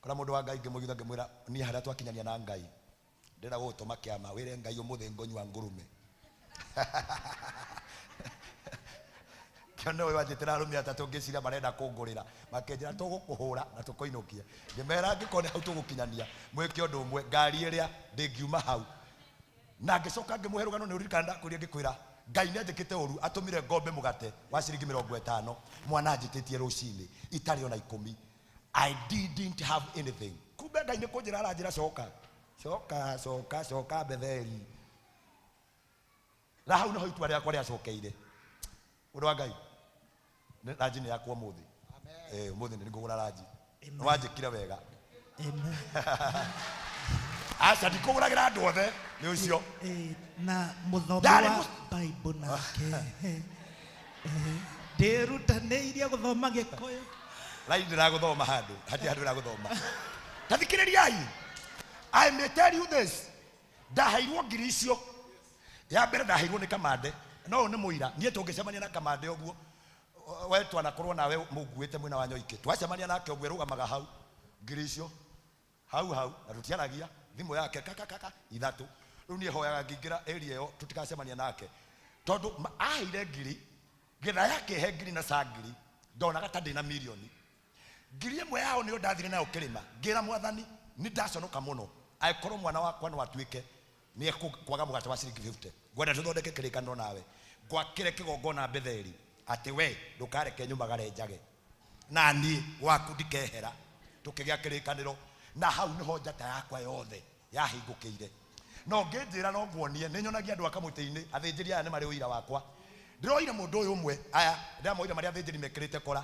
kora mũndũ wa Ngai ngĩmũigithia ngĩmwĩra niĩ harĩa twakinyania na Ngai ndĩrenda gũgũtũma kĩama wĩre Ngai ũmũthĩ ngũnyua ngũrũme. Kĩone ũyũ anjĩtĩra arũme atatũ ngĩciria marenda kũngũrĩra makĩnjĩra tũgũkũhũra na tũkũinũkie ngĩmera angĩkorwo nĩ hau tũgũkinyania mwĩke ũndũ ũmwe ngari ĩrĩa ndĩngiuma hau na ngĩcoka ngĩmũhe rũgano nĩ ũririkana ndakwĩrire ngĩkwĩra Ngai nĩ anjĩkĩte ũru atũmire ngombe mũgate wa ciringi 50 mwana anjĩtĩtie rũcinĩ itarĩ ona 10. I didn't have anything. Kumbe Ngai nĩ kũnjĩra aranjĩra coka coka coka coka Betheli na hau nĩho itua rĩakwa rĩacokeire. Ũndũ wa Ngai ranji nĩ yakwa ũmũthĩ. Ũmũthĩ nĩ ngũgũra ranji. Nĩ wanjĩkire wega. Aca ndikũgũragĩra andũ othe nĩ ũcio. Na mũthomi wa Bible nake ndĩrutanĩirie gũthoma Gĩkũyũ. Raini ndĩragũthoma handũ hatirĩ handũ ndĩragũthoma. Ta thikĩrĩriai. I may tell you this. Ndaheirwo ngiri icio. Ya mbere ndaheirwo nĩ Kamande. No nĩ mũira niĩ tũngĩcemania na Kamande ũguo we twanakorwo nawe mũnguĩte mwena wa Nyoike twacemania nake ũguo ĩrũgamaga hau ngiri icio hau hau na tũtiaragia thimũ yake kakakaka ithatũ rĩu niĩ hoyaga ngĩingĩra area ĩyo tũtikacemania nake tondũ aheire ngiri getha yake he ngiri na ca ngiri ndonaga ta ndĩna mirioni ngiri ĩmwe yao nĩyo ndathire nayo kĩrĩma ngĩra Mwathani nĩ ndaconoka mũno angĩkorwo mwana wakwa no atuĩke nĩ ekwaga mũgate wa ciringi 50 ngwenda tũthondeke kĩrĩkanĩro nawe ngwakĩre kĩgongona Betheli atĩ we ndũkareke nyumagare njage na niĩ waku ndikehera tũkĩgĩa kĩrĩkanĩro na hau nĩho njata yakwa yothe yahingũkĩire no ngĩnjĩra no nguonie nĩ nyonagia andũ a kamũtĩ-inĩ athĩnjĩri aya nĩ marĩ ũira wakwa ndĩroire mũndũ ũyũ ũmwe aya ndĩramoire marĩa athĩnjĩri mekĩrĩte kora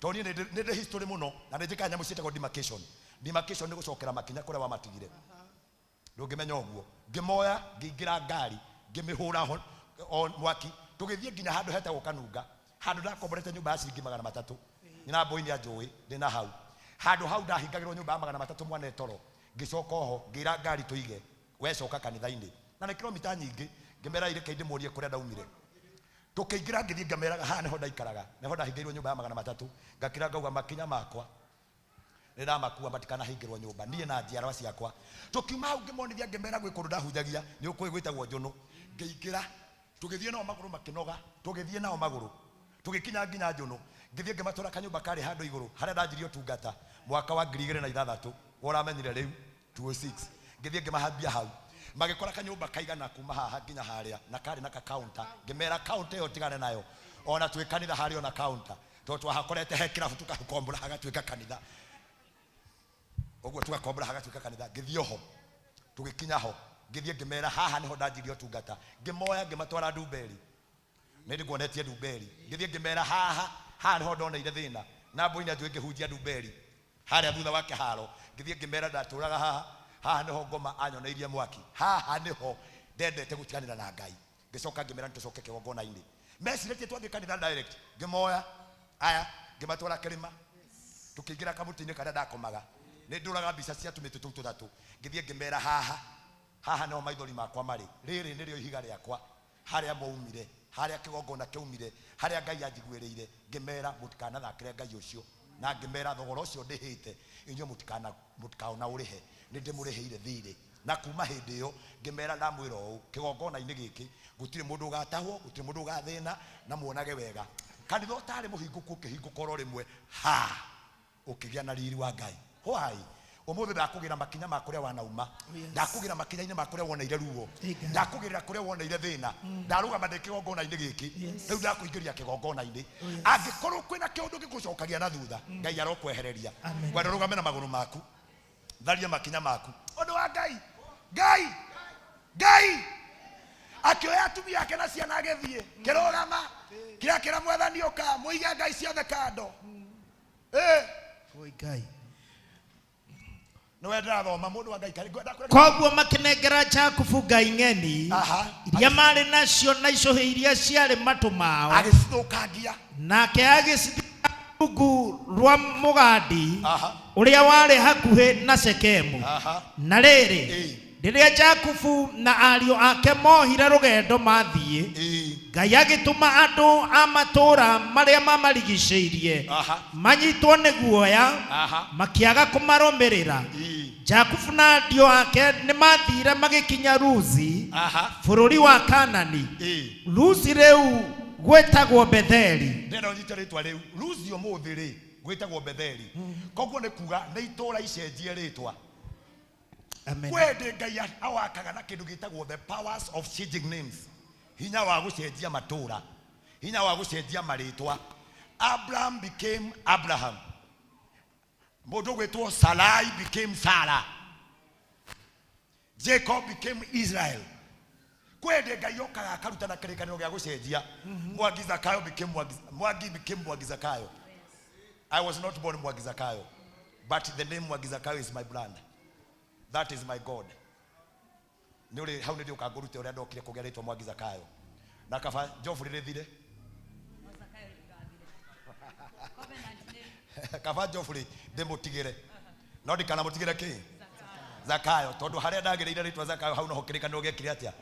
tondũ niĩ nĩ ndĩ history mũno na nĩ njĩkaga nyamũ ciĩtagwo demarcation. Demarcation nĩ gũcokera makinya kũrĩa wamatigire ndũngĩmenya ũguo ngĩmoya ngĩingĩra ngari ngĩmĩhũra mwaki tũgĩthiĩ nginya handũ hetagwo Kanunga handũ ndakomborete nyũmba ya ciringi 300 nyina mbũi nĩ anjũĩ ndĩna hau handũ hau ndahingagĩrwo nyũmba ya 300 mwana toro ngĩcoka oho ngĩra ngari tũige wecoka kanitha-inĩ na nĩ kilomita nyingĩ ngĩmera ireke ndĩmũrie kũrĩa ndaumire tũkĩingĩra ngĩthiĩ ngameraga haha nĩho ndaikaraga nĩho ndahingĩirwo nyũmba ya 300 ngakĩra ngauga makinya makwa nĩ ndamakua matikanahingĩrwo nyũmba niĩ na njiarwa ciakwa tũkiuma hau ngĩmonithia ngĩmera gwĩ kũndũ ndahunjagia nĩ ũkũĩ gwĩtagwo Njũnũ ngĩingĩra tũgĩthiĩ nao magũrũ makĩnoga tũgĩthiĩ nao magũrũ tũgĩkinya nginya Njũnũ ngĩthiĩ ngĩmatwara kanyũmba karĩ handũ igũrũ harĩa ndanjirie ũtungata mwaka wa 2006 woramenyire rĩu 2006 ngĩthiĩ ngĩmahambia hau magĩkora kanyũmba kaigana kuma haha nginya harĩa na karĩ na ka-counter ngĩmera counter ĩyo tigane nayo ona twĩ kanitha harĩ ona counter tondũ twahakorete he kĩrabu tũkakombora hagatuĩka kanitha ũguo tũgakombora hagatuĩka kanitha ngĩthiĩ oho tũgĩkinya ho ngĩthiĩ ngĩmera haha nĩho ndanjirie ũtungata ngĩmoya ngĩmatwara Ndumberi nĩ ndĩkuonetie Ndumberi ngĩthiĩ ngĩmera haha Haha nĩho ndoneire thĩna. Na mbũi anjũĩ ngĩhunjia Ndumberi. Harĩa thutha wa kĩharo. Ngĩthiĩ ngĩmera ndatũraga haha. Haha nĩho ngoma anyoneirie mwaki. Haha nĩho ndendete gũtiganĩra na Ngai. Ngĩcoka ngĩmera nĩtũcoke kĩgongona-inĩ. Mecirĩtie twathiĩ kanitha direct. Ngĩmoya. Aya, ngĩmatwara kĩrĩma. Tukĩingĩra kamũtĩ-inĩ karĩa ndakomaga. Nĩ ndũraga mbica cia tũmĩtĩ tũu tũtatũ. Ngĩthiĩ ngĩmera haha. Haha nĩho maithori makwa marĩ. Rĩrĩ nĩrĩo ihiga rĩakwa. Harĩa mwaumire, harĩa kĩgongona kĩaumire, harĩa Ngai anjiguĩrĩire. Ngĩmera mũtikanathakĩre Ngai ũcio. Na ngĩmera thogora ũcio ndĩhĩte, inyuĩ mũtikaona ũrĩhe. Nĩ ndĩmũrĩhĩire thirĩ. Na kuma hĩndĩ ĩyo ngĩmera ndamwĩra ũũ, kĩgongona-inĩ gĩkĩ gũtirĩ mũndũ ũgatahwo, gũtirĩ mũndũ ũgathĩna, na muonage wega. Kanitha ũtarĩ mũhingũku ũkĩhingũka oro rĩmwe, ha, ũkĩgĩa na riri wa Ngai. Why? Ũmũthĩ ndakũgĩra makinya ma kũrĩa wanauma. Ndakũgĩra makinya-inĩ ma kũrĩa woneire ruo. Ndakũgĩrĩra kũrĩa woneire thĩna. Ndarũgama ndĩ kĩgongona-inĩ gĩkĩ. Rĩu ndakũingĩria kĩgongona-inĩ. Angĩkorwo kwĩna kĩũndũ gĩgũcokagia na thutha, Ngai arokwehereria. Ngwenda ũrũgame na magũrũ maku. Tharia makinya maku. Ũndũ wa Ngai. Ngai. Ngai. Akĩoya atumia ake na ciana agĩthiĩ. Kĩrũgama. Kĩrĩa kĩra mwathani ũka, mũige Ngai ciothe kando. Oi Ngai. Nĩwe ndĩrathoma mũndũ wa Ngai karĩ ngwenda kũrĩa. Koguo makĩnengera Jakubu ngai ng'eni iria marĩ nacio na icũhĩ iria ciarĩ matũ mao. Agĩcithũkangia. Nake agĩcithika rungu rwa mũgandi ũrĩa warĩ hakuhĩ na Shekemu. Na rĩrĩ, rĩrĩa Jakubu na ariũ ake mohire rũgendo mathiĩ, Ngai agĩtũma andũ a matũũra marĩa mamarigicĩirie manyitwo nĩ guoya, makĩaga kũmarũmĩrĩra. Jakubu na ariũ ake nĩ mathire magĩkinya Luzi, bũrũri wa Kanani. Luzi rĩu gwĩtagwo Betheli. Ndĩrenda ũnyite rĩtwa rĩu. Luzi ũmũthĩ rĩ, gwĩtagwo Betheli. Koguo nĩ kuga nĩ itũũra icenjie rĩtwa. Kwende Ngai awakaga na kĩndũ gĩtagwo the powers of changing names. Hinya wa gũcenjia matũũra. Hinya wa gũcenjia marĩtwa. Abraham became Abraham. Mũndũ ũgwĩtwo Sarai became Sarah. Jacob became Israel. Kwende Ngai okaga akaruta na kĩrĩkanĩro gĩa gũcenjia. Mwangi Zakayo became Mwangi became Mwangi Zakayo. I was not born Mwangi Zakayo, but the name Mwangi Zakayo is my brand. That is my God. Nĩ hau nĩ ndĩũka ngũrute ũrĩa ndokire kũgĩa rĩtwa Mwangi Zakayo. Na kaba Joffrey rĩthire. Kaba Joffrey ndĩmũtigĩre. No ndikanamũtigĩre kĩ? Zakayo. Tondũ harĩa ndagĩrĩire rĩtwa Zakayo hau noho kĩrĩkanĩro gĩekire atĩa?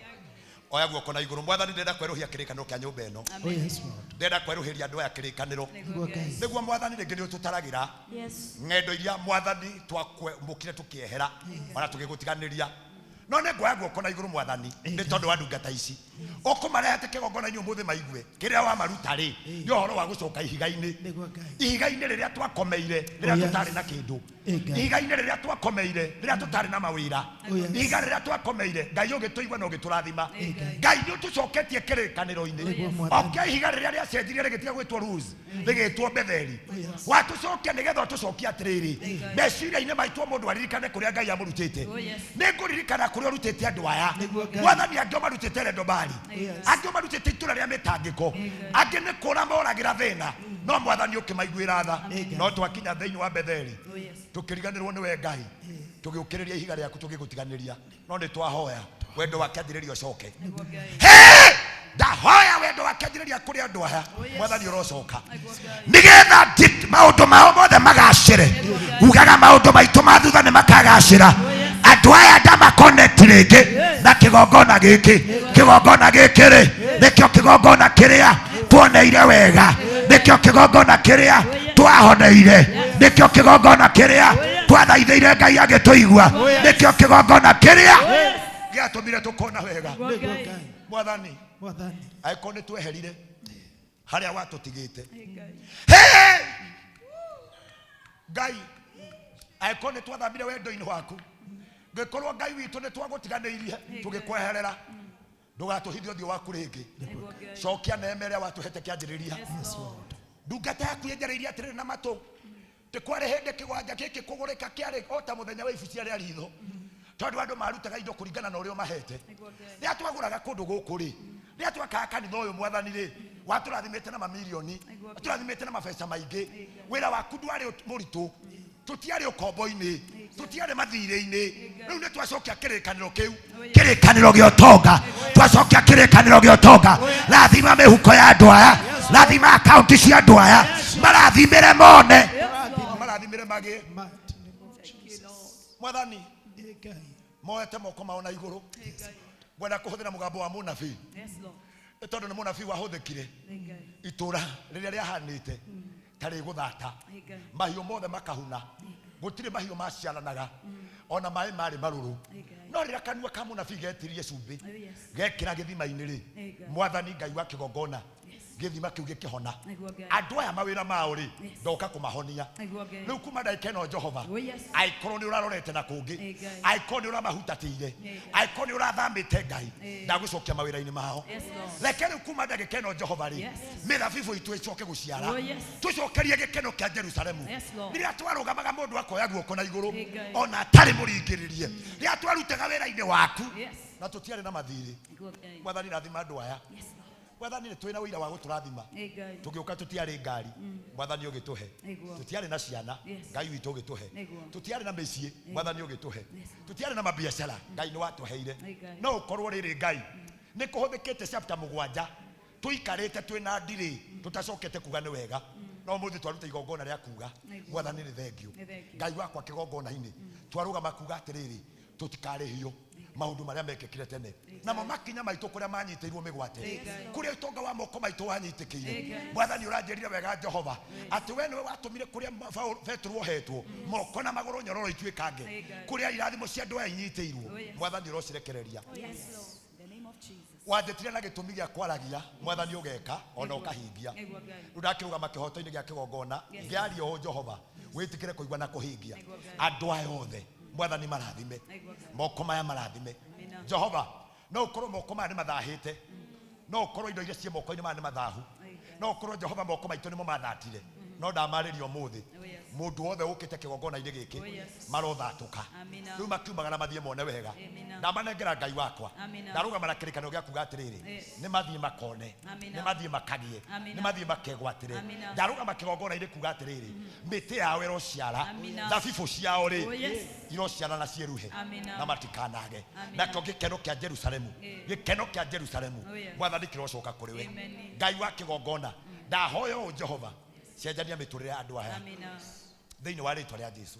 Oya guoko na igũrũ. Mwathani ndĩrenda kwerũhia kĩrĩkanĩro kĩa nyũmba ĩno. Ndĩrenda kwerũhĩria andũ aya kĩrĩkanĩro. Nĩguo mwathani rĩngĩ nĩ ũtũtaragĩra ng'endo iria mwathani twakwamũkire tũkĩehera ona tũgĩgũtiganĩria. No nĩ nguoya guoko na igũrũ mwathani nĩ tondũ wa ndungata ici. Ũkũmarehete kĩgongona-inĩ ũmũthĩ maigue kĩrĩa wamaruta rĩ nĩ ũhoro wa gũcoka ihiga-inĩ. Ihiga-inĩ rĩrĩa twakomeire rĩrĩa tũtarĩ na kĩndũ. Ihiga-inĩ rĩrĩa twakomeire rĩrĩa tũtarĩ na mawĩra. Ihiga rĩrĩa twakomeire Ngai ũgĩtũigua na ũgĩtũrathima. Ngai nĩ ũtũcoketie kĩrĩkanĩro-inĩ. Oke ihiga rĩrĩa rĩacenjirie rĩgĩtiga gwĩtwo Luz rĩgĩtwo Betheli. Watũcokia nĩgetha ũtũcokie atĩrĩrĩ meciria-inĩ maitũ mũndũ aririkane kũrĩa Ngai amũrutĩte. Nĩ ngũririkana kũrĩa ũrutĩte andũ aya. Mwathani angĩ ũmarutĩte Rendobari, angĩ ũmarutĩte itũũra rĩa mĩtangĩko, angĩ nĩ kũra moragĩra thĩna, no mwathani ũkĩmaiguĩra tha. No twakinya thĩinĩ wa Betheli tũkĩriganĩrwo nĩwe Ngai, tũgĩũkĩrĩria ihiga rĩaku tũgĩgũtiganĩria. No nĩ twahoya wendo wa kĩanjĩrĩria ũcoke. Ndahoya wendo wa kĩanjĩrĩria kũrĩ andũ aya mwathani ũrocoka nĩgetha maũndũ mao mothe magacĩre. Ugaga maũndũ maitũ ma thutha nĩ makagacĩra. Andũ aya ndamakoneti rĩngĩ na kĩgongona gĩkĩ. Kĩgongona gĩkĩ rĩ nĩkĩo kĩgongona kĩrĩa tuoneire wega, nĩkĩo kĩgongona kĩrĩa twahoneire, nĩkĩo kĩgongona kĩrĩa twathaithĩire Ngai agĩtũigua, nĩkĩo kĩgongona kĩrĩa gĩatũmire tũkona wega. Mwathani angĩkorwo nĩ tweherire harĩa watũtigĩte, Ngai angĩkorwo nĩ twathambire wendo-inĩ waku, ngĩkorwo Ngai witũ nĩ twagũtiganĩirie tũgĩkweherera, ndũgatũhithe ũthiũ waku rĩngĩ. Cokia neema ĩrĩa watũhete kĩanjĩrĩria. Ndungata yaku ĩnjarĩirie atĩrĩrĩ na matũ, tĩ kwarĩ hĩndĩ kĩwanja gĩkĩ kũgũrĩka kĩarĩ o ta mũthenya wa ibucia rĩa ritho, tondũ andũ marutaga indo kũringana na ũrĩa ũmahete. Rĩrĩa twagũraga kũndũ gũkũ rĩ, rĩrĩa twakaga kanitha ũyũ mwathani rĩ, Watũrathimĩte na mamirioni, watũrathimĩte na mabeca maingĩ. Wĩra waku ndwarĩ mũritũ, tũtiarĩ ũkombo-inĩ, tũtiarĩ mathirĩ-inĩ. Rĩu nĩ twacokia kĩrĩkanĩro kĩu, kĩrĩkanĩro gĩa ũtonga, twacokia kĩrĩkanĩro gĩa ũtonga. Rathima mĩhuko ya andũ aya, rathima akaunti cia andũ aya, marathimĩre mone, marathimĩre magĩe. Mwathani, moete moko mao na igũrũ, ngwenda kũhũthĩra mũgambo wa mũnabii tondũ nĩ mũnabii wahũthĩkire itũra rĩrĩa rĩahanĩte ta rĩgũthata, mahiũ mothe makahuna, gũtirĩ mahiũ maciaranaga, ona maĩ marĩ marũrũ. No rĩrĩa kanua ka mũnabii getirie cumbĩ gekĩra gĩthima-inĩ rĩ, Mwathani Ngai wa kĩgongona, gĩthima kĩu gĩkĩhona. Andũ aya mawĩra mao rĩ, ndoka kũmahonia rĩu kuma ndagĩka ĩno. Jehova, angĩkorwo nĩ ũrarorete na kũngĩ, angĩkorwo nĩ ũramahutatĩire, angĩkorwo nĩ ũrathamĩte, Ngai ndagũcokia mawĩra-inĩ mao. Reke rĩu kuma ndagĩka ĩno, Jehova rĩ, mĩthabibũ itũ ĩcoke gũciara, tũcokerie gĩkeno kĩa Jerusalemu. Rĩrĩa twarũgamaga mũndũ akoya guoko na igũrũ ona atarĩ mũringĩrĩrie, rĩrĩa twarutaga wĩra-inĩ waku na tũtiarĩ na mathirĩ. Mwathani, rathima andũ aya. Mwathani, nĩ twĩna ũira wa gũtũrathima. Tũgĩũka tũtiarĩ ngari, Mwathani ũgĩtũhe. Tũtiarĩ na ciana, Ngai witũ ũgĩtũhe. Tũtiarĩ na mĩciĩ, Mwathani ũgĩtũhe. Tũtiarĩ na mabiacara, Ngai nĩ watũheire. No ũkorwo rĩrĩ, Ngai, nĩ kũhũthĩkĩte chapter 7 tũikarĩte twĩna ndirĩ, tũtacokete kuga nĩ wega, no ũmũthĩ twaruta igongona rĩa kuga Mwathani nĩ thengiũ. Ngai wakwa, kĩgongona-inĩ twarũgama kuga atĩrĩrĩ, tũtikarĩhio maũndũ marĩa mekĩkire tene, namo makinya maitũ kũrĩa manyitĩirwo mĩgwate, kũrĩa ũtonga wa moko maitũ wanyitĩkĩire. Mwathani, ũranjĩrire wega, Jehova, atĩ we nĩwe watũmire kũrĩa Petero ohetwo moko na magũrũ nyororo ituĩkange, kũrĩa irathimo cia andũ aya inyitĩirwo. Mwathani, ũrocirekereria. Wanjĩtire na gĩtũmi gĩa kwaragia, Mwathani, ũgeka ona ũkahingia. Rĩu ndakĩrũgama kĩhoto-inĩ gĩa kĩgongona ngĩaria ũũ, Jehova, wĩtĩkĩre kũigua na kũhingia. Andũ aya othe, Mwathani, marathime moko maya, marathime, Jehova. No ũkorwo moko maya nĩ mathahĩte, no ũkorwo indo iria ciĩ moko-inĩ maya nĩ mathahu, no ũkorwo, Jehova, moko maitũ nĩmo mathatire, no ndamarĩria ũmũthĩ mũndũ wothe ũkĩte kĩgongona-inĩ gĩkĩ marothatũka rĩu, makiumagara mathiĩ mone wega. Ndamanengera Ngai wakwa. Ndarũgama na kĩrĩkanĩro gĩa kuga atĩrĩrĩ, nĩ mathiĩ makone, nĩ mathiĩ makagĩe, nĩ mathiĩ makegwatĩre. Ndarũgama kĩgongona-inĩ kuga atĩrĩrĩ, mĩtĩ yao ĩrociara, thabibũ ciao rĩ irociara na ciĩruhe, na matikanage. Nakĩo gĩkeno kĩa Jerusalemu, gĩkeno kĩa Jerusalemu, Mwathani, kĩrocoka kũrĩ we. Ngai wa kĩgongona, ndahoya ũũ, Jehova, cenjania mĩtũrĩre ya andũ aya thĩinĩ wa rĩtwa rĩa Jesu.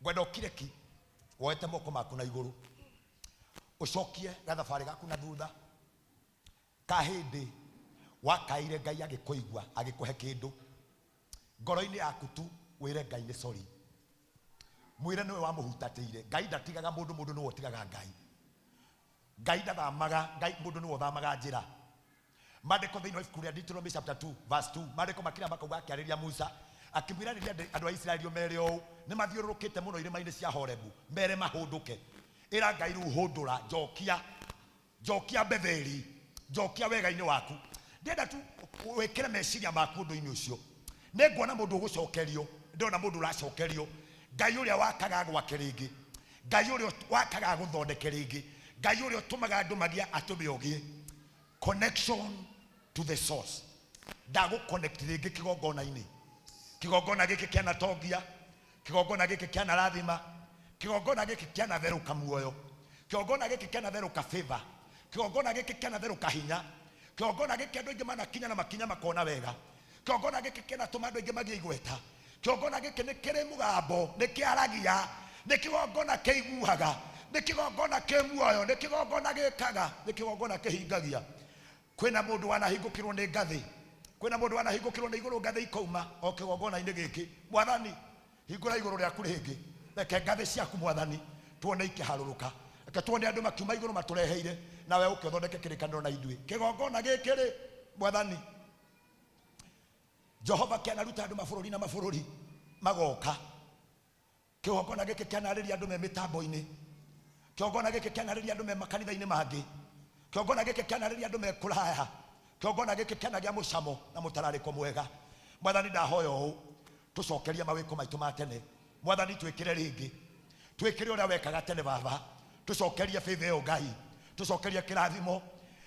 Ngwenda ũkire ki, woete moko maku na igũrũ, ũcokie gathabarĩ gaku na thutha ka hĩndĩ wakaire Ngai agĩkũigua, agĩkũhe kĩndũ. Ngoro-inĩ yaku tu wĩre Ngai nĩ sorry, mwĩre nĩwe wamũhutatĩire. Ngai ndatigaga mũndũ, mũndũ nĩwe ũtigaga Ngai. Ngai ndathamaga Ngai, mũndũ nĩwe ũthamaga njĩra. Maandĩko thĩinĩ wa ibuku rĩa Deuteronomy chapter 2 verse 2, maandĩko makĩria makauga, akĩarĩria Musa akĩmwĩra, rĩrĩa andũ a Isiraeli mere ũũ, nĩ mathiũrũrũkĩte mũno irĩma-inĩ cia Horebu, mere mahũndũke. Ĩra Ngai rĩu, hũndũra, njokia, njokia Betheli, njokia wega-inĩ waku. Ndĩrenda tu wĩkĩre meciria maku ũndũ-inĩ ũcio. Nĩ nguona mũndũ ũgũcokerio, ndĩrona mũndũ ũracokerio. Ngai ũrĩa wakaga gwake rĩngĩ, Ngai ũrĩa wakaga gũthondeke rĩngĩ, Ngai ũrĩa ũtũmaga andũ magĩe atũme ũgĩe connection to the source. Ndagũ connect rĩngĩ kĩgongona-inĩ. Kĩgongona gĩkĩ kĩanatongia, kĩgongona gĩkĩ kĩanarathima, kĩgongona gĩkĩ kĩanatherũka muoyo, kĩgongona gĩkĩ kĩanatherũka favor, kĩgongona gĩkĩ kĩanatherũka hinya, kĩgongona gĩkĩ andũ aingĩ manakinya na makinya makona wega, kĩgongona gĩkĩ kĩanatũma andũ aingĩ magĩe igweta. Kĩgongona gĩkĩ nĩ kĩrĩ mũgambo, nĩ kĩaragia, nĩ kĩgongona kĩiguaga, nĩ kĩgongona kĩ muoyo, nĩ kĩgongona gĩkaga, nĩ kĩgongona kĩhingagia. Kwĩna mũndũ wanahingũkĩrwo nĩ ngathĩ, kwĩna mũndũ wanahingũkĩrwo nĩ igũrũ, ngathĩ ikauma o kĩgongona-inĩ gĩkĩ. Mwathani, hingũra igũrũ rĩaku rĩngĩ, reke ngathĩ ciaku, Mwathani, tuone ikĩharũrũka, reke tuone andũ makiuma igũrũ matũreheire, nawe ũke ũthondeke kĩrĩkanĩro na ithuĩ. Kĩgongona gĩkĩ rĩ, Mwathani Jehova, kĩanaruta andũ mabũrũri na mabũrũri magoka. Kĩgongona gĩkĩ kĩanarĩria andũ me mĩtambo-inĩ. Kĩgongona gĩkĩ kĩanarĩria andũ me makanitha-inĩ mangĩ. Kĩgongona gĩkĩ kĩanarĩria andũ me kũraya. Kĩgongona gĩkĩ kĩanagĩa mũcamo na mũtararĩko mwega. Mwathani, ndahoya ũũ, tũcokerie mawĩko maitũ ma tene. Mwathani, twĩkĩre rĩngĩ, twĩkĩre ũrĩa wekaga tene. Baba, tũcokerie favor ĩyo. Ngai, tũcokerie kĩrathimo.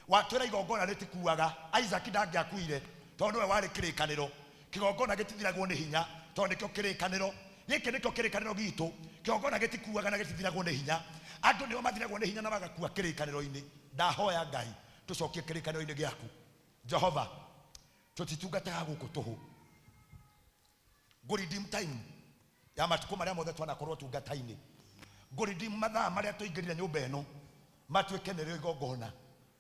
Watwĩra igongona rĩtikuaga. Isaac ndangĩakuire tondũ nĩwe warĩ kĩrĩkanĩro. Kĩgongona gĩtithiragwo nĩ hinya tondũ nĩkĩo kĩrĩkanĩro. Gĩkĩ nĩkĩo kĩrĩkanĩro gitũ. Kĩgongona gĩtikuaga na gĩtithiragwo nĩ hinya. Andũ nĩo mathiragwo nĩ hinya na magakua kĩrĩkanĩro-inĩ. Ndahoya Ngai tũcokie kĩrĩkanĩro-inĩ gĩaku. Jehova, tũtitungataga gũkũ tũhũ. Ngũ redeem time ya matukũ marĩa mothe twanakorwo tungata-inĩ. Ngũ redeem mathaa marĩa tũingĩrire nyũmba ĩno matuĩke nĩrĩo igongona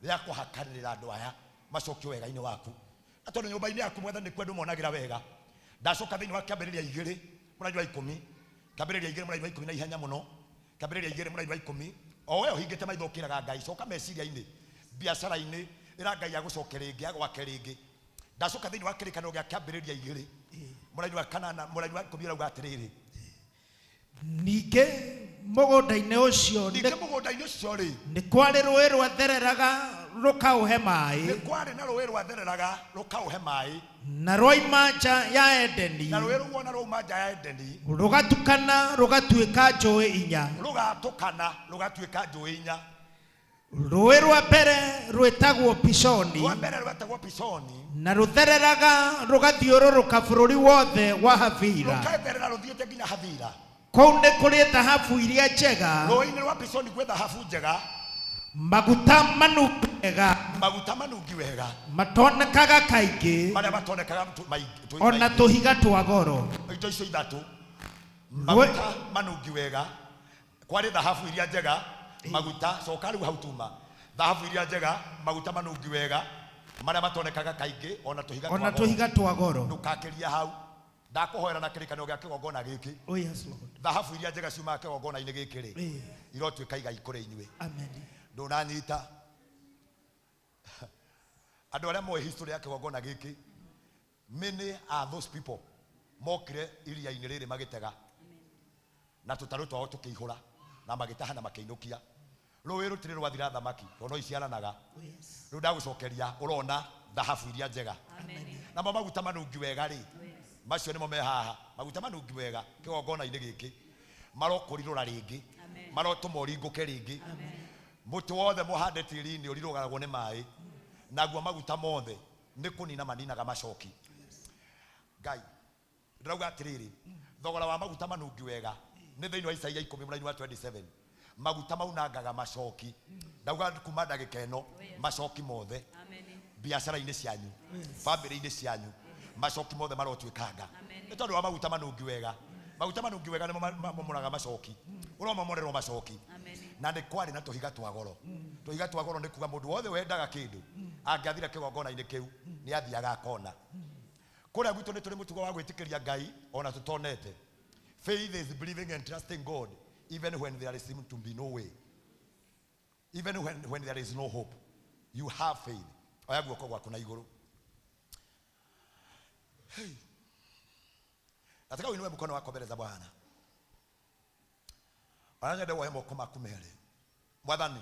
rĩa kũhakanĩrĩra andũ aya macokio wega-inĩ waku. Na tondũ nyũmba-inĩ yaku Mwathani nĩkuo andũ monagĩra wega. Ndacoka thĩinĩ wa kĩambĩrĩria 2 mũraini wa 10, kĩambĩrĩria 2 mũraini wa 10 na ihenya mũno, kĩambĩrĩria 2 mũraini wa 10. O we ũhingĩte maitho ũkĩraga Ngai, coka meciria-inĩ, biacara-inĩ, ĩra Ngai agũcoke rĩngĩ, agwake rĩngĩ. Ndacoka thĩinĩ wa kĩrĩkanĩro gĩa kĩambĩrĩria 2 mũraini wa 8 mũraini wa 10 ũrauga atĩrĩrĩ, Ningĩ mũgũnda-inĩ ũcio ningĩ mũgũnda-inĩ ũcio rĩ, nĩ kwarĩ rũĩ rwathereraga rũkaũhe maĩ, nĩ kwarĩ na rũĩ rwathereraga rũkaũhe maĩ, na rwaima nja ya Edeni, na rũĩ rũu ona rwauma nja ya Edeni, rũgatukana rũgatuĩka njũĩ inya, rũgatũkana rũgatuĩka njũĩ inya. Rũĩ rwa mbere rwĩtagwo Pishoni, rwa mbere rwetagwo Pishoni, na rũthereraga rũgathiũrũrũka bũrũri wothe wa Havila, rũkatherera rũthiĩte nginya Havila. Kũu nĩ kũrĩ thahabu iria njega, rũĩ-inĩ rwa Pishoni gwĩ thahabu njega, maguta manungi wega, maguta manungi wega, matonekaga kaingĩ, marĩa matonekaga ona tũhiga twa goro. Indo icio ithatũ, maguta manungi wega, kwarĩ thahabu iria njega, maguta coka rĩu hau tuma, thahabu iria njega, maguta manungi wega, marĩa matonekaga kaingĩ, ona tũhiga ona tũhiga twa goro. Ndũkakĩria hau. Ndakũhoera na kĩrĩkanĩro gĩa kĩgongona gĩkĩ. Oh yes Lord. Thahabu iria njega ciumaga kĩgongona-inĩ gĩkĩ rĩ, irotuĩka igai kũrĩ inyuĩ. Amen. Ndũnanyita. Andũ arĩa moĩ history ya kĩgongona gĩkĩ, many are those people mokire iria-inĩ rĩrĩ magĩtega na tũtarũ twao tũkĩihũra na magĩtaha na makĩinũkia. Rũĩ rũtirĩ rwathira thamaki tondũ no iciaranaga. Rĩu ndagũcokeria ũrona thahabu iria njega. Namo maguta manungi wega rĩ, macio nĩmo me haha, maguta manungi wega kĩgongona-inĩ gĩkĩ marokũrirũra rĩngĩ, marotũma ũringũke rĩngĩ. Mũtĩ wothe mũhande tĩri-inĩ ũrirũgaragwo nĩ maĩ, naguo maguta mothe nĩ kũnina maninaga macoki. Ngai, ndĩrauga atĩrĩrĩ, thogora wa maguta manungi wega nĩ thĩinĩ wa Isaia 10 mũraini wa 27. Maguta maunangaga macoki. Ndauga kuma ndagĩka ĩno macoki mothe biacara-inĩ cianyu, bamĩrĩ-inĩ cianyu, macoki mothe marotuĩkanga nĩ tondũ wa maguta manungi wega. Maguta manungi wega nĩmo mamomoraga macoki, ũromomorerwo macoki. Na nĩ kwarĩ na tũhiga twa goro. Tũhiga twa goro nĩ kuga mũndũ wothe wendaga kĩndũ angĩathire kĩgongona-inĩ kĩu nĩ athiaga akona. Kũrĩa gwitũ nĩ tũrĩ mũtugo wa gwĩtĩkĩria Ngai ona tũtonete. Faith is believing and trusting God even when there seems to be no way, even when there is no hope. You have faith. Oya guoko gwaku na igũrũ. Hey. Nataka uinue mkono wako mbele za Bwana. Wananyende woe moko maku mere. Mwathani,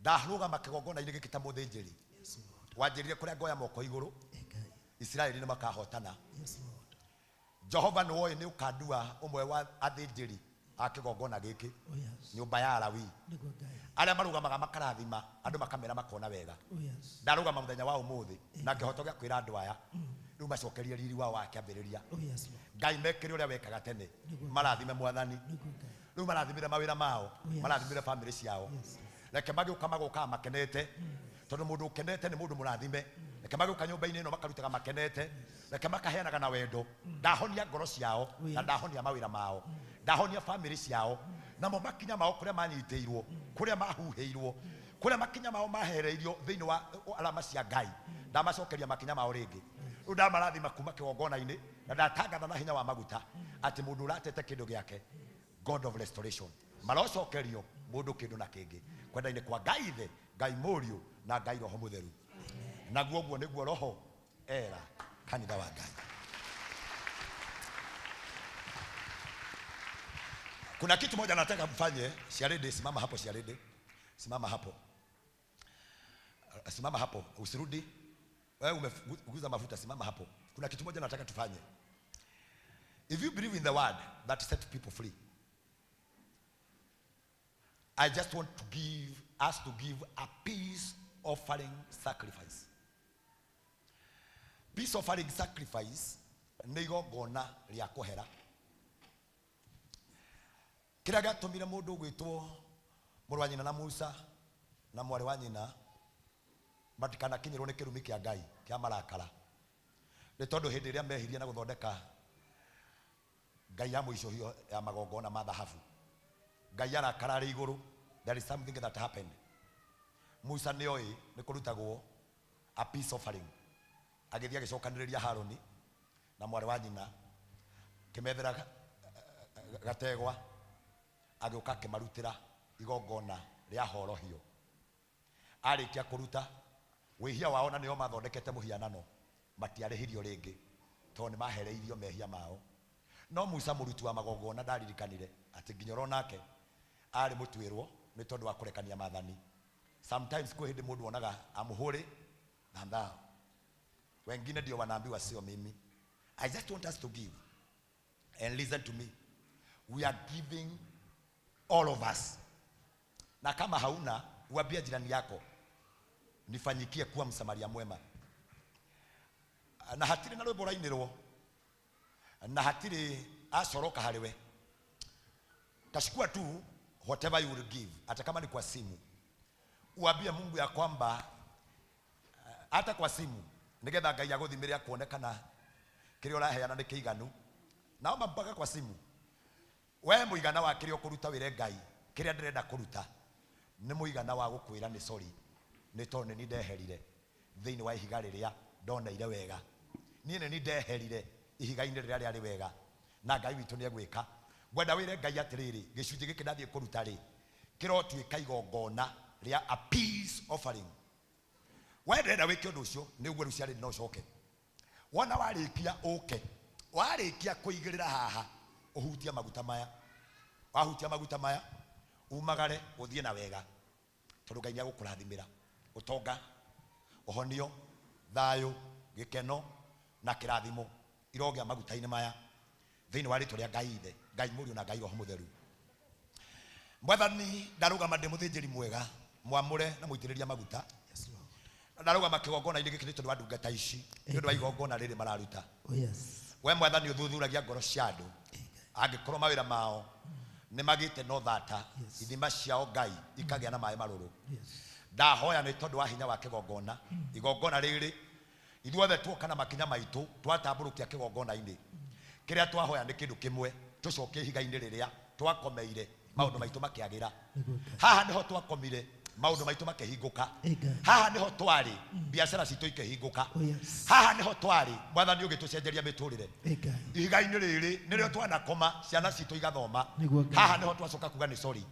ndahrũgama kĩgongona-inĩ gĩkĩ ta mũthĩnjĩri. Wanjĩrire kũrĩa ngoya moko igũrũ, Isiraeli nĩ makahotana. Jehova nĩ woĩ nĩ ũkandua ũmwe wa athĩnjĩri a kĩgongona gĩkĩ, nyũmba ya Lawi, arĩa marũgamaga makarathima andũ makamera makona wega. Ndarũgama mũthenya wa ũmũthĩ na kĩhoto gĩa kwĩra andũ aya rĩu macokerie riri wao wa kĩambĩrĩria. Ngai mekĩre ũrĩa wekaga tene, marathime Mwathani. Rĩu marathimire mawĩra mao, marathimire bamĩrĩ ciao. Reke magĩũka magokaga makenete, tondũ mũndũ ũkenete nĩ mũndũ mũrathime. Reke magĩũka nyũmba-inĩ ĩno makarutaga makenete, reke makaheanaga na wendo. Ndahonia ngoro ciao na ndahonia mawĩra mao, ndahonia bamĩrĩ ciao, namo makinya mao kũrĩa manyitĩirwo, kũrĩa mahuhĩirwo, kũrĩa makinya mao mahereirio thĩinĩ wa alama cia Ngai, ndamacokeria makinya mao rĩngĩ. Rĩu ndamarathima kuma kĩgongona-inĩ na ndatangatha na hinya wa maguta atĩ mũndũ ũratete kĩndũ gĩake, God of restoration, marocokerio mũndũ kĩndũ na kĩngĩ kwenda-inĩ kwa Ngai Ithe, Ngai Mũriũ na Ngai Roho Mũtheru. Naguo ũguo nĩguo Roho era kanitha wa Ngai. Kuna kitu moja nataka mfanye. Siarede, simama hapo. Siarede, simama hapo, simama hapo, usirudi. Wewe umeguza mafuta, simama hapo. Kuna kitu moja nataka tufanye. If you believe in the word that set people free, I just want to give us to give a peace offering sacrifice. Peace offering sacrifice nĩ igongona rĩa kũhera. Kĩrĩa gĩatũmire mũndũ gwĩtwo mũrũ wa nyina na Musa na mwarĩ wa nyina matikanakinyĩrwo nĩ kĩrumi kĩa Ngai kĩa marakara nĩ tondũ hĩndĩ ĩrĩa mehirie na gũthondeka Ngai ya mũicũhio ya magongona ma thahabu, Ngai arakara arĩ igũrũ. There is something that happened. Musa nĩoĩ nĩ kũrutagwo a peace offering, agĩthiĩ agĩcokanĩrĩria Harũni na mwarĩ wa nyina, akĩmethera gategwa, agĩũka akĩmarutĩra igongona rĩa horohio. Arĩkia kũruta wĩhia wao, na nĩo mathondekete mũhianano, matiarĩhirio rĩngĩ tondũ nĩ mahereirio mehia mao. No Musa mũruti wa magongona ndaririkanire atĩ nginya oro nake arĩ mũtuĩrwo nĩ tondũ wa kũrekania maathani. Sometimes kwĩ hĩndĩ mũndũ onaga amũhũre na thao, wengine ndio wanaambiwa sio mimi. I just want us to give and listen to me. We are giving all of us. Na kama hauna, uambie jirani yako, nifanyikie kuwa msamaria mwema. Na hatirĩ na rwĩmbo rwainĩrwo, na hatirĩ acoroka harĩ we. Tachukua tu whatever you will give, hata kama ni kwa simu. Uambie Mungu ya kwamba hata kwa simu nigetha Ngai agũthimĩre akuone kana kĩrĩa ũraheana nĩ kĩiganu. Naomba mpaka kwa simu, we mũigana wa kĩrĩa ũkũruta wĩre Ngai kĩrĩa ndĩrenda kũruta nĩ mũigana wa gũkwĩra nĩ sorry nĩ tondũ nĩ ndeherire thĩinĩ wa ihiga rĩrĩa ndoneire wega. Niĩ nĩ ndeherire ihiga-inĩ rĩrĩa rĩarĩ wega, na Ngai witũ nĩ egwĩka. Ngwenda wĩre Ngai atĩrĩrĩ, gĩcunjĩ gĩkĩ ndathiĩ kũruta rĩ kĩrotuĩka igongona rĩa a peace offering. We ndĩrenda wĩke ũndũ ũcio nĩguo rĩu ciarĩ no ũcoke. Wona warĩkia ũke, warĩkia kũigĩrĩra haha ũhutie maguta maya, wahutia maguta maya umagare ũthiĩ na wega, tondũ Ngai nĩegũkũrathimĩra ũtonga, ũhonio, thayũ, gĩkeno na kĩrathimo irogĩa maguta-inĩ maya thĩinĩ wa rĩtwa rĩa Ngai Ithe, Ngai Mũriũ na Ngai Roho Mũtheru. Mwathani, ndarũgama ndĩ mũthĩnjĩri mwega mwamũre na mũitĩrĩria maguta. Ndarũgama kĩgongona-inĩ gĩkĩ nĩ tondũ wa ndungata ici, nĩ ũndũ wa igongona rĩrĩ mararuta. Oh yes. We Mwathani ũthuthuragia ngoro cia andũ, angĩkorwo mawĩra mao nĩ magĩte no thata, ithima ciao Ngai ikagĩa na maĩ marũrũ. Ndahoya nĩ tondũ wa hinya wa kĩgongona, igongona rĩrĩ ithuothe tuoka na makinya maitũ twatambũrũkia kĩgongona-inĩ, kĩrĩa twahoya nĩ kĩndũ kĩmwe, tũcoke ihiga-inĩ rĩrĩa twakomeire maũndũ maitũ makĩagĩra. Haha nĩho twakomire maũndũ maitũ makĩhingũka. Haha nĩho twarĩ biacara citũ ikĩhingũka. Haha nĩho twarĩ Mwathani ũgĩtũcenjeria mĩtũrĩre. Ihiga-inĩ rĩrĩ nĩrĩo twanakoma ciana citũ igathoma. Haha nĩho twacoka kuga nĩ sorry.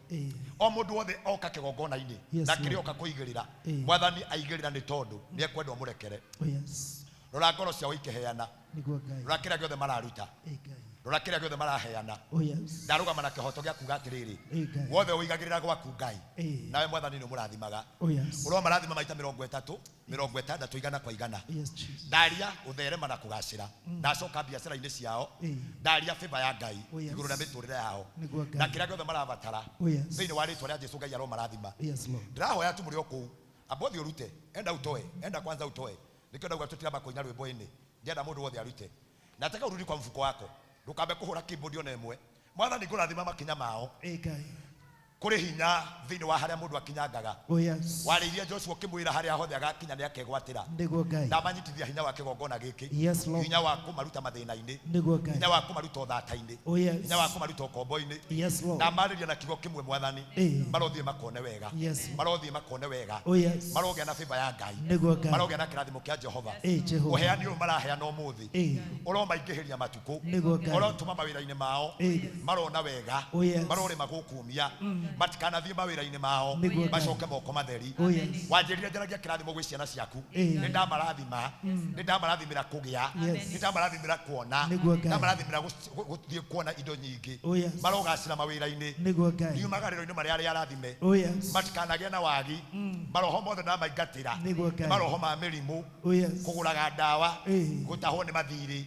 O mũndũ wothe oka kĩgongona-inĩ na kĩrĩa oka kũigĩrĩra, Mwathani aigĩrĩra nĩ tondũ nĩ ekwenda ũmũrekere. Rora ngoro ciao ikĩheana, rora kĩrĩa gĩothe mararuta, rora kĩrĩa gĩothe maraheana. Ndarũgama na kĩhoto gĩa kuga atĩrĩrĩ, wothe ũigagĩrĩra gwaku Ngai, nawe Mwathani nĩ ũmũrathimaga. Ũromarathima maita 30, 60 igana kwa igana. Ndaria ũtherema na kũgacĩra, ndacoka biacara-inĩ ciao, ndaria favor ya Ngai igũrũ rĩa mĩtũrĩre yao na kĩrĩa gĩothe marabatara thĩinĩ wa rĩtwa rĩa Jesũ Ngai aromarathima. Ndĩrahoya tu mũrĩ o kũu, amba ũthiĩ ũrute, enda utoe, enda kwanza utoe. Nĩkĩo ndauga tũtiramba kũina rwĩmbo-inĩ, ndienda mũndũ wothe arute. Nataka urudi kwa mfuko wako, ndũkambe kũhũra keyboard ona ĩmwe. Mwathani ngũrathima makinya mao. Kũrĩ hinya thĩinĩ wa harĩa mũndũ akinyangaga. Warĩirie Joshua ũkĩmwĩra harĩa hothe agakinya nĩ akegwatĩra. Ndamanyitithia hinya wa kĩgongona gĩkĩ, hinya wa kũmaruta mathĩna-inĩ, hinya wa kũmaruta ũthata-inĩ, hinya wa kũmaruta ũkombo-inĩ. Ndamarĩria na kiugo kĩmwe Mwathani, marothiĩ makone wega, marothiĩ makone wega, marogĩa na favor ya Ngai, marogĩa na kĩrathimo kĩa Jehova. Ũheani ũyũ maraheana ũmũthĩ ũromaingĩhĩria matukũ, ũrotũma mawĩra-inĩ mao marona wega, marorĩma gũkumia, matikanathiĩ mawĩra-inĩ mao macoke moko matheri. Wanjĩrire njaragia kĩrathimo gwĩ ciana ciaku, nĩ ndamarathima, nĩ ndamarathimĩra kũgĩa, nĩ ndamarathimĩra kuona, ndamarathimĩra gũthiĩ kuona indo nyingĩ, marogacĩra mawĩra-inĩ, riumagarĩro-inĩ marĩa arĩa arathime, matikanagĩe na wagi, maroho mothe ndamaingatĩra, maroho ma mĩrimũ, kũgũraga ndawa, gũtahwo nĩ mathirĩ,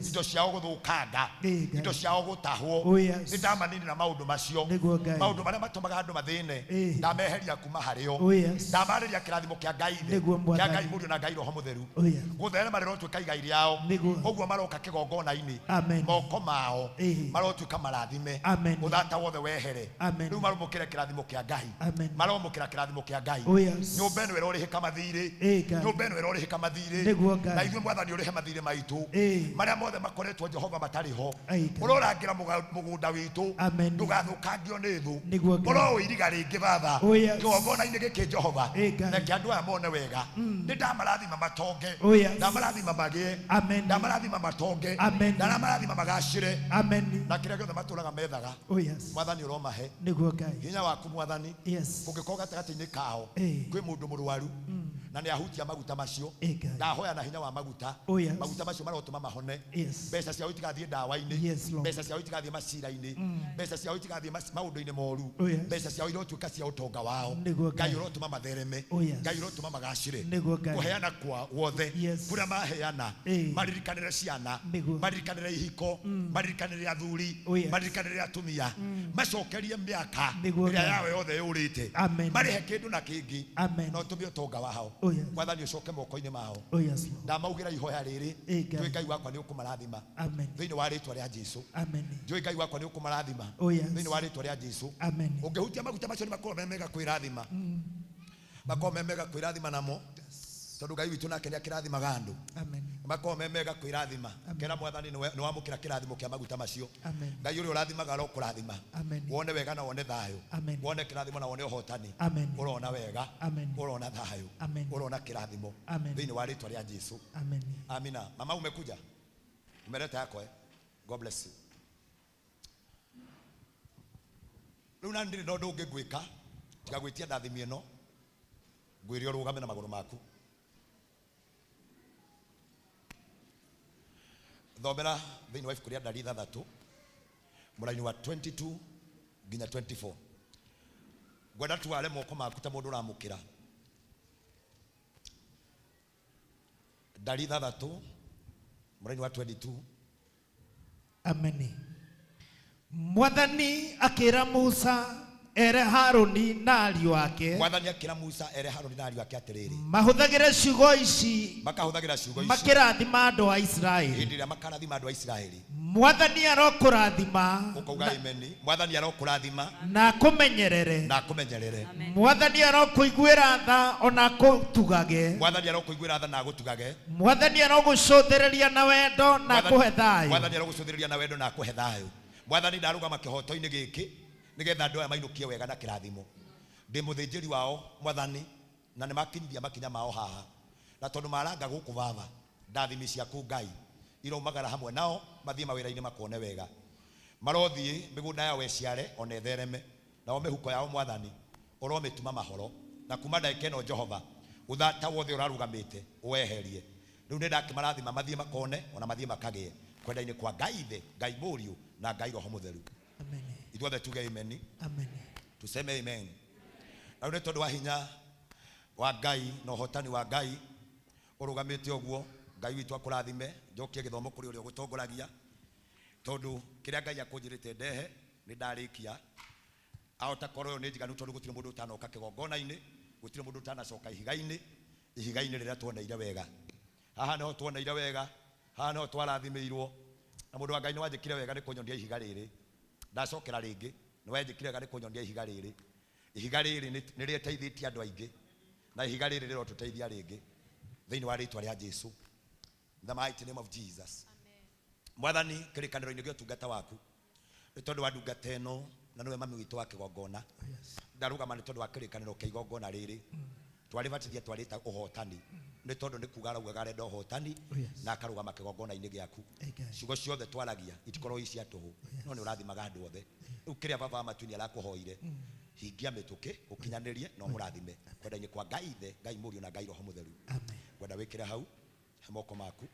indo ciao gũthũkanga, indo ciao gũtahwo, nĩ ndamaninĩra maũndũ macio, maũndũ marĩa matũmaga andũ mathĩne ndameheria kuma harĩo. Oh, yes. Ndamarĩria kĩrathimo kĩa Ngai ithe, Nĩguo, kĩa Mwathani. Ngai Mũriũ na Ngai Roho Mũtheru. Oh, yes. Gũtherema rĩrotuĩka igai rĩao. Nĩguo. Ũguo maroka kĩgongona-inĩ. Amen. Moko mao marotuĩka marathime. Amen. Ũthata wothe wehere. Amen. Rĩu maromũkĩre kĩrathimo kĩa Ngai. Amen. Maromũkĩra kĩrathimo kĩa Ngai. Oh, yes. Nyũmba ĩno ĩrorĩhĩka mathirĩ. Ngai. Nyũmba ĩno ĩrorĩhĩka mathirĩ. Nĩguo, Ngai. Na ithuĩ Mwathani ũrĩhe mathirĩ maitũ. Marĩa mothe makoretwo Jehova matarĩ ho. Ai, Ngai. Ũrorangĩra mũgũnda witũ. Amen. Ndũgathũkangio nĩ thũ. Nĩguo, Ngai. Ũroũiriga rĩngĩ Baba. Oh, yes. Kĩgongona-inĩ gĩkĩ Jehova. Ngai. Reke andũ aya mone wega. Nĩ ndamarathima matonge. Oh, yes. Ndamarathima magĩe. Amen. Ndamarathima matonge. Amen. Ndamarathima magacĩre. Amen. Na kĩrĩa gĩothe matũraga methaga. Oh, yes. Mwathani ũromahe. Nĩguo, Ngai. Hinya waku Mwathani. Yes. Kũngĩkorwo gatagatĩ-inĩ kao kwĩ mũndũ mũrwaru na nĩ ahutia maguta macio. Ngai. Ndahoya na hinya wa maguta. Oh, yes. Maguta macio marotũma mahone. Yes. Mbeca ciao itigathiĩ ndawa-inĩ. Yes, Lord. Mbeca ciao itigathiĩ macira-inĩ. Mbeca ciao itigathiĩ maũndũ-inĩ moru. Oh, yes. Mbeca ciao irotuĩka cia ũtonga wao. Nĩguo, Ngai Ngai. ũrotũma mathereme. Oh, yes. Ngai ũrotũma magacĩre. Nĩguo, Ngai. Kũheana kwa wothe. Yes. Kũrĩa maheana. Maririkanĩre ciana. Nĩguo. Maririkanĩre ihiko. Maririkanĩre athuri. Oh, yes. Maririkanĩre atumia. Macokerie mĩaka Nĩguo, ĩrĩa Ngai. yawe yothe yũrĩte. Amen. Marĩhe kĩndũ na kĩngĩ. Amen. Na ũtũme ũtonga wao. Oh, yes. Mwathani ũcoke moko-inĩ mao. Oh, yes, Lord. Ndamaugĩra ihoya rĩrĩ. Ngai. Njũĩ Ngai wakwa nĩ ũkũmarathima. Amen. Thĩinĩ wa rĩtwa rĩa Jesũ. Amen. Njũĩ Ngai wakwa nĩ ũkũmarathima. Oh, yes. Thĩinĩ wa rĩtwa rĩa Jesũ. Amen. Ũngĩhutia maguta macio nĩ makoragwo me mega kwĩrathima. Makoragwo me mega kwĩrathima namo. Tondũ Ngai witũ nake nĩ akĩrathimaga andũ. Amen. Makoragwo me mega kwĩrathima. Kera Mwathani nĩ wamũkĩra kĩrathimo kĩa maguta macio. Amen. Ngai ũrĩa ũrathimaga arokũrathima. Amen. Wone wega na wone thayũ. Amen. Wone kĩrathimo na wone ũhotani. Amen. Ũrona wega. Amen. Ũrona thayũ. Amen. Ũrona kĩrathimo. Amen. Thĩinĩ wa rĩtwa rĩa Jesũ. Amen. Amina. Mama umekuja? Umeleta yako eh? God bless you. Rĩu na ndirĩ na ũndũ ũngĩ ngwĩka tiga gwĩtia ndathimi ĩno ngwĩre ũrũgame na magũrũ maku. Thomera thĩinĩ wa ibuku rĩa Ndari 6 mũraini wa 22 nginya 24. Ngwenda tuware moko maku ta mũndũ ũramũkĩra. Ndari 6 mũraini wa 22. Amen. Mwathani akĩra Musa ere Harũni na ariũ ake. Mwathani akĩra Musa ere Harũni na ariũ ake atĩrĩrĩ. Mahũthagĩre ciugo ici. Makahũthagĩra ciugo ici. Makĩrathima andũ a Isiraeli. Hĩndĩ ĩrĩa makarathima andũ a Isiraeli. Mwathani arokũrathima. Ũkauga amen. Mwathani arokũrathima. Na akũmenyerere. Na akũmenyerere. Mwathani arokũiguĩra tha ona akũtugage. Mwathani arokũiguĩra tha na agũtugage. Mwathani arogũcũthĩrĩria na wendo na akũhe thayũ. Mwathani arogũcũthĩrĩria na wendo na akũhe thayũ. Mwathani ndarũgama kĩhoto-inĩ gĩkĩ nĩgetha andũ aya mainũkie wega na kĩrathimo. Ndĩ mũthĩnjĩri wao Mwathani na nĩ makinyithia makinya mao haha. Na tondũ maranga gũkũ Baba, ndathimi ciaku Ngai iroumagara hamwe nao mathiĩ mawĩra-inĩ makone wega. Marothiĩ mĩgũnda yao ĩciare ona ĩthereme, nao mĩhuko yao Mwathani ũromĩtuma mahoro. Na kuma ndagĩka ĩno Jehova ũthata wothe ũrarũgamĩte ũweherie. Rĩu nĩ ndakĩmarathima mathiĩ makone ona mathiĩ makagĩe kwenda-inĩ kwa Ngai Ithe, Ngai Mũriũ na Ngai Roho Mũtheru. Amen. Ithuothe tuge amen. Amen. Tuseme amen. Na rĩu nĩ tondũ wa hinya wa Ngai na ũhotani wa Ngai ũrũgamĩte ũguo, Ngai witũ akũrathime. Njokie gĩthomo kũrĩ ũrĩa ũgũtongoragia tondũ kĩrĩa Ngai akũnjĩrĩte ndehe nĩ ndarĩkia. Ahota korwo ĩyo nĩ njiganu tondũ gũtirĩ mũndũ ũtanoka kĩgongona-inĩ, gũtirĩ mũndũ ũtanacoka ihiga-inĩ, ihiga-inĩ rĩrĩa tuoneire wega. Haha nĩho tuoneire wega, haha nĩho twarathimĩirwo. Na mũndũ wa Ngai nĩ wanjĩkire wega nĩ kũnyonia ihiga rĩrĩ. Ndacokera rĩngĩ, nĩ wanjĩkire wega nĩ kũnyonia ihiga rĩrĩ. Ihiga rĩrĩ nĩ rĩteithĩtie andũ aingĩ, na ihiga rĩrĩ rĩrotũteithia rĩngĩ thĩinĩ wa rĩtwa rĩa Jesũ. In the mighty name of Jesus. Mwathani kĩrĩkanĩro-inĩ gĩa ũtungata waku nĩ tondũ wa ndungata ĩno na nĩwe mami witũ wa kĩgongona. Ndarũgama nĩ tondũ wa kĩrĩkanĩro kĩa igongona rĩrĩ. Twarĩbatithia twarĩta ũhotani nĩ tondũ nĩ kuga araugaga arenda ũhotani na akarũgama kĩgongona-inĩ gĩaku. Ciugo ciothe twaragia itikorwo i cia tũhũ, no nĩ ũrathimaga andũ othe. Rĩu kĩrĩa Baba wa matu-inĩ arakũhoire hingia mĩtũkĩ ũkinyanĩrie na ũmũrathime kwenda-inĩ kwa Ngai Ithe, Ngai Mũriũ na Ngai Roho Mũtheru. Ngwenda wĩkĩre hau he moko maku.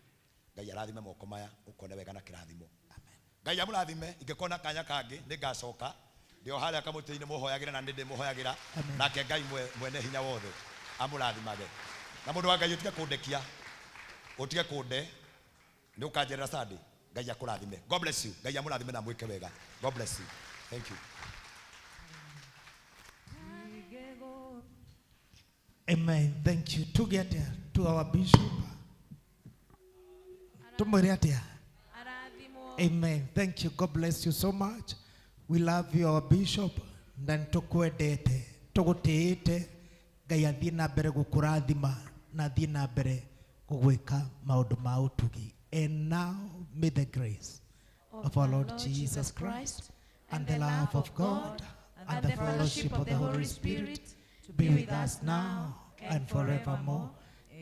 Ngai arathime moko maya ũkone wega na kĩrathimo. Ngai amũrathime. Ingĩkona kanya kangĩ nĩ ngacoka. Ndĩ o harĩa kamũtĩ-inĩ mũhoyagĩra na nĩ ndĩmũhoyagĩra. Nake Ngai mwene hinya wothe amũrathimage. Na mũndũ wa Ngai ũtige kũndekia, ũtige kũnde, nĩ ũkanjerera Sunday. Ngai akũrathime. God bless you. Ngai amũrathime na mwĩke wega. God bless you. Thank you. Amen. Thank you. Tuge atia to our bishop. Tumwire atia. Amen. Thank you. God bless you so much. We love you, our bishop. Na nĩtũkwendete tũgũtĩĩte. Ngai athiĩ na mbere gũkũrathima na athiĩ na mbere gũgwĩka maũndũ ma ũtugi. And now may the grace of our Lord Jesus Christ and the love of God and the fellowship of the Holy Spirit be with us now and forevermore.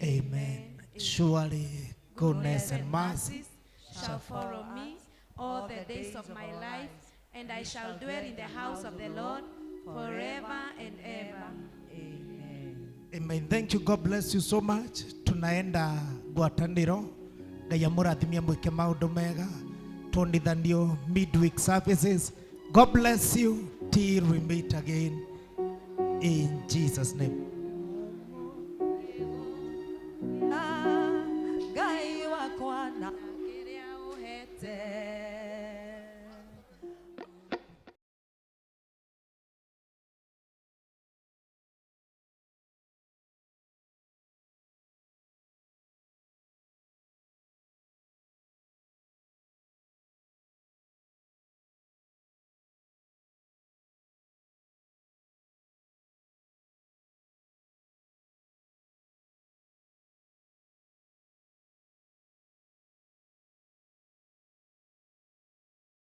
Amen. Surely goodness and mercy shall follow me all the days of my life, and I shall dwell in the house of the Lord forever and ever. Amen. Thank you. God bless you so much. Tunaenda ngwatanĩro. Ngai amũrathimie mwĩke maũndũ mega. Tuonithanio midweek services. God bless you till we meet again in Jesus' name.